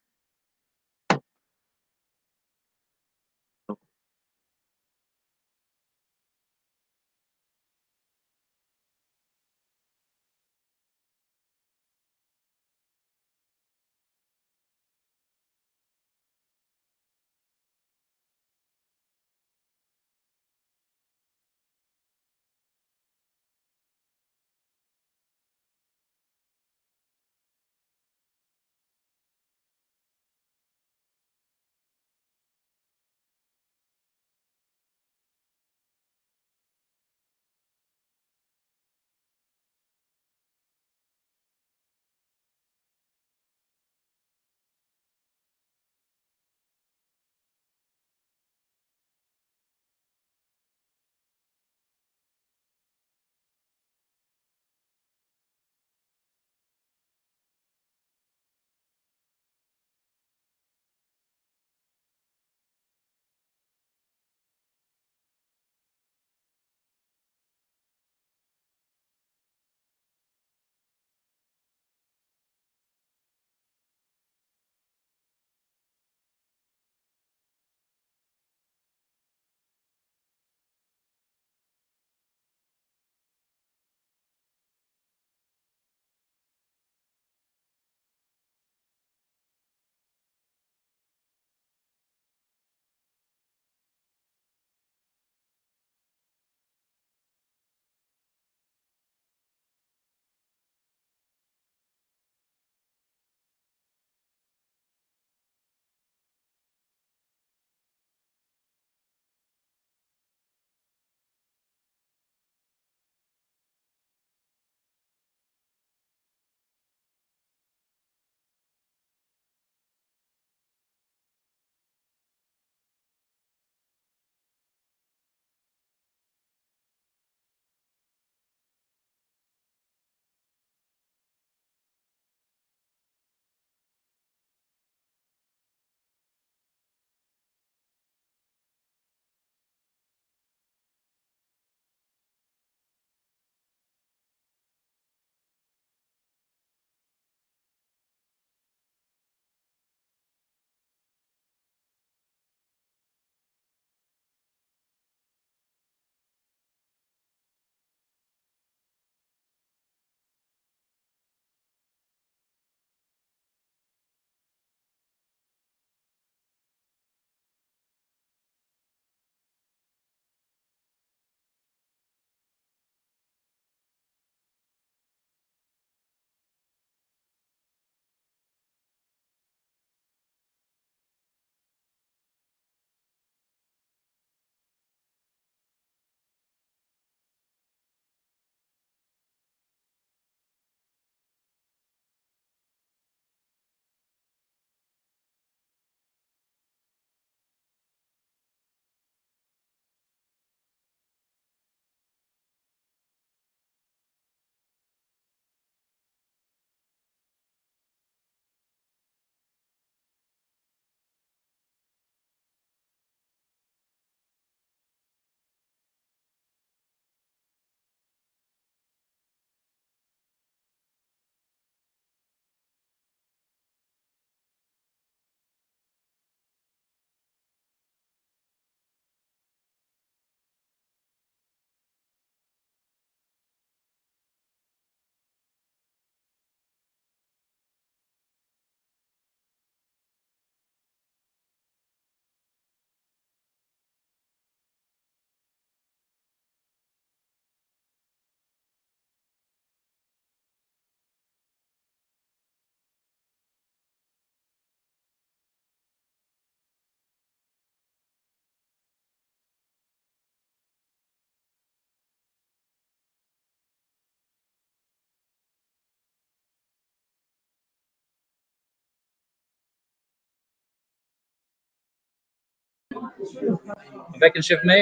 An bhfeiceann sibh mé?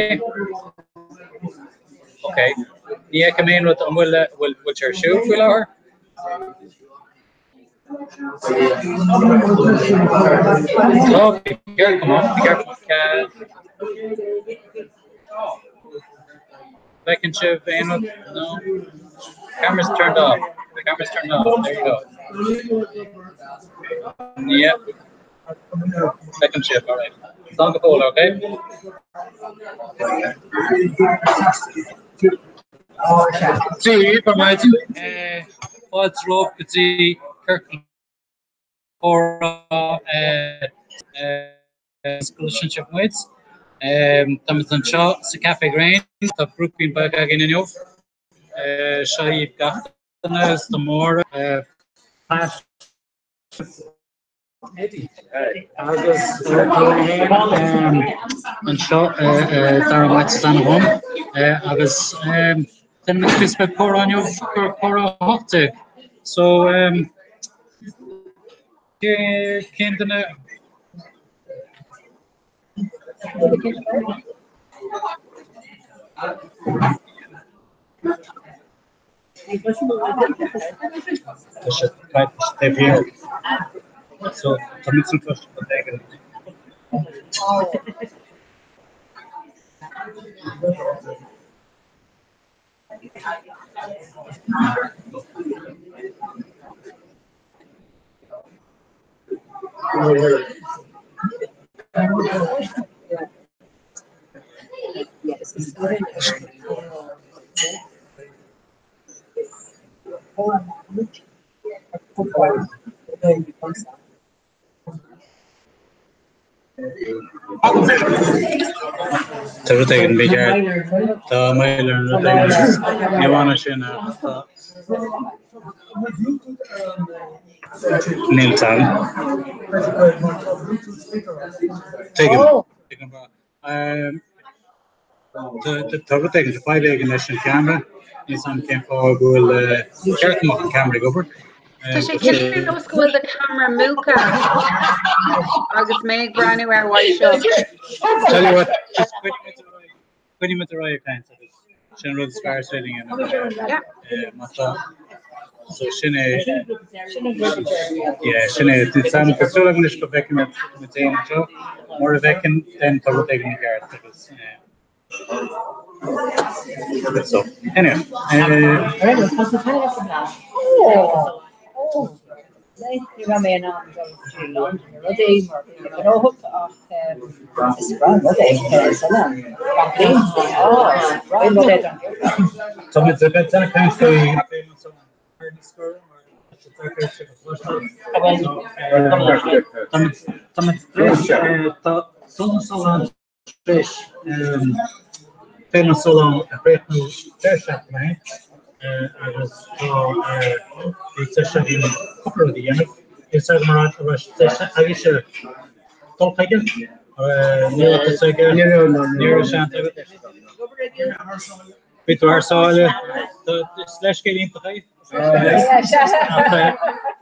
Ok. Ní fheicim aon rud, an bhfuil, bhfuil, bhfuil sé ar siúl faoi láthair? Tá, ceart go maith, ceart go maith. Feiceann sibh aon rud? No? Camera's turned off. The camera's turned off. There you go. Yeah. Feiceann sibh, all right. Slán go fóill, okay? Dia ar maidin. Fáilte romhaibh go dtí Ciorcal Comhrá gcloiseann sibh muid. Táimid anseo sa Café Gréin. Tá grúipín beag againn inniu. Seo dhaoibh gach duine is tá Máire, Pat, Eddie agus anseo Dara Mac is ainm dom agus déanfaimid píosa beag comhrá inniu comhrá 18. So cén duine Tá sé taobh thiar. So tá muid san cloiste go éigin. Tá rud éigin mícheart. Tá moill ar an rud éigin. Ní amháin sin ach tá. Níl tan. Tuigim. Tuigim. Tá rud éigin, tá fadhb éigin leis an cheamara. Níl 's a'm cén fáth go bhfuil ceart go mbeadh an ceamara ag obair. Tá sé cinnte nós go bhfuil do camera múchta agus mé ag breathnú ar uaidh seo. Tell you what, just coinnigh muid ar aghaidh ag caint agus sin an rud is fearr is féidir a dhéanamh. Má tá, so sin é, yeah, sin é. Tá súil agam anois go bhfeicfidh muid féin anseo. Mura bhfeiceann, then tá rud éigin mícheart agus so, anyway. Ní raibh mé in ann dul go dtí Londain nó rudaí mar bhí mé gnóthach ach is breá an rud é is oileán gan bliain á is breá an rud é don gheimhreadh. Tá muid ag déanamh caint faoi ar na scór mar tá sé deacair sibh a chloisteáil. Tá muid tá muid tar éis tá Solan Solan tar éis Féile na Sollán a chríochnú deireadh seachtaine agus tá bhí deis againn cúpla rud a dhéanamh. Is agam a raibh deis agaibhse dul chuige, ní raibh deis aige, ní raibh seans agat. Bhí tú thar sáile, is leithscéal iontach é.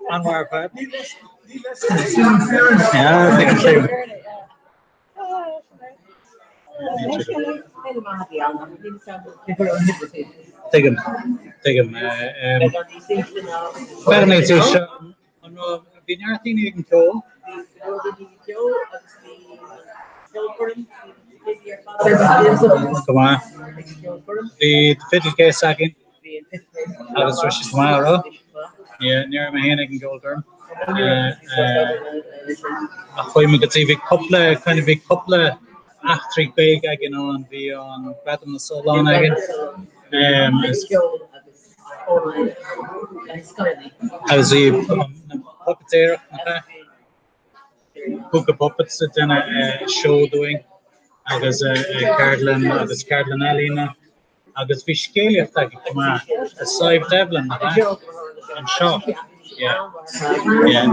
An-mhaith ar fad. Yeah, tuigim sé. Tuigim, tuigim. Féach mé tú seo. An raibh, bhí neart daoine ag an ceol? Go maith. Bhí The Fiddle Case againn. Agus raibh siad go maith, raibh? Yeah, ní raibh mé féin ag an gceolchoirm. Ach chuaigh mé go dtí, bhí cúpla, kind of bhí cúpla eachtraí Gaeilge againn ann, bhí an Gradam na Sollán againn. Agus bhí na puppeteers, nach ea? Púca Puppets ag déanamh seó dúinn agus ceardlann agus ceardlann ealaíne. Agus bhí scéalaíocht againn chomh maith, Sadhbh Devlin, nach ea? Anseo. Yeah. Yeah.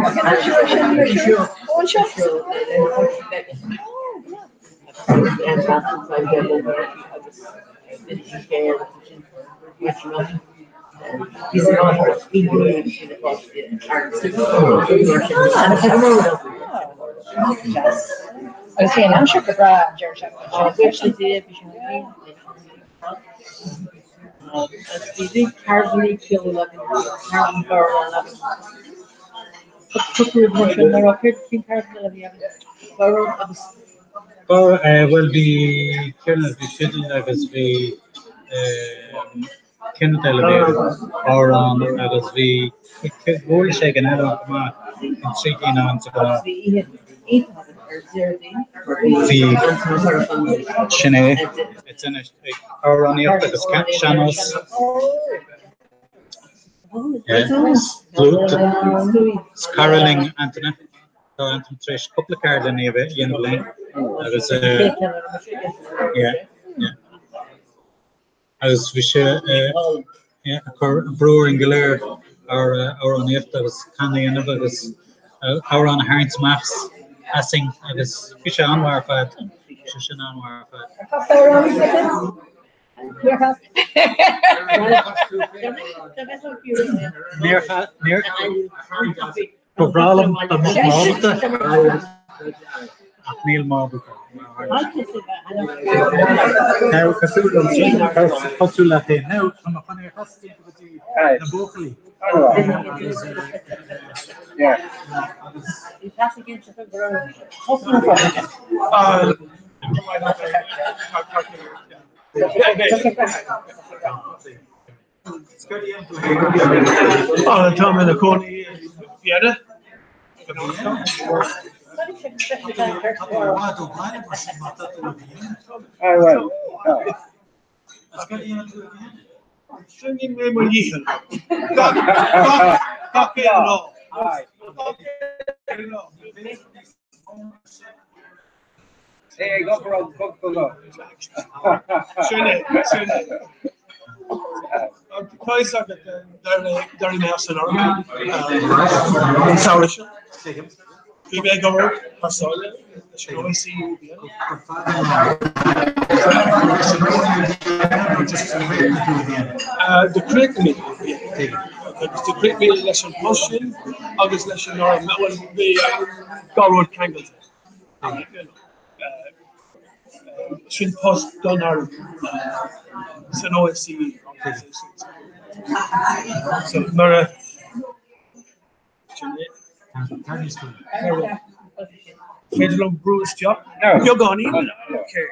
Agus bhí an aimsir go breá an deireadh seachtaine seo. Bhuail sé Dia, bhí sé iontach. Agus bhí roinnt ceardlanna ceoil againn, ceardlann bodhráin agus cúpla rud mar sin, nach raibh? Céard faoin ceardlann eile a bhí againn? Bodhrán agus. Bhuel bhí ceardlann, bhí fidil agus bhí cén rud eile a bhí againn? Amhrán agus bhí, bhuail sé ag an oileán go maith, bhí trí cinn ann de ghnáth. Bhí oíche iontach againn ar Déardaoin. Bhí, sin é, ag déanamh amhránaíocht agus sean-nós. Is cara linn Antaine, tá Antaine tar éis cúpla ceardlann a dhéanamh linn agus yeah, yeah. Agus bhí sé ag cur brú orainn go léir ar amhránaíocht agus canadh a dhéanamh agus amhrán a tharraingt amach asainn agus bhí sé an-mhaith ar fad, bhí sé sin an-mhaith ar fad. Níor, níor, Ba bhreá liom dá mbeadh mé ábalta, ach níl mé ábalta. Now, cosúil liom sin, cosúil leat féin. Now, tá mé chun é a chosc go dtí na buachaillí. Agus, agus. Tá mé ina cónaí i Vienna. Seinneann mé mo dhícheall. Gach aon lá. É ag obair an cúpla lá. Sin é, sin é. Tá fhios agat d'éirigh mé as an arm an samhradh seo. Bhí mé ag obair thar sáile leis an OSCE i Vienna. Do chríochnaigh mé i Vienna. Agus do chríochnaigh mé leis an bpost sin agus leis an arm, bhuel bhí dhá rud ceangailte. Sin post don arm san OSCE. So mar a féidir liom brú isteach beagáinín. Okay.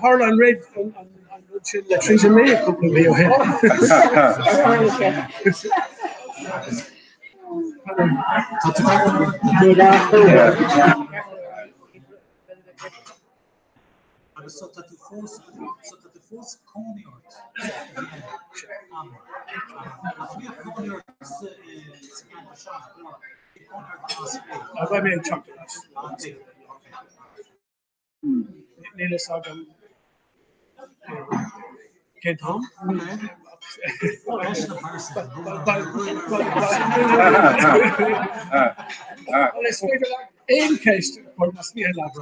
Tharla an rud an rud sin le Theresa May cúpla mí ó shin. Agus so tá tú fós, so tá tú fós cónaí ort i Vienna, an-mhaith. Ach bhíodh cónaí ort sa cheantar seo, nach raibh? Bhí cónaí ort in Ros Cré. Beidh mé ag teacht ar ais. Níl fhios agam cén t-am. Bhuel, is féidir leat aon cheist a chur más mian leat.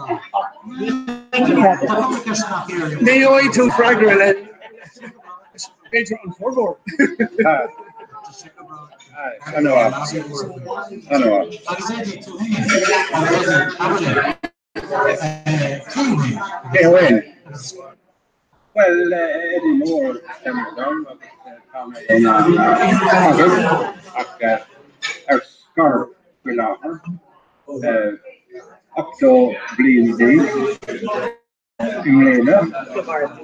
Ní gheobhaidh tú freagra le b'fhéidir an formhór. Agus Eddie, tú féin, Eddie, abair linn. Cé huain? Bhuel, Eddie Moore is ainm dom agus tá mé ina shagart ach ar scor faoi láthair, 80 bliain d'aois i mbliana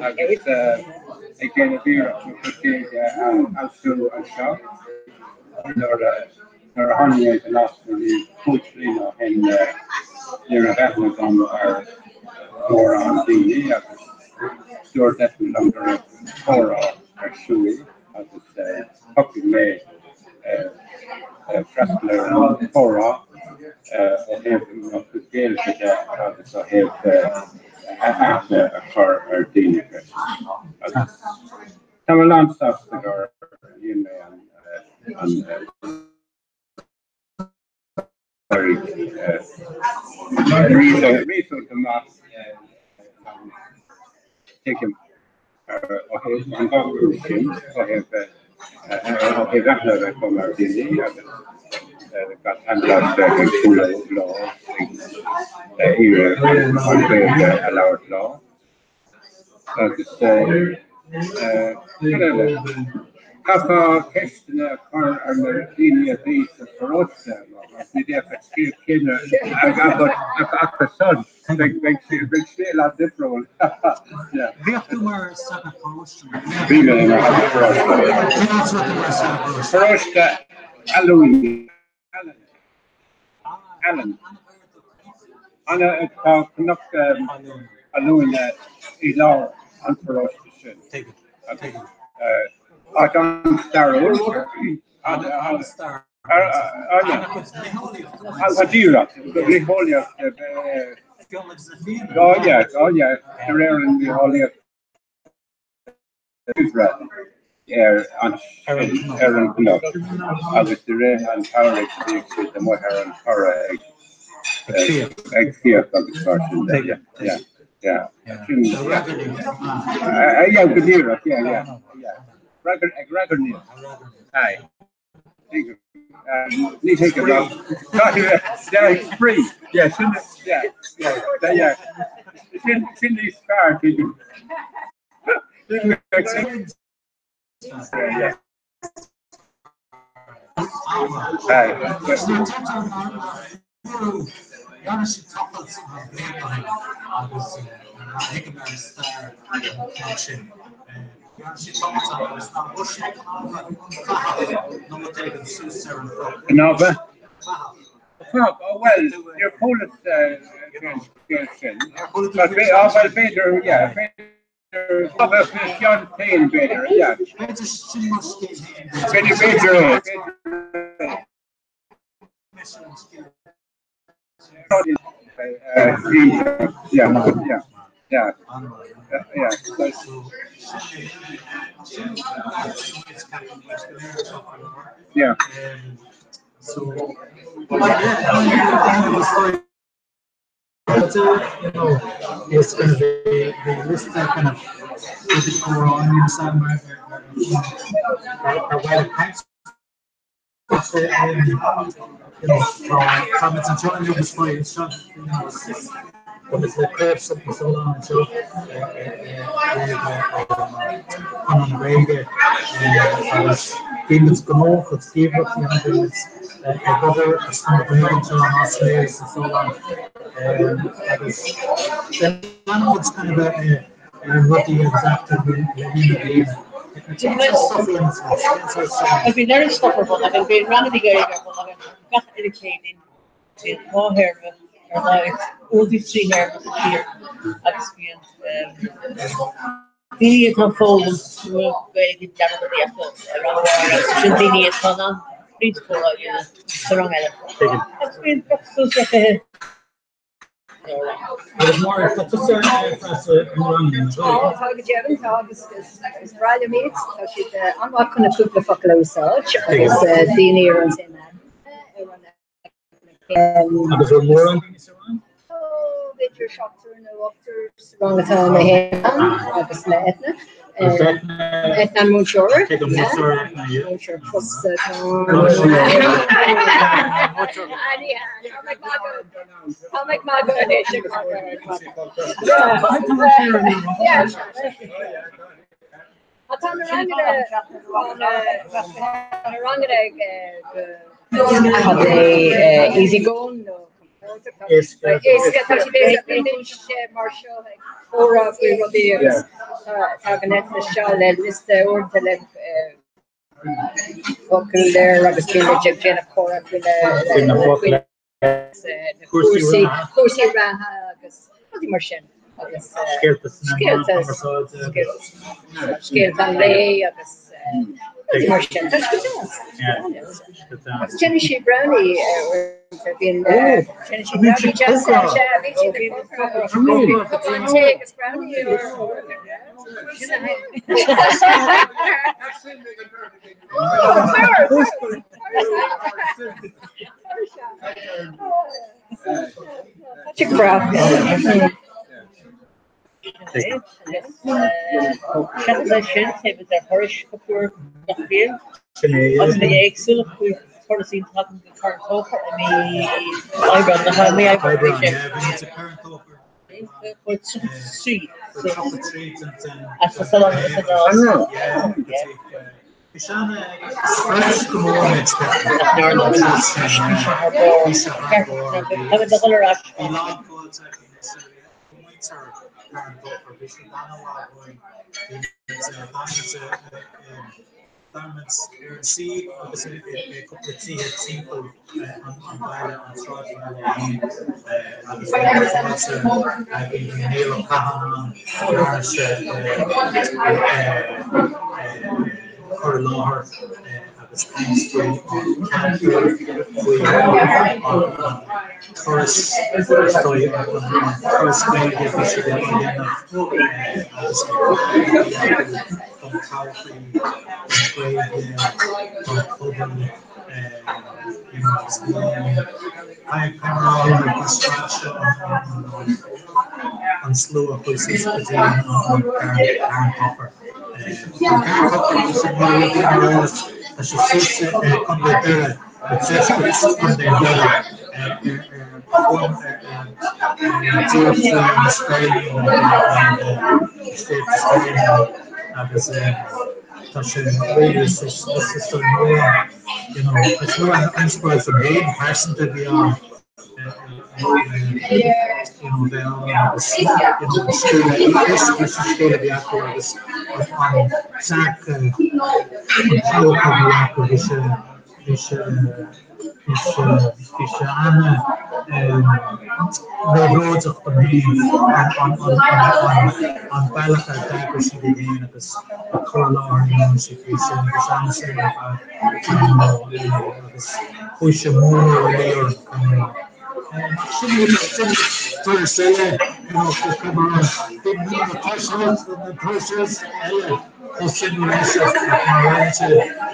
agus ag déanamh iarracht mo chuid Gaeilge a fheabhsú anseo. Nuair a nuair a tháinig mé go Lasair bhí cúig bliana ó shin ní raibh aithne agam ar mhórán daoine agus dúirt Eithne liom go raibh comhrá ar siúl agus thosaigh mé freastal ar an chomhrá ó thaobh mo chuid Gaeilge de agus ó thaobh aithne a chur ar daoine freisin. Agus tá mé lánsásta gur dhein mé an réasúnta maith tuigim ó thaobh an dá rud sin, ó thaobh aithne a bheith agam ar dhaoine agus. Gach seancholáiste ag bualadh leo ag iarraidh an Ghaeilge a labhairt leo. Agus cad eile? Chaithfeá ceisteanna a chur ar na daoine a bhí sa pharóiste agus ní bheadh cinneadh acu san. Beidh scéal an-difriúil. Bhíodh tú mar sagart paróiste? Bhí mé mar shagart paróiste. Cén áit a raibh tú mar shagart paróiste? Paróiste Alúine. Allen. Ana tá Cnoc Alúine i lár an pharóiste sin. Áit an-stairiúil. Díreach, bitheolaíocht. Oh yeah, oh yeah, de réir an bhitheolaíocht ar an ar an gcnoc agus i rith an tsamhraidh bhíodh siad amuigh ar an choire ag ag fiach agus mar sin de. Yeah, yeah, yeah. Sin, yeah. Yeah, go díreach, yeah, yeah, yeah. Ag ragairneacht. Aye. Ní thuigim ach spraoi. Yeah, sin, yeah, yeah, yeah. Sin, sin níos fearr, tuigim. Cnámha? Cnámh, oh well, níor chualas scéal sin. But oh well, b'fhéidir, yeah, b'fhéidir, bheadh mé Sean féin, b'fhéidir, yeah. B'fhéidir sin mar scéal féin. B'fhéidir, b'fhéidir é, b'fhéidir é. Yeah, yeah, yeah, yeah. Yeah. You know, it's going to be the list kind of rudaí comhrá san mar ar mhaith caint Tá muid anseo inniu agus faoi seo Tá muid le Craobh na Solán anseo Conradh na Gaeilge agus bíonn muid gnóthach agus gníomhach, you know, bíonn muid ag obair ar son na Gaeilge anseo in Nás na Ríogh agus sa Solán agus déanann muid kind of ar rudaí agus eachtraí le linn na bliana. Bhí an oiread stuff ar bun againn, bhí ranganna Gaeilge ar bun againn gach uile Chéadaoin, bhí an dá théarma ar laghad, uaireanta trí théarma sa tír agus bíonn daoine atá ag foghlaim Gaeilge dearmad acu ar rang amháin agus sin daoine atá in ann roinnt comhrá a dhéanamh sa rang eile. Agus bíonn suas le 20 Agus Máire, tá tusa ar freastal ar an rang inniu. Tá, tá go deimhin, tá agus is breá liom iad. Tá siad an-mhaith chun na cúpla focal a úsáid agus daoine ar an same Agus bhfuil mórán daoine sa rang? Tá b'fhéidir seachtar nó ochtar sa rang atá mé féin ann agus le Eithne. Eithne an múinteoir. Múinteoir fosta tá. Tá mé ag magadh anois ag magadh. Tá na ranganna tá na ranganna ag go easy going nó Éasca tá siad éasca bíonn sé mar seo ag comhrá faoi rudaí agus tagann Eithne isteach le liosta uaireanta le focail air agus bíonn muid ag déanamh comhrá faoi na cúrsaí cúrsaí reatha agus rudaí mar sin agus Scéalta sna meáin scéalta cumarsáide. scéalta an lae agus rudaí mar sin. Tá sé go deas. Agus déanann sí brownie uaireanta bíonn déanann sí brownie deas bíonn siad ag cócaireacht cupán tae agus brownie Seachas é sin, téimid ar thurais cúpla uair gach bliain agus bhí éagsúlacht faoi. turas iontach againn go Carn Tóchair i mí Aibreán, nach ea? Mí Aibreán a bhí sé. Yeah, bhí muid i Carn Tóchair. 33. 33 As sa salon is an rás. Yeah, Bhí sé ana spreag go mór muid. Bhí sé thar barr. Tá muid ag dul ar ais. Bhí lán fáilte againn is muintir Carn Tóchair, bhí siad ana-mhaith dhúinn. Bhí muid, d'fhan muid ar an suíomh agus i gcúpla tithe timpeall an bhaile, an tsráidbhaile féin agus bhí fáilte againn, bhí Niall Ó Catháin ann, ndearna sé cur i láthair agus caint faoi an ceantar, faoi an turas, is dóigh, an turas Gaeilge a bhí siad á dhéanamh agus an cúpla don todhchaí, don Ghaeilge, don phobal, you know, agus bhí caithfidh mé a rá gur spreag sé an slua a chuaigh suas go dtí an Carn Tóchair. An Carn Tóchair, agus mura bhfuil daoine ar eolas, tá sé suas i gContae Doire, i dtuaisceart Chontae Dhoire, ar bun díreach faoi na Spéirlíní, Sléibhte Spéirlíní. agus tá sé really is is don mhór you know is mór an inspioráid dom féin pearsanta a bhí ann you know bheith ann agus you know an scéal is leis an scéal a bhí acu agus an dearcadh an todhchaí a bhí acu bhí sé Bhí sé bhí sé bhí sé ana réabhlóideach dom féin an an an an bealach a d'eagraigh siad iad féin agus an cur i láthair a ndearna siad faoi sin bhí sé ana-suimiúil ar fad agus chuaigh sé mór i luí orm chun rá. Sin sin turas eile you know bhí na turais na turais eile Tá suim leis ach mar roinnte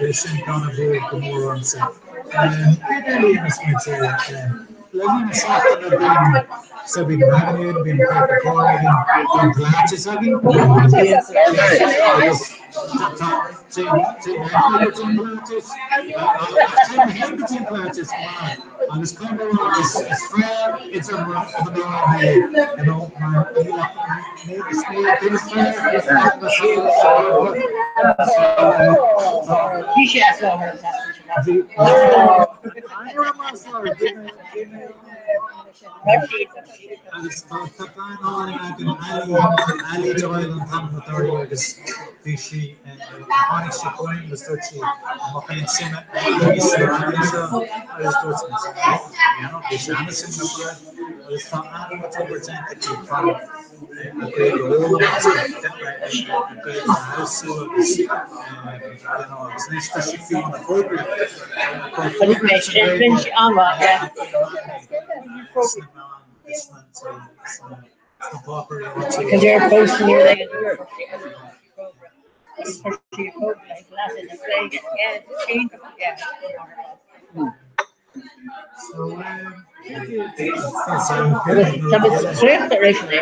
é sin gan a bhuaigh go mór ormsa. Céard eile a dhéanas muid le linn na seachtaine bíonn so bíonn rang bíonn cúrsa cóir againn, bíonn Pilates againn agus tá téim féin go dtí an Pilates ach téim féin go dtí an Pilates go maith agus caithfidh mé a rá is is fearr idir mná mé you know mar níl ach Bhí sé as láthair an tseachtain seo. Agus tá bean álainn againn, Ali, Ali Doyle an t-ainm atá uirthi agus bhí sí, tháinig sí chugainn agus dúirt sí an mbeadh aon suim aici sna ranganna seo agus dúirt muid, you know, bhí sé an-suimiúil ar fad. Agus tá an-chuid obair déanta aici chun a Gaeilge a fhoghlaim agus a Gaeilge a fheabhsú agus you know agus anois tá sí fiú ina fógraíocht sna meáin sna páipéirí áitiúla. Tá tar éis an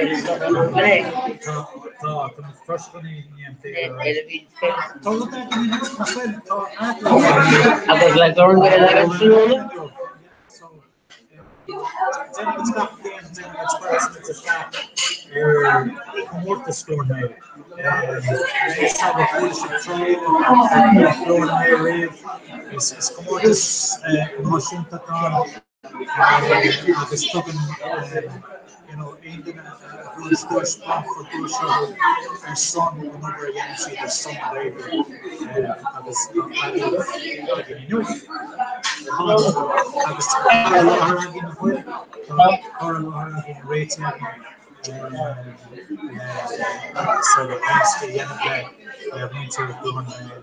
Agus le Glór na nGael agus Súil. Déanaimid gach bliain, déanaimid cuireann isteach ar chomórtas Glór na nGael. Is ea, chuala sibh tráth ar Ghlór na nGael riamh. Is comórtas náisiúnta atá ann agus tugann you know aon duine a bhuann duais, bronnfar duais orthu ar son an obair a dhéanann siad ar son na Gaeilge agus tá agallamh againn inniu. Agus tá cur i láthair againn an bhfuil? Tá cur i láthair againn réitithe againn so le caint a dhéanamh le muintir Ghlór na nGael.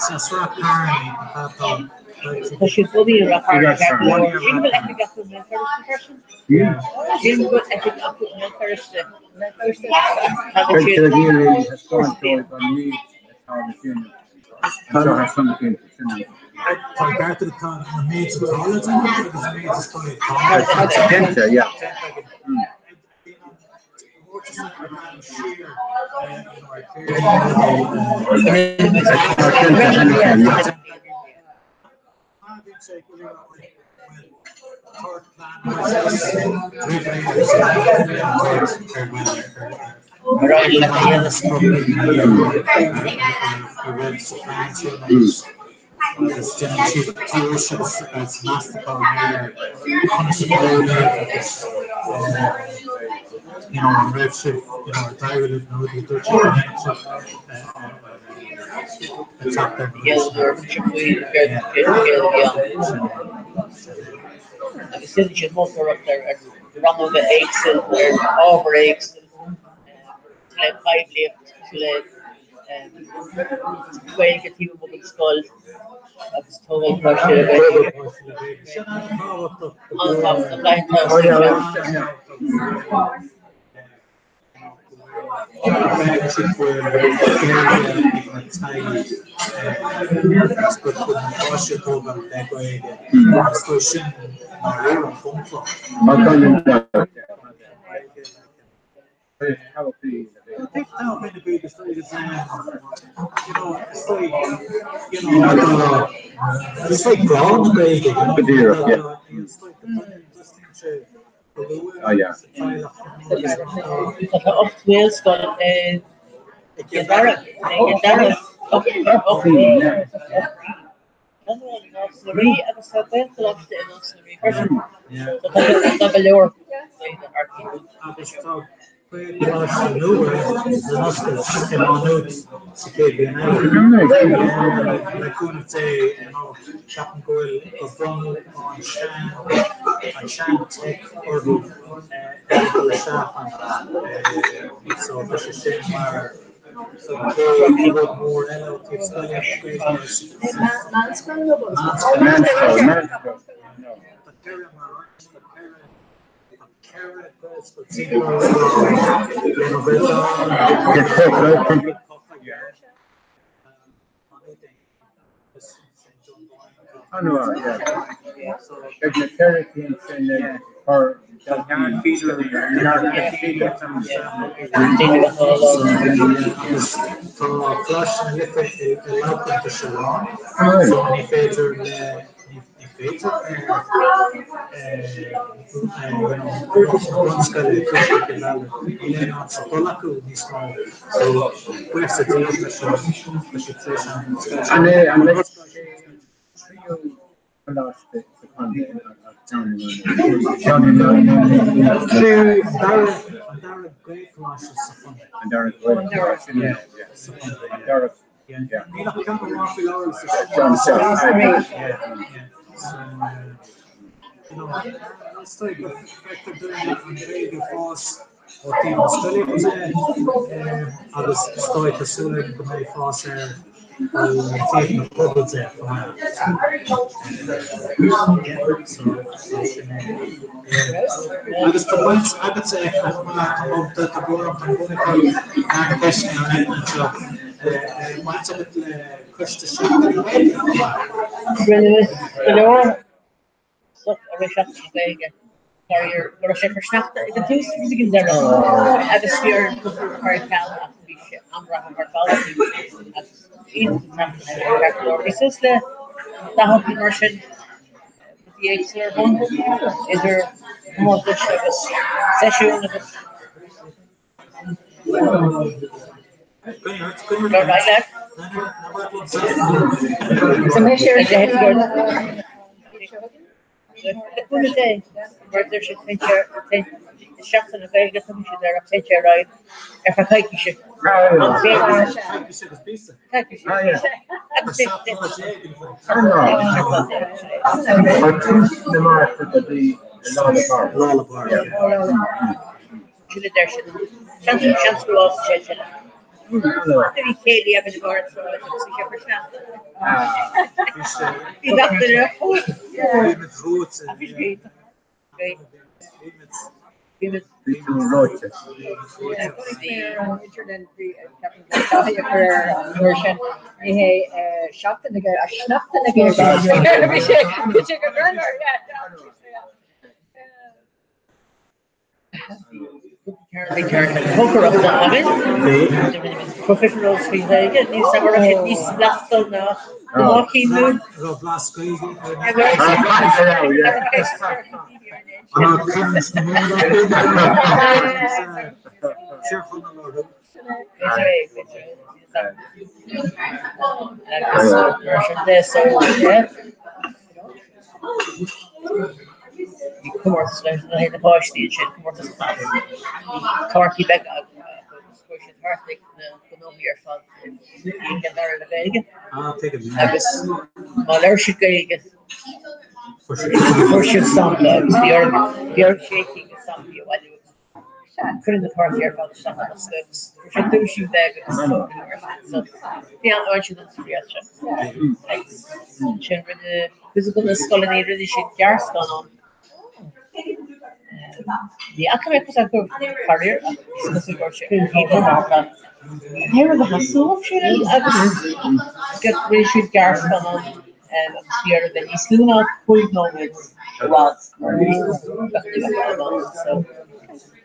Sa Srath Cairn atá Tá siad bunaithe i Rath Cairn ceart go leor. Sílim go bhfuil oifig acu i mBéal Feirste freisin. Sílim go bhfuil oifig acu i mBéal Feirste. Tagann siad. Tá ceart agat tá na méid atá le déanamh agus an méid is dóigh atá le déanamh. Cinnte, yeah. Agus déanann siad tuairisc agus meastachán ar conas a d'éirigh libh agus you know an raibh sibh you know ar d'éirigh libh na rudaí a dúirt sibh go ndéanfadh sibh ag teacht ar na rudaí sin. Agus déanann siad moltóireacht ar rannóga éagsúla, ar ábhair éagsúla, le poiblíocht, le Gaeilge taobh amuigh den scoil agus tógáil páistí le Gaeilge. Sin an-tábhachtach. An-tábhachtach, Go díreach, yeah. Oh yeah. Tá 8 nGaelscoil i gCill Dara, i gCill Dara, 8, 8. Ceann amháin i Nás na Rí agus tá Gaelcholáiste i Nás na Rí freisin. So tá go leor daoine thart timpeall. Gaelcholáiste nua le n-oscailt i Má Nuad sa chéad bhliain eile. Le cúnamh Dé, you know, ceapaim go bhfuil gur bronnadh an sean an sean-teic orthu ag dul isteach ann. So tá sé sin mar an chéad rud mór eile ó taobh scoile Gaeilge. Meánscoil nó bunscoil? Meánscoil, meánscoil. Tá 4 mar tá 4 Tá 4 Gaelscoil timpeall ar Léim an Bhreatain. Ag na 4 cinn sin ag cur Tá Coláiste na Life i Leamhcán tá sé lán, so ní féidir le ní féidir ar bunscoile i dTuaisceart Chill Dara, níl aon áit le dul acu níos mó, so buíochas le Dia tá sé tá sé tar éis an scoil An é an mbeidh sé an tríú coláiste sa chontae ach ceann i dara an dara Gaelcholáiste sa chontae. An dara Gaelcholáiste, sa chontae. An dara Níl ach ceann amháin faoi láthair sa Is dóigh go bhfeictear dúinn an Ghaeilge ag fás ó taobh na scoile de agus is dóigh tá súil agam go mbeidh fás air ó thaobh na pobail de chomh maith. Agus tá baint agatsa chomh maith, tá brón orm, tá na ceisteanna ar leith anseo. Baint agat le Coiste Seachtain na Gaeilge chomh maith. Rinne go leor stuff i rith Seachtain na Gaeilge. Faraor, go raibh sé curtha sneachta ag an tús agus ag an deireadh agus bhí orainn cúpla rud a chur ar ceal ach bhí sé an-rathúil ar fad agus iontach an tseachtain é ceart go leor. Bhí suas le 40 mar sin rudaí éagsúla ar bun idir chomórtais agus seisiúin agus Seachtain na Gaeilge tugann siad air ach téann sé ar aghaidh ar feadh coicíse. Coicíse agus Ar tús na Márta go dtí lá 'le Pádraig. Sin a deir siad. Seans seans go bhfágfaidh sé sin. Bhí céilí againn i gCarn Sráid agus bhí sé faoi sneachta. Bhí gach duine ar fós. Bhí sé Bhí tú reoite. Ní hé seachtain na Gaeilge, sneachta na Gaeilge. Bhí sé bhí sé go greannmhar, yeah. Bhí ceardlann cócaireachta againn. Bhí. Profiteroles faoi Ghaeilge. Níl 's agam an raibh siad níos blasta ná na cinn An raibh blas Gaeilge ar na An raibh canúint na Mumhan acu? Tír Chonaill orthu. B'fhéidir é, b'fhéidir é. Agus mar sin de, so yeah. Bhí comórtas leis na na páistí ansin, comórtas bhí cártaí beaga acu agus chuir siad thart ag na gnóthaí ar fad i gCill Dara le Gaeilge. Agus má labhair siad Gaeilge, fuair siad sampla agus bhí orm, bhí orm sé cinn de shamplaí a bhailiú agus Cuireadh na cártaí ar fad isteach i mbosca agus fuair siad duaisín beag agus so bhí an-bhain siad an-spraoi as sin. Agus ansin rinne cuid de na scoileanna rinne siad gearrscannán. Ní fhaca mé cos acu faraor ach is cosúil go raibh sé iontach ar fad. Ní raibh a sheasamh sin agus rinne siad gearrscannán agus bhí orthu bheith níos lú ná 5 nóiméad i bhfad mar gach duine a bheith ann. So,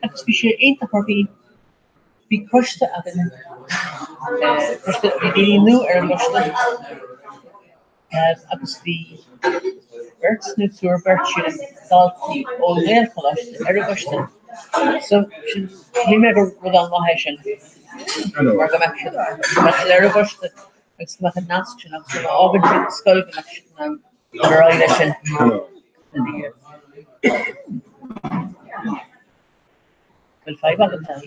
agus bhí sé iontach mar bhí bhí coiste againn, coiste, bhí daoine nua ar an gcoiste agus bhí beirt nó triúr, beirt sílim, daltaí ó Ghaelcholáiste ar an gcoiste. So, sin, shíl mé gur rud an-mhaith é sin mar go mbeadh siad, go mbeadh siad ar an gcoiste agus go mbeadh an nasc sin agus nuair a fhágann siad an scoil go mbeadh siad in ann dul ar aghaidh leis sin ina dhiaidh. Bhfuil fadhb agat ar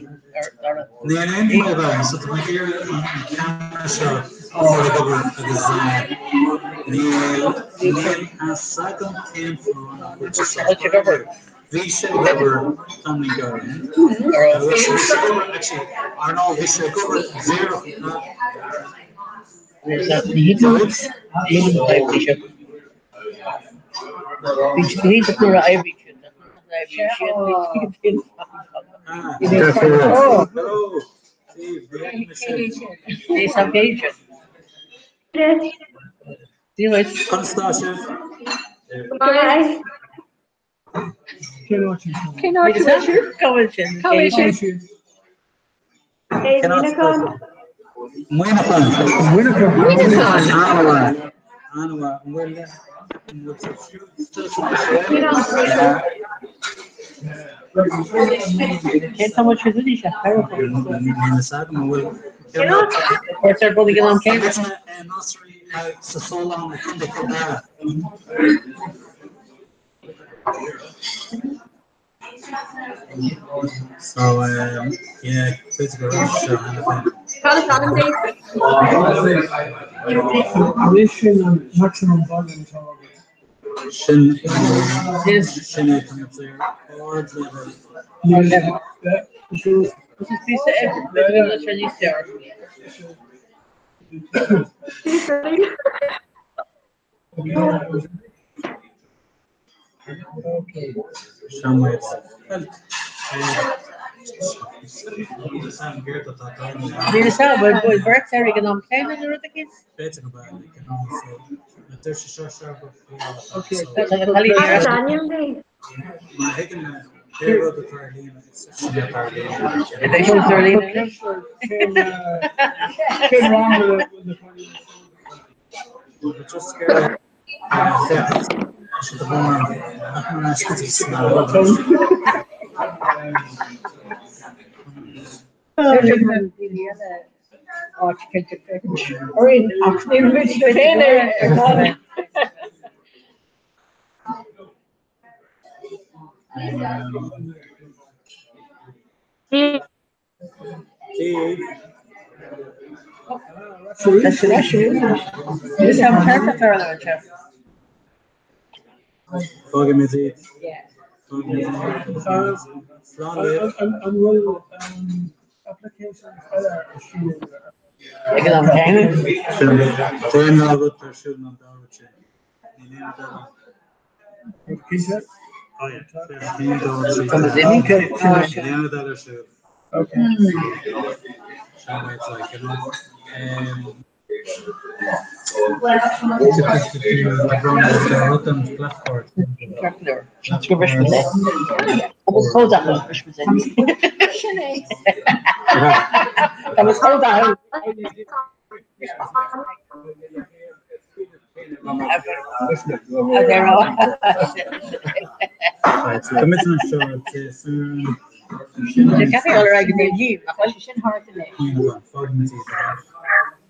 Dara? Níl aon fhadhb agam, so tá mé ag iarraidh an ceamara seo a chur ag obair agus níl níl a fhios agam cén fáth nach bhfuil sé seo ag obair. Bhí sé ag obair tamall gearr ó shin. Bhí sé ag obair, actually, ar ndóigh, bhí sé ag obair díreach Conas tá sibh? Cén áit a bhfuil sibh? Cá bhfuil sin? Cá bhfuil sibh? Cén áit atá sibh? Muineachán. Muineachán. An-mhaith. An-mhaith. An bhfuil an bhfuil sibh Cén t-am a bhfuil sibh anois? Níl a fhios agam an bhfuil Cuirtear rud ag an am céanna. Sa Solán i gContae Chill Dara. So um, yeah, b'fhéidir go raibh seo cheana féin. Cad is ainm duit? An é sin an maximum volume atá agat? Sin sin é tá muid ar ardleibhéal. Is píosa oibre sé níos fearr. Níl a fhios agam, bhfuil beirt air ag an am céanna nó rud éicint? B'fhéidir go bhfuil, like, you know, so na doirse seo seo go Okay, tá na cailíní ar ais. Má thuigeann mé pé rud atá ar líne, is sin atá ar líne. Is é sin atá ar líne anois. Cén rang a bhfuil na cailíní? Fágfaimid iad. Slán libh. An bhfuil applications eile ar siúl? Ag an am céanna. Sin an dá rud ar siúl an dá rud sin. Níl aon rud eile. Cinnte? Oh yeah. Aon dá trí. Níl aon rud eile ar siúl. Okay. Sin way it's like, you know.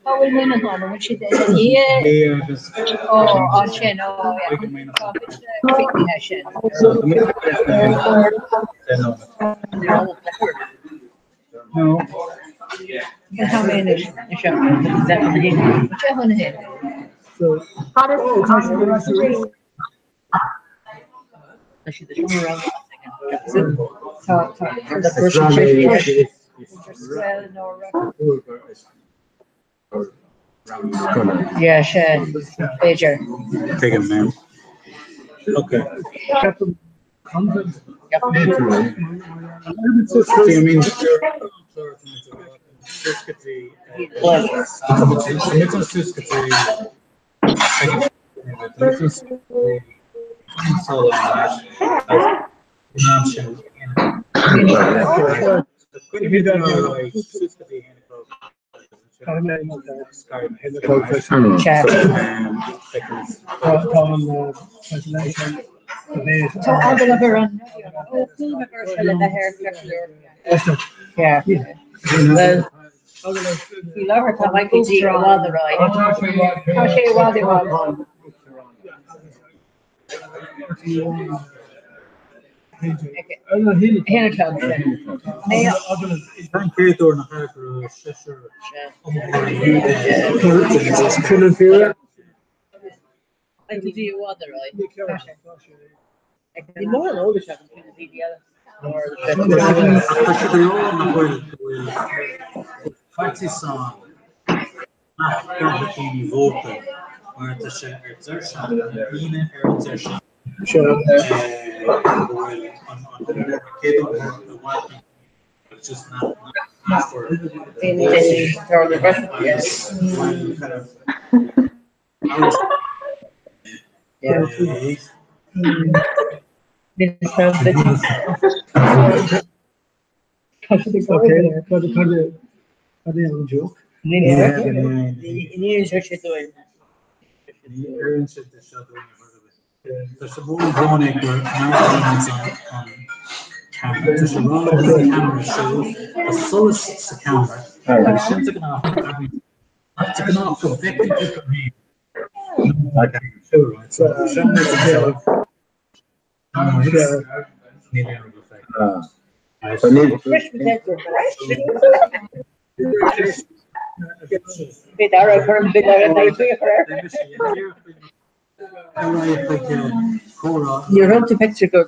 Cá bhfuil Muineachán? An bhfuil siad ina dhiaidh? Ó, ansin, ó, yeah. Tá mise críochnaithe sin. Cén t-am é anois? 12:50. Yeah, sé, b'fhéidir. Tuigim, ma'am. Okay. See, I mean, Tá agallamh ar an ó chuala mé gur se le bheith ar Fleisleoir. Yeah. Well, faoi láthair tá Michael D i bhfad ar aghaidh. Tá sé i bhfad i bhfad. Haon a chlog sin. An chéad uair nach ea go raibh seisear iomaitheoirí Michael D i bhfad ar aghaidh. Ní mórán eolais agam faoi na daoine eile. Tá sé go leor nach bhfuil go bhfuil faitíos ann nach gcaithfidh daoine vóta mar tá sé ar deireadh seachtaine, Aoine ar an deireadh seachtaine go bhfuil an chéad uair i bhfad agus just nach nach agus bhfuil kind of Solas sa cheamara agus sin de ghnáth De ghnáth go bhfeiceann tú do féin Ní raibh tú feicthe go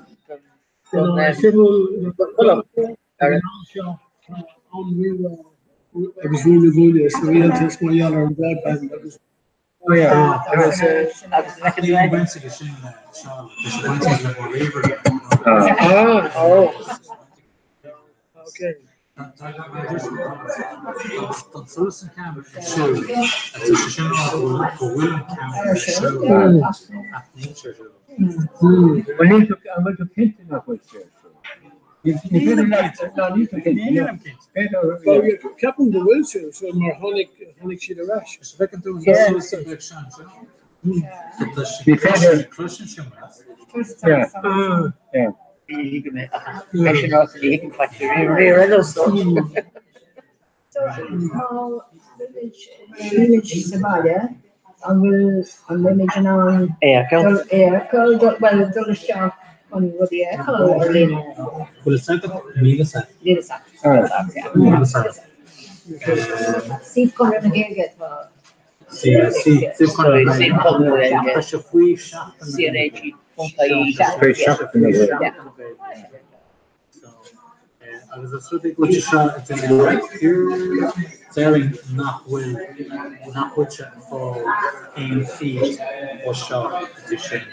Agus rún na gcúinne sa rialtas mar gheall ar an broadband agus agus Ah, oh. Okay. Bhuel níl tú an bhfuil tú cinnte nach bhfuil sé ar siúl? Ní féidir leat ná níl tú cinnte. B'fhéidir Ceapaim go bhfuil sé ar siúl mar tháinig tháinig siad ar ais. Ní féidir. Yeah. So tá muid sa bhaile, an bhfuil an bhfuil muid in ann dul é a fheiceáil, bhuel dul isteach chun rudaí a fheiceáil ar líne? Bhfuil fhios agat? Níl fhios agat. Níl fhios agat. Níl fhios agat. Suíomh Chonradh na Gaeilge atá. Suíomh Chonradh na Gaeilge. Tá sé faoi Seachtain na Gaeilge. Faoi Seachtain na Gaeilge. Agus is rud é go bhfuil sé seo ag déanamh déarfainn nach bhfuil nach bhfuil sé ag fáil aon feed ó seo go dtí sin.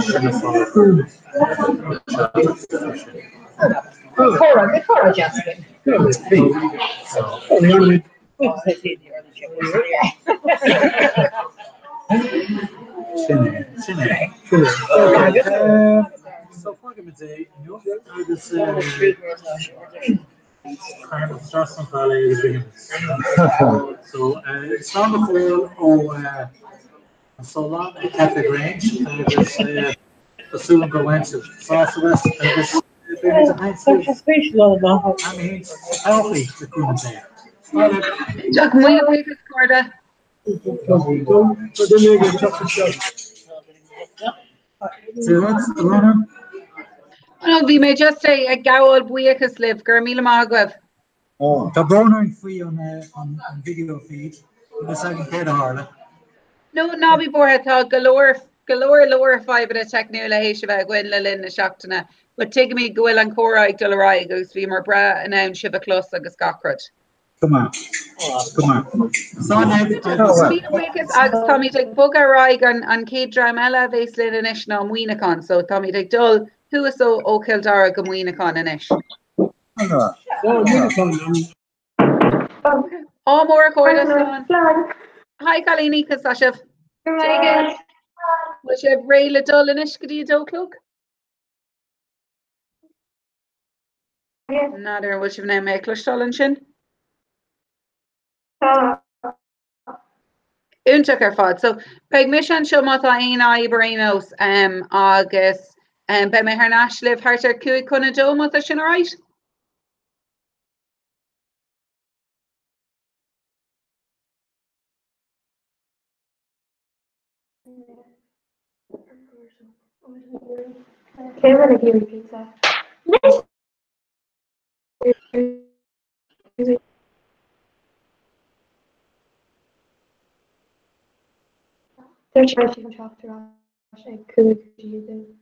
Sin an fáth go bhfuil sé sin. Cora, cora deas againn. So. Sin é, sin é. Sin é. So fágfaimid é inniu agus Trasna an bhealaigh agus rithimid. So slán go fóill ó an Solán ag Café Grange agus tá súil agam gur bhain sibh sásamh as agus beimid ag caint libh am éigin sa todhchaí le cúnamh Dé. Slán libh. Ach míle buíochas, a chairde. No, bhí mé just ag gabháil buíochas libh, go raibh míle maith agaibh. Tá brón orainn faoi an video feed, níl a fhios againn céard a tharla. No, ná bí buartha, tá go leor, go leor leor fadhbanna teicniúla théis a bheith againn le linn na seachtaine, but tuigimid go bhfuil an comhrá ag dul ar aghaidh agus bhíomar breá in ann sibh a chlos agus gach rud. Go maith. Go maith. Slán libh agus. Míle buíochas agus táimid ag bogadh ar aghaidh an an chéad dream eile a bhéas linn anois ná Muineachán so táimid ag dul thuas ó ó Chill Dara go Muineachán anois. Ádh mór a chairde slán. Hi cailíní conas tá sibh? Bhfuil sibh réidh le dul anois go dtí a dó a chlog? N'fheadar an bhfuil sibh in ann mé a chloisteáil ansin? Iontach ar fad. So beidh mise anseo má tá aon fhadhb ar aon nós um, agus um, beidh mé thar n-ais libh thart ar 1:55 má tá sin alright? Cé bhfuil ag iarraidh pizza? Dúirt sé go raibh sí chun teacht ar ais ag 1:55.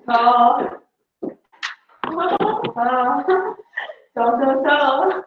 Tá. Tá. Tá, tá, tá.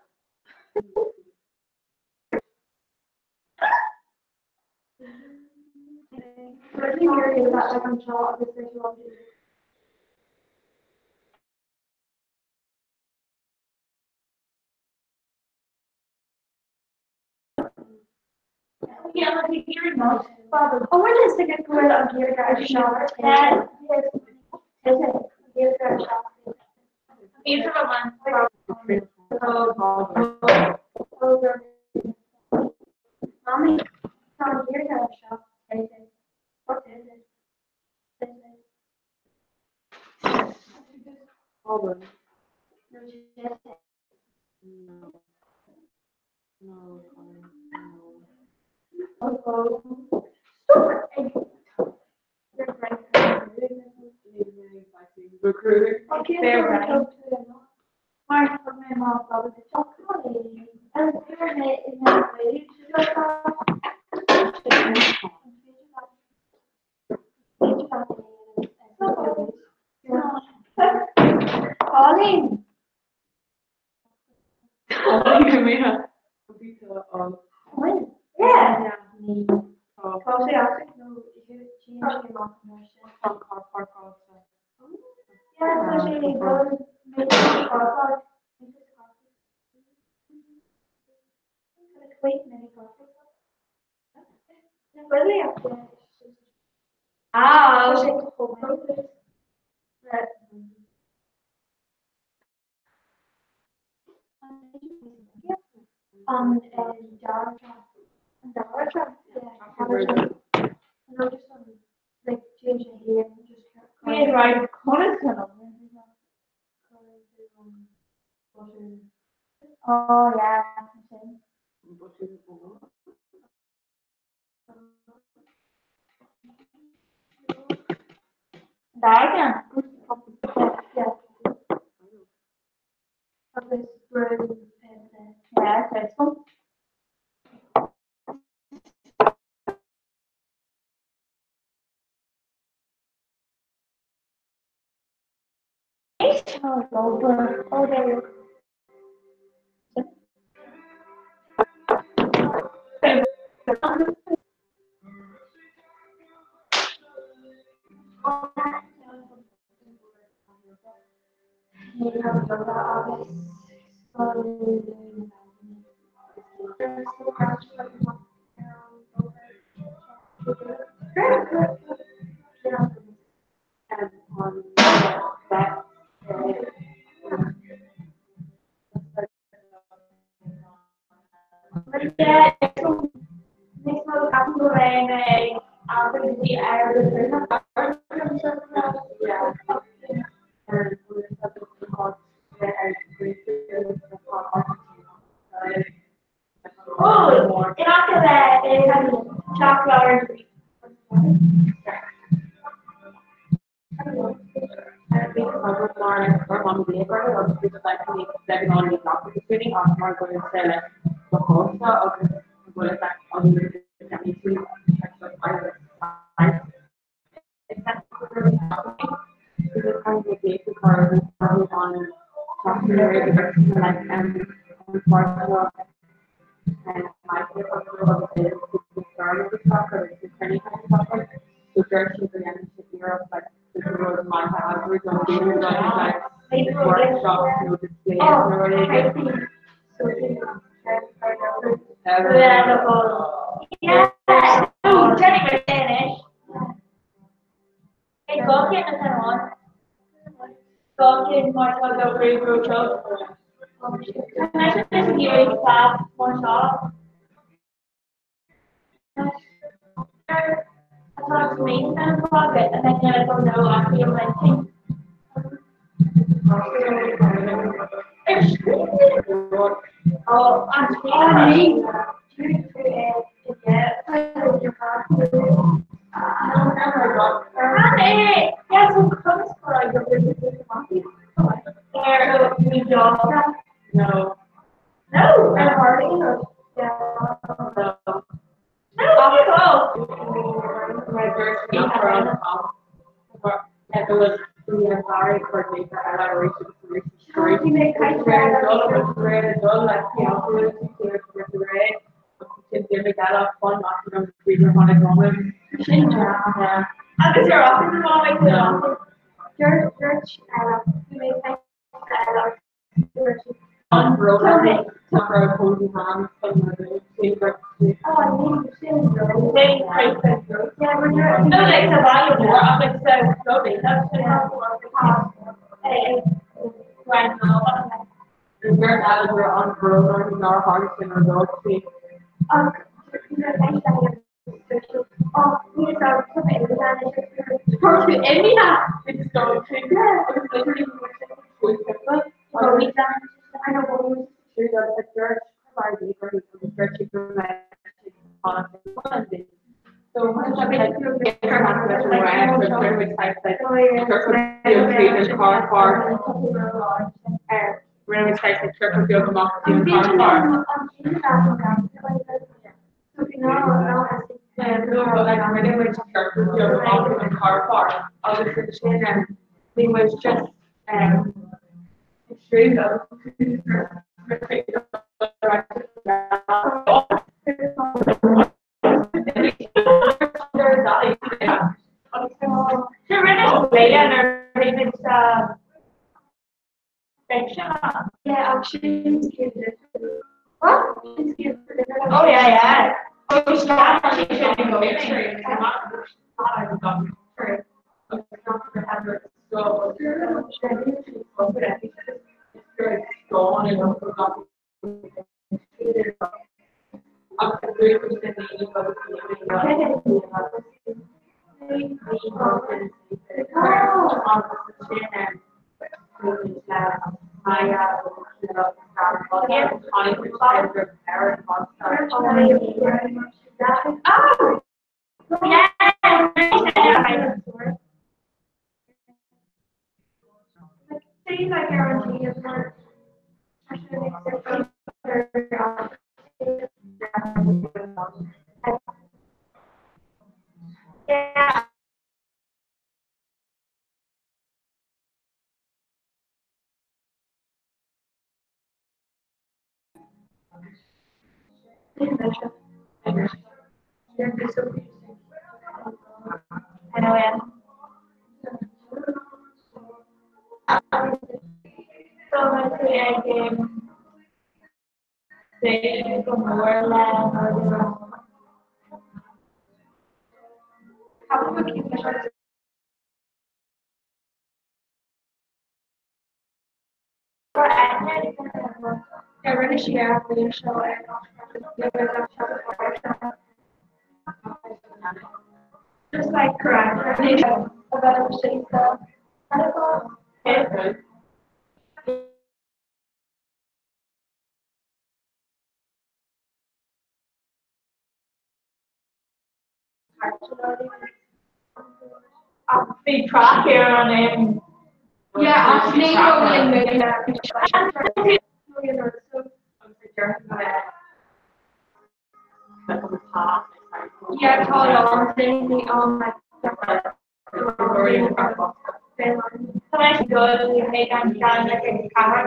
Dul mar tá do réamh seo. Tá mise ag iarraidh plás mar seo. Atá smaointe an bhaile a bheith ag dul nó ach bhí an intinn. No. No, ar tharla no. No. No, you go. Agus ar off the wall like no. Dirt, dirt, you make Oh yeah, yeah. Oh! Yeah. Things I guarantee is not. Yeah. I know, yeah. So I game. They go more Just like correct about the Bhí track ar an um, Yeah, actually, Yeah, tá an thing on like Tá good ag an cean like ag camera.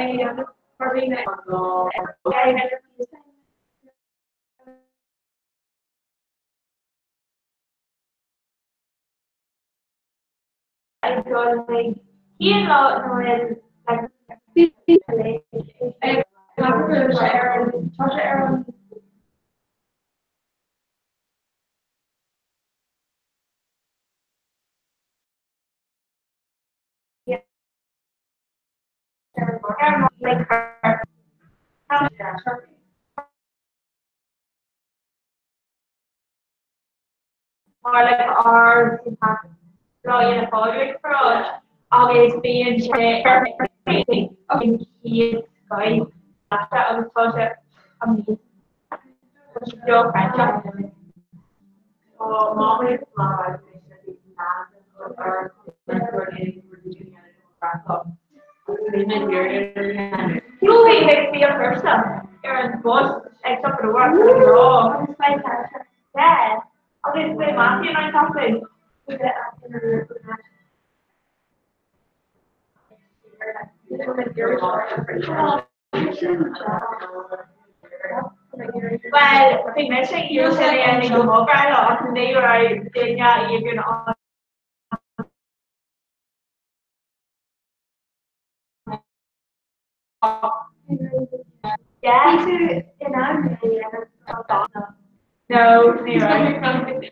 Mar bhí mé ag dul chuig cén lá nó Tá sé ar an Mar like ár Lá Fhéile Pádraig paráid agus bíonn sé ar an chéad scoith agus tá sé amazing. Tá sé dochreidte. Shiúil mé chuig Béal Feirste ar an bus ag siopadóireacht agus Yeah. Agus beidh Matthew in ann teacht linn. Well, bhí mise ag iarraidh sin a dhéanamh go moch ach ní raibh duine éigin ann. Yeah. Bhí tú in ann é a dhéanamh No, ní raibh.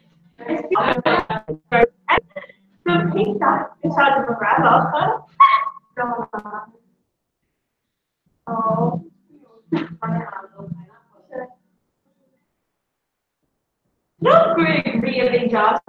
So take that úsáid mo bhreithlá. Oh. No gruaig really deas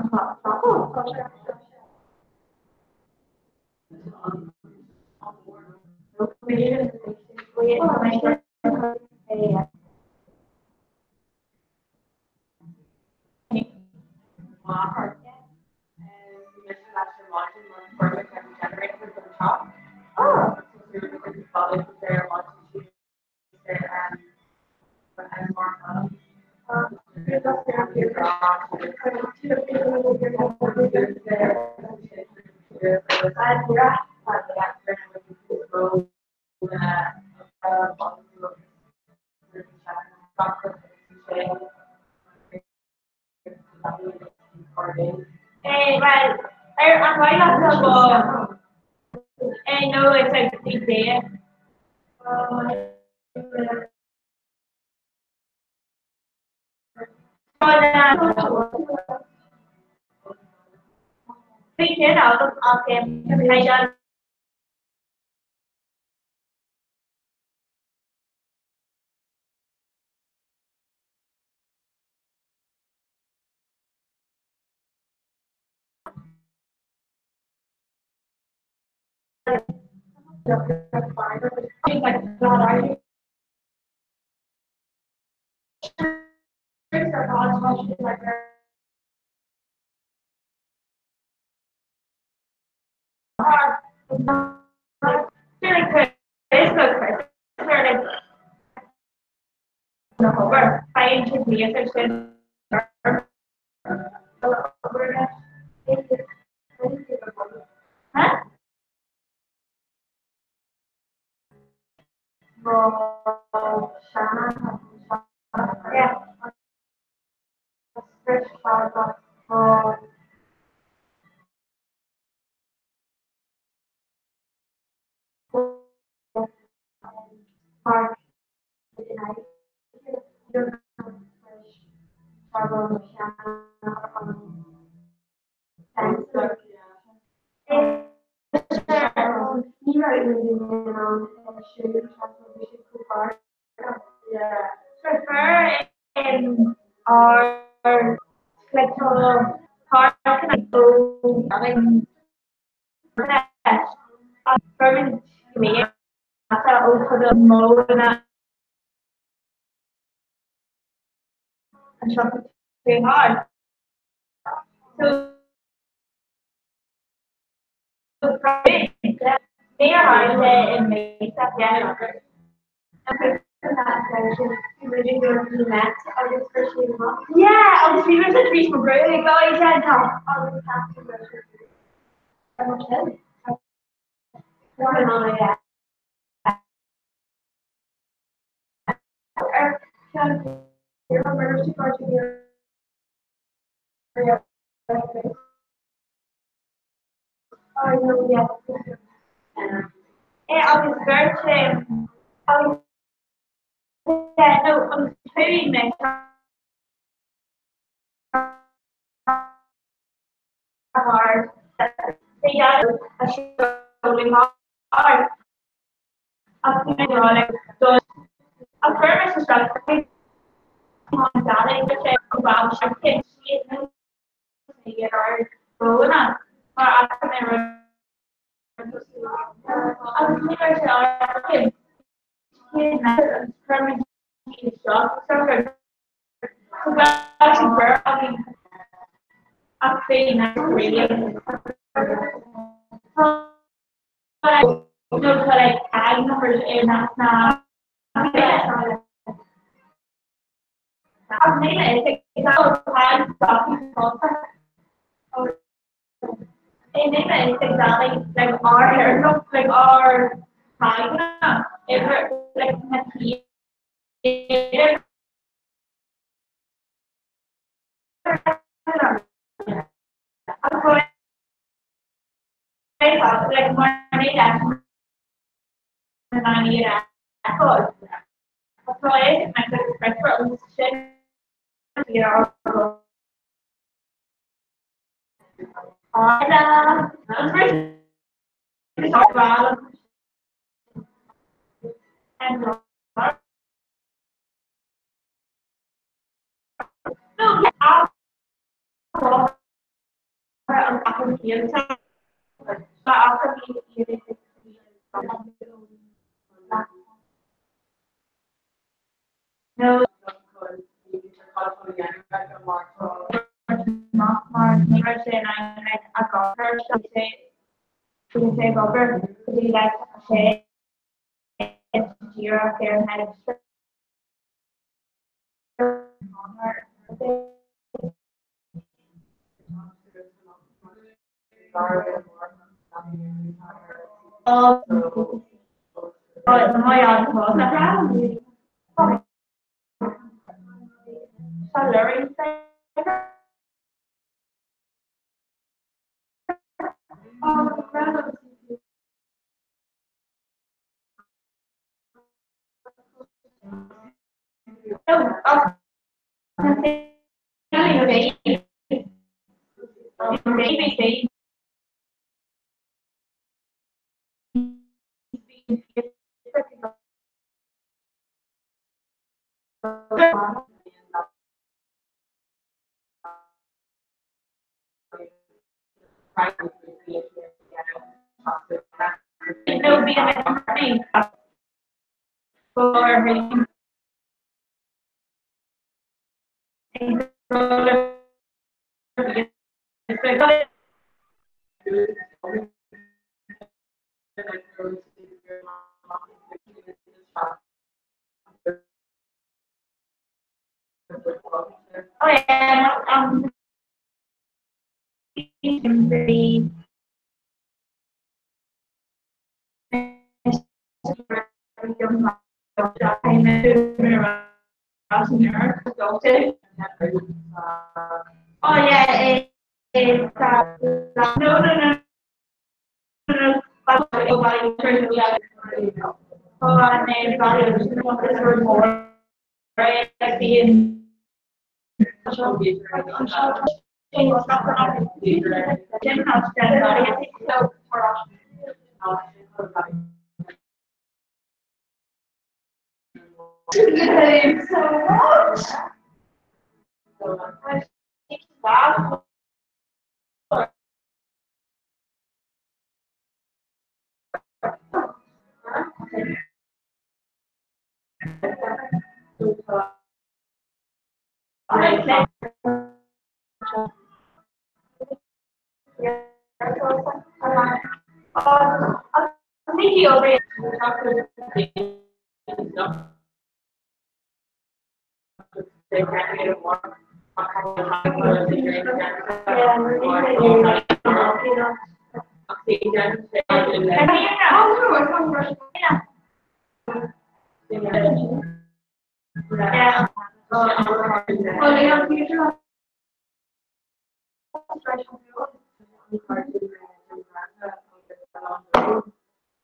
Well, ar an mhaith leat go no, it's like the day. Bhí cén agam ach caighdeán Na hobair, faigheann siad níos ar sin. Huh? Prefer our like So Yeah, agus bhí mise tar éis mo ghruaig a dhéanamh agus É agus beirt agus nó an chuaigh mé mar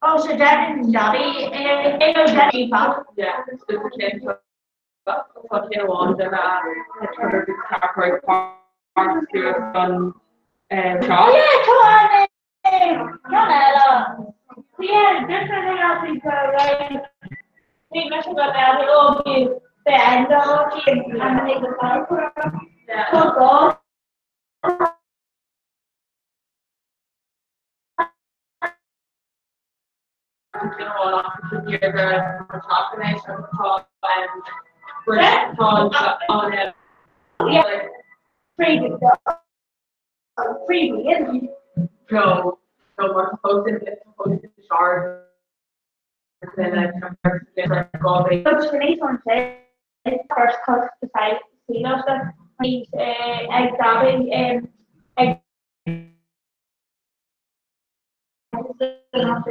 Oh, so Devin Daddy, eh, no, Daddy Pop. Yeah, Tá cé amháin de na an Oh yeah, come on, eh, come on. Yeah, different thing I think, right. Bhí mise go mbeadh ó bhí bheith an ag Tá gá No, no, mar First cut beside Bhí ag dabbing ag Mar tá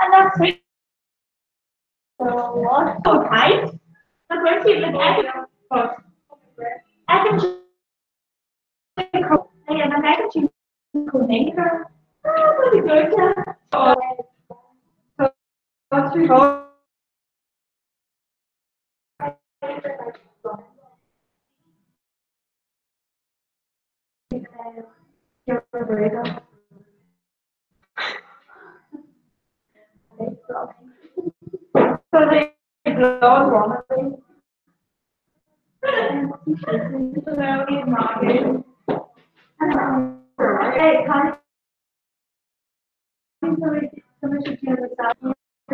And that's so what? So tight. That's where she like I can I can Oh, pretty good. So they blow one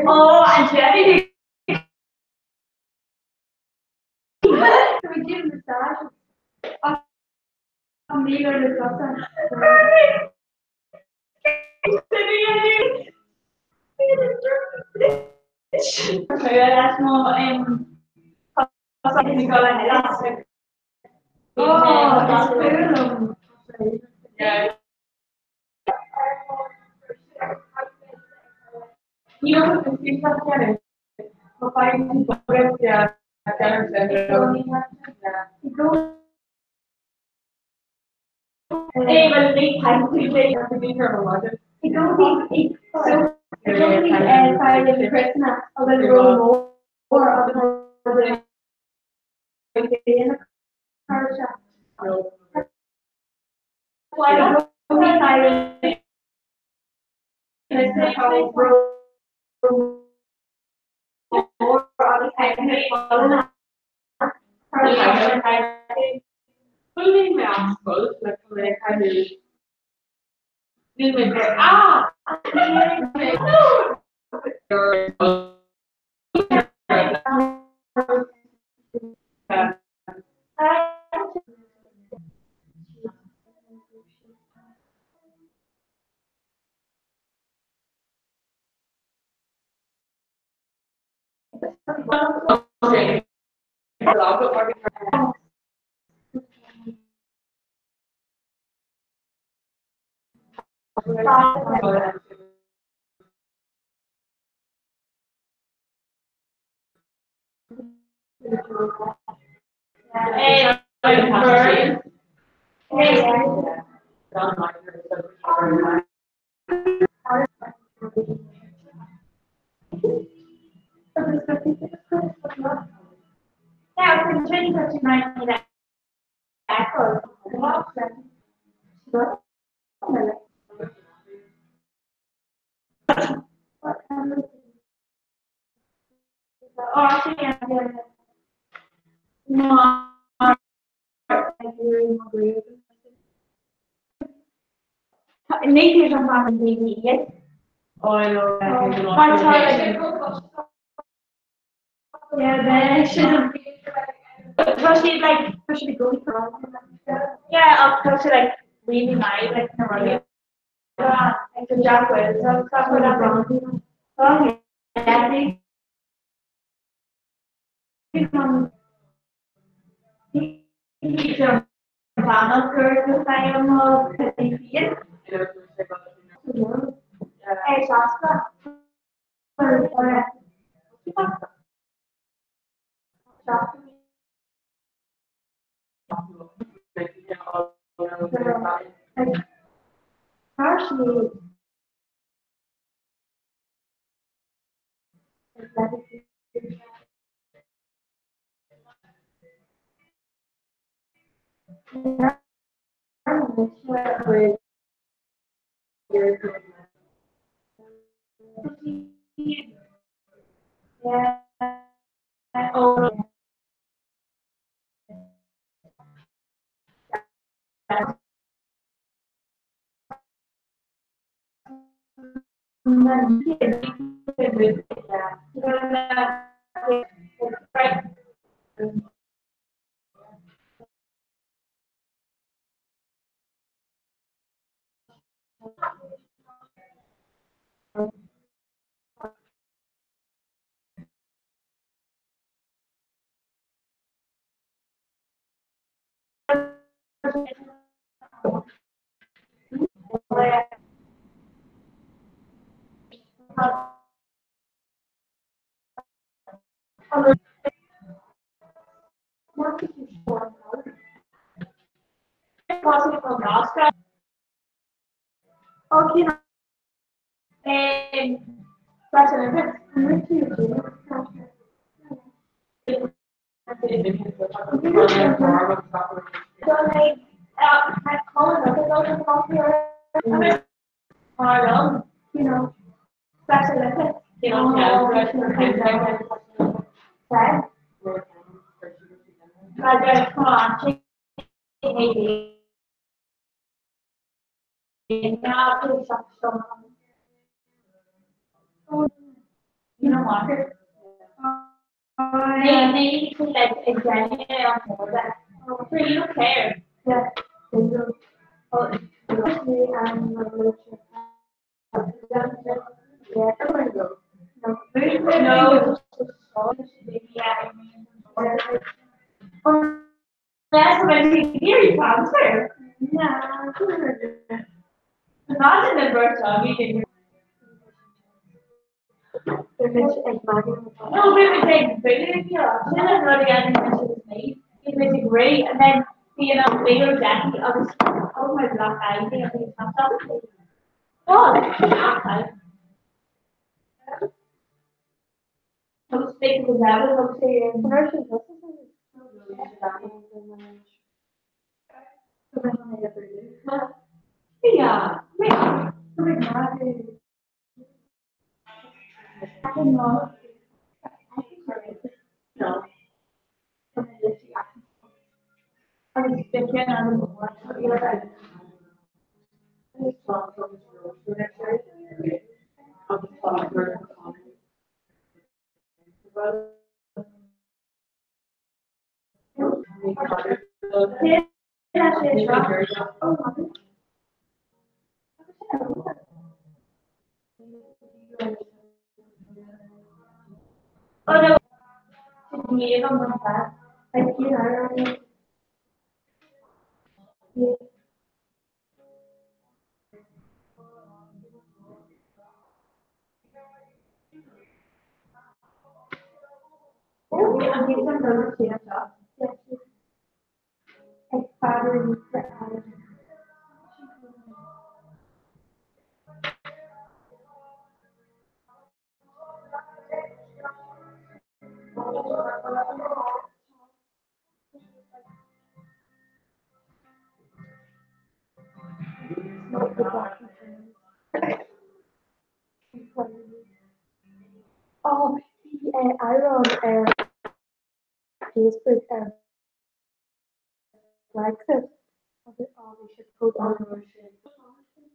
Oh, and Jeffy. We give massage. Oh, it's cool. Yeah. You know what the future is? Hey, well, they can do they Ní hé an fan an daoine iad. Mar tá Yeah, sin Tá siad like tá siad i gcónaí Yeah, ach tá sé like really maith like na rudaí like the Jack Wills agus stuff like that. Oh, yeah.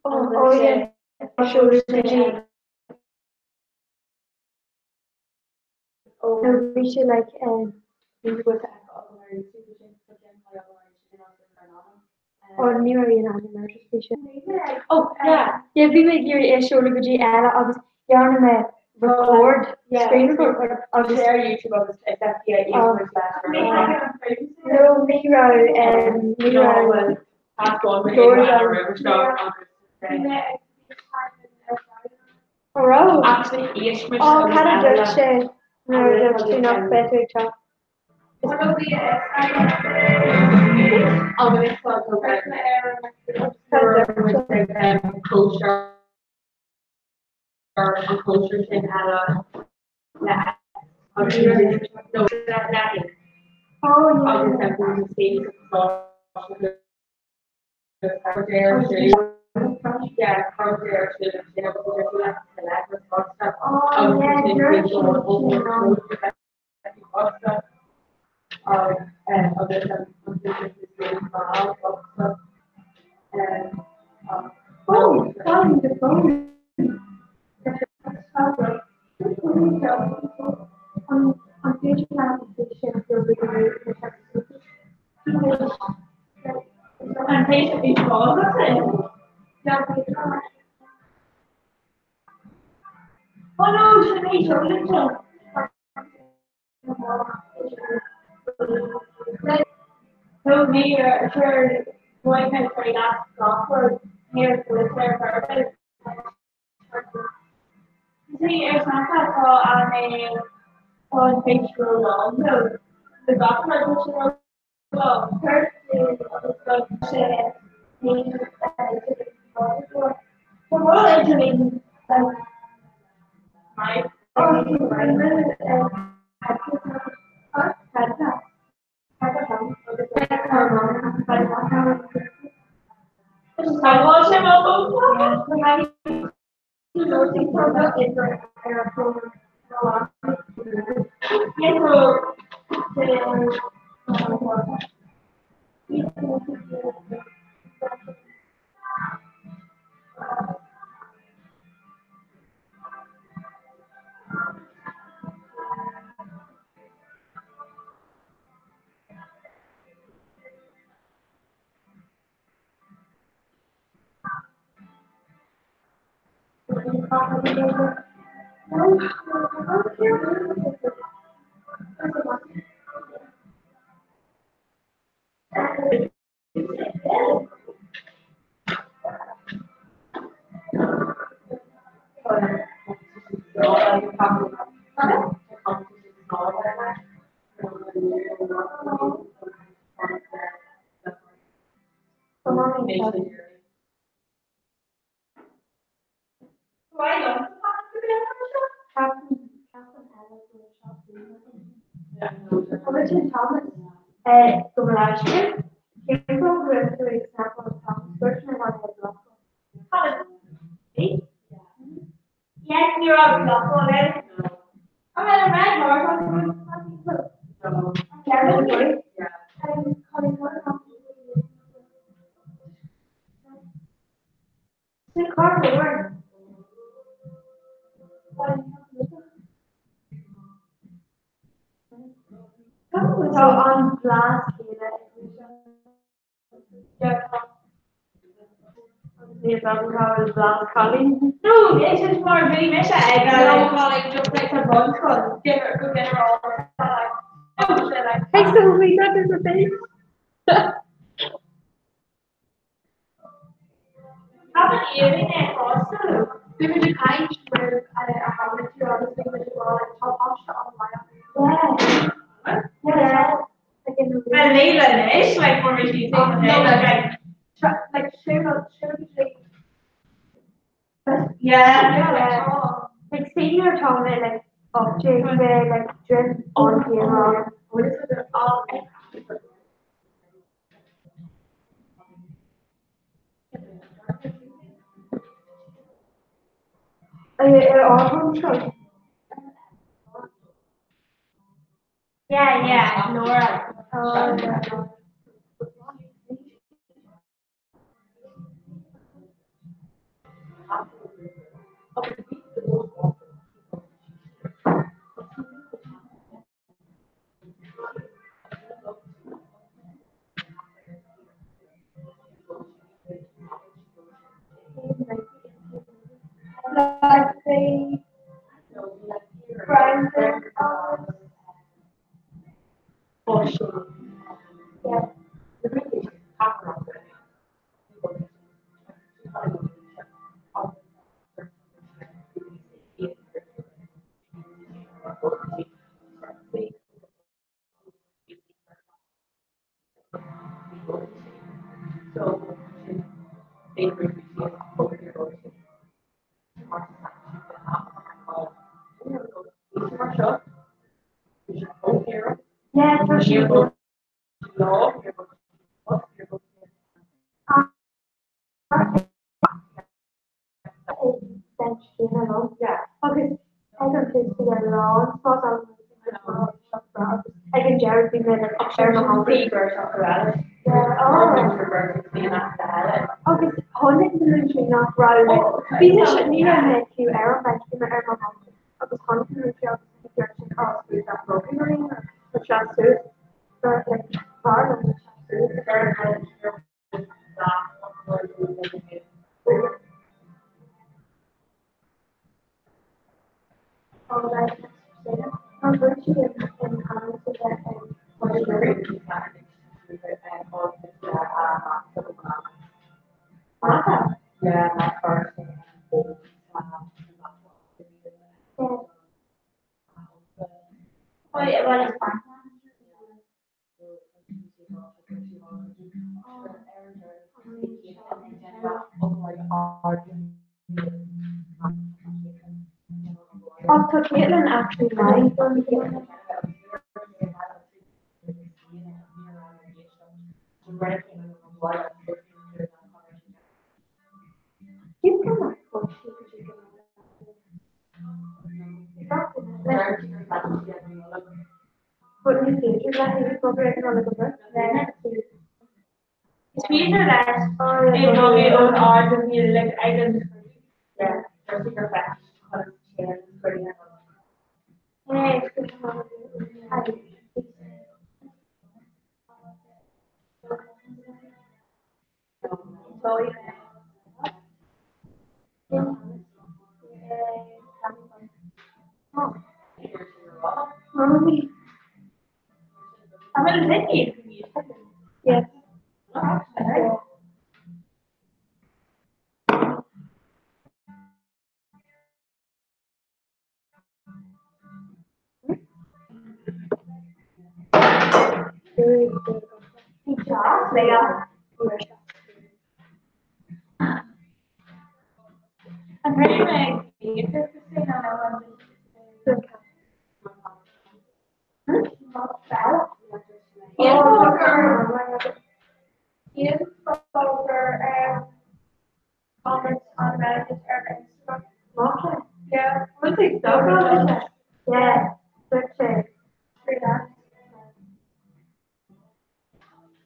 Oh yeah. Seoladh go dtí. No, bhí sé like um, Oh, ní raibh aon ainm air, just bhí sé. Oh, yeah. Yeah, bhí mé ag iarraidh é a seoladh go dtí Ella agus dhearna mé record, screen record agus Share YouTube agus Oh. No, ní raibh, um, ní raibh. An raibh? Oh, cad a dúirt sé nuair a dúirt tú nach mbeadh tú ag teacht? Cad a dúirt sé? Oh, yeah. Oh, calling the phone. An féidir leat An féidir bhí fáil Oh no, sin é seo. So ní sure going to say that software here for the purpose. See, ar Snapchat tá an tá an page ró-lán so the gach rud tá sé ró-lán. Agus tá sé Tá rud idirlín Yes, you're on the phone. I'm at a red Tá an blas céanna No, it's just more bhí mise ag like just like a bunscoil go ginearálta like Hey, so we got this a thing. Haven't even it also. Bhí muid ag caint roimh a tháinig tú agus bhí muid ag rá like tá páiste an-mhaith. Yeah. Yeah. Like in the Well, Leila anois, like mar bhí sí Oh, no, like like like siúl siúl yeah. Yeah. Like senior tá mé like 18 mé like droim an chéanna. Ar átham seo. Yeah, yeah, Nora. Oh, yeah. Yeah, tá sí. Agus ag an tús bhí a lán spás ag an deireadh bhí mé ar mo Agus tháinig na múinteoirí nach raibh like bhí mise ní raibh mé fiú ar an bench bhí mé ar mo tháinig agus tháinig na múinteoirí agus bhí deir sin á scríobh that broken or seas suas like b'fhearr liom seas suas. Ach tá Caitlin actually maith don But ní féidir le haghaidh obair ag an obair. Is féidir leis é bogadh ón ard a bhí ag an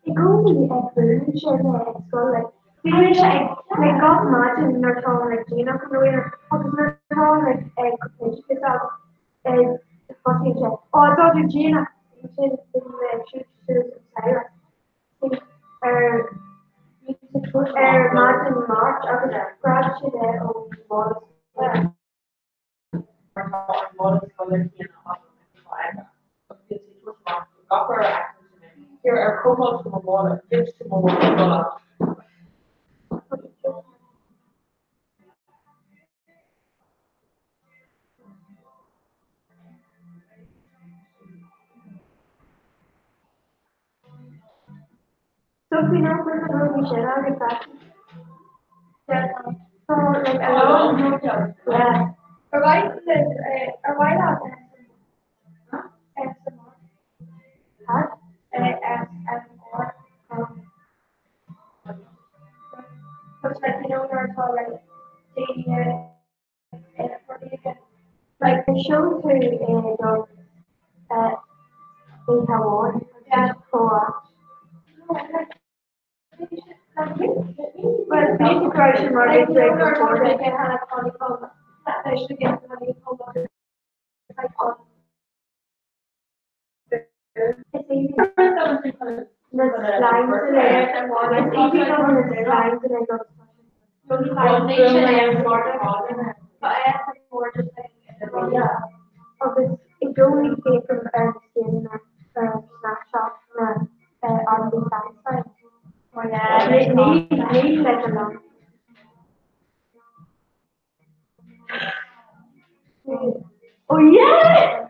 I gcónaí ag bualadh sé mé ag scoil like bíonn sé ag like gach maidin nuair atá like déanach an uair agus nuair atá like ag cúpla ag tosaíonn sé ó tá tú déanach ansin bíonn mé ag siúl suas an staighre ar ar maidin Máirt agus ghread sé mé ó mhála scoile. So faoi nach bhfuil na rudaí sin agat freisin. So like a lot yeah. Ar mhaith ar mhaith leat ASMR? Huh? ASMR. But like you know nuair atá like daoine Like the show tú é don oíche amháin agus chomh Well, bhí go raibh sé mar ag go Agus i gcónaí féachaim ar na scéimeanna ar Snapchat na oddly satisfying. Ní like a lot. Oh yeah!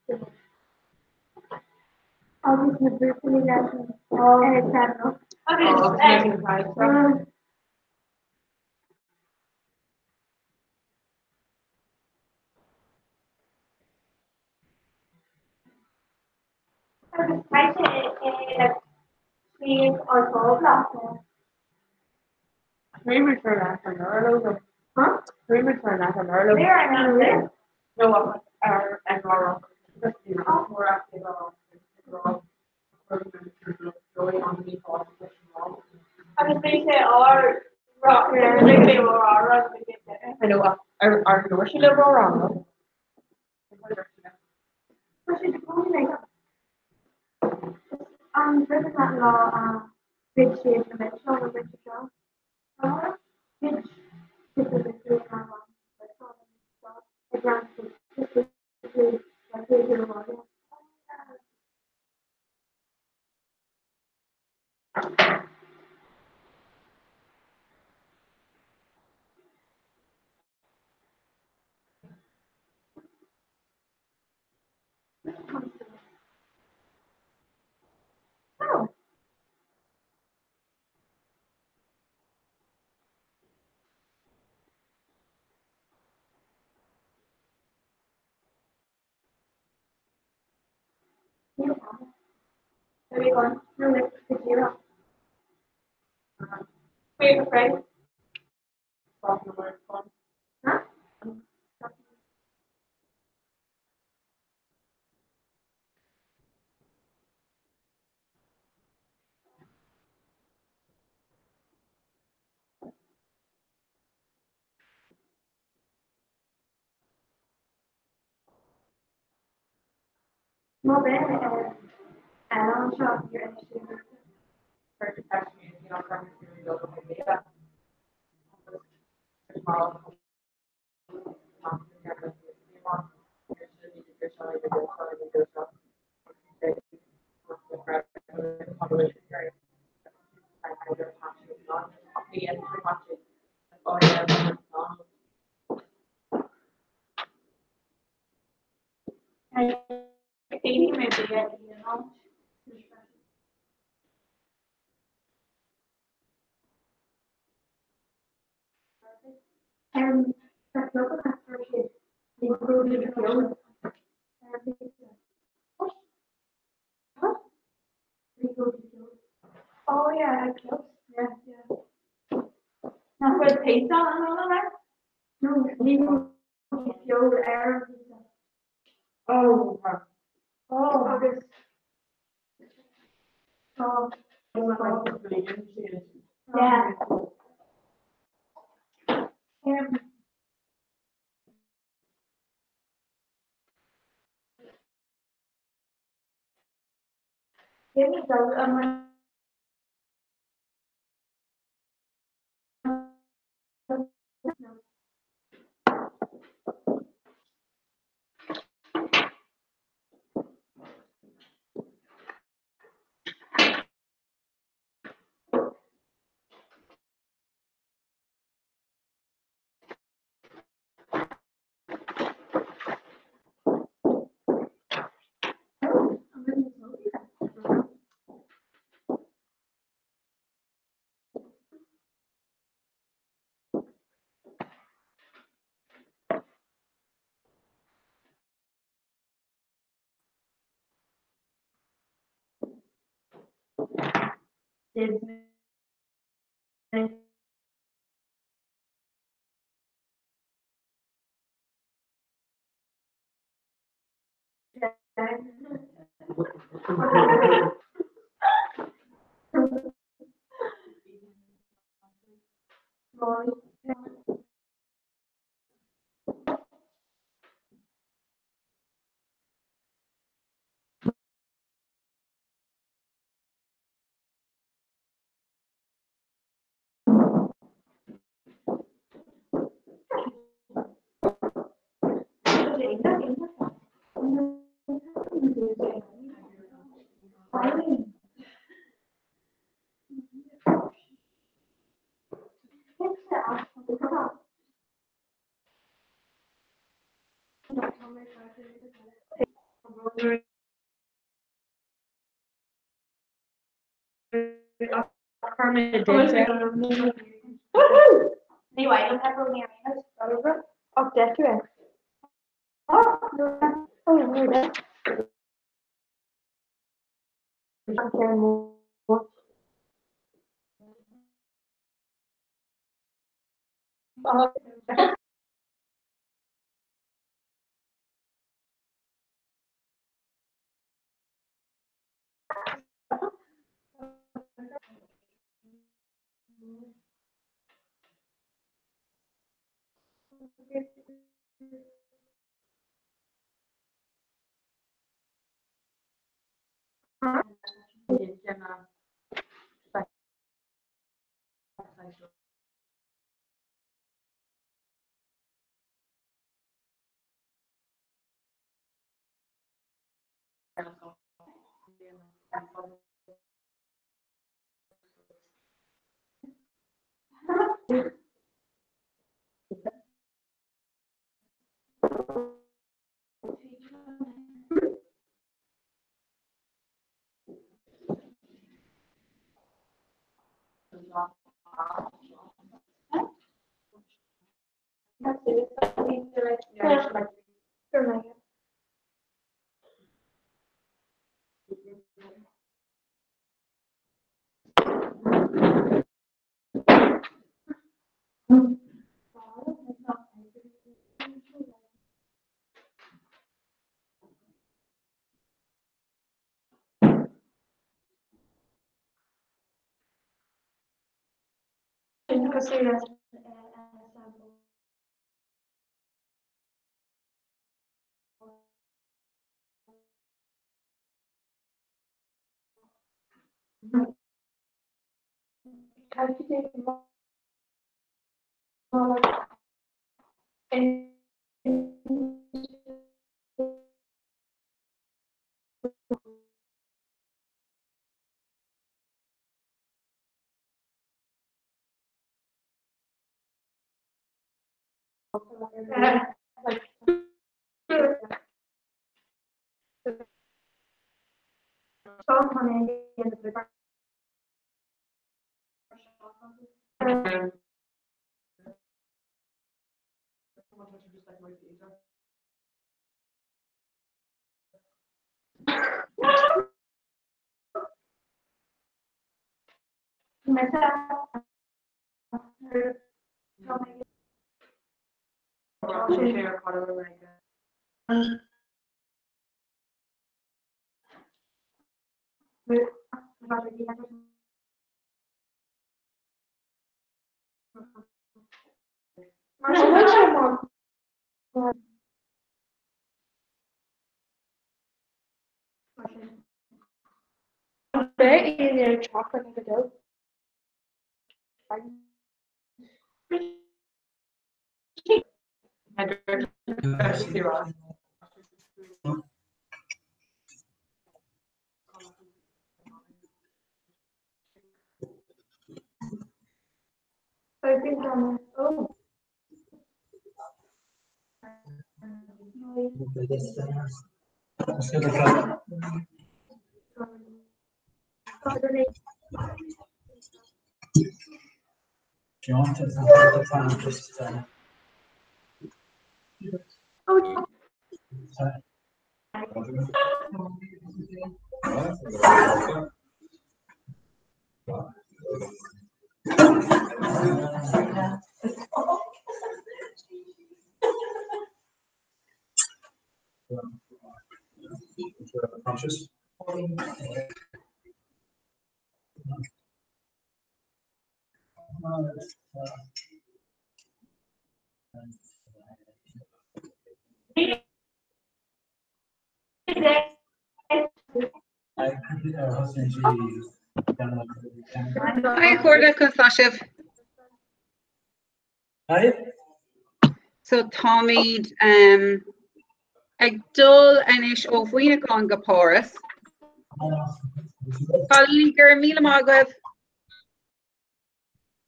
Agus na buachaillí leis an 7-Up. Agus Agus caithfidh sé é le craobh ardmhór leat. Chuaigh muid thar leath an orlóg. Huh? Chuaigh muid thar leath an orlóg. Where an orlóg? No, ar an orlóg. Just bhí an mór ag rá Agus bhí sé ár rá bhí sé á rá I know ar ar ndúirt sí le rá no? Tá sé de cónaí like an rud atá lá a bhid siad na milseáin an bhid seo. Bid siad na milseáin ag rang Oh. There we go. No, it's the zero. Wait, right? Huh? Má bheith ar an seo ar Oh yeah, close. Yeah, yeah. Nach bhfuil pizza an ann air? No, ní feol ar an pizza. Oh, Oh, agus tá Yeah. Um, Give me those. Um, Did Ní mhaith liom pepperoni ar aon nós. Ach deir tú é. Oh, no, no. An ceann mór. Hi a chairde, conas tá sibh? Hi. So táimid um, ag dul anois ó Mhuineachán go Páras. Cailíní, go raibh míle maith agaibh.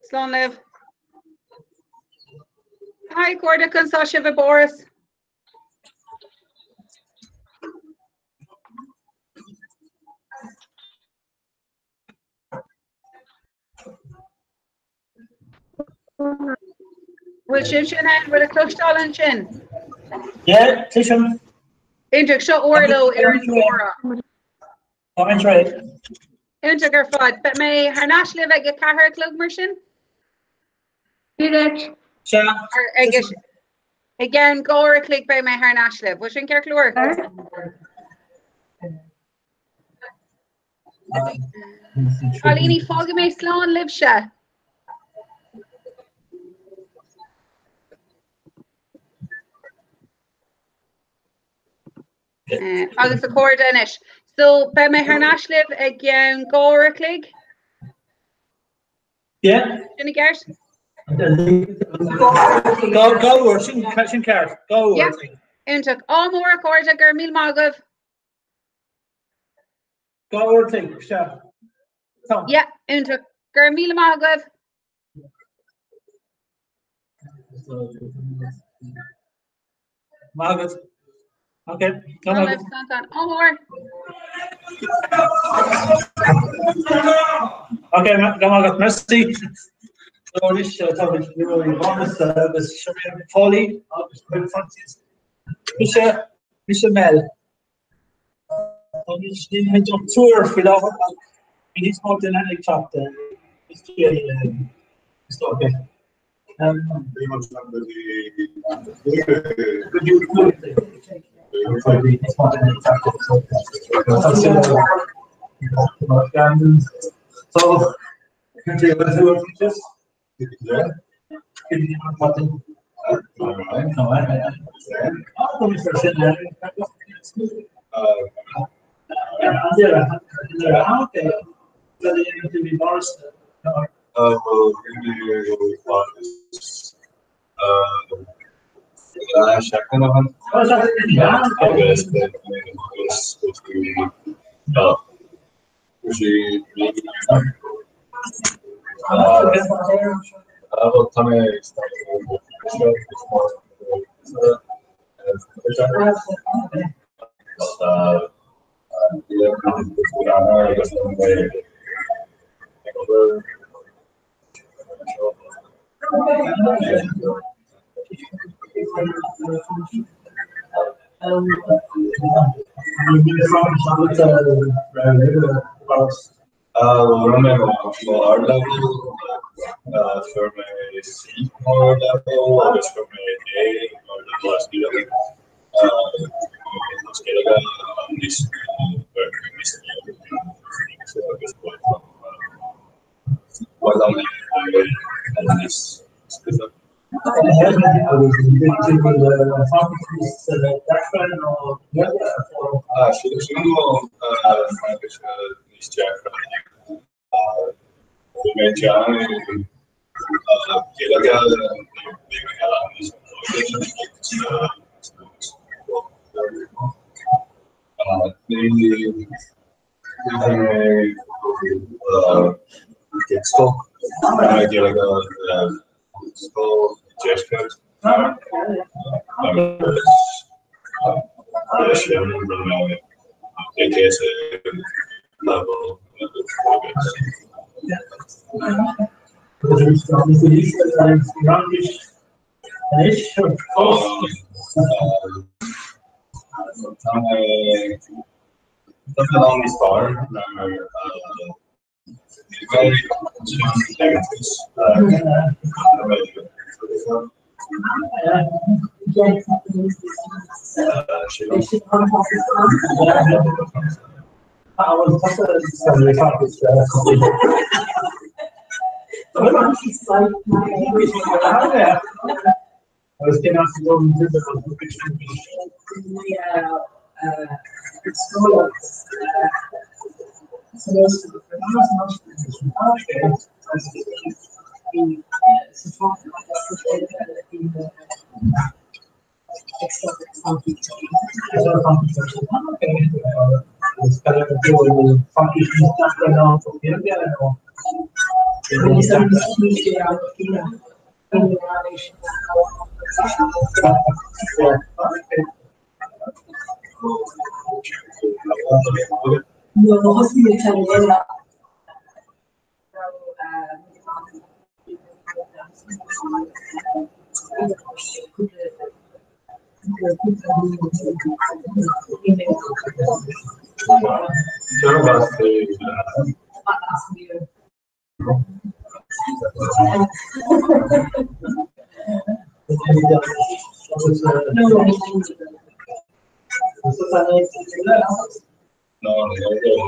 Slán libh. Hi a chairde, conas tá sibh i bPáras? Bhfuil sibhse in ann, bhfuil le cloisteáil ansin? Yeah, cloisim. Iontach, seo Orlo ar an gcomhrá. Táimid réidh. Iontach ar fad. Beidh mé thar n-ais libh ag 4 a chlog mar sin? Sea. Ag i gceann dhá uair a chloig beidh mé thar n-ais libh. Bhfuil sin ceart go leor? Cailíní, fágfaidh mé slán libhse. Agus a chairde anois. So beidh mé thar n-ais libh i gceann dhá uair a chloig. Yeah. Sin i gceart? Dhá uair, sin ceart. Dhá uair. Iontach. Ádh mór a chairde, go raibh míle maith agaibh. Dhá uair a chloig, sea. Tá. Yeah, iontach. Go raibh míle maith agaibh. Maith agat. Ok, go maith agat. Ádh mór. Ok, go maith agat. Merci. So anois táimid i Mánas agus Sinéad Foley agus Bill Francis. Mise, mise Mel. Nílimid ach triúr faoi láthair ach bhí níos mó duine ag teacht is dócha. So,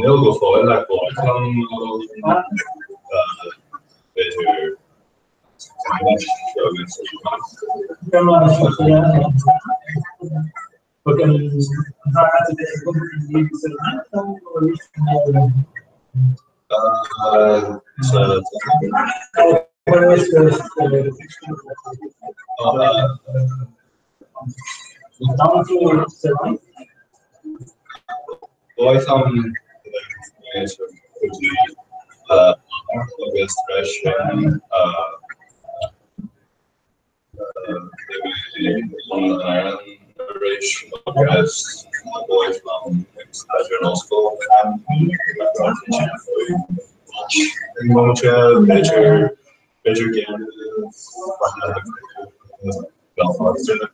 Níl go fóill ach b'fhéidir Agus freisin arís agus b'áit liom ag staidéar in ollscoil b'fhéidir b'fhéidir Belfast agus agus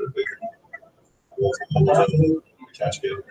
b'fhéidir Ceatscéal.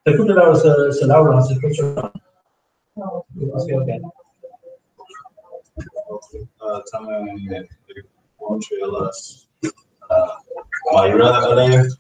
Tá cúpla leabhar sa leabharlann sa Chultúrlann. Tá mé ag baint triail as Máire a léamh.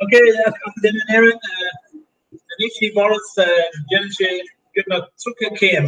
Okay, duine in Éirinn, anois í Boris, déanann sé beagnach 30 céim.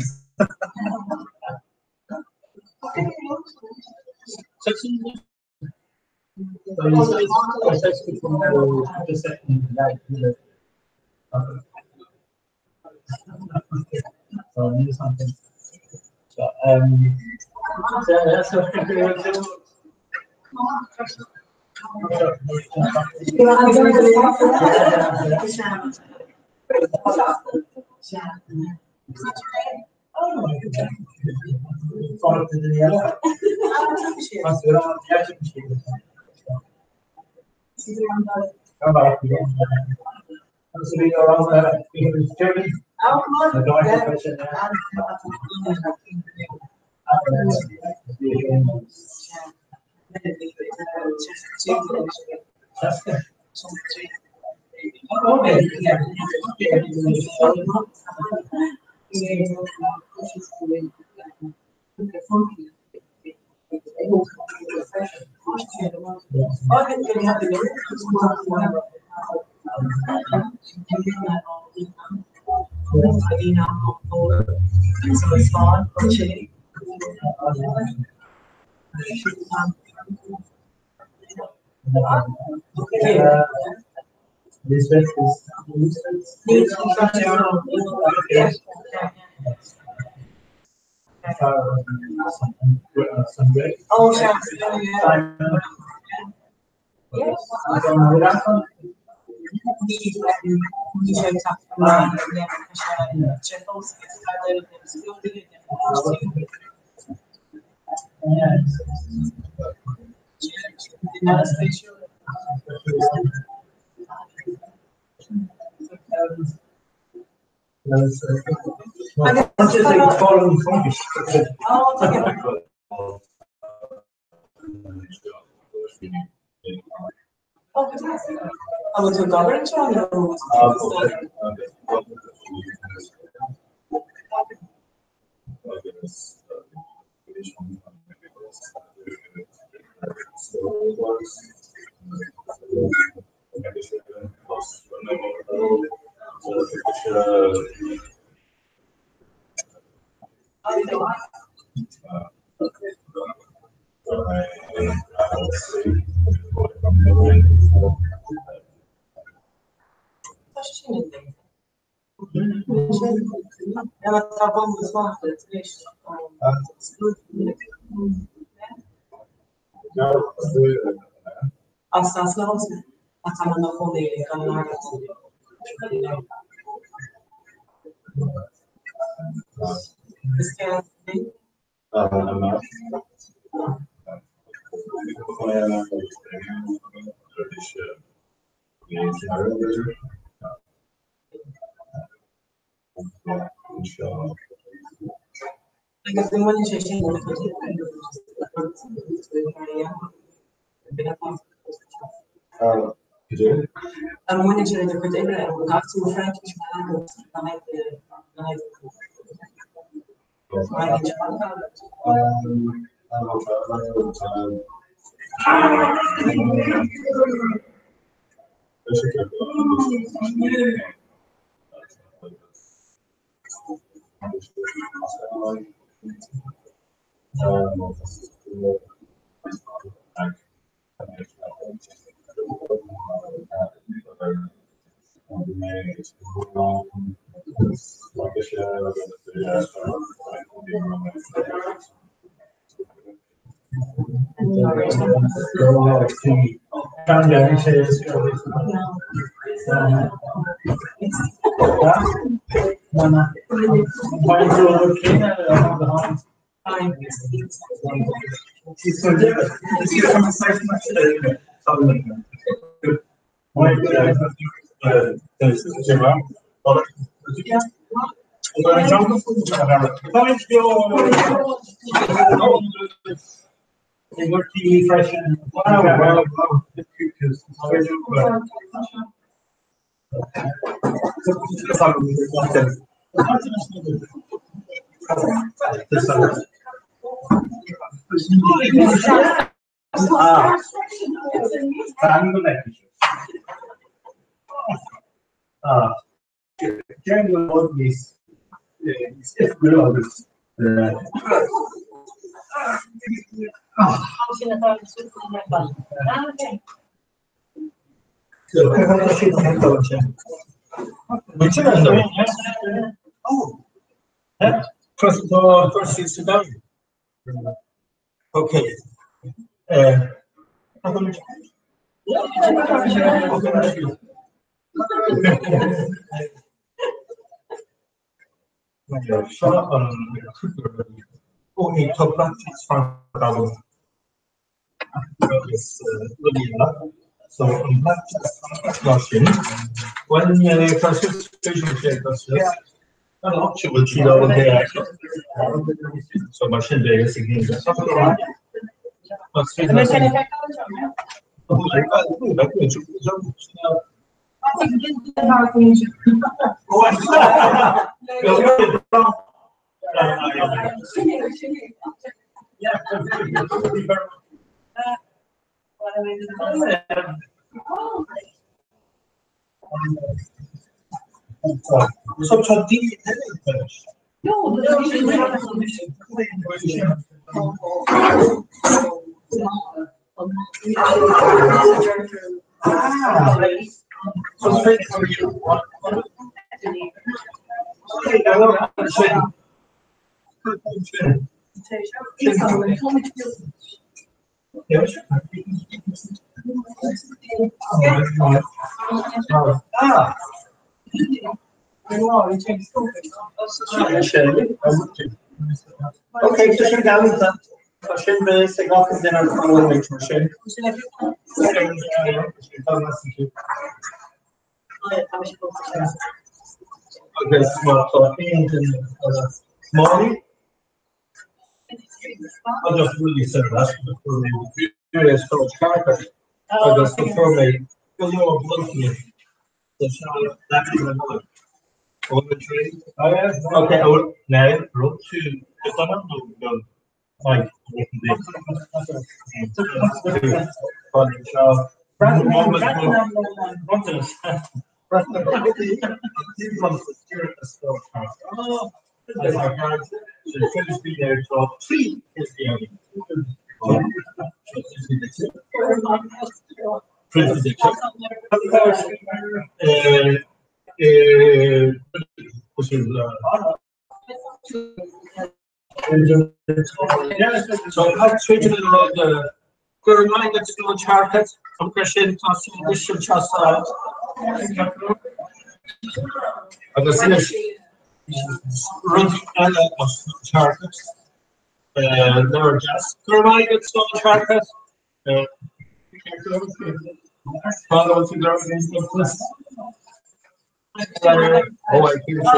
So tríd an rud go raibh maith agat Scoil Charcaid gur sin tá anois anseo sa agus anois rud eile as Charcaid leabhar deas. Go raibh maith agat Scoil Charcaid. Oh, I think so.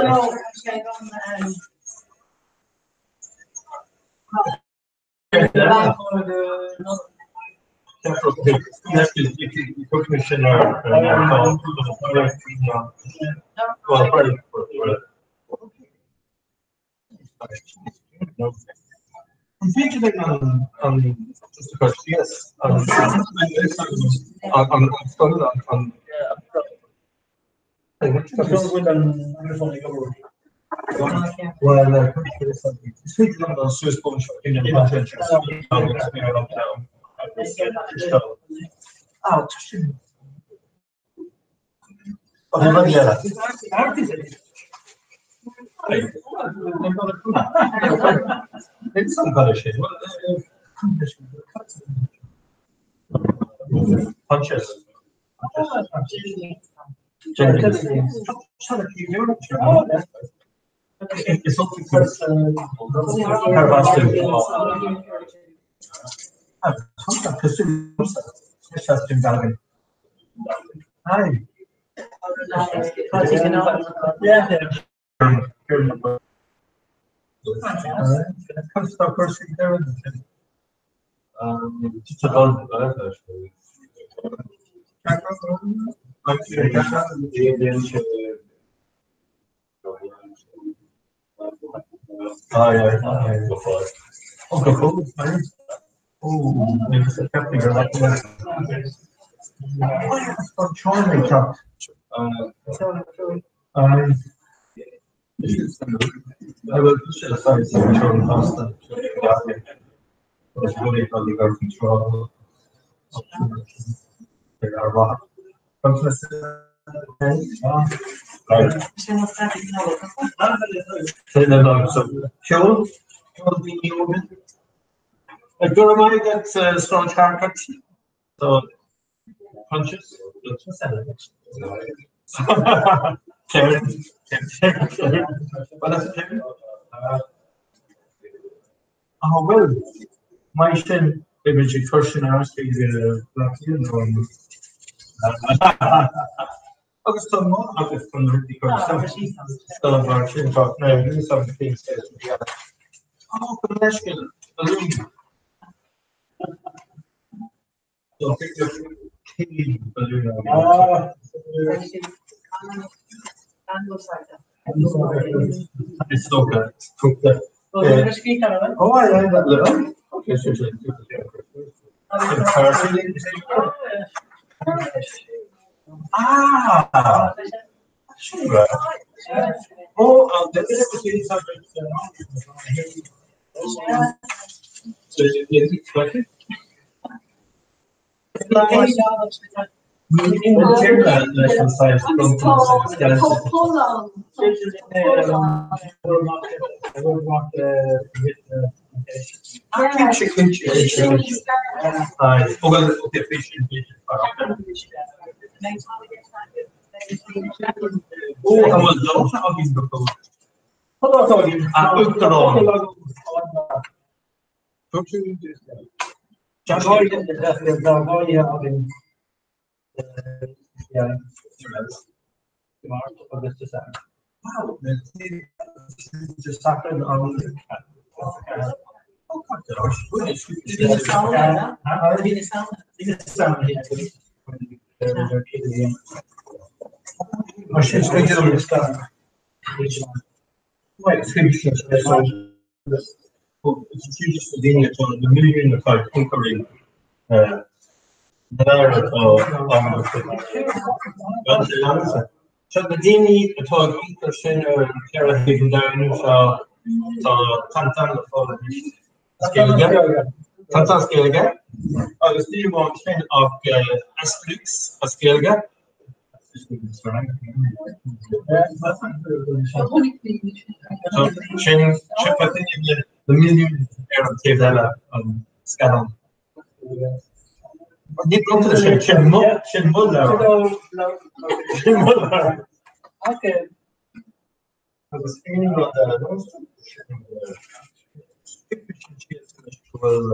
An féidir linn an just a chur síos an scoil an Well, is féidir liom dul suas bun seo Ah, tá sin. Punches. Ceol Go raibh maith agat Sráid Harcourt so Punches Ah bhuel, mar sin beidh muid ag cur sin ar ais ag Bleá Cliath Agus tá maith agat chun na rudaí cur isteach. Dá bharr sin tá na úsáid cén saghas a bhí ann. Á, go leithscéal, balún. Tá céad balún agam. Is dócha, tugtha. Ó, okay, sure, sure. Ah! Sure. Oh, Seo na daoine atá ag iompar sin ar an cheithre thaobh an domhain seo, tá tan le fáil anois as Gaeilge. Tá as Gaeilge agus ní amháin sin ach Asterix as Gaeilge. Sin na milliúin ar an taobh eile an scannán. Ní bronntanas sin, sin mo sin mo leabhar. Sin mo leabhar. Agus aon rud eile go bhfuil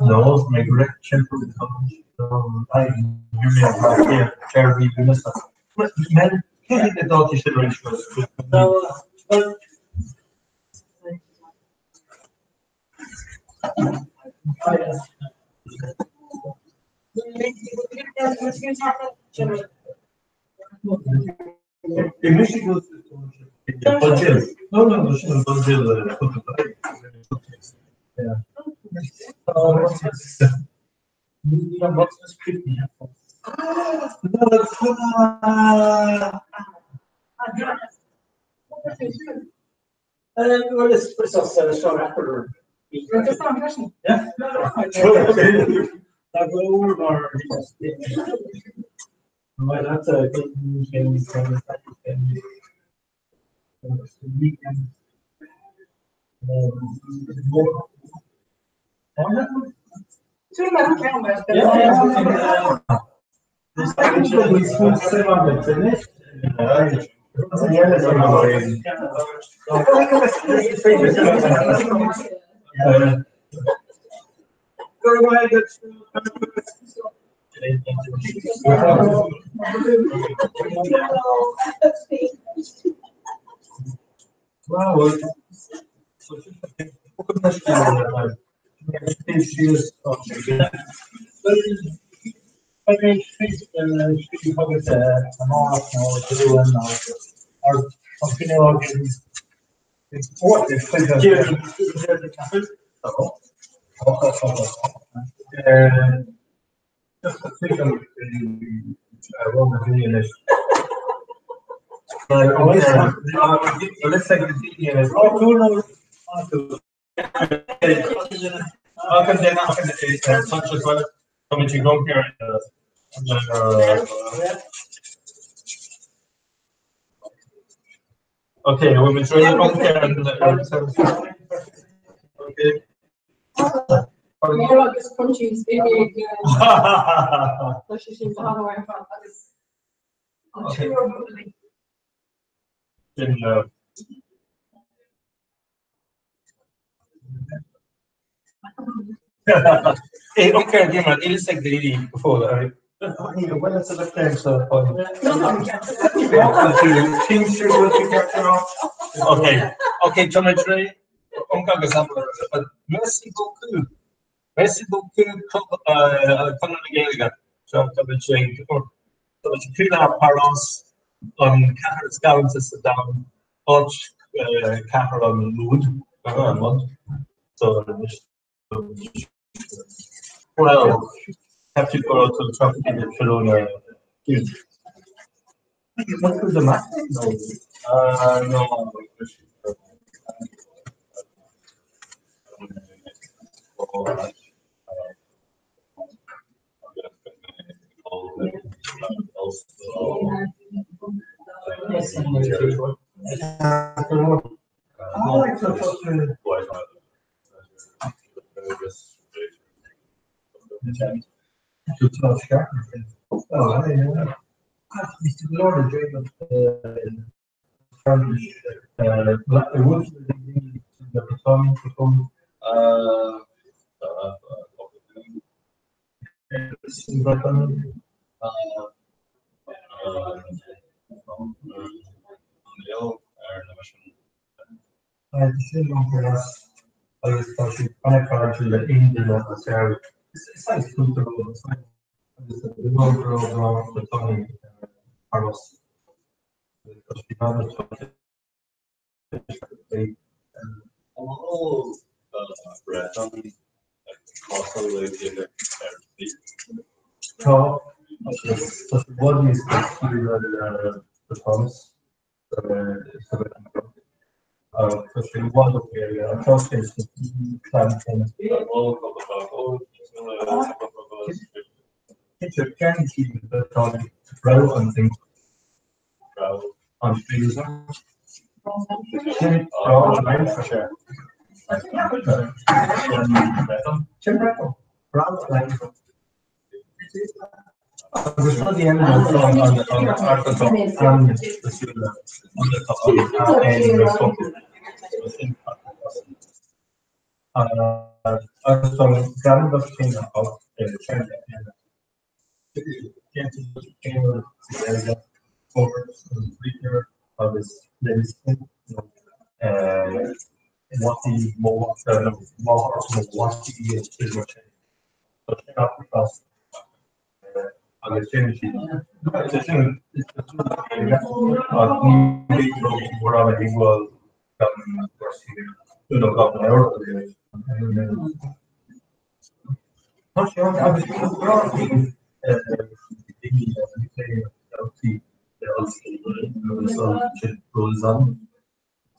No, mé go rith timpeall Okay, we'll be trying Okay. Mór agus crunchies bhí Tá sé sin an fad agus Hey, okay, Jim, it is like the lady before. Okay, okay, Tá tré agus merci beaucoup. Merci beaucoup Conradh na Gaeilge. So tá sé tá Paras an cathair is galánta sa domhan áit cathair an mud an mud. So well, have to go to the traffic in Barcelona. What was the map? No. No. Tá Sa Bhreatain Bheag. Tá sé i bhfad ó Ghaeilge ach tá sé sa chlann chéanna. Cinnte, ceann siad raibh an raibh an Sin Sin Agus rud a dhéanann an atá an-cosúil le atá an ar focal. Agus an gramadach chéanna ach teanga eile. Déantar an chéanna sa Ghaeilge, forbairt an bhriathair agus leis nó mhataí mo mhata nó máthair nó mhataí is mar sin. Tá sin acu agus sin sin ach ní bhíonn mórán a thuigbheáil gan nó gan leabhar a léamh. Tá sé ann agus grá daoine daoine agus an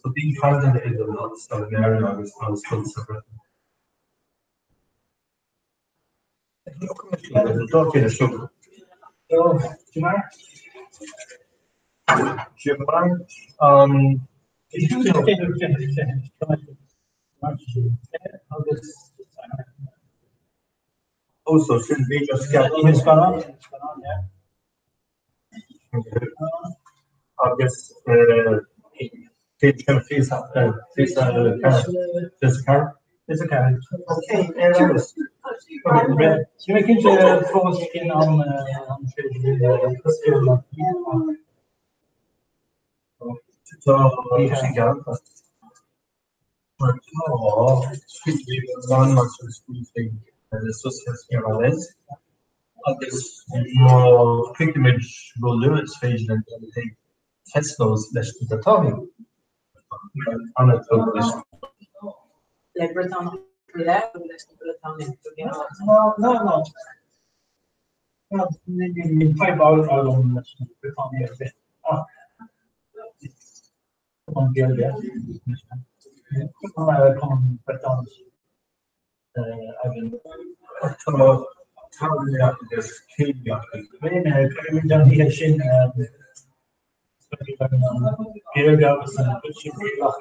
So bíonn cainteanna idir an ollscoil in Éirinn agus an ollscoil sa Bhreatain. Agus Agus má chríochnaímid ró-luath is féidir linn dul chuig Tesco's leis na Briotánaigh. Le Briotánaigh faoi leith nó leis na Briotánaigh go ginearálta? No, no. Níl fadhb agam leis na Briotánaigh ar bith ach Cumann Gaeilge Cumann Briotáinis againn. Tá agus Cuirimid an oíche sin Gaeilge agus an chuid sin rialach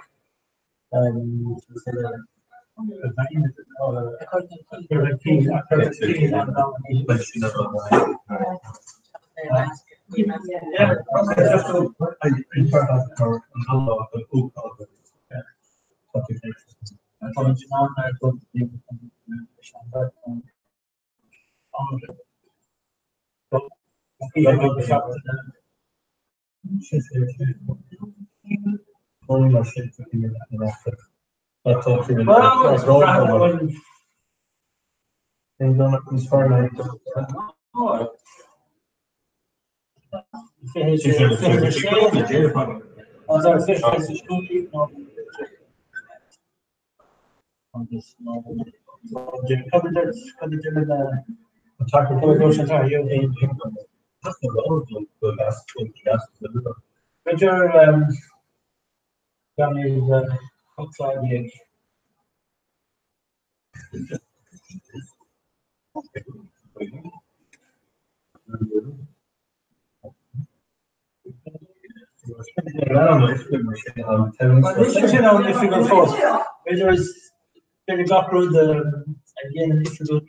B'fhéidir gach rud a dhéanann oifigiúil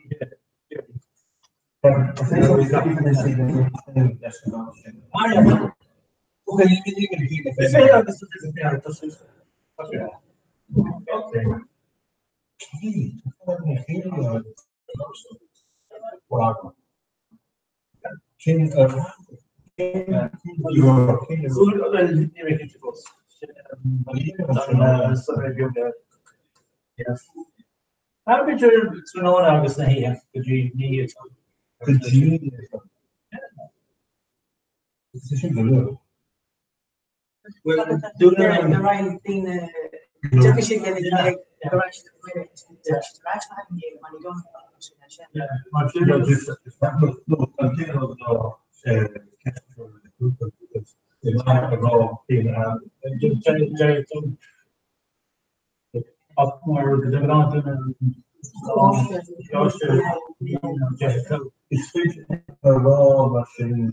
B'fhéidir tráthnóna agus na hoíche go dtí ní Go dtí Sin go luath. Roinnt daoine tiocfaidh siad lena go raibh siad ag Is féidir a rá mar sin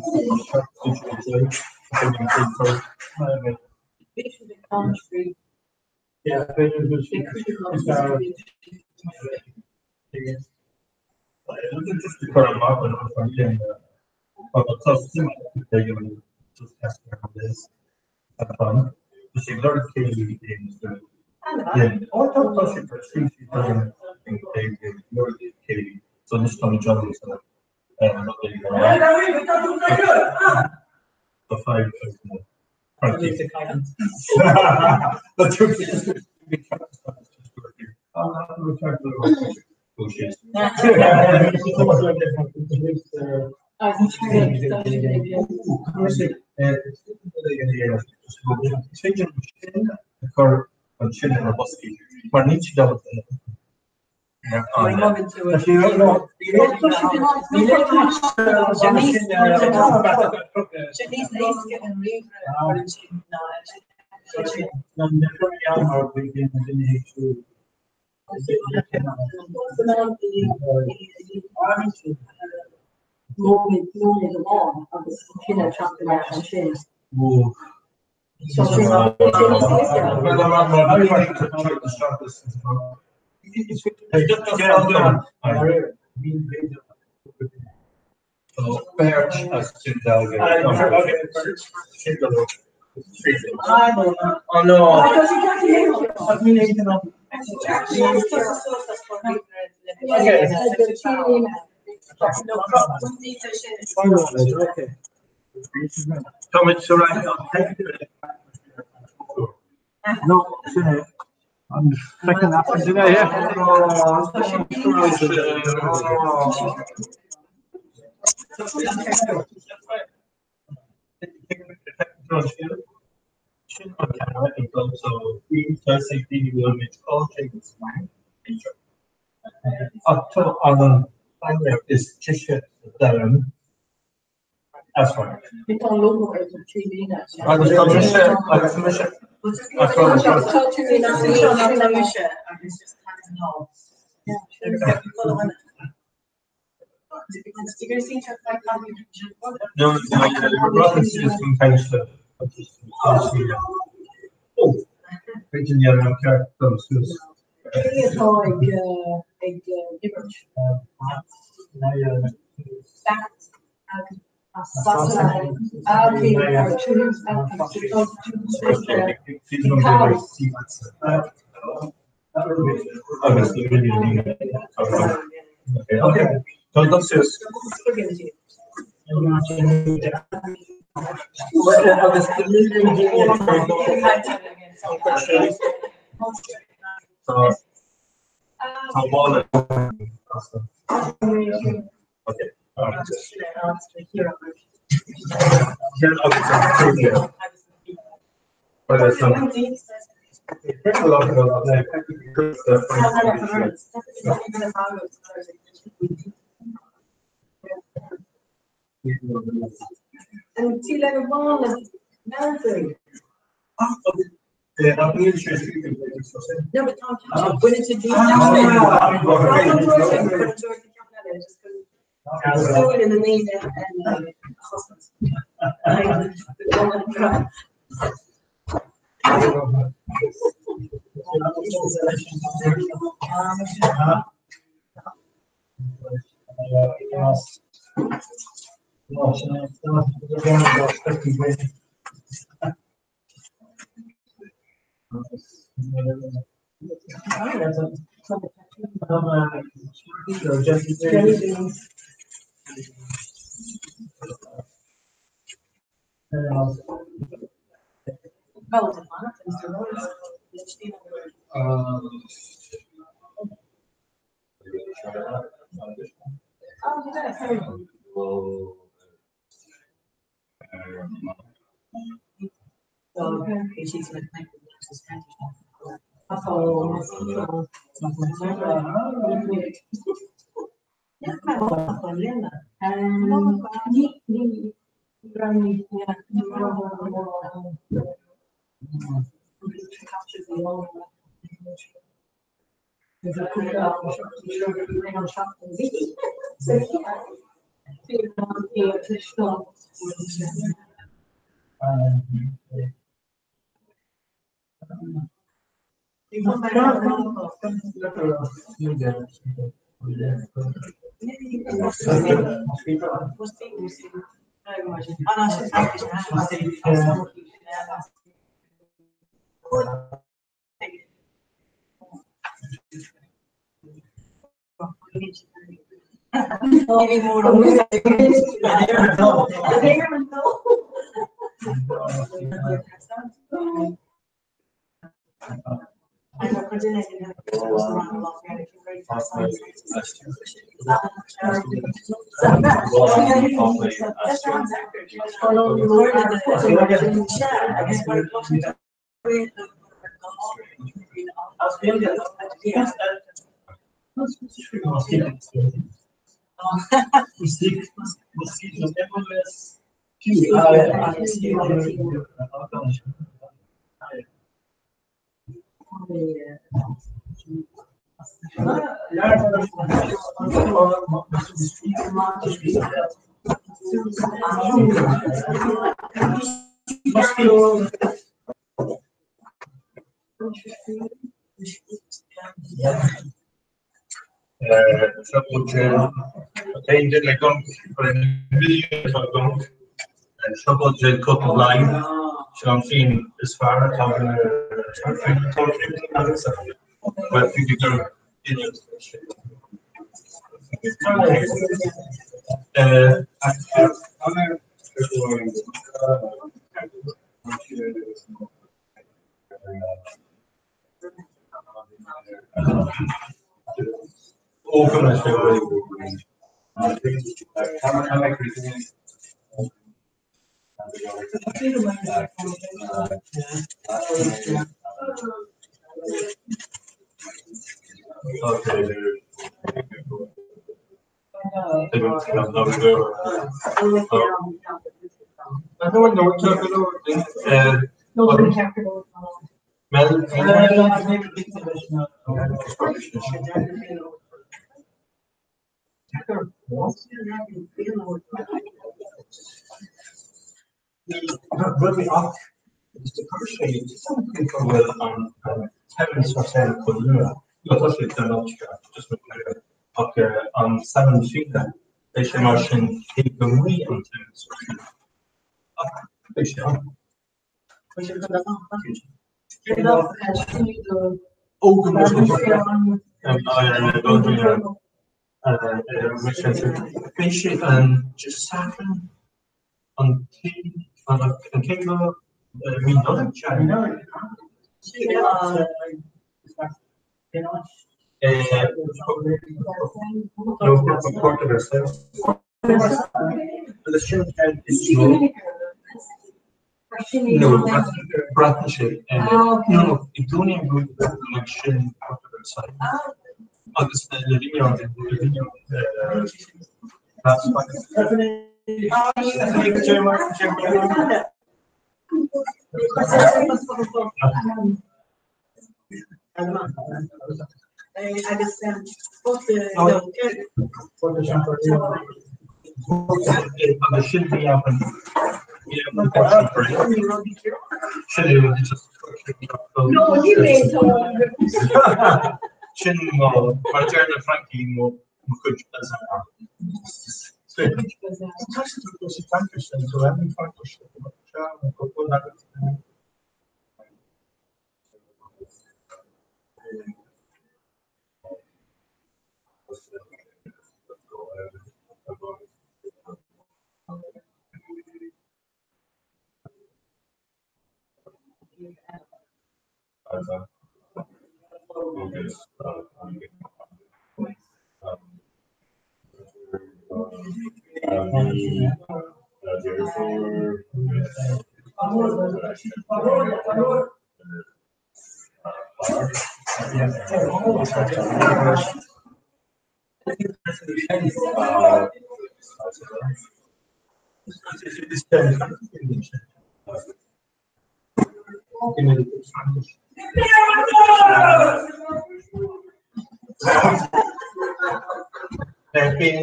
Bíonn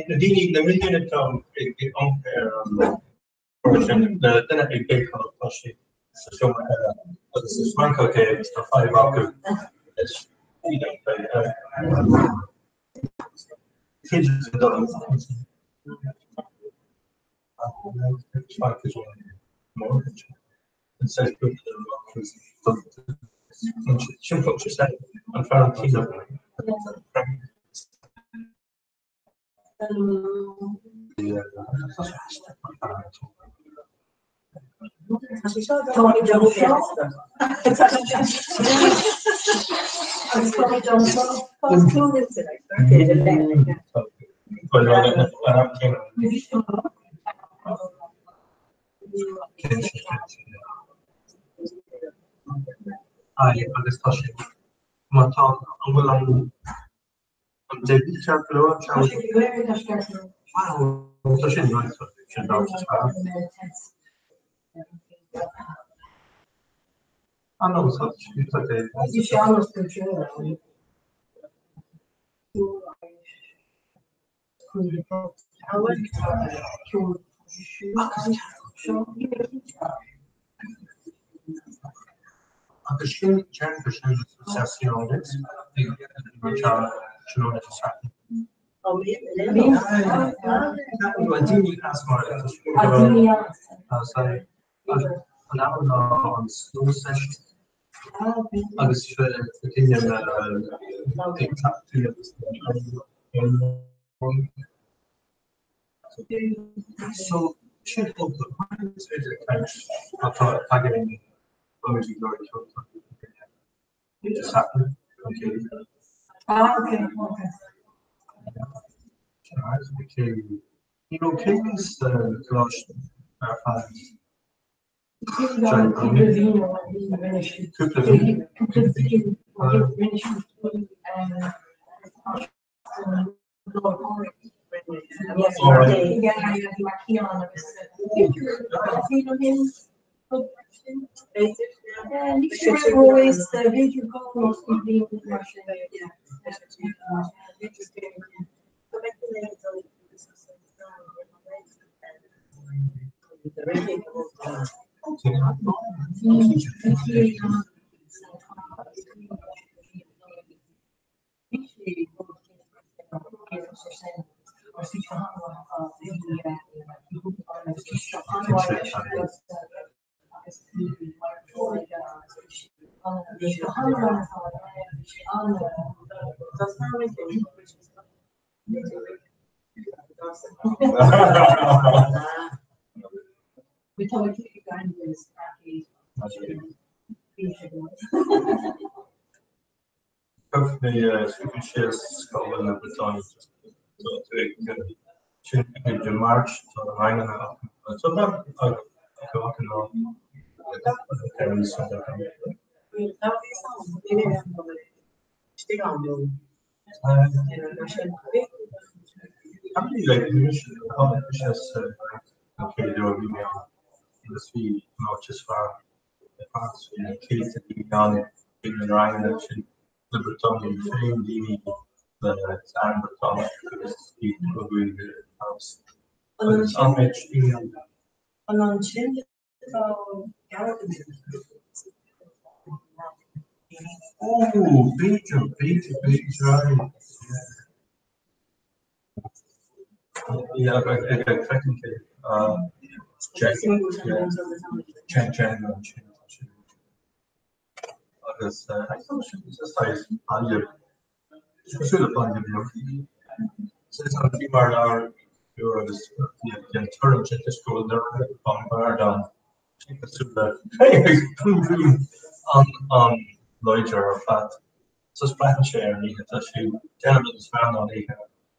na daoine, na milliúin atá ag amharc ar an rud sin, na duine ag béiceáil tá sé sa seomra eile agus is Francach é agus tá fadhb acu leis. An fear an tí Tony Johnson. Agus Tony Johnson. Aye, agus tá sé má tá an bhfuil an an débí ceart go leor Tá sé go léir tá sé ceart go leor. Wow, tá sin nice, sin dá is fearr. Ah no, tá tá dé. Bhí sé an-scoilte. Agus sin déantar sin sa session Daoine as mar an am ná an slow session agus duine ag cleachtadh agus So sin is féidir caint atá tagann Just happen. Okay. Ah, okay, okay. Ní raibh céilí sa choláiste ar feadh Cúpla mí Cúpla bliain rinne siad Chuir mé síos scoil na Briotáine sin de March tá ranganna Ranganna sin na Briotáine féin daoine le teanga Briotáinis agus iad againn agus an méid daoine An ansin tá Ó, b'fhéidir, b'fhéidir, b'fhéidir. Yeah, ag feiceann cé Chen Chen an sin agus baile cosúil le baile beag. Is an bhí mar leabhar agus an tuairim sin is go bhfuil bombard an cosúil le an an láidir ar fad. So is braitheann sé ar an oíche tá sé déanamh rud is fearr ná an oíche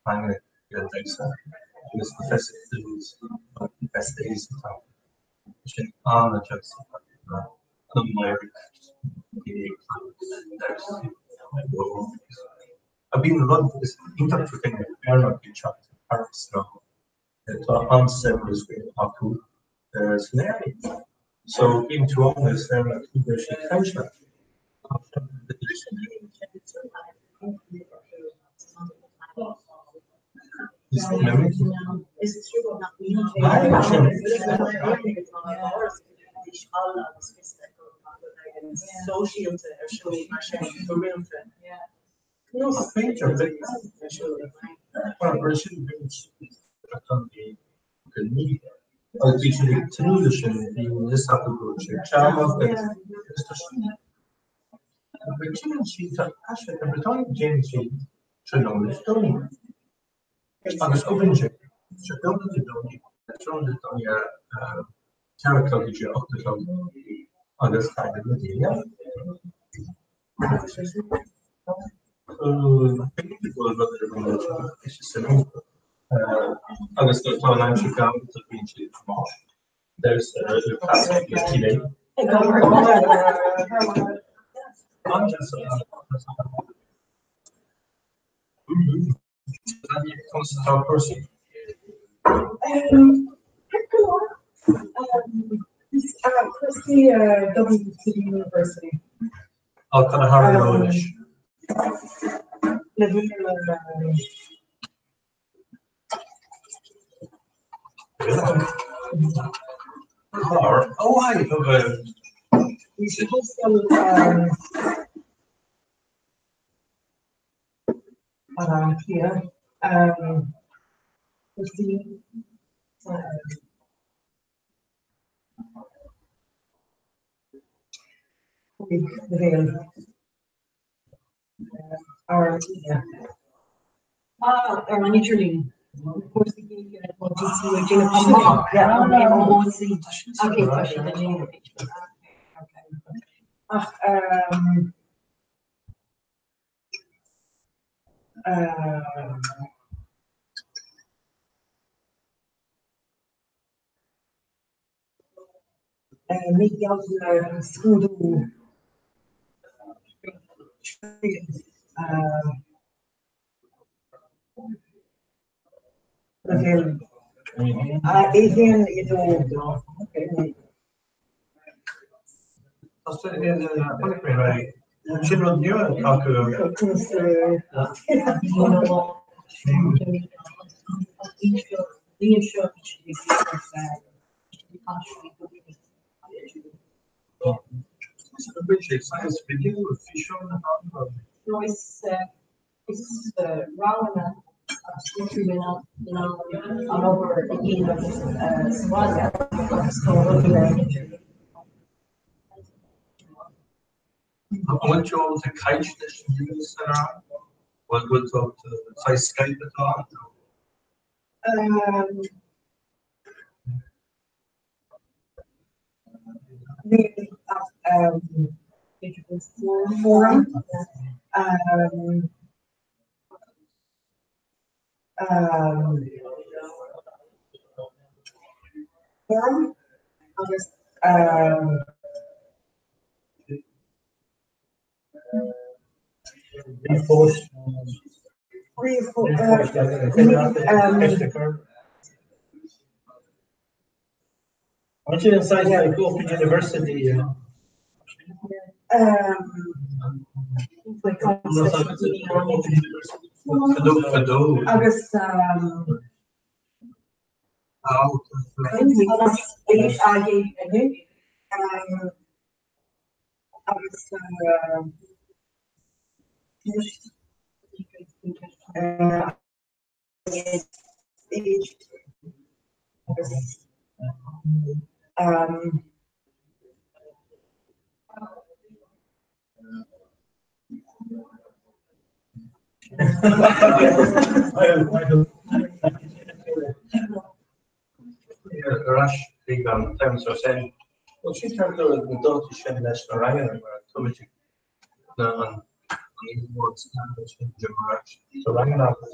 ranga damhsa agus na festivals festivals atá sin an-deas an A bhíonn rud is iontach faoi duine Éireannach ag teacht Paris nó Tá an-saibhreas acu san Éirinn. So bíonn tú ann is ar na cúigear siad caint leat. Is Is trua nach mbíonn sé sóisialta ar siúl mar sin go rialta. Mar sin agus bhí siad ag tnúth leis sin, bhí a fhios acu go raibh sé teaghlach agus tá sin Déanann siad tá Briotáin déanann siad tráthnóna Dé Domhnaigh agus oibríonn sé tráthnóna Dé Domhnaigh tráthnóna Dé Domhnaigh ar 4 a chlog go dtí 8 a chlog agus tagann na daoine eile. Agus tá an aimsir galánta bíonn siad amach. There's a classic le Conas atá cúrsaí? Cúrsaí Dublin City University. Á cad a tharla leo anois? Le bheith le Oh, I have a. Bhí sé ollscoil Baile Átha Cliath. Cúrsaí leibhéal ar líne. Ah, ar an idirlíon. Cúrsaí Gaeilge atá DCU ag déanamh amach an MOOC. Ok, tá siad ag déanamh. Ach Mí Bealtaine scrúdú leibhéal A1, A2. Sin rud nua acu. Is ranganna agus bhí in ann an obair a dhéanamh sa bhaile agus tá rudaí ar an idirlíon. An bhfuil tú ábalta caint leis na daoine san rang? Bhfuil tú ábalta saghas Skype atá ann? Níl ach forum. Forum agus Ríomhphost. Ríomhphost. Aren't you inside like Open University? Agus agus Ar ais chuig an téama seo sin, bhuel sin ceart go leor na dátaí sin leis na ranganna mar táimid ag na an Tá ranganna agus.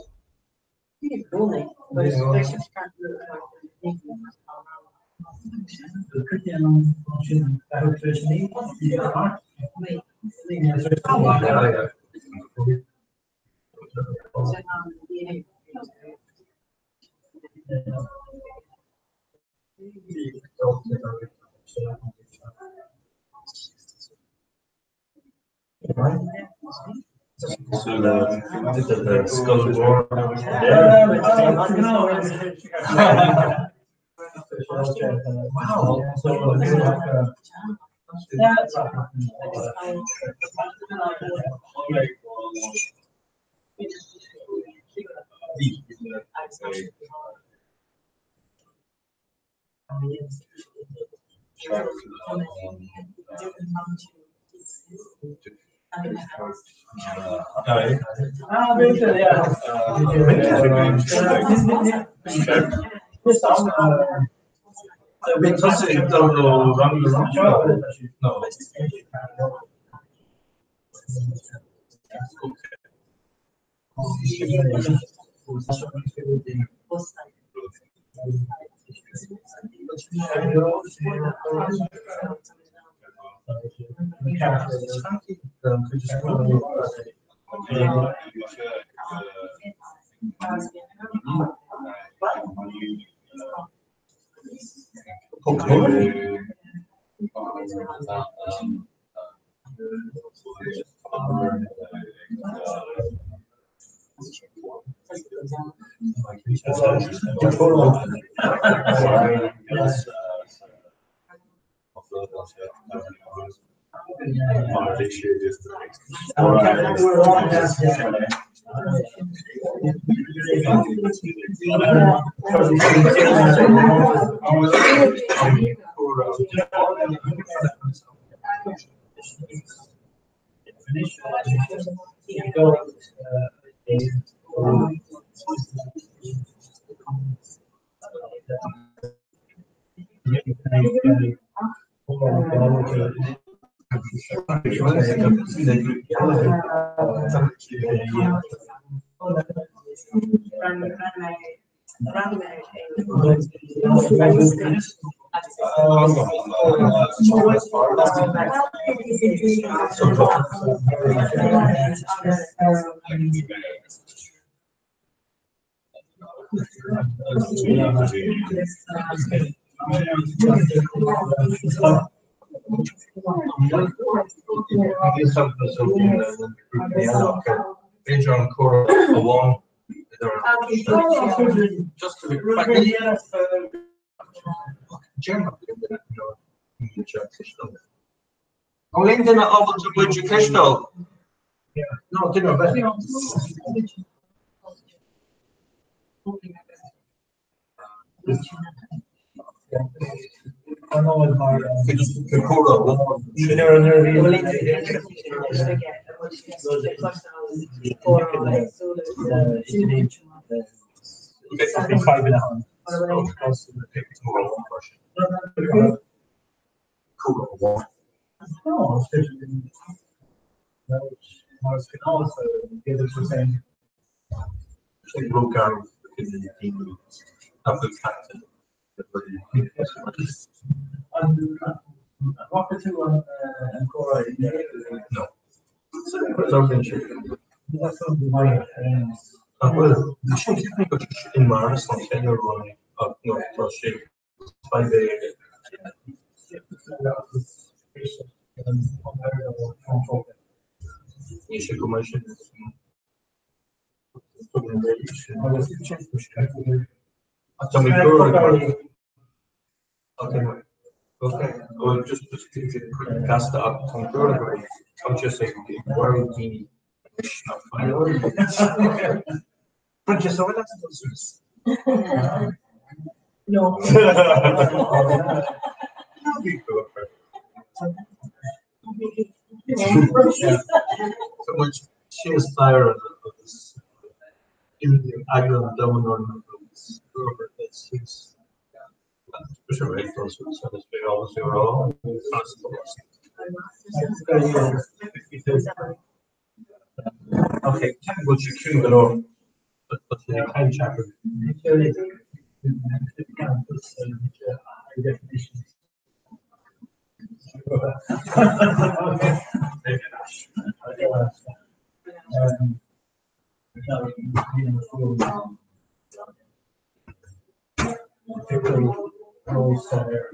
B'fhéidir róshoiléir.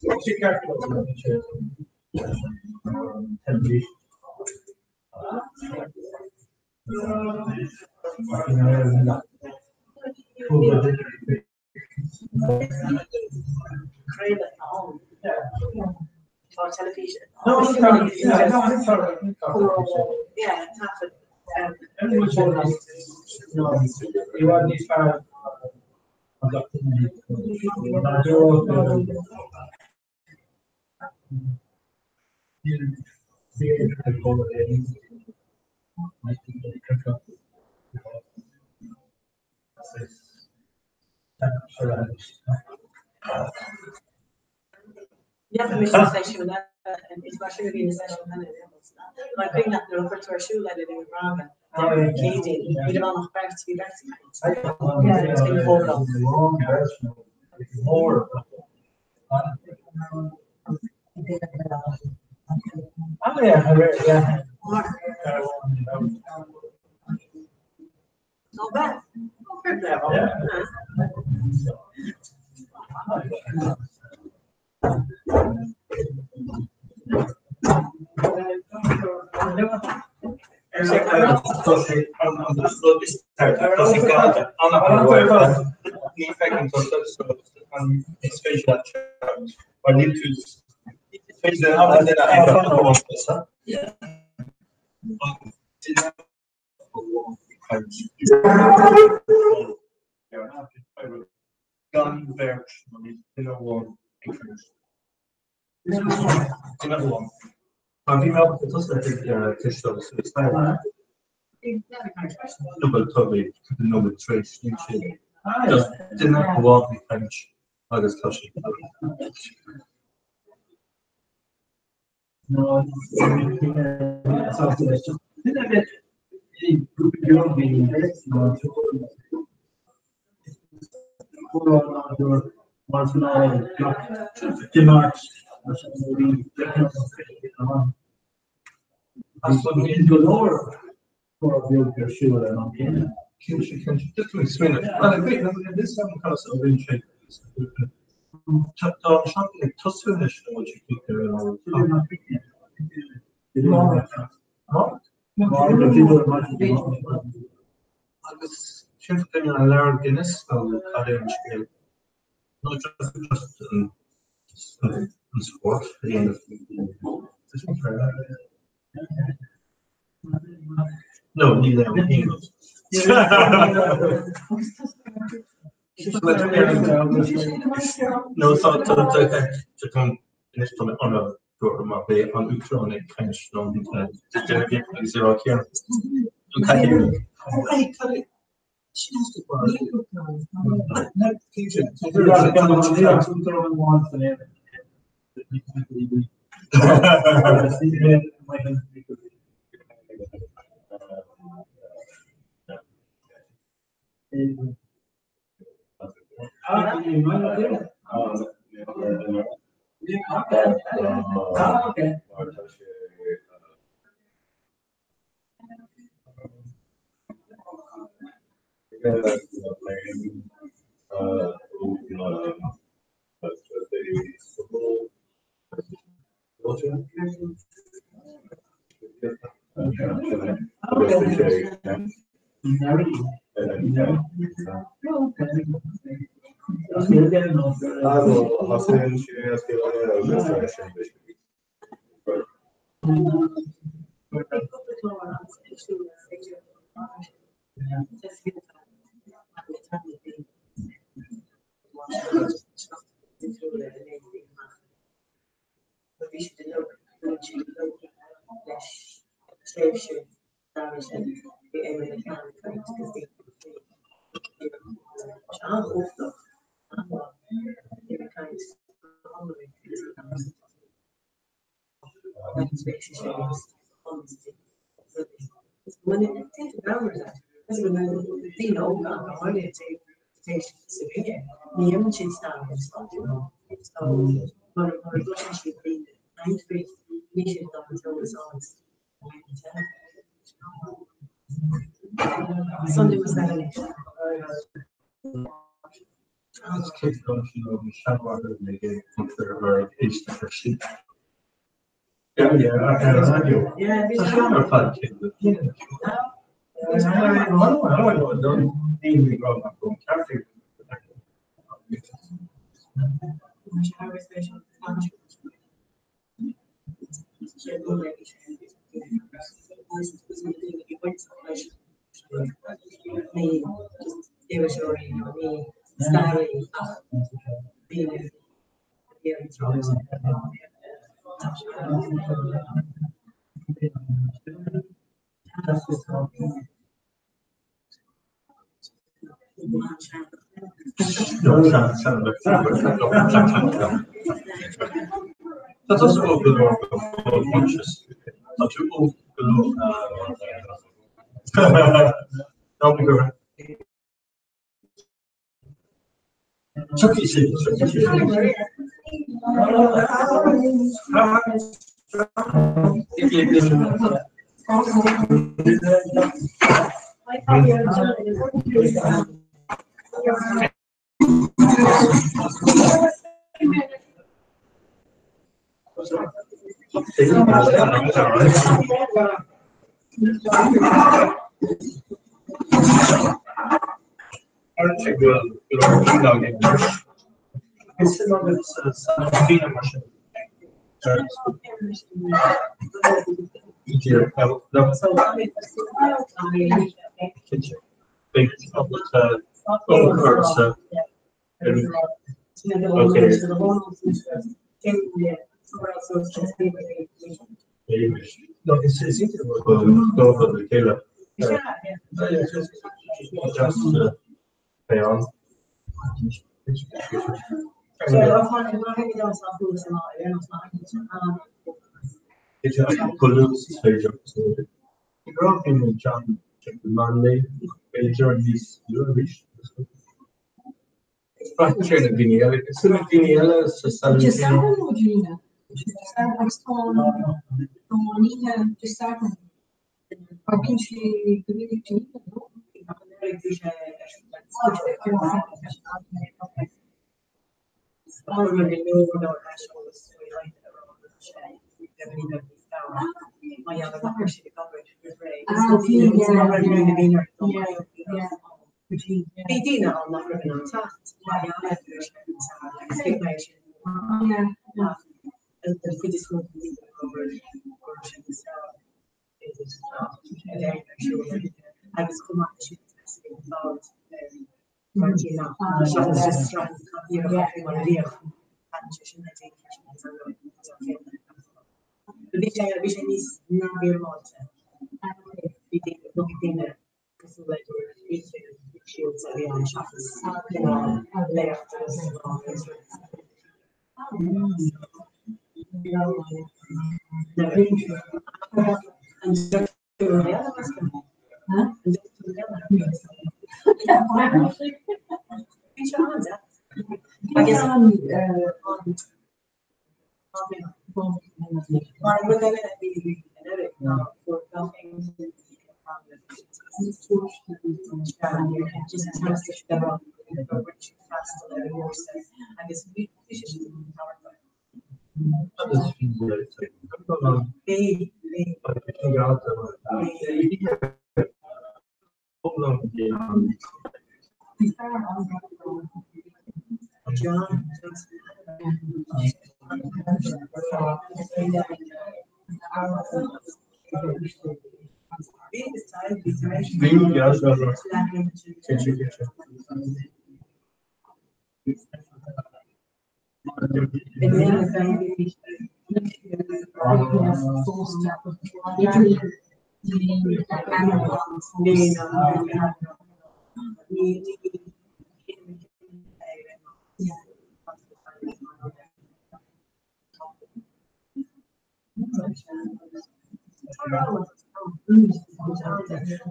Tá sé ceart go leor, níl sé teilifís. Gan bheirt nó níl duine amháin ag caint. Duine amháin. Mar bhí mé ábalta tusa a chloisteáil suas there. No but tá mé cúpla nóiméad tar éis níl sé just duine amháin ag caint agus tá sé. Agus sin duine an leabhar Guinness nó cad é an scéal? No just just an an spórt a dhéanamh. No, níl aon aon. No tá tá tá tá anois tá mé an-bhuartha mar beidh an Uachtarán ag caint liom agus ag rá céard an cathaoirleach. Is cinnte go sin ó mo sheanmháthair mé ag muintir a bheith ag éisteacht leis sin. Yeah, yeah, ar an raidió. Tá sé ar fad cinnte. Tá tusa óg go leor go fóill Proinsias. Tá tú óg go leor. Ná bí go Tiocfaidh siad, tiocfaidh siad. Ar sé go bhfuil go leor daoine againn anois. Is suim agat sa daoine mar sin. Cinnte. Beidh ábalta ionchur sa Okay. No, is iontach go go le chéile. Just stay on. Go luath is féidir. Ní raibh John b'fhéidir níos luaithe arís. Braitheann sé ar na daoine eile. Is suim ag daoine eile sa saol. Bhí daoine ann nach raibh in ann teacht mar gheall ar agus thuig mé sin ach an chuid is mó den daoine a raibh go raibh sé níos fearr b'fhéidir ná a bheith ar siúl agus chomh maith leis sin theastaigh an bord mar nach seachas just sraith iarracht mar a bhíodh thaitin sé sin le daoine freisin agus ar ndóigh an chéanna. Bhí sé bhí sé níos neamhfhoirmeáilte. Bhí daoine bhí daoine cosúil le gur oíche siúlta a bhí ann seachas cineál léacht agus Mar an rud eile a bhí anuraidh ná fuair gach aon duine just teastas de rud gur bhain siad freastal ar an gcúrsa agus bhí sé sin tábhachtach. Bhí, bhí.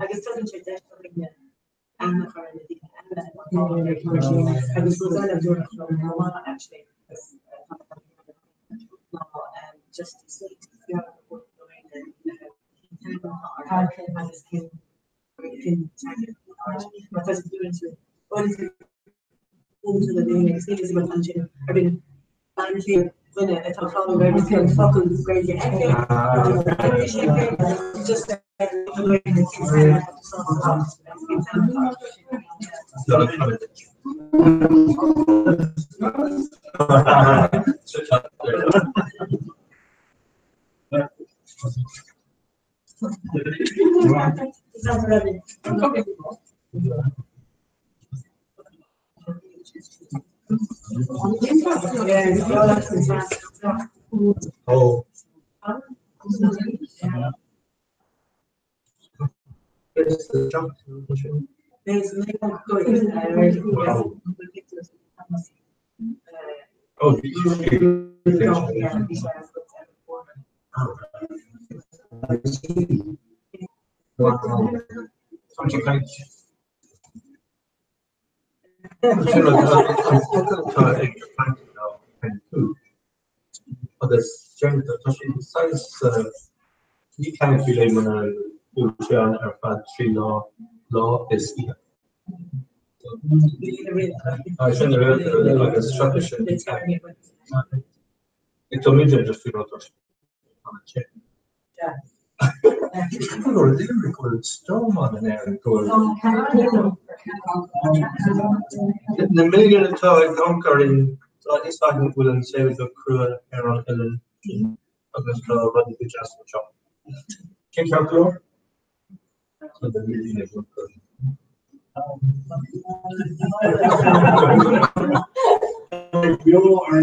Agus tugann sé deis do dhaoine aithne a chur ar na daoine eile agus rud eile a dúradh liom chomh maith actually agus ná just sórt beag a thabhairt do dhaoine cén teanga atá orthu agus cén cén teanga atá mar tá siad uaireanta uaireanta le daoine agus níl a fhios agam ansin ar bith bean chéile duine atá ag foghlaim Gaeilge is an focal Gaeilge aici just Oh. Agus tá sé saghas ní ceann faoi leith muna bhfuil sé ann ar feadh 3 lá, lá is oíche. Sin agus seachas sin tá muid just faoi rud Go bhfuil storm ann in Éirinn go bhfuil na milliúin atá ag amharc orainn tá a fhios againn go bhfuil an saol go crua ar an oileán agus tá rudaí go deas anseo. Cén ceart go leor? Tá na milliúin ag amharc orainn. Beo ar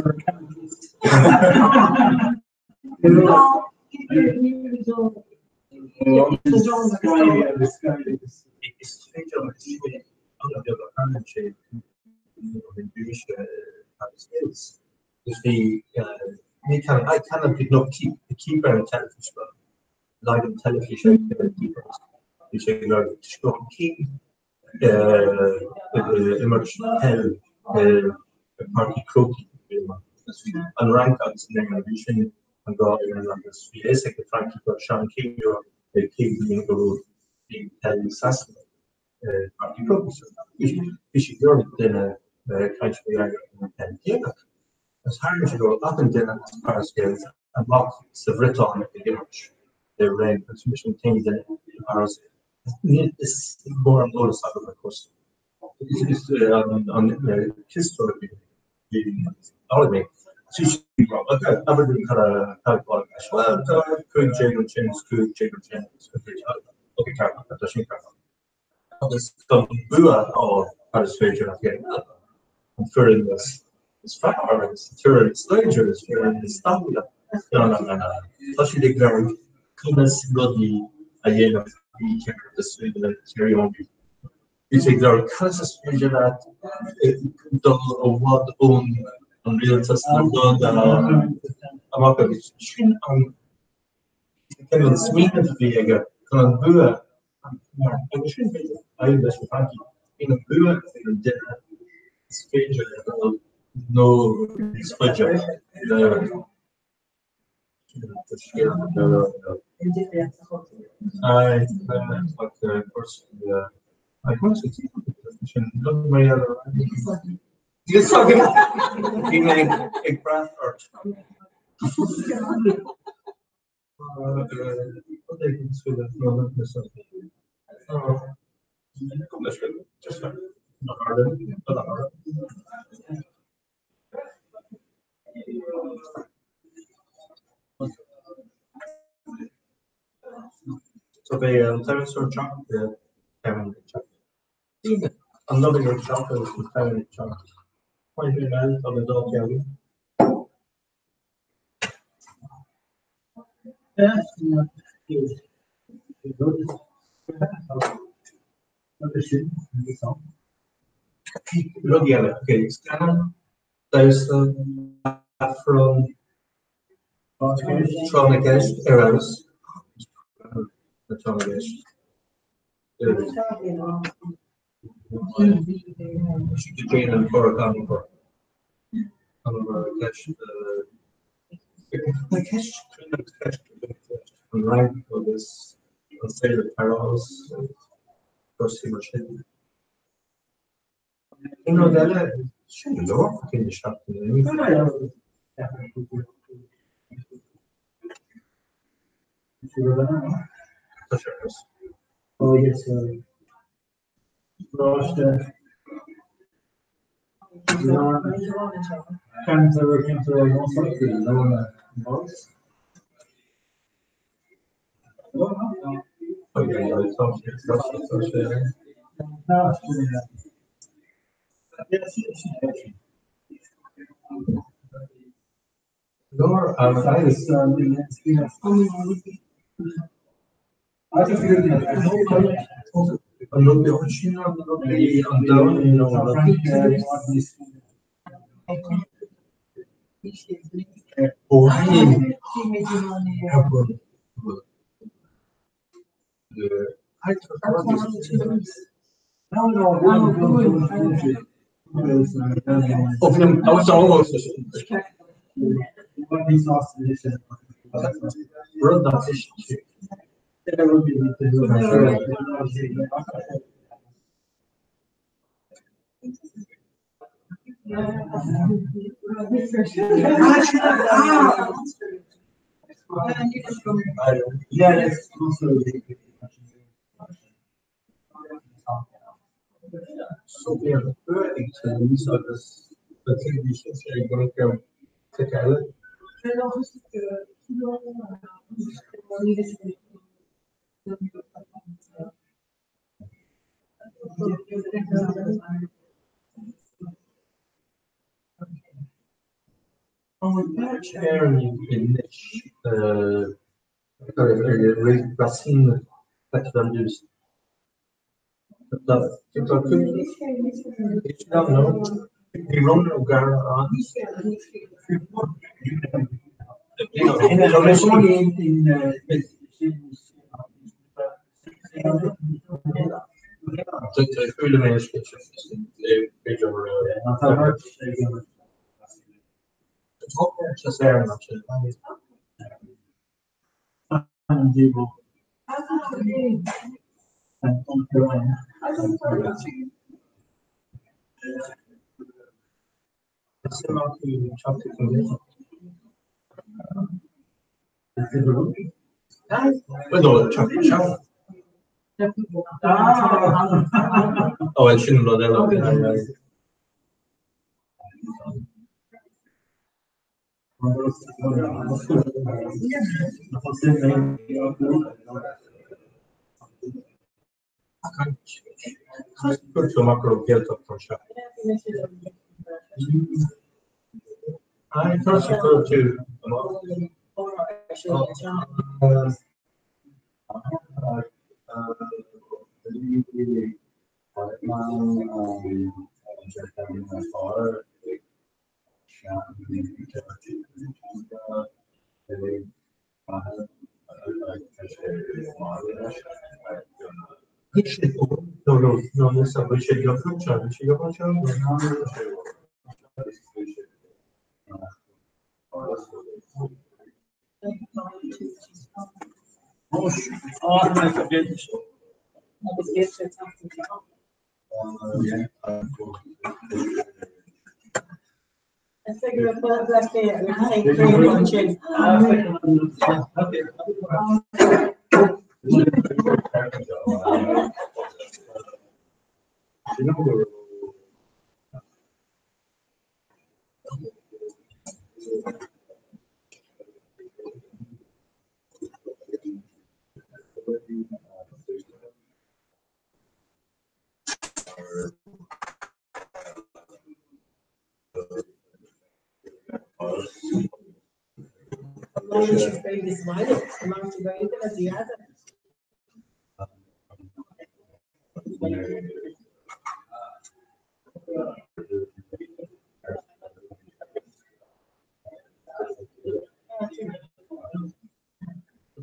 Is féidir an-bheag a tharlaíonn sé agus is bhí ní I cannot did not keep the keep ar an teilifís ba leagan teilifíse ar keepers bhí sé ag lorg Sean Keane imirt peil i Páirc an Chrócaigh an Fhrainc agus an Éirinn bhí sin an dhá fhoireann agus bhí a fhios ag na Francaigh go raibh Sean Keane ag céad bliain go raibh bhí peil i Sasana i Páirc an Chrócaigh so bhí siad ag lorg duine caint faoi an peil Ghaelach agus tharla sé go raibh achan duine as Páras Gaels amach sa Bhriotáin ag imirt i Rennes agus mise an t-aon duine i bPáras Is mór an eolas agam ar chúrsaí. Is an cisteoir a bhí mé. Aberdeen Well tá 15 ansin is 15 ansin is 15 Ok ceart tá sin ceart. Agus don bua a fháil cad is féidir leat a dhéanamh? An foireann is fearr agus an foireann is láidre is foireann is tapúla. No, no, no, no. Tá siad ag lorg conas rudaí a dhéanamh mícheart is féidir le Thierry Henry. Bhí sé ag lorg conas is féidir leat dul i bhfad ón an rialtas nó dul amach agus sin an cineál smaoineamh a bhí aige chun an bua agus sin b'fhéidir fadhb leis na Francaigh, bíonn an bua ag an duine is féidir le dul nó níos faide le Bhí mé ag brath ort. So beidh an turasóir teacht an Nollaig ar teacht agus an Samhain ag teacht. Maith thú man, tá mé dá cheann. Rudaí eile, ok, scannán, damhsa, Aifreann, tráth na gceist ar fheabhas, tráth na gceist. Déanann an Fhrainc agus an saol i bPáras, cúrsaí mar sin. Aon rud eile? Sin go leor fá choinne seachtain. Tá sé ar Oh yes, Ráiste An bhfuil beirt Éireannaigh anois Racine 92 Bhí Ronan O'Gara ann. Sin rud eile. Cuir amach go raibh Gaeltacht anseo. Chuir tú amach.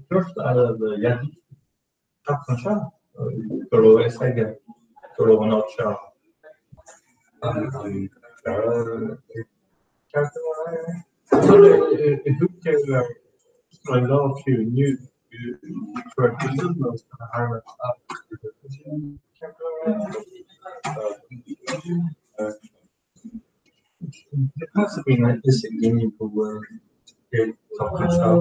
Dúirt le teacht anseo go raibh a fhios aige go raibh an áit seo Conas a bhíonn a fhios ag daoine go bhfuil siad tugtha anseo?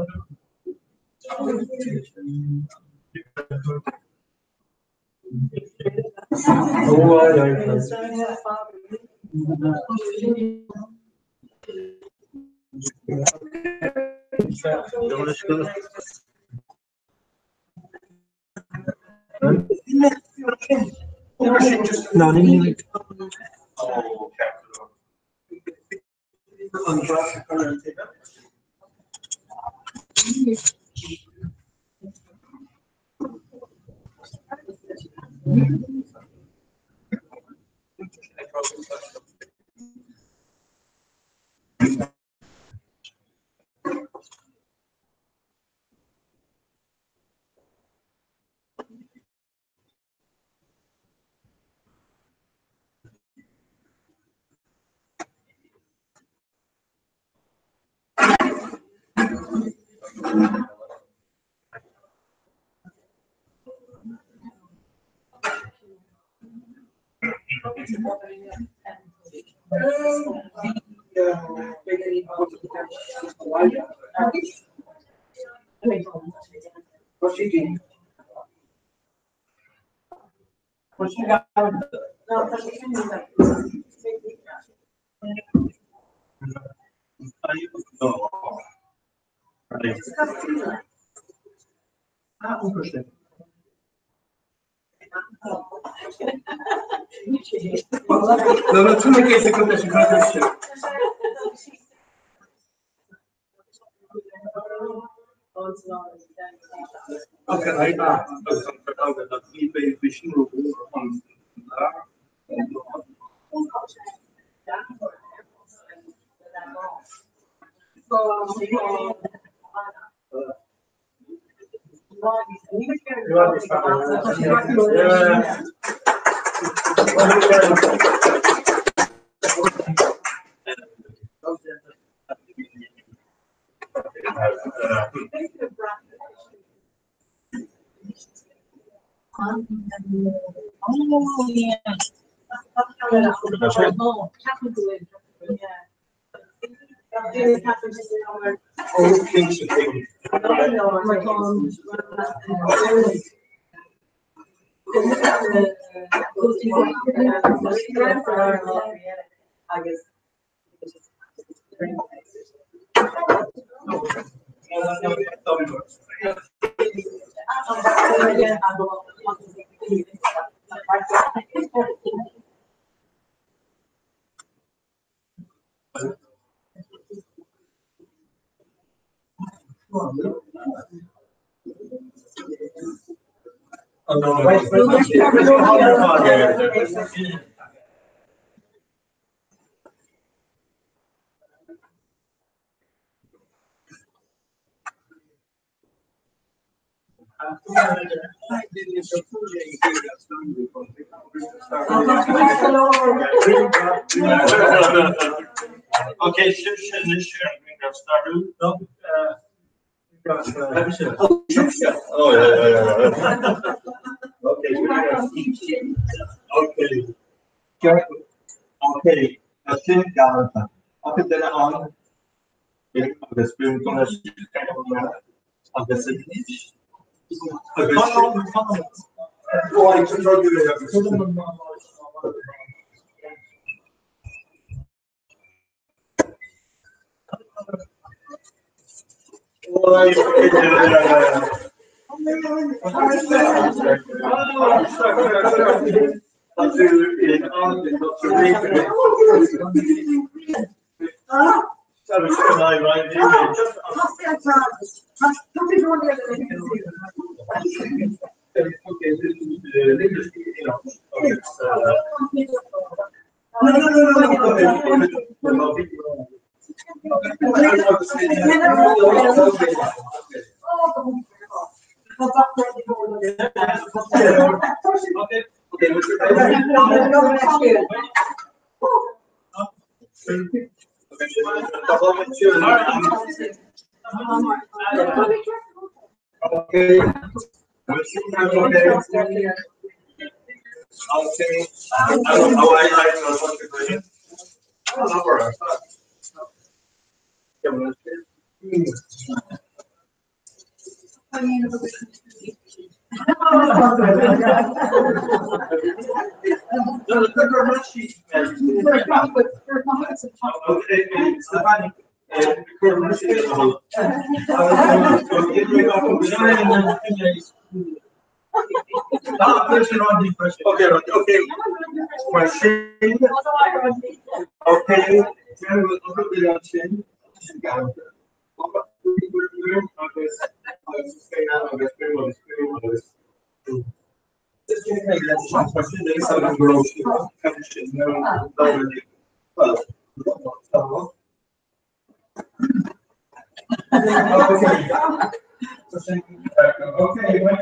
Okay, sibhse anois ar an ngrianghraf stairiúil. Oh, yeah, yeah, yeah. Okay, okay. Okay, tá sin galánta. Ach duine ann agus agus Okay, Mar sin, okay, sin. Okay.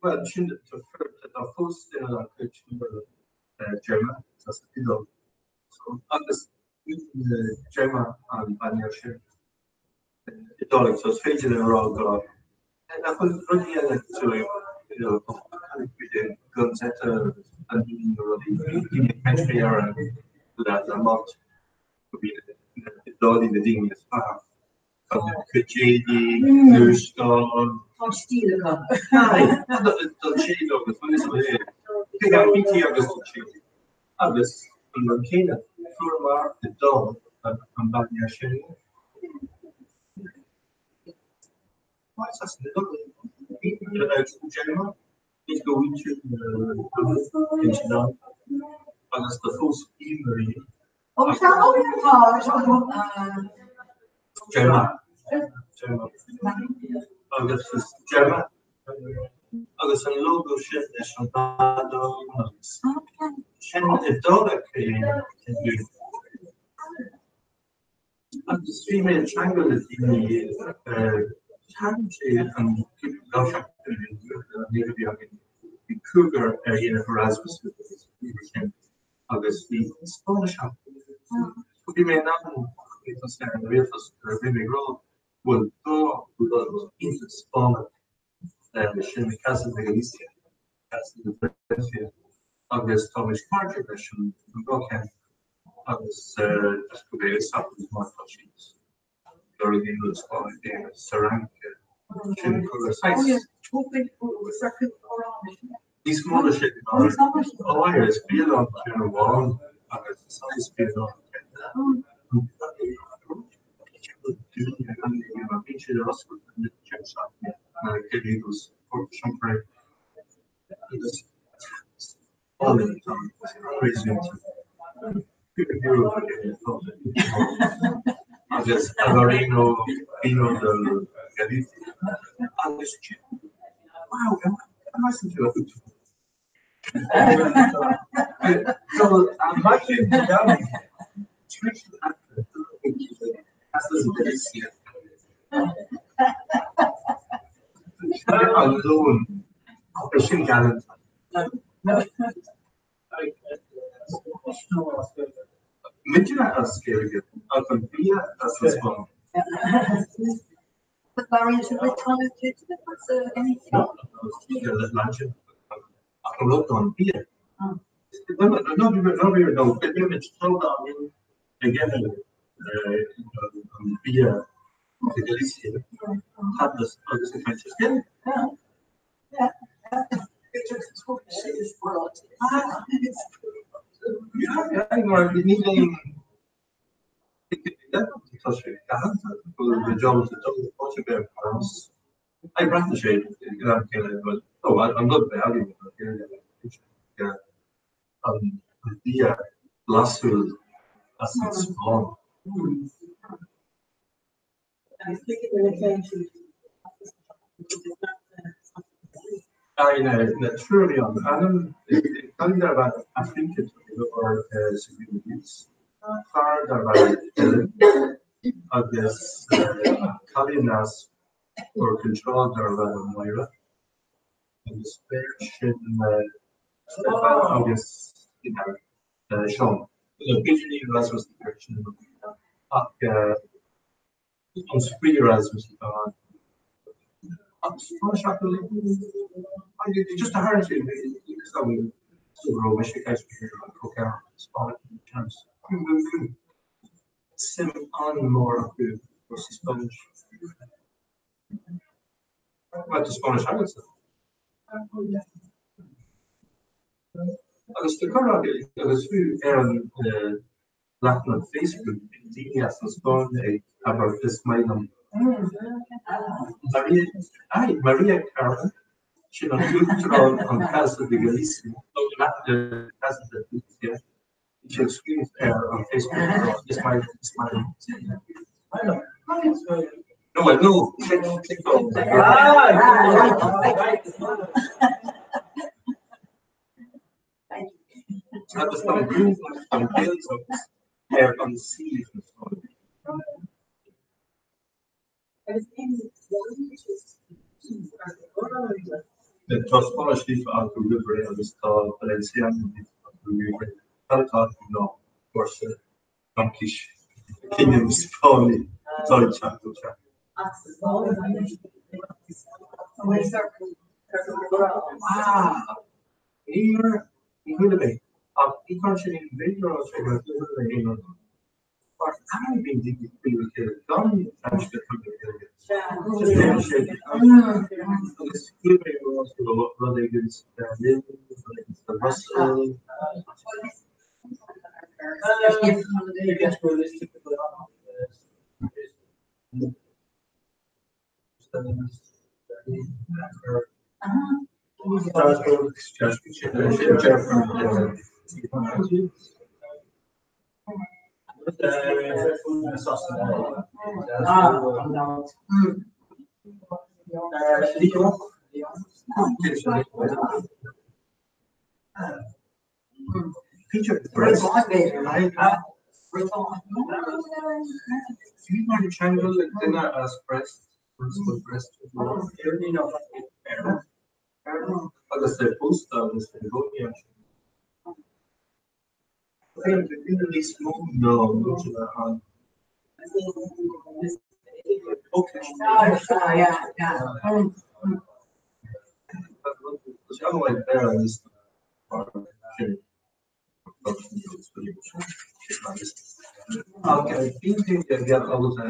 Well, sin tá fós Gemma agus Gemma an bannier sin Iodálaigh, so is féidir le rá go nach bhfuil rudaí eile Gazzetta an rudaí daoine ar an le mat go bhí Iodálaigh na daoine is fearr. Cuid éadaí, gluaisteán. Tá stíl acu. Don séad agus agus don séad. Agus an rud céanna, fuaireamar Iodáil an bannier sin. Agus do phós Marie. Gemma. Gemma. Agus is Gemma. Agus an logo sin leis an bhfeadóg agus sin Iodálach é. Agus bhí mé ag teagmháil le daoine, tagann sé an lá seachtaine ní raibh againn, bhí cúigear ar dhéanamh Erasmus sin agus bhí Spáinnis acu. Bhí mé in ann ar an ríomhphost nuair a bhí mé ag rá bhfuil dá rud iontach Spáinneach sin Casa de Galicia, Casa de Valencia agus tá muid cairde leis an dá cheann. Agus just go bhfios acu má tá siad lorg na Spáinne sa Fhrainc sin cúrsa saghas. Níos mó na sin ná ó is bialann sin amháin agus saghas bialann Agus Albarino vino del Galicia agus wow, Sin galánta. Muidne as Gaeilge ach an bia as an Spáinn. Ach an rud ná an bia. An bia de Galicia tapas agus an caint as Gaeilge. Tá sé galánta go Breathnaigh sé an rud an bia blasúil as an Spáinn. Na triúr an ainm cailín darb ainm Afrika fear darb ainm Dylan agus cailín as Iúr Cinn Trá darb ainm Máire agus beirt sin Stefan agus Seán. B'fhéidir ní Erasmus na beirt sin ach an spraoi Erasmus atá ann. Agus tá sé acu just a tharraingt Suim an-mhór acu sa Spáinnis. Bhuel, tá Spáinnis agatsa. Agus tá cur agus fiú ar an leathanach Facebook bíonn daoine as an Spáinn ag abair is maith liom Maria, aye, Maria Carmen, sin an Uachtarán an Casa de Galicia, Casa de Galicia, bhí sé ag scríobh ar an Facebook is maith is maith liom. No, well, no, click, click on. Agus tá an Gaeltacht ar an suíomh na Spáinne. Tá Spáinnis líofa acu roimh ré agus tá Valenciano líofa acu roimh ré. Cad atá acu ná cúrsa Fraincis cinneadh na Spáinní atá ag teacht ó cheart. Níor chuala mé ach ní chuireann sin aon bhéile ar sé go chuala mé aon rud. Mar ainm bíonn daoine faoi le chéile gan Fraincis a chur le chéile. Just déanann sé agus chuala mé rud éigin sa Bheirlín, rud éigin sa Bhruiséil. Peter Brest. Bhí mar cheangal le duine as Brest, Brest agus é pósta agus é i gcónaí ansin. Bhí níos mó ná muidne ann. Agus bíonn daoine a bheadh ábalta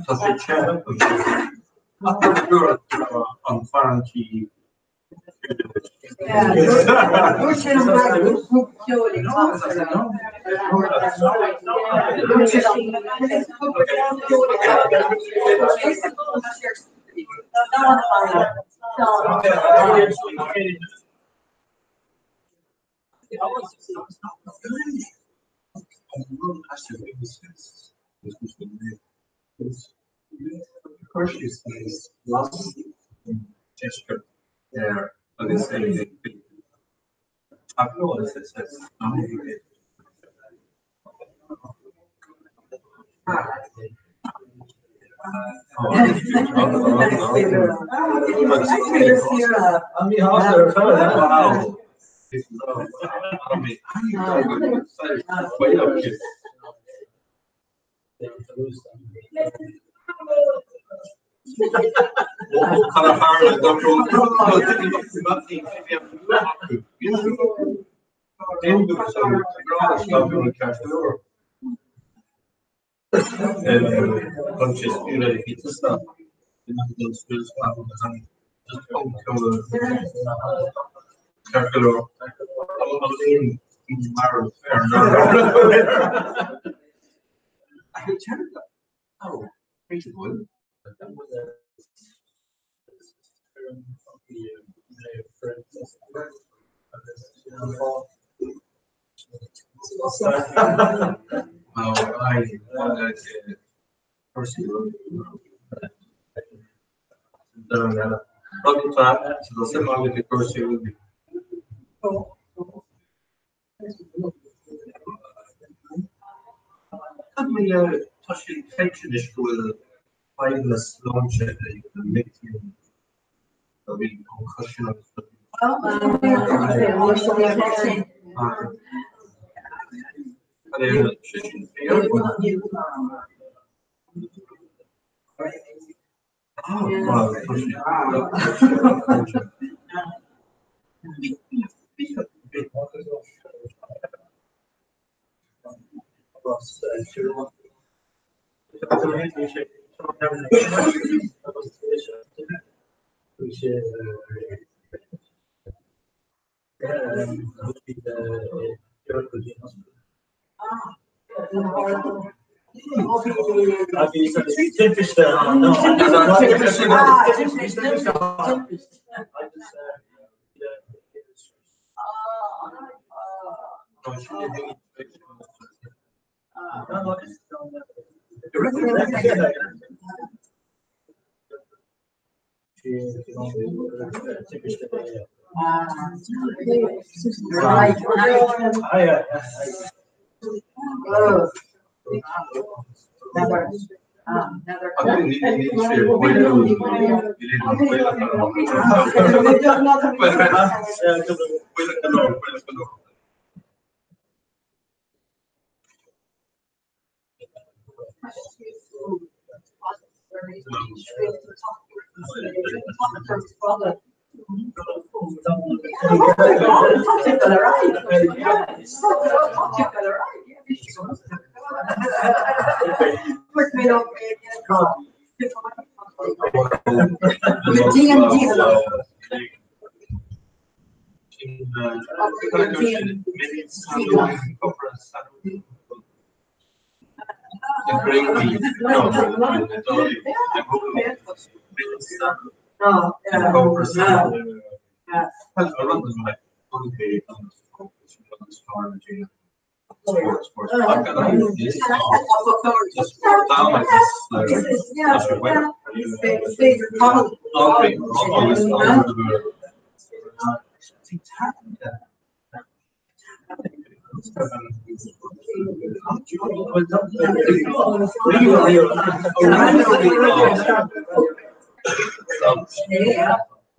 Tá sé te an fear an tí.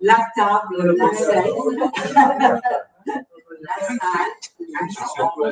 La table, la scène, la salle, la chambre.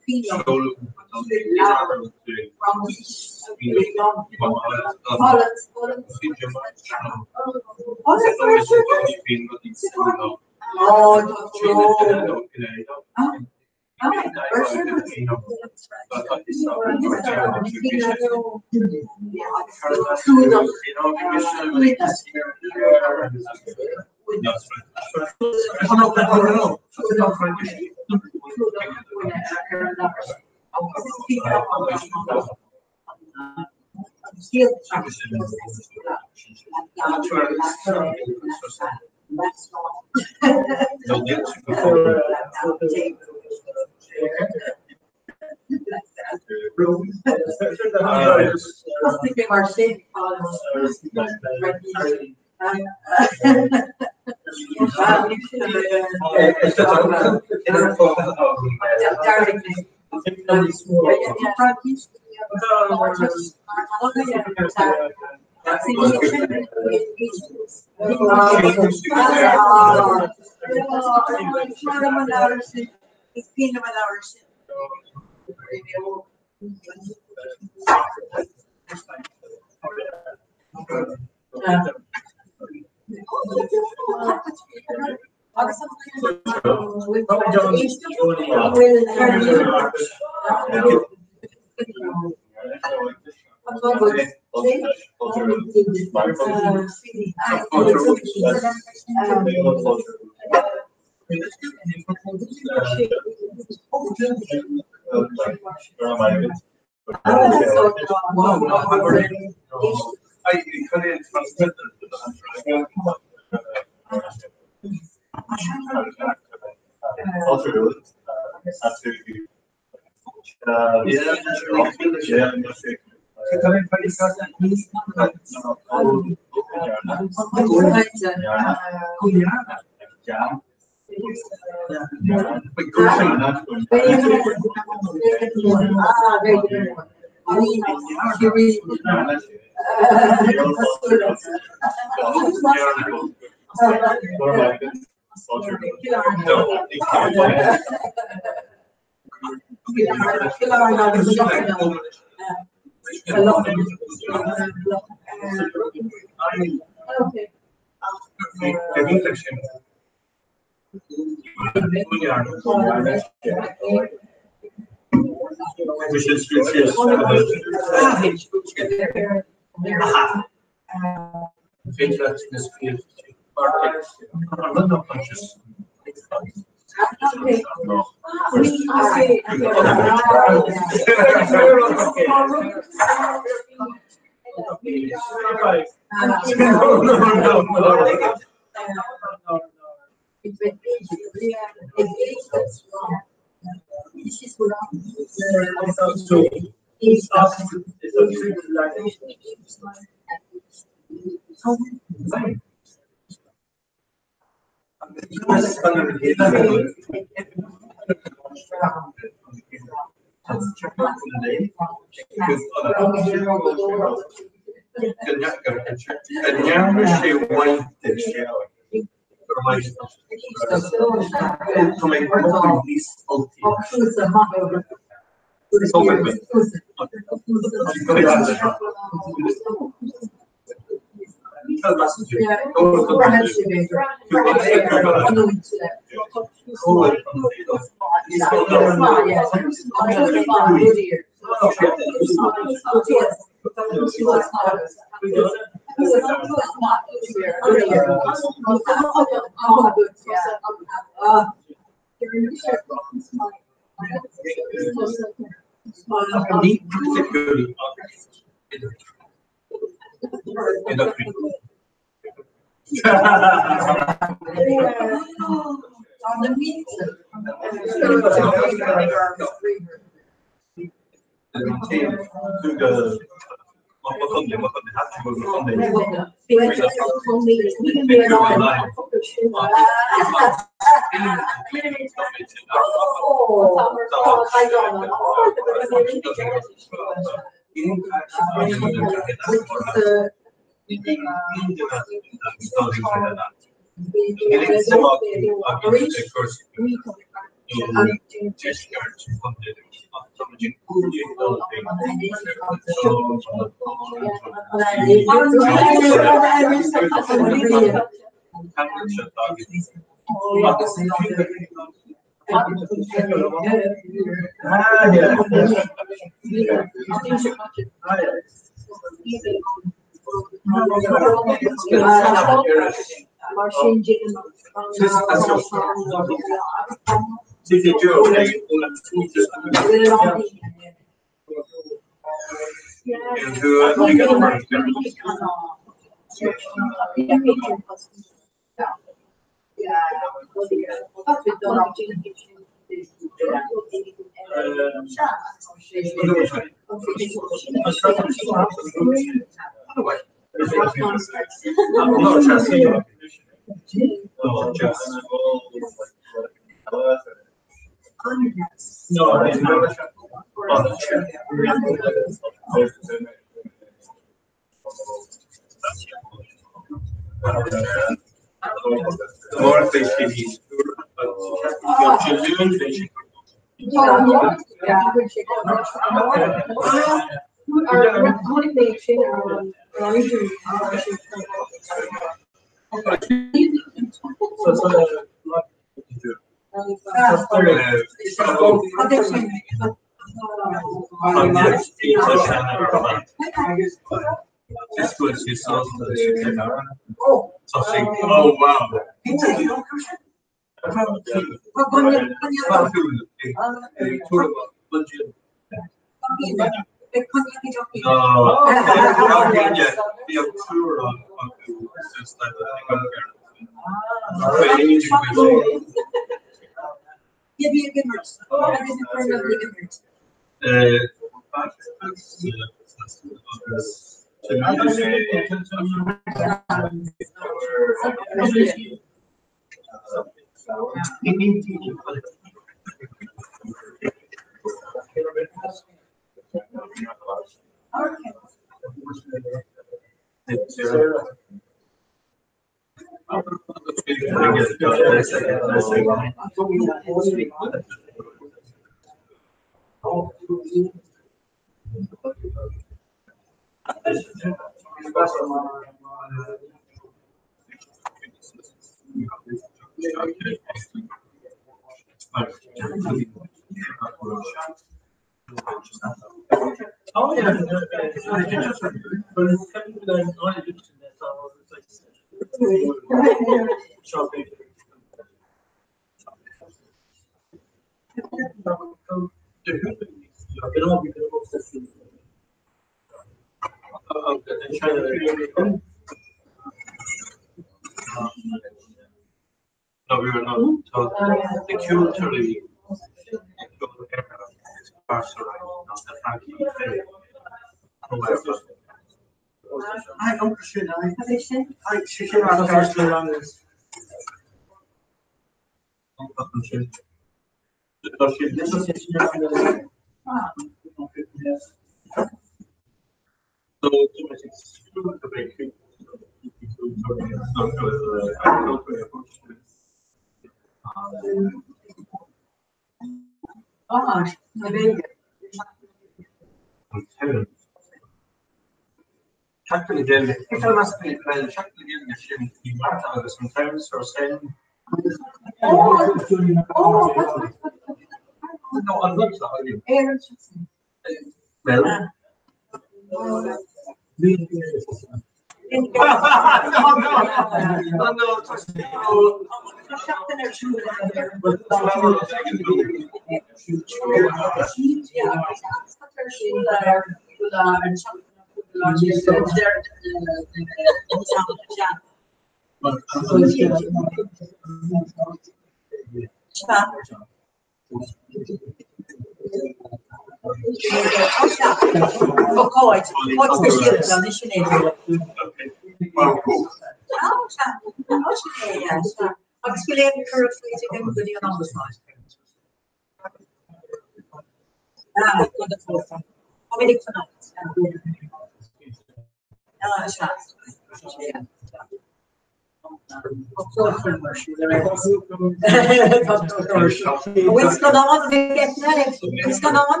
Bhfuil scannán Bhfuil scannán?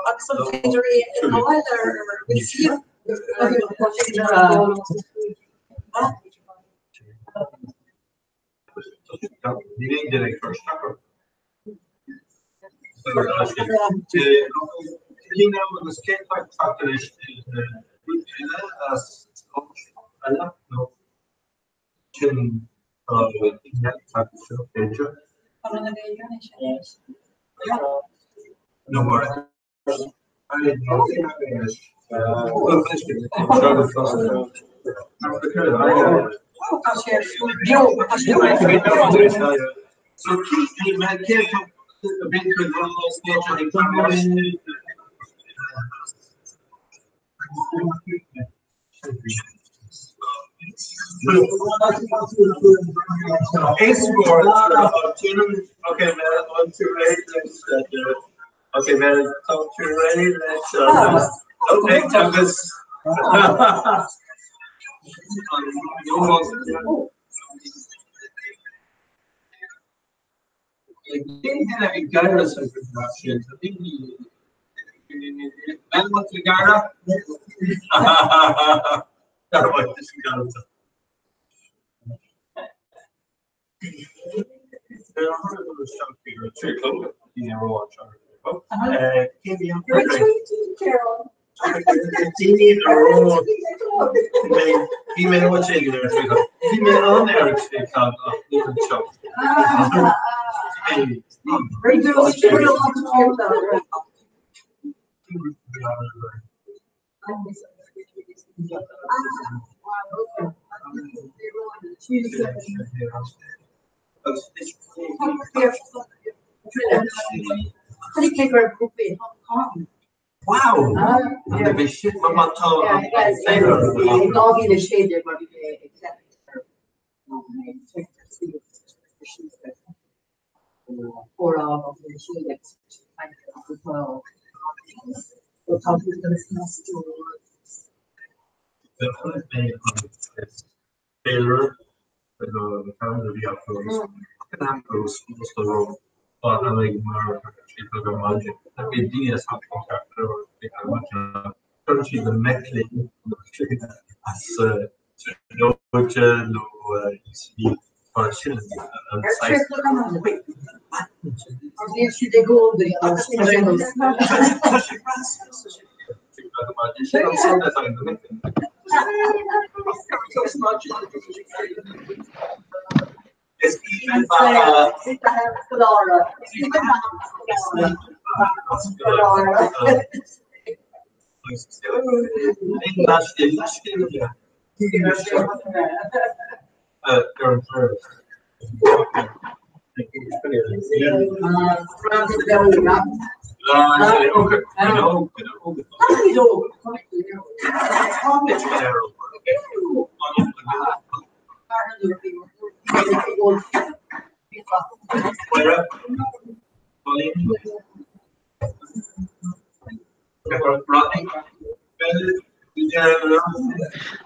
Agus an féidir é a fháil ar suíomh?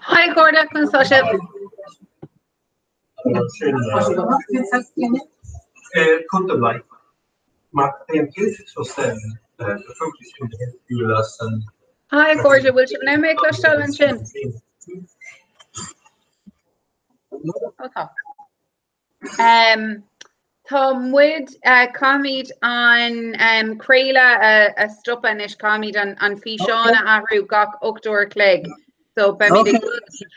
Hi a chairde, conas tá sibh? Hi a chairde, bhfuil sibh in ann mé a chloisteáil ansin? Ó tá. Tá muid, caithfimid an craoladh a stopadh anois, caithfimid an físeán a athrú gach 8 uair a chloig. So beimid ag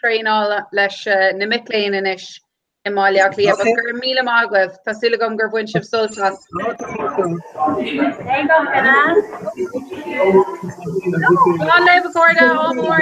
traenáil leis na mic léinn anois i mBaile Átha Cliath. But go raibh míle maith agaibh. Tá súil agam gur bhain sibh sult as. Slán libh, a chairde, ádh mór.